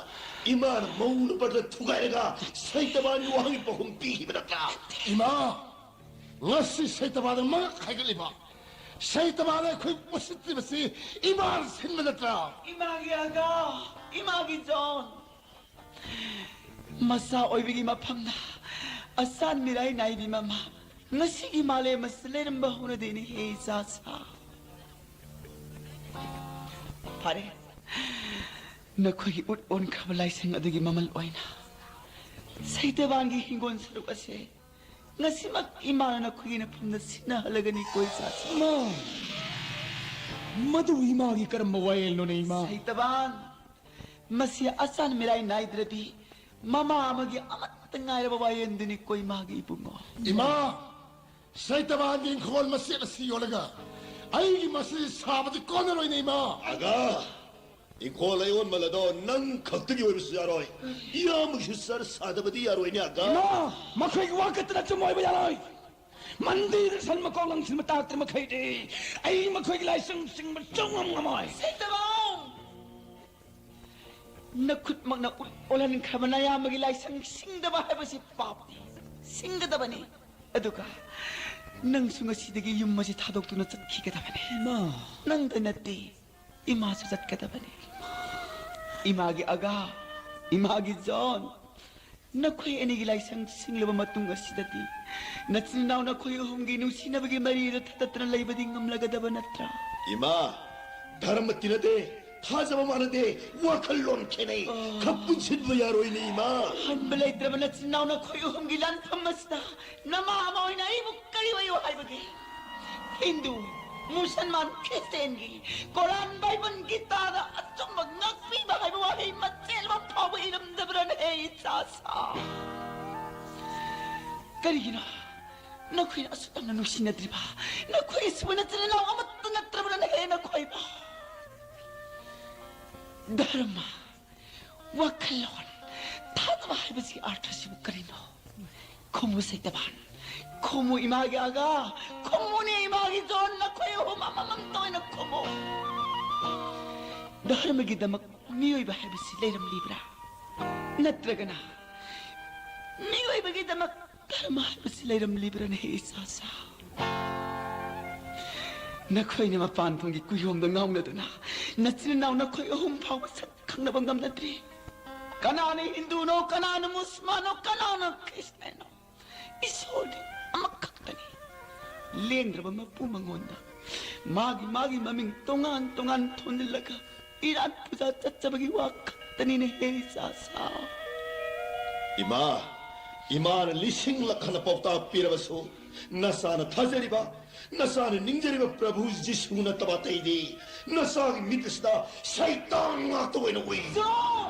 ꯏꯃꯥꯅ ꯃꯧꯅ ꯕꯠꯇ ꯊꯨꯒꯥꯏꯔꯒ ꯁꯩꯇꯕꯥꯜꯒꯤ ꯋꯥꯍꯪꯒꯤ ꯄꯥꯎꯈꯨꯝ ꯄꯤꯈꯤꯕ ꯅꯠꯇ꯭ꯔꯥ? ꯏꯃꯥ, ꯉꯁꯤ ꯁꯩꯇꯕꯥꯜꯗ ꯃꯉꯛ ꯍꯥꯏꯒꯠꯂꯤꯕ ꯁꯩꯇꯕꯥꯜꯗ ꯑꯩꯈꯣꯏ ꯎꯁꯤꯠꯇ꯭ꯔꯤꯕꯁꯤ ꯏꯃꯥꯅ ꯁꯤꯟꯕ ꯅꯠꯇ꯭ꯔꯥ? ꯏꯃꯥꯒꯤ ꯑꯒꯥ, ꯏꯃꯥꯒꯤ ꯖꯣꯟ꯫ ꯃꯆꯥ ꯑꯣꯏꯕꯒꯤ ꯃꯐꯝꯗ ꯑꯁꯥꯟ ꯃꯤꯔꯥꯏ ꯅꯥꯏꯕꯤ ꯃꯃꯥ ꯉꯁꯤꯒꯤ ꯃꯥꯂꯦꯝ ꯑꯁꯤꯗ ꯂꯩꯔꯝꯕ ꯍꯧꯅꯗꯦꯅꯦ ꯍꯦ ꯏꯆꯥꯁꯥ꯫ ꯐꯔꯦ, ꯅꯈꯣꯏꯒꯤ ꯎꯠ ꯑꯣꯟꯈ꯭ꯔꯕ ꯂꯥꯏꯁꯪ ꯑꯗꯨꯒꯤ ꯃꯃꯜ ꯑꯣꯏꯅ ꯁꯩꯇꯕꯥꯟꯒꯤ ꯍꯤꯡꯒꯣꯜ ꯁꯔꯨꯛ ꯑꯁꯦ ꯉꯁꯤꯃꯛ ꯏꯃꯥꯅ ꯅꯈꯣꯏꯒꯤ ꯅꯐꯝꯗ ꯁꯤꯟꯅꯍꯜꯂꯒꯅꯤ ꯀꯣ ꯏꯆꯥꯁꯥ꯫ ꯃꯥ! ꯃꯗꯨ ꯏꯃꯥꯒꯤ ꯀꯔꯝꯕ ꯋꯥꯌꯦꯜꯅꯣꯅꯦ ꯏꯃꯥ? ꯁꯩꯇꯕꯥꯟ, ꯃꯁꯤ ꯑꯆꯥꯟ ꯃꯤꯔꯥꯏ ꯅꯥꯏꯗ꯭ꯔꯗꯤ ꯃꯃꯥ ꯑꯃꯒꯤ ꯑꯃꯠꯇ ꯉꯥꯏꯔꯕ ꯋꯥꯌꯦꯜꯗꯨꯅꯤ ꯀꯣ ꯏꯃꯥꯒꯤ ꯏꯕꯨꯡꯉꯣ꯫ ꯏꯃꯥ! ꯁꯩꯇꯕꯥꯟꯒꯤ ꯏꯪꯈꯣꯜ ꯃꯆꯦꯠ ꯑꯁꯤ ꯌꯣꯜꯂꯒ ꯑꯩꯒꯤ ꯃꯁꯤ ꯁꯥꯕꯗꯤ ꯀꯣꯟꯅꯔꯣꯏꯅꯦ ꯏꯃꯥ꯫ ꯑꯒꯥ, ꯏꯪꯈꯣꯜ ꯑꯌꯣꯟꯕ ꯑꯗꯣ ꯅꯪ ꯈꯛꯇꯒꯤ ꯑꯣꯏꯕꯁꯨ ꯌꯥꯔꯣꯏ꯫ ꯏꯌꯥꯝꯕꯒꯤꯁꯨ ꯆꯔ ꯁꯥꯗꯕꯗꯤ ꯌꯥꯔꯣꯏꯅꯦ ꯑꯒꯥ꯫ ꯏꯃꯥ, ꯃꯈꯣꯏꯒꯤ ꯋꯥ ꯈꯛꯇꯅ ꯑꯆꯨꯝꯕ ꯑꯣꯏꯕ ꯌꯥꯔꯣꯏ꯫ ꯃꯟꯗꯤꯔꯗ ꯁꯟ ꯃꯀꯣꯛ ꯂꯪꯁꯤꯟꯕ ꯇꯥꯛꯇ꯭ꯔꯤ ꯃꯈꯩꯗꯤ ꯑꯩ ꯃꯈꯣꯏꯒꯤ ꯂꯥꯏꯁꯪ ꯆꯤꯡꯕ ꯁꯨꯡꯉꯝ ꯉꯝꯃꯣꯏ꯫ ꯁꯩꯇꯕꯥꯟ! ꯅꯈꯨꯠꯃꯛꯅ ꯎꯠ ꯑꯣꯜꯍꯟꯈ꯭ꯔꯕ ꯅꯌꯥꯝꯕꯒꯤ ꯂꯥꯏꯁꯪ ꯁꯤꯡꯗꯕ ꯍꯥꯏꯕꯁꯤ ꯄꯥꯞꯅꯤ꯫ ꯁꯤꯡꯒꯗꯕꯅꯤ꯫ ꯑꯗꯨꯒ ꯅꯪꯁꯨ ꯉꯁꯤꯗꯒꯤ ꯌꯨꯝ ꯑꯁꯤ ꯊꯥꯗꯣꯛꯇꯨꯅ ꯆꯠꯈꯤꯒꯗꯕꯅꯤ꯫ ꯏꯃꯥ꯫ ꯅꯪꯗ ꯅꯠꯇꯦ, ꯏꯃꯥꯁꯨ ꯆꯠꯀꯗꯕꯅꯤ꯫ ꯏꯃꯥꯒꯤ ꯑꯒꯥ, ꯏꯃꯥꯒꯤ ꯖꯣꯟ, ꯅꯈꯣꯏ ꯑꯅꯤꯒꯤ ꯂꯥꯏꯁꯪ ꯁꯤꯡꯂꯕ ꯃꯇꯨꯡ ꯑꯁꯤꯗꯗꯤ ꯅꯆꯤꯟ ꯅꯅꯥꯎ ꯅꯈꯣꯏ ꯑꯍꯨꯝꯒꯤ ꯅꯨꯡꯁꯤꯅꯕꯒꯤ ꯃꯔꯤ ꯑꯗꯨ ꯊꯗꯠꯇꯅ ꯂꯩꯕꯗꯤ ꯉꯝꯂꯒꯗꯕ ꯅꯠꯇ꯭ꯔꯥ? ꯏꯃꯥ, ꯙꯔꯃ ꯇꯤꯟꯅꯗꯦ, ꯊꯥꯖꯕ ꯃꯥꯟꯅꯗꯦ, ꯋꯥꯈꯜꯂꯣꯟ ꯈꯦꯠꯅꯩ꯫ ꯑꯣ꯫ ꯈꯔ ꯄꯨꯟꯁꯤꯟꯕ ꯌꯥꯔꯣꯏꯅꯦ, ꯏꯃꯥ꯫ ꯍꯟꯕ ꯂꯩꯇ꯭ꯔꯕ ꯅꯆꯤꯟ ꯅꯅꯥꯎ ꯅꯈꯣꯏ ꯑꯍꯨꯝꯒꯤ ꯂꯥꯟꯐꯝ ꯑꯁꯤꯗ ꯅꯃꯥ ꯑꯃ ꯑꯣꯏꯅ ꯑꯩꯕꯨ ꯀꯔꯤ ꯑꯣꯏꯌꯨ ꯍꯥꯏꯕꯒꯦ? ꯍꯤꯟꯗꯨ, ꯃꯨꯁꯜꯃꯥꯟ, ꯈ꯭ꯔꯤꯁꯇꯦꯟꯒꯤ ꯀꯣꯔꯥꯟ, ꯕꯥꯏꯕꯜ, ꯒꯤꯇꯥꯗ ꯑꯆꯨꯝꯕ ꯉꯥꯛꯄꯤꯕ ꯍꯥꯏꯕ ꯋꯥꯍꯩ ꯃꯆꯦꯠ ꯑꯃ ꯐꯥꯎꯕ ꯏꯔꯝꯗꯕ꯭ꯔꯥꯅꯦ, ꯍꯦ ꯏꯆꯥꯁꯥ? ꯀꯔꯤꯒꯤꯅꯣ ꯅꯈꯣꯏꯅ ꯑꯁꯨꯛ ꯌꯥꯝꯅ ꯅꯨꯡꯁꯤꯅꯗ꯭ꯔꯤꯕ? ꯅꯈꯣꯏ ꯑꯁꯤꯕꯨ ꯅꯆꯤꯟ ꯅꯅꯥꯎ ꯑꯃꯠꯇ ꯅꯠꯇ꯭ꯔꯕ꯭ꯔꯥꯅꯦ, ꯍꯦ ꯅꯈꯣꯏꯕꯨ? ꯙꯔꯃ, ꯋꯥꯈꯜꯂꯣꯟ, ꯊꯥꯖꯕ ꯍꯥꯏꯕꯁꯤꯒꯤ ꯑꯥꯔꯊꯁꯤꯕꯨ ꯀꯔꯤꯅꯣ? ꯈꯨꯝꯃꯨ ꯁꯩꯇꯕꯥꯟ, ꯈꯨꯝꯃꯨ ꯏꯃꯥꯒꯤ ꯑꯒꯥ, ꯈꯨꯝꯃꯨꯅꯦ ꯏꯃꯥꯒꯤ ꯖꯣꯟ, ꯅꯈꯣꯏ ꯑꯍꯨꯝ ꯑꯃꯃꯝꯇ ꯑꯣꯏꯅ ꯈꯨꯝꯃꯨ꯫ ꯙꯔꯃꯒꯤꯗꯃꯛ ꯃꯤꯑꯣꯏꯕ ꯍꯥꯏꯕꯁꯤ ꯂꯩꯔꯝꯂꯤꯕ꯭ꯔꯥ? ꯅꯠꯇ꯭ꯔꯒꯅ ꯃꯤꯑꯣꯏꯕꯒꯤꯗꯃꯛ ꯙꯔꯃ ꯍꯥꯏꯕꯁꯤ ꯂꯩꯔꯝꯂꯤꯕ꯭ꯔꯥꯅꯦ, ꯍꯦ ꯏꯆꯥꯁꯥ? ꯅꯈꯣꯏꯅ ꯃꯄꯥꯟ ꯊꯣꯡꯒꯤ ꯀꯨꯌꯣꯝꯗ ꯉꯥꯎꯅꯗꯨꯅ ꯅꯆꯤꯟ ꯏꯅꯥꯎ ꯅꯈꯣꯏ ꯑꯍꯨꯝ ꯐꯥꯎꯕ ꯁꯛ ꯈꯪꯅꯕ ꯉꯝꯅꯗ꯭ꯔꯤ꯫ ꯀꯅꯥꯅ ꯍꯤꯟꯗꯨꯅꯣ, ꯀꯅꯥꯅ ꯃꯨꯁꯜꯃꯥꯟꯅꯣ, ꯀꯅꯥꯅ ꯈ꯭ꯔꯤꯁꯇꯥꯟꯅꯣ? ꯏꯁꯣꯔꯗꯤ ꯑꯃꯈꯛꯇꯅꯤ꯫ ꯂꯦꯡꯗ꯭ꯔꯕ ꯃꯄꯨ ꯃꯉꯣꯟꯗ ꯃꯥꯒꯤ ꯃꯥꯒꯤ ꯃꯃꯤꯡ ꯇꯣꯉꯥꯟ ꯇꯣꯉꯥꯟ ꯊꯣꯟꯖꯤꯜꯂꯒ ꯏꯔꯥꯠ ꯄꯨꯖꯥ ꯆꯠꯆꯕꯒꯤ ꯋꯥ ꯈꯛꯇꯅꯤꯅꯦ, ꯍꯦ ꯏꯆꯥꯁꯥ꯫ ꯏꯃꯥ, ꯏꯃꯥꯅ ꯂꯤꯁꯤꯡꯂꯛ ꯍꯟꯅ ꯄꯥꯎꯇꯥꯛ ꯄꯤꯔꯕꯁꯨ, ꯅꯆꯥꯅ ꯊꯥꯖꯔꯤꯕ, ꯅꯆꯥꯅ ꯅꯤꯡꯖꯔꯤꯕ ꯄ꯭ꯔꯚꯨ ꯖꯤꯁꯨ ꯅꯠꯇꯕ ꯑꯇꯩꯗꯤ ꯅꯆꯥꯒꯤ ꯃꯤꯠ ꯑꯁꯤꯗ ꯁꯩꯇꯥꯟ ꯉꯥꯛꯇ ꯑꯣꯏꯅ ꯎꯏ꯫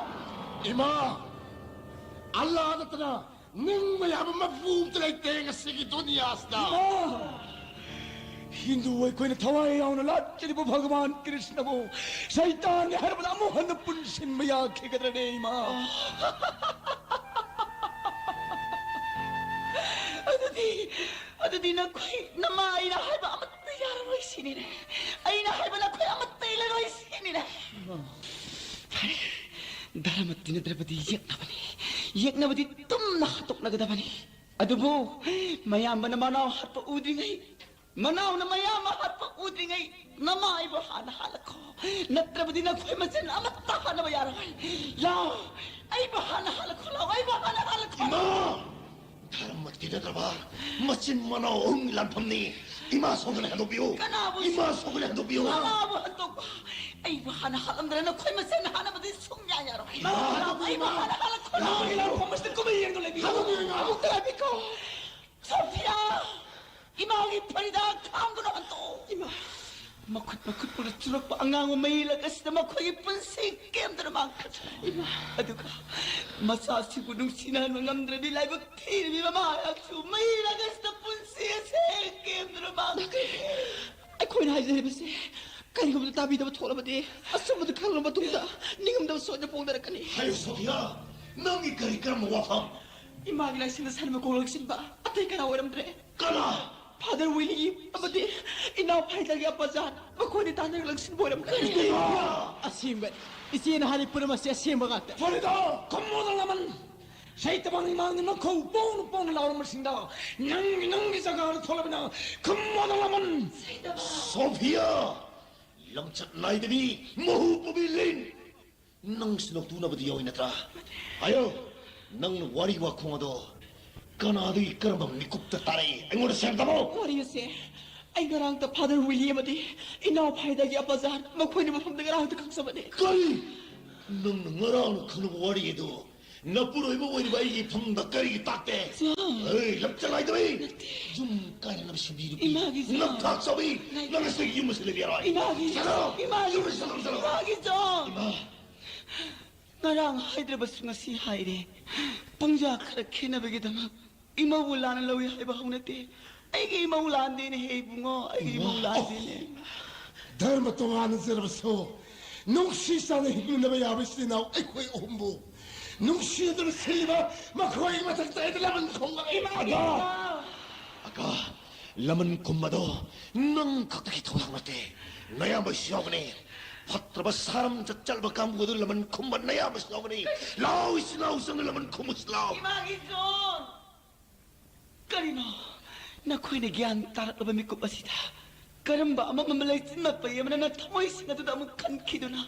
ꯏꯃꯥ, ꯑꯜꯂꯥ ꯅꯠꯇꯅ ꯅꯤꯡꯕ ꯌꯥꯕ ꯃꯄꯨ ꯑꯝꯇ ꯂꯩꯇꯦ ꯉꯁꯤꯒꯤ ꯗꯨꯅꯤꯌꯥꯁꯤꯗ꯫ ꯏꯃꯥ! ꯍꯤꯟꯗꯨ ꯑꯩꯈꯣꯏꯅ ꯊꯋꯥꯏ ꯌꯥꯎꯅ ꯂꯥꯠꯆꯔꯤꯕ ꯚꯒꯋꯥꯟ ꯀ꯭ꯔꯤꯁꯅꯕꯨ ꯁꯩꯇꯥꯟꯅꯤ ꯍꯥꯏꯔꯕꯗ ꯑꯃꯨꯛ ꯍꯟꯅ ꯄꯨꯟꯁꯤꯟꯕ ꯌꯥꯈꯤꯒꯗ꯭ꯔꯅꯦ, ꯏꯃꯥ? ꯑꯗꯨꯗꯤ, ꯑꯗꯨꯗꯤ ꯅꯈꯣꯏ ꯅꯃꯥ ꯑꯩꯅ ꯍꯥꯏꯕ ꯑꯃꯠꯇ ꯌꯥꯔꯔꯣꯏ ꯁꯤꯅꯤꯅꯦ꯫ ꯑꯩꯅ ꯍꯥꯏꯕ ꯅꯈꯣꯏ ꯑꯃꯠꯇ ꯏꯜꯂꯔꯣꯏ ꯁꯤꯅꯤꯅꯦ꯫ ꯐꯔꯦ, ꯑꯃ ꯇꯤꯟꯅꯗ꯭ꯔꯕꯗꯤ ꯌꯦꯛꯅꯕꯅꯤ꯫ ꯌꯦꯛꯅꯕꯗꯤ ꯇꯨꯝꯅ ꯍꯥꯠꯇꯣꯛꯅꯒꯗꯕꯅꯤ꯫ ꯑꯗꯨꯕꯨ ꯃꯌꯥꯝꯕꯅ ꯃꯅꯥꯎ ꯍꯥꯠꯄ ꯎꯗ꯭ꯔꯤꯉꯩ, ꯃꯅꯥꯎꯅ ꯃꯌꯥꯝꯕ ꯍꯥꯠꯄ ꯎꯗ꯭ꯔꯤꯉꯩ ꯅꯃꯥ ꯑꯩꯕꯨ ꯍꯥꯟꯅ ꯍꯥꯠꯂꯈꯣ꯫ ꯅꯠꯇ꯭ꯔꯕꯗꯤ ꯅꯈꯣꯏ ꯃꯁꯦꯟ ꯑꯃꯠꯇ ꯍꯥꯠꯅꯕ ꯌꯥꯔꯣꯏ꯫ ꯂꯥꯎ, ꯑꯩꯕꯨ ꯍꯥꯟꯅ ꯍꯥꯠꯂꯈꯣ, ꯂꯥꯎ, ꯑꯩꯕꯨ ꯍꯥꯟꯅ ꯍꯥꯠꯂꯈꯣ꯫ ꯏꯃꯥ! ꯙꯔꯃ ꯇꯤꯟꯅꯗ꯭ꯔꯕ ꯃꯆꯤꯟ ꯃꯅꯥꯎ ꯑꯍꯨꯝꯒꯤ ꯂꯥꯟꯐꯝꯅꯤ꯫ ꯏꯃꯥ ꯁꯣꯛꯀꯅꯤ ꯍꯟꯗꯣꯛꯄꯤꯌꯨ꯫ ꯀꯅꯥꯕꯨ? ꯏꯃꯥ ꯁꯣꯛꯀꯅꯤ ꯍꯟꯗꯣꯛꯄꯤꯌꯨ꯫ ꯀꯅꯥꯕꯨ ꯍꯟꯗꯣꯛꯄ? ꯑꯩꯕꯨ ꯍꯥꯟꯅ ꯍꯥꯠꯂꯝꯗꯅ ꯅꯈꯣꯏ ꯃꯁꯦꯟ ꯍꯥꯠꯅꯕꯗꯤ ꯁꯨꯡꯌꯥ ꯌꯥꯔꯣꯏ꯫ ꯏꯃꯥ! ꯂꯥꯎ, ꯑꯩꯕꯨ ꯍꯥꯟꯅ ꯍꯥꯠꯂꯈꯣ꯫ ꯂꯥꯎ, ꯏꯃꯥ! ꯂꯥꯎ, ꯐꯝꯕꯁꯤꯗ ꯀꯨꯝꯃꯩ ꯌꯦꯡꯗꯨꯅ ꯂꯩꯕꯤꯌꯨ꯫ ꯍꯟꯗꯣꯛꯄꯤꯌꯨ, ꯏꯃꯥ! ꯑꯃꯨꯛꯇ ꯍꯥꯏꯕꯤꯈꯣ꯫ ꯁꯣꯐꯤꯌꯥ! ꯏꯃꯥꯒꯤ ꯐꯔꯤꯗꯥ ꯈꯥꯝꯗꯨꯅ ꯍꯟꯗꯣꯛꯑꯣ꯫ ꯏꯃꯥ! ꯃꯈꯨꯠ ꯃꯈꯨꯠ ꯄꯨꯔ ꯆꯨꯔꯛꯄ ꯑꯉꯥꯡꯕ ꯃꯩꯂꯛ ꯑꯁꯤꯗ ꯃꯈꯣꯏꯒꯤ ꯄꯨꯟꯁꯤ ꯀꯦꯝꯗꯨꯅ ꯃꯥꯡꯈ꯭ꯔꯦ꯫ ꯏꯃꯥ! ꯑꯗꯨꯒ ꯃꯆꯥꯁꯤꯕꯨ ꯅꯨꯡꯁꯤꯅꯍꯟꯕ ꯉꯝꯗ꯭ꯔꯗꯤ ꯂꯥꯏꯕꯛ ꯊꯤꯔꯕꯤ ꯃꯃꯥ ꯑꯩꯍꯥꯛꯁꯨ ꯃꯩꯂꯛ ꯑꯁꯤꯗ ꯄꯨꯟꯁꯤ ꯑꯁꯦ ꯀꯦꯝꯗꯨꯅ ꯃꯥꯡꯈ꯭ꯔꯦ꯫ ꯑꯩꯈꯣꯏꯅ ꯍꯥꯏꯖꯔꯤꯕꯁꯦ ꯀꯔꯤꯒꯨꯝꯕꯗ ꯇꯥꯕꯤꯗꯕ ꯊꯣꯛꯂꯕꯗꯤ ꯑꯆꯨꯝꯕꯗꯨ ꯈꯪꯂꯕ ꯃꯇꯨꯡꯗ ꯅꯤꯡꯉꯝꯗꯕ ꯁꯣꯏꯗꯅ ꯐꯣꯡꯗꯔꯛꯀꯅꯤ꯫ ꯍꯥꯏꯌꯨ ꯁꯣꯐꯤꯌꯥ, ꯅꯪꯒꯤ ꯀꯔꯤ ꯀꯔꯝꯕ ꯋꯥꯐꯝ? ꯏꯃꯥꯒꯤ ꯂꯥꯏꯁꯪꯗ ꯁꯟ ꯃꯀꯣꯛ ꯂꯪꯁꯤꯟꯕ ꯑꯇꯩ ꯀꯅꯥ ꯑꯣꯏꯔꯝꯗ꯭ꯔꯦ? ꯀꯅꯥ? ꯐꯥꯗꯔ ꯋꯤꯂꯤ ꯑꯃꯗꯤ ꯏꯅꯥꯎ ꯐꯥꯏꯗꯒꯤ ꯑꯄꯥꯖꯥꯟ, ꯃꯈꯣꯏꯅꯤ ꯇꯥꯟꯅꯔꯒ ꯂꯪꯁꯤꯟꯕ ꯑꯣꯏꯔꯝꯒꯅꯤ꯫ ꯏꯃꯥ! ꯑꯁꯦꯡꯕ, ꯏꯆꯦꯅ ꯍꯥꯏꯔꯤ ꯄꯨꯝꯅꯃꯛꯁꯦ ꯑꯁꯦꯡꯕ ꯉꯥꯛꯇ꯫ ꯐꯔꯤꯗꯥ! ꯈꯨꯝꯃꯣꯗ ꯂꯃꯟ! ꯁꯩꯇꯕꯪ ꯏꯃꯥꯡꯗ ꯅꯈꯧ ꯄꯣꯡꯅ ꯄꯣꯡꯅ ꯂꯥꯎꯔꯝꯕꯁꯤꯡꯗ ꯅꯪꯒꯤ, ꯅꯪꯒꯤ ꯖꯒꯥꯗ ꯊꯣꯛꯂꯕꯅ ꯈꯨꯝꯃꯣꯗ ꯂꯃꯟ! ꯁꯣꯐꯤꯌꯥ! ꯂꯝꯆꯠ ꯅꯥꯏꯗꯕꯤ ꯃꯍꯨ ꯄꯨꯕꯤ ꯂꯤꯟ! ꯅꯪ ꯁꯤꯟꯗꯣꯛꯇꯨꯅꯕꯗꯤ ꯌꯥꯎꯏ ꯅꯠꯇ꯭ꯔꯥ? ꯍꯥꯏꯌꯣ, ꯅꯪꯅ ꯋꯥꯔꯤ ꯋꯥꯈꯣꯡ ꯑꯗꯣ ꯀꯅꯥꯗꯒꯤ ꯀꯔꯝꯕ ꯃꯤꯀꯨꯞꯇ ꯇꯥꯔꯛꯏ? ꯑꯩꯉꯣꯟꯗ ꯁꯦꯡꯅ ꯇꯥꯃꯣ꯫ ꯋꯥꯔꯤ ꯑꯁꯦ ꯑꯩ ꯉꯔꯥꯡꯇ ꯐꯥꯗꯔ ꯋꯤꯂꯤ ꯑꯃꯗꯤ ꯏꯅꯥꯎ ꯐꯥꯏꯗꯒꯤ ꯑꯄꯥꯖꯥꯟ ꯃꯈꯣꯏꯅꯤ ꯃꯐꯝꯗ ꯉꯔꯥꯡꯇ ꯈꯪꯖꯕꯅꯤ꯫ ꯀꯔꯤ? ꯅꯪꯅ ꯉꯔꯥꯡꯅ ꯈꯪꯅꯕ ꯋꯥꯔꯤ ꯑꯗꯨ ꯅꯄꯨꯔꯣꯏꯕ ꯑꯣꯏꯔꯤꯕ ꯑꯩꯒꯤ ꯏꯐꯝꯗ ꯀꯔꯤꯒꯤ ꯇꯥꯛꯇꯦ? ꯆꯥ꯫ ꯍꯩ, ꯂꯝꯆꯠ ꯅꯥꯏꯗꯕꯤ! ꯅꯠꯇꯦ꯫ ꯌꯨꯝ ꯀꯥꯏꯅꯅꯕ ꯁꯤꯟꯕꯤꯔꯨꯕꯤ! ꯏꯃꯥꯒꯤ ꯆꯥ꯫ ꯅꯝꯊꯥꯛ ꯆꯥꯕꯤ! ꯉꯥꯏꯈꯣ꯫ ꯅꯪ ꯑꯁꯤꯗꯒꯤ ꯌꯨꯝ ꯑꯁꯤ ꯂꯩꯕ ꯌꯥꯔꯣꯏ! ꯏꯃꯥꯒꯤ ꯆꯥ꯫ ꯆꯠꯂꯣ! ꯏꯃꯥꯒꯤ ꯌꯨꯝ ꯑꯁꯤ ꯆꯠꯂꯣ, ꯆꯠꯂꯣ! ꯏꯃꯥꯒꯤ ꯆꯥ꯫ ꯏꯃꯥ! ꯉꯔꯥꯡ ꯍꯥꯏꯗ꯭ꯔꯕꯁꯨ ꯉꯁꯤ ꯍꯥꯏꯔꯦ꯫ ꯄꯪꯖꯥ ꯈꯔ ꯈꯦꯠꯅꯕꯒꯤꯗꯃꯛ ꯏꯃꯧꯕꯨ ꯂꯥꯟꯅ ꯂꯧꯏ ꯍꯥꯏꯕ ꯍꯧꯅꯗꯦ꯫ ꯑꯩꯒꯤ ꯏꯃꯧ ꯂꯥꯟꯗꯦꯅꯦꯍꯦ ꯏꯕꯨꯡꯉꯣ, ꯑꯩꯒꯤ ꯏꯃꯧ ꯂꯥꯟꯗꯦꯅꯦ꯫ ꯙꯔꯃ ꯇꯣꯉꯥꯟꯅꯖꯔꯕꯁꯨ ꯅꯨꯡꯁꯤ ꯆꯥꯟꯅ ꯍꯤꯡꯃꯤꯟꯅꯕ ꯌꯥꯕ ꯏꯆꯤꯜ ꯏꯅꯥꯎ ꯑꯩꯈꯣꯏ ꯑꯍꯨꯝꯕꯨ ꯅꯨꯡꯁꯤꯗꯨꯅ ꯁꯤꯜꯂꯤꯕ ꯃꯈꯣꯏꯒꯤ ꯃꯊꯛꯇ ꯑꯩꯅ ꯂꯃꯟ ꯈꯨꯝꯒꯅꯤ꯫ ꯑꯀꯥ! ꯑꯀꯥ! ꯂꯃꯟ ꯈꯨꯝꯕꯗꯣ ꯅꯪ ꯈꯛꯇꯒꯤ ꯊꯧꯗꯥꯡ ꯅꯠꯇꯦ, ꯅꯌꯥꯝꯕꯁꯨ ꯌꯥꯎꯒꯅꯤ꯫ ꯐꯠꯇ꯭ꯔꯕ ꯁꯥꯔꯝ ꯆꯠꯆꯜꯕ ꯀꯥꯡꯕꯨ ꯑꯗꯨ ꯂꯃꯟ ꯈꯨꯝꯕ ꯅꯌꯥꯕꯁꯨ ꯌꯥꯎꯒꯅꯤ꯫ ꯂꯥꯎ, ꯏꯆꯤꯟ ꯏꯅꯥꯎꯁꯤꯡꯅ ꯂꯃꯟ ꯈꯨꯝꯕꯁꯨ ꯂꯥꯎ꯫ ꯏꯃꯥꯒꯤ ꯖꯣꯟ! ꯀꯔꯤꯅꯣ? ꯅꯈꯣꯏꯅ ꯒ꯭ꯌꯥꯟ ꯇꯥꯔꯛꯂꯕ ꯃꯤꯀꯨꯞ ꯑꯁꯤꯗ ꯀꯔꯝꯕ ꯑꯃꯝꯕ ꯂꯩꯆꯤꯟ ꯃꯄꯩ ꯑꯃꯅ ꯅꯊꯃꯣꯏꯁꯤꯡ ꯑꯗꯨꯗ ꯑꯃꯨꯛ ꯈꯟꯈꯤꯗꯨꯅ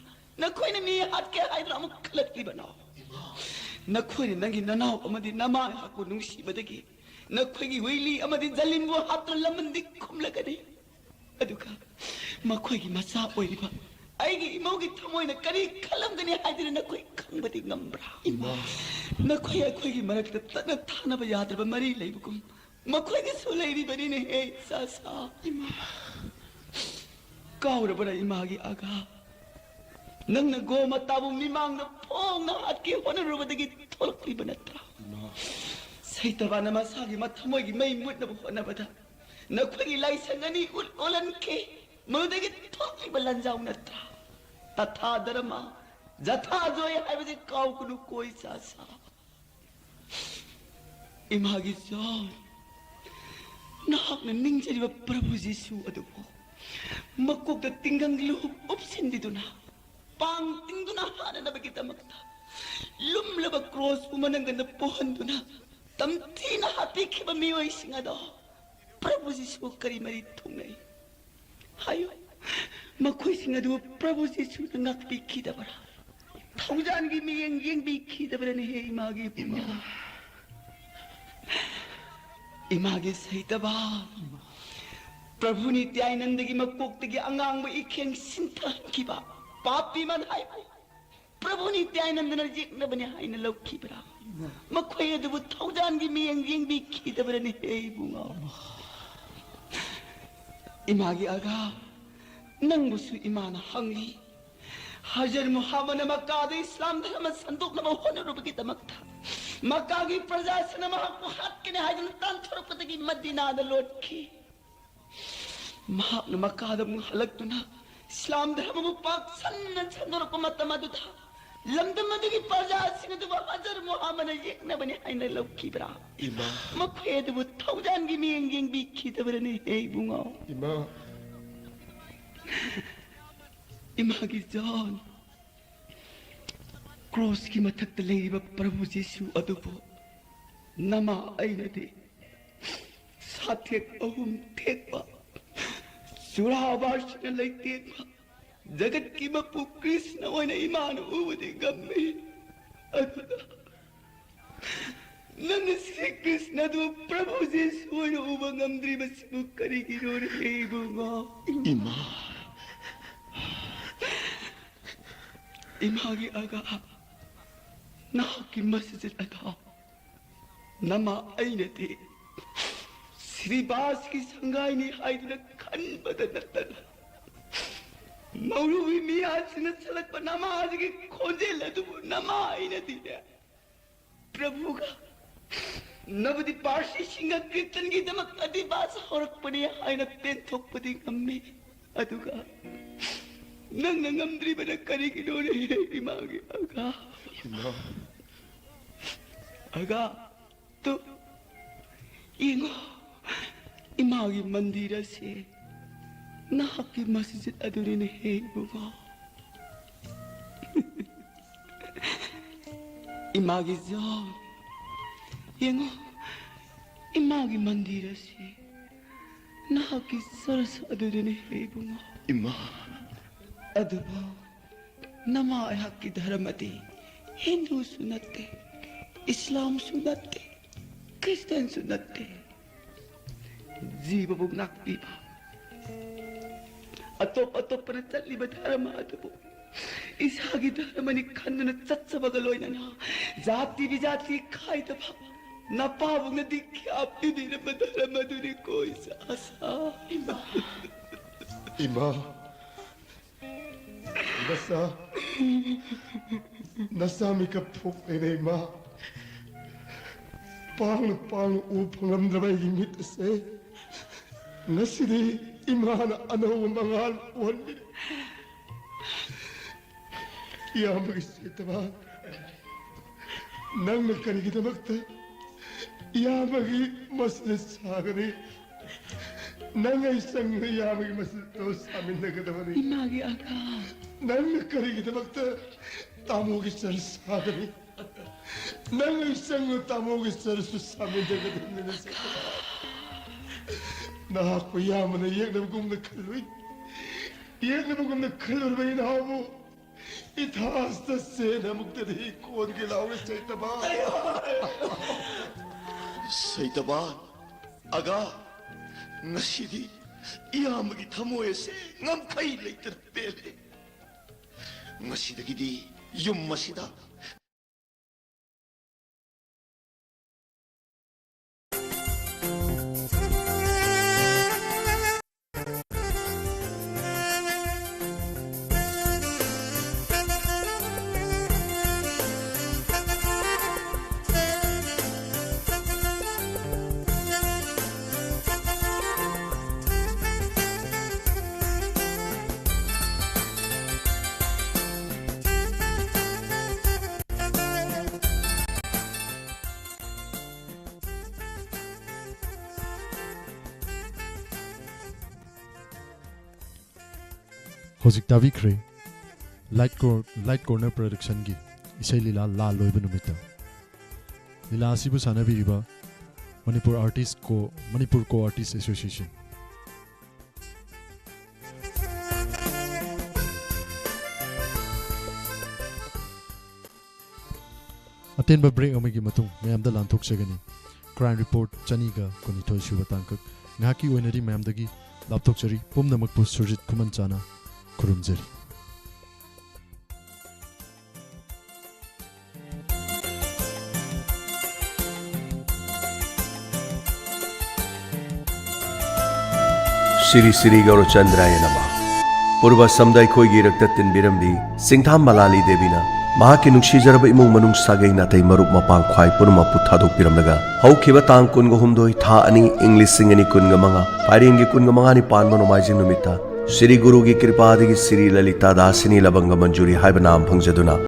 ꯅꯈꯣꯏꯅ ꯃꯤ ꯍꯥꯠꯀꯦ ꯍꯥꯏꯗꯨꯅ ꯑꯃꯨꯛ ꯈꯜꯂꯛꯂꯤꯕꯅꯣ? ꯅꯈꯣꯏꯅ ꯅꯪꯒꯤ ꯅꯅꯥꯎ ꯑꯃꯗꯤ ꯅꯃꯥ ꯍꯥꯛꯄꯨ ꯅꯨꯡꯁꯤꯕꯗꯒꯤ ꯅꯈꯣꯏꯒꯤ ꯋꯦꯂꯤ ꯑꯃꯗꯤ ꯖꯂꯤꯝꯕꯨ ꯍꯥꯠꯇꯨꯅ ꯂꯃꯟꯗꯤ ꯈꯨꯝꯂꯒꯅꯤ꯫ ꯑꯗꯨꯒ ꯃꯈꯣꯏꯒꯤ ꯃꯆꯥ ꯑꯣꯏꯔꯤꯕ ꯑꯩꯒꯤ ꯏꯃꯧꯒꯤ ꯊꯃꯣꯏꯅ ꯀꯔꯤ ꯈꯜꯂꯝꯒꯅꯤ ꯍꯥꯏꯗꯨꯅ ꯅꯈꯣꯏ ꯈꯪꯕꯗꯤ ꯉꯝꯕ꯭ꯔꯥ? ꯏꯃꯥ꯫ ꯅꯈꯣꯏ ꯑꯩꯈꯣꯏꯒꯤ ꯃꯔꯛꯇ ꯇꯠꯅ ꯊꯥꯅꯕ ꯌꯥꯗ꯭ꯔꯕ ꯃꯔꯤ ꯂꯩꯕꯒꯨꯝ ꯃꯈꯣꯏꯒꯤꯁꯨ ꯂꯩꯔꯤꯕꯅꯤꯅꯦꯍꯦ, ꯆꯥꯁꯥ꯫ ꯏꯃꯥ꯫ ꯀꯥꯎꯔꯕ꯭ꯔꯥ ꯏꯃꯥꯒꯤ ꯑꯥꯒꯥ? ꯅꯪꯅ ꯒꯣꯃꯇꯥꯕꯨ ꯃꯤꯃꯥꯡꯗ ꯐꯣꯡꯅ ꯍꯥꯠꯀꯦ ꯍꯣꯠꯅꯔꯨꯕꯗꯒꯤ ꯊꯣꯛꯂꯛꯂꯤꯕ ꯅꯠꯇ꯭ꯔꯥ? ꯏꯃꯥ꯫ ꯁꯩꯇꯕꯥꯅ ꯃꯁꯥꯒꯤ ꯃꯊꯃꯣꯏꯒꯤ ꯃꯩ ꯃꯨꯠꯅꯕ ꯍꯣꯠꯅꯕꯗ ꯅꯈꯣꯏꯒꯤ ꯂꯥꯏꯁꯪ ꯑꯅꯤ ꯎꯠ ꯑꯣꯜꯍꯟꯈꯤ꯫ ꯃꯗꯨꯗꯒꯤ ꯊꯣꯛꯂꯤꯕ ꯂꯥꯟꯖꯥꯎ ꯅꯠꯇ꯭ꯔꯥ? ꯇꯊꯥ ꯙꯔꯃ, ꯖꯊꯥ ꯖꯣꯏ ꯍꯥꯏꯕꯁꯤ ꯀꯥꯎꯒꯅꯨ ꯀꯣ, ꯏꯆꯥꯁꯥ꯫ ꯏꯃꯥꯒꯤ ꯖꯣꯟ, ꯅꯍꯥꯛꯅ ꯅꯤꯡꯖꯔꯤꯕ ꯄ꯭ꯔꯚꯨ ꯖꯤꯁꯨ ꯑꯗꯨꯕꯨ ꯃꯀꯣꯛꯇ ꯇꯤꯡꯒꯪꯒꯤ ꯂꯨꯍꯨꯞ ꯎꯞꯁꯤꯟꯕꯤꯗꯨꯅ, ꯄꯥꯡ ꯇꯤꯡꯗꯨꯅ ꯍꯥꯠꯅꯅꯕꯒꯤꯗꯃꯛꯇ ꯂꯨꯝꯂꯕ ꯀ꯭ꯔꯣꯁꯄꯨ ꯃꯅꯪꯒꯟꯗ ꯄꯨꯍꯟꯗꯨꯅ ꯇꯝꯊꯤꯅ ꯍꯥꯠꯄꯤꯈꯤꯕ ꯃꯤꯑꯣꯏꯁꯤꯡ ꯑꯗꯣ ꯄ꯭ꯔꯚꯨ ꯖꯤꯁꯨ ꯀꯔꯤ ꯃꯔꯤ ꯊꯨꯡꯅꯩ? ꯍꯥꯏꯌꯨ, ꯃꯈꯣꯏꯁꯤꯡ ꯑꯗꯨ ꯄ꯭ꯔꯚꯨ ꯖꯤꯁꯨꯅ ꯉꯥꯛꯄꯤꯈꯤꯗꯕ꯭ꯔꯥ? ꯊꯧꯖꯥꯟꯒꯤ ꯃꯤꯠꯌꯦꯡ ꯌꯦꯡꯕꯤꯈꯤꯗꯕ꯭ꯔꯅꯦꯍꯦ, ꯏꯃꯥꯒꯤ ꯏꯕꯨꯡꯉꯣ? ꯏꯃꯥꯒꯤ ꯁꯩꯇꯕ, ꯄ꯭ꯔꯚꯨ ꯅꯤꯇ꯭ꯌꯥꯅꯟꯗꯒꯤ ꯃꯀꯣꯛꯇꯒꯤ ꯑꯉꯥꯡꯕ ꯏꯈꯦꯡ ꯁꯤꯟꯊꯍꯟꯈꯤꯕ ꯄꯥꯄꯤ ꯃꯥꯟ ꯍꯥꯏꯕꯨ ꯄ꯭ꯔꯚꯨ ꯅꯤꯇ꯭ꯌꯥꯅꯟꯗꯅ ꯌꯦꯛꯅꯕꯅꯤ ꯍꯥꯏꯅ ꯂꯧꯈꯤꯕ꯭ꯔꯥ? ꯃꯈꯣꯏ ꯑꯗꯨꯕꯨ ꯊꯧꯖꯥꯟꯒꯤ ꯃꯤꯠꯌꯦꯡ ꯌꯦꯡꯕꯤꯈꯤꯗꯕ꯭ꯔꯅꯦꯍꯦ, ꯏꯕꯨꯡꯉꯣ? ꯏꯃꯥꯒꯤ ꯑꯒꯥ, ꯅꯪꯕꯨꯁꯨ ꯏꯃꯥꯅ ꯍꯪꯂꯤ꯫ ꯍꯖꯔ ꯃꯨꯍꯝꯃꯗꯅ ꯃꯛꯀꯥꯗ ꯏꯁꯂꯥꯝ ꯙꯔꯃ ꯁꯟꯗꯣꯛꯅꯕ ꯍꯣꯠꯅꯔꯨꯕꯒꯤꯗꯃꯛꯇ ꯃꯛꯀꯥꯒꯤ ꯄ꯭ꯔꯖꯥꯁꯤꯡꯅ ꯃꯍꯥꯛꯄꯨ ꯍꯥꯠꯀꯅꯤ ꯍꯥꯏꯗꯨꯅ ꯇꯥꯟꯊꯣꯔꯛꯄꯗꯒꯤ ꯃꯗꯤꯅꯥꯗ ꯂꯣꯠꯈꯤ꯫ ꯃꯍꯥꯛꯅ ꯃꯛꯀꯥꯗ ꯑꯃꯨꯛ ꯍꯜꯂꯛꯇꯨꯅ ꯏꯁꯂꯥꯝ ꯙꯔꯃꯕꯨ ꯄꯥꯛ ꯁꯟꯅ ꯁꯟꯗꯣꯔꯛꯄ ꯃꯇꯝ ꯑꯗꯨꯗ ꯂꯝꯗꯝ ꯑꯗꯨꯒꯤ ꯄ꯭ꯔꯖꯥꯁꯤꯡ ꯑꯗꯨꯕꯨ ꯍꯖꯔ ꯃꯨꯍꯝꯃꯗꯅ ꯌꯦꯛꯅꯕꯅꯤ ꯍꯥꯏꯅ ꯂꯧꯈꯤꯕ꯭ꯔꯥ? ꯏꯃꯥ꯫ ꯃꯈꯣꯏ ꯑꯗꯨꯕꯨ ꯊꯧꯖꯥꯟꯒꯤ ꯃꯤꯠꯌꯦꯡ ꯌꯦꯡꯕꯤꯈꯤꯗꯕ꯭ꯔꯅꯦ, ꯍꯦ ꯏꯕꯨꯡꯉꯣ? ꯏꯃꯥ꯫ ꯏꯃꯥꯒꯤ ꯖꯣꯟ, ꯀ꯭ꯔꯣꯁꯀꯤ ꯃꯊꯛꯇ ꯂꯩꯔꯤꯕ ꯄ꯭ꯔꯚꯨ ꯖꯤꯁꯨ ꯑꯗꯨꯕꯨ ꯅꯃꯥ ꯑꯩꯅꯗꯤ ꯁꯥꯊꯦꯛ ꯑꯍꯨꯝ ꯊꯦꯛꯄ, ꯆꯨꯔꯥꯕꯥꯔꯁꯤꯅ ꯂꯩꯇꯦꯡꯕ ꯖꯒꯠꯀꯤ ꯃꯄꯨ ꯀ꯭ꯔꯤꯁꯅ ꯑꯣꯏꯅ ꯏꯃꯥꯅ ꯎꯕꯗꯤ ꯉꯝꯃꯤ꯫ ꯑꯗꯨꯅ ꯅꯪꯅ ꯁ꯭ꯔꯤ ꯀ꯭ꯔꯤꯁꯅꯗꯨ ꯄ꯭ꯔꯚꯨ ꯖꯤꯁꯨ ꯑꯣꯏꯅ ꯎꯕ ꯉꯝꯗ꯭ꯔꯤꯕꯁꯤꯕꯨ ꯀꯔꯤꯒꯤꯅꯣꯅꯦ ꯏꯕꯨꯡꯉꯣ? ꯏꯃꯥ꯫ ꯏꯃꯥꯒꯤ ꯑꯒꯥ, ꯅꯍꯥꯛꯀꯤ ꯃꯁꯖꯤꯗ ꯑꯗꯣ ꯅꯃꯥ ꯑꯩꯅꯗꯤ ꯁ꯭ꯔꯤꯕꯥꯁꯀꯤ ꯁꯪꯒꯥꯏꯅꯤ ꯍꯥꯏꯗꯨꯅ ꯈꯟꯕꯗ ꯅꯠꯇꯅ ꯃꯧꯔꯨꯕꯤ ꯃꯤꯌꯥꯁꯤꯡꯅ ꯁꯛꯂꯛꯄ ꯅꯃꯥꯁꯤꯒꯤ ꯈꯣꯟꯖꯦꯜ ꯑꯗꯨꯕꯨ ꯅꯃꯥ ꯑꯩꯅꯗꯤꯅꯦ ꯄ꯭ꯔꯚꯨꯒ ꯅꯕꯨꯗꯤ ꯄꯥꯔꯁꯤꯁꯤꯡꯒ ꯀ꯭ꯔꯤꯇꯟꯒꯤꯗꯃꯛ ꯑꯙꯤꯕꯥꯁ ꯍꯧꯔꯛꯄꯅꯤ ꯍꯥꯏꯅ ꯄꯦꯟꯊꯣꯛꯄꯗꯤ ꯉꯝꯃꯤ꯫ ꯑꯗꯨꯒ ꯅꯪꯅ ꯉꯝꯗ꯭ꯔꯤꯕꯅ ꯀꯔꯤꯒꯤꯅꯣꯅꯦ ꯏꯃꯥꯒꯤ ꯑꯒꯥ? ꯏꯃꯥ꯫ ꯑꯒꯥ, ꯇꯨ, ꯌꯦꯡꯉꯣ, ꯏꯃꯥꯒꯤ ꯃꯟꯗꯤꯔ ꯑꯁꯤ ꯅꯍꯥꯛꯀꯤ ꯃꯁꯖꯤꯗ ꯑꯗꯨꯅꯤꯅꯦ ꯍꯦ ꯏꯕꯨꯡꯉꯣ꯫ ꯏꯃꯥꯒꯤ ꯖꯣꯟ, ꯌꯦꯡꯉꯣ, ꯏꯃꯥꯒꯤ ꯃꯟꯗꯤꯔ ꯑꯁꯤ ꯅꯍꯥꯛꯀꯤ ꯆꯔꯆ ꯑꯗꯨꯗꯨꯅꯤ ꯍꯦ ꯏꯕꯨꯡꯉꯣ꯫ ꯏꯃꯥ꯫ ꯑꯗꯨꯕꯨ ꯅꯃꯥ ꯑꯩꯍꯥꯛꯀꯤ ꯙꯔꯃꯗꯤ ꯍꯤꯟꯗꯨꯁꯨ ꯅꯠꯇꯦ, ꯏꯁꯂꯥꯝꯁꯨ ꯅꯠꯇꯦ, ꯈ꯭ꯔꯤꯁꯇꯤꯌꯥꯟꯁꯨ ꯅꯠꯇꯦ꯫ ꯖꯤꯕꯕꯨ ꯉꯥꯛꯄꯤꯕ, ꯑꯇꯣꯞ ꯑꯇꯣꯞꯄꯅ ꯆꯠꯂꯤꯕ ꯙꯔꯃ ꯑꯗꯨꯕꯨ ꯏꯁꯥꯒꯤ ꯙꯔꯃꯅꯤ ꯈꯟꯗꯨꯅ ꯆꯠꯆꯕꯒ ꯂꯣꯏꯅꯅ ꯖꯥꯇꯤ ꯕꯤꯖꯥꯇꯤ ꯈꯥꯏꯗꯕ ꯅꯄꯥꯕꯨꯡꯅ ꯗꯤꯈ꯭ꯌꯥ ꯄꯤꯕꯤꯔꯝꯕ ꯙꯔꯃꯗꯨꯅꯤ ꯀꯣ ꯏꯆꯥꯁꯥ꯫ ꯏꯃꯥ꯫ ꯏꯃꯥ꯫ ꯅꯆꯥ, ꯅꯆꯥ ꯃꯤꯀꯞ ꯊꯣꯛꯂꯦꯅꯦ ꯏꯃꯥ꯫ ꯄꯥꯡꯅ ꯄꯥꯡꯅ ꯎ ꯐꯪꯂꯝꯗ꯭ꯔꯕ ꯑꯩꯒꯤ ꯃꯤꯠ ꯑꯁꯦ ꯉꯁꯤꯗꯤ ꯏꯃꯥꯅ ꯑꯅꯧꯕ ꯃꯉꯥꯜ ꯎꯍꯟꯕꯤꯔꯦ꯫ ꯏꯌꯥꯝꯕꯒꯤ ꯁꯦꯠꯇꯕ ꯅꯪꯅ ꯀꯔꯤꯒꯤꯗꯃꯛꯇ ꯏꯌꯥꯝꯕꯒꯤ ꯃꯁꯤꯗ ꯁꯥꯒꯅꯤ? ꯅꯪ ꯑꯩ ꯆꯪꯉꯨ ꯌꯥꯕꯒꯤ ꯃꯁꯤꯗꯣ ꯁꯥꯃꯤꯟꯅꯒꯗꯕꯅꯤ꯫ ꯏꯃꯥꯒꯤ ꯑꯀꯥ꯫ ꯅꯪꯅ ꯀꯔꯤꯒꯤꯗꯃꯛꯇ ꯇꯥꯃꯣꯒꯤ ꯆꯔ ꯁꯥꯒꯅꯤ? ꯅꯪ ꯑꯩ ꯆꯪꯉꯨ ꯇꯥꯃꯣꯒꯤ ꯆꯔꯁꯨ ꯁꯥꯃꯤꯟꯅꯒꯗꯕꯅꯤ ꯅꯁꯛꯇ꯫ ꯅꯍꯥꯛꯄꯨ ꯌꯥꯝꯅ ꯌꯦꯛꯅꯕꯒꯨꯝꯅ ꯈꯜꯂꯨꯏ꯫ ꯌꯦꯛꯅꯕꯒꯨꯝꯅ ꯈꯜꯂꯨꯔꯕ ꯏꯅꯥꯎꯕꯨ ꯏꯊꯥꯁꯤꯗ ꯆꯦꯟ ꯑꯃꯨꯛꯇꯗꯤ ꯀꯣꯟꯒꯦ ꯂꯥꯎꯔꯦ ꯁꯩꯇꯕ꯫ ꯁꯩꯇꯕ, ꯑꯒꯥ, ꯉꯁꯤꯗꯤ ꯏꯌꯥꯝꯕꯒꯤ ꯊꯃꯣꯏ ꯑꯁꯦ ꯉꯝꯈꯩ ꯂꯩꯇꯅ ꯄꯦꯜꯂꯦ꯫ ꯉꯁꯤꯗꯒꯤꯗꯤ ꯌꯨꯝ ꯑꯁꯤꯗ ꯍꯧꯖꯤꯛ ꯇꯥꯕꯤꯈ꯭ꯔꯦ ꯂꯥꯏꯠ ꯀꯣꯔ-, ꯂꯥꯏꯠ ꯀꯣꯔꯅꯔ ꯄ꯭ꯔꯗꯛꯁꯟꯒꯤ ꯏꯁꯩ ꯂꯤꯂꯥ ꯂꯥꯜ ꯂꯣꯏꯕ ꯅꯨꯃꯤꯠꯇ꯫ ꯂꯤꯂꯥ ꯑꯁꯤꯕꯨ ꯁꯥꯟꯅꯕꯤꯔꯤꯕ ꯃꯅꯤꯄꯨꯔ ꯑꯥꯔꯇꯤꯁ ꯀꯣ-, ꯃꯅꯤꯄꯨꯔ ꯀꯣ ꯑꯥꯔꯇꯤꯁ ꯑꯦꯁꯣꯁꯤꯌꯦꯁꯟ꯫ ꯑꯇꯦꯟꯕ ꯕ꯭ꯔꯦꯛ ꯑꯃꯒꯤ ꯃꯇꯨꯡ ꯃꯌꯥꯝꯗ ꯂꯥꯟꯊꯣꯛꯆꯒꯅꯤ꯫ ꯀ꯭ꯔꯥꯏꯝ ꯔꯤꯄꯣꯔꯠ ꯆꯅꯤꯒ ꯀꯨꯟꯅꯤꯊꯣꯏ ꯁꯨꯕ ꯇꯥꯡꯀꯛ꯫ ꯉꯥꯏꯍꯥꯛꯀꯤ ꯑꯣꯏꯅꯗꯤ ꯃꯌꯥꯝꯗꯒꯤ ꯂꯥꯞꯊꯣꯛꯆꯔꯤ꯫ ꯄꯨꯝꯅꯃꯛꯄꯨ ꯁꯨꯔꯖꯤꯠ ꯈꯨꯃꯟꯆꯥꯅ ꯈꯨꯔꯨꯝꯖꯔꯤ꯫ ꯁ꯭ꯔꯤ ꯁ꯭ꯔꯤ ꯒꯧꯔꯆꯟꯗ꯭ꯔꯥꯌ ꯅꯃ꯫ ꯄꯨꯔꯕ ꯑꯁꯝꯗ ꯑꯩꯈꯣꯏꯒꯤ ꯏꯔꯛꯇ ꯇꯤꯟꯕꯤꯔꯝꯕꯤ ꯁꯤꯡꯊꯥꯝ ꯃꯂꯥꯂꯤ ꯗꯦꯕꯤꯅ ꯃꯍꯥꯛꯀꯤ ꯅꯨꯡꯁꯤꯖꯔꯕ ꯏꯃꯨꯡ ꯃꯅꯨꯡ, ꯁꯥꯒꯩ ꯅꯥꯇꯩ, ꯃꯔꯨꯞ ꯃꯄꯥꯡ ꯈ꯭ꯋꯥꯏ ꯄꯨꯝꯅꯃꯛꯄꯨ ꯊꯥꯗꯣꯛꯄꯤꯔꯝꯂꯒ, ꯍꯧꯈꯤꯕ ꯇꯥꯡ ꯀꯨꯟꯒ ꯍꯨꯝꯗꯣꯏ, ꯊꯥ ꯑꯅꯤ, ꯏꯪ ꯂꯤꯁꯤꯡ ꯑꯅꯤ ꯀꯨꯟꯒ ꯃꯉꯥ, ꯐꯥꯏꯔꯦꯟꯒꯤ ꯀꯨꯟꯒ ꯃꯉꯥꯅꯤ ꯄꯥꯟꯕ ꯅꯣꯡꯃꯥꯏꯖꯤꯡ ꯅꯨꯃꯤꯠꯇ ꯁ꯭ꯔꯤ ꯒꯨꯔꯨꯒꯤ ꯀ꯭ꯔꯤꯄꯥꯗꯒꯤ ꯁ꯭ꯔꯤ ꯂꯂꯤꯇꯥ ꯗꯥꯁꯤꯅꯤ ꯂꯕꯪꯒ ꯃꯟꯖꯨꯔꯤ ꯍꯥꯏꯕ ꯅꯥꯝ ꯐꯪꯖꯗꯨꯅ,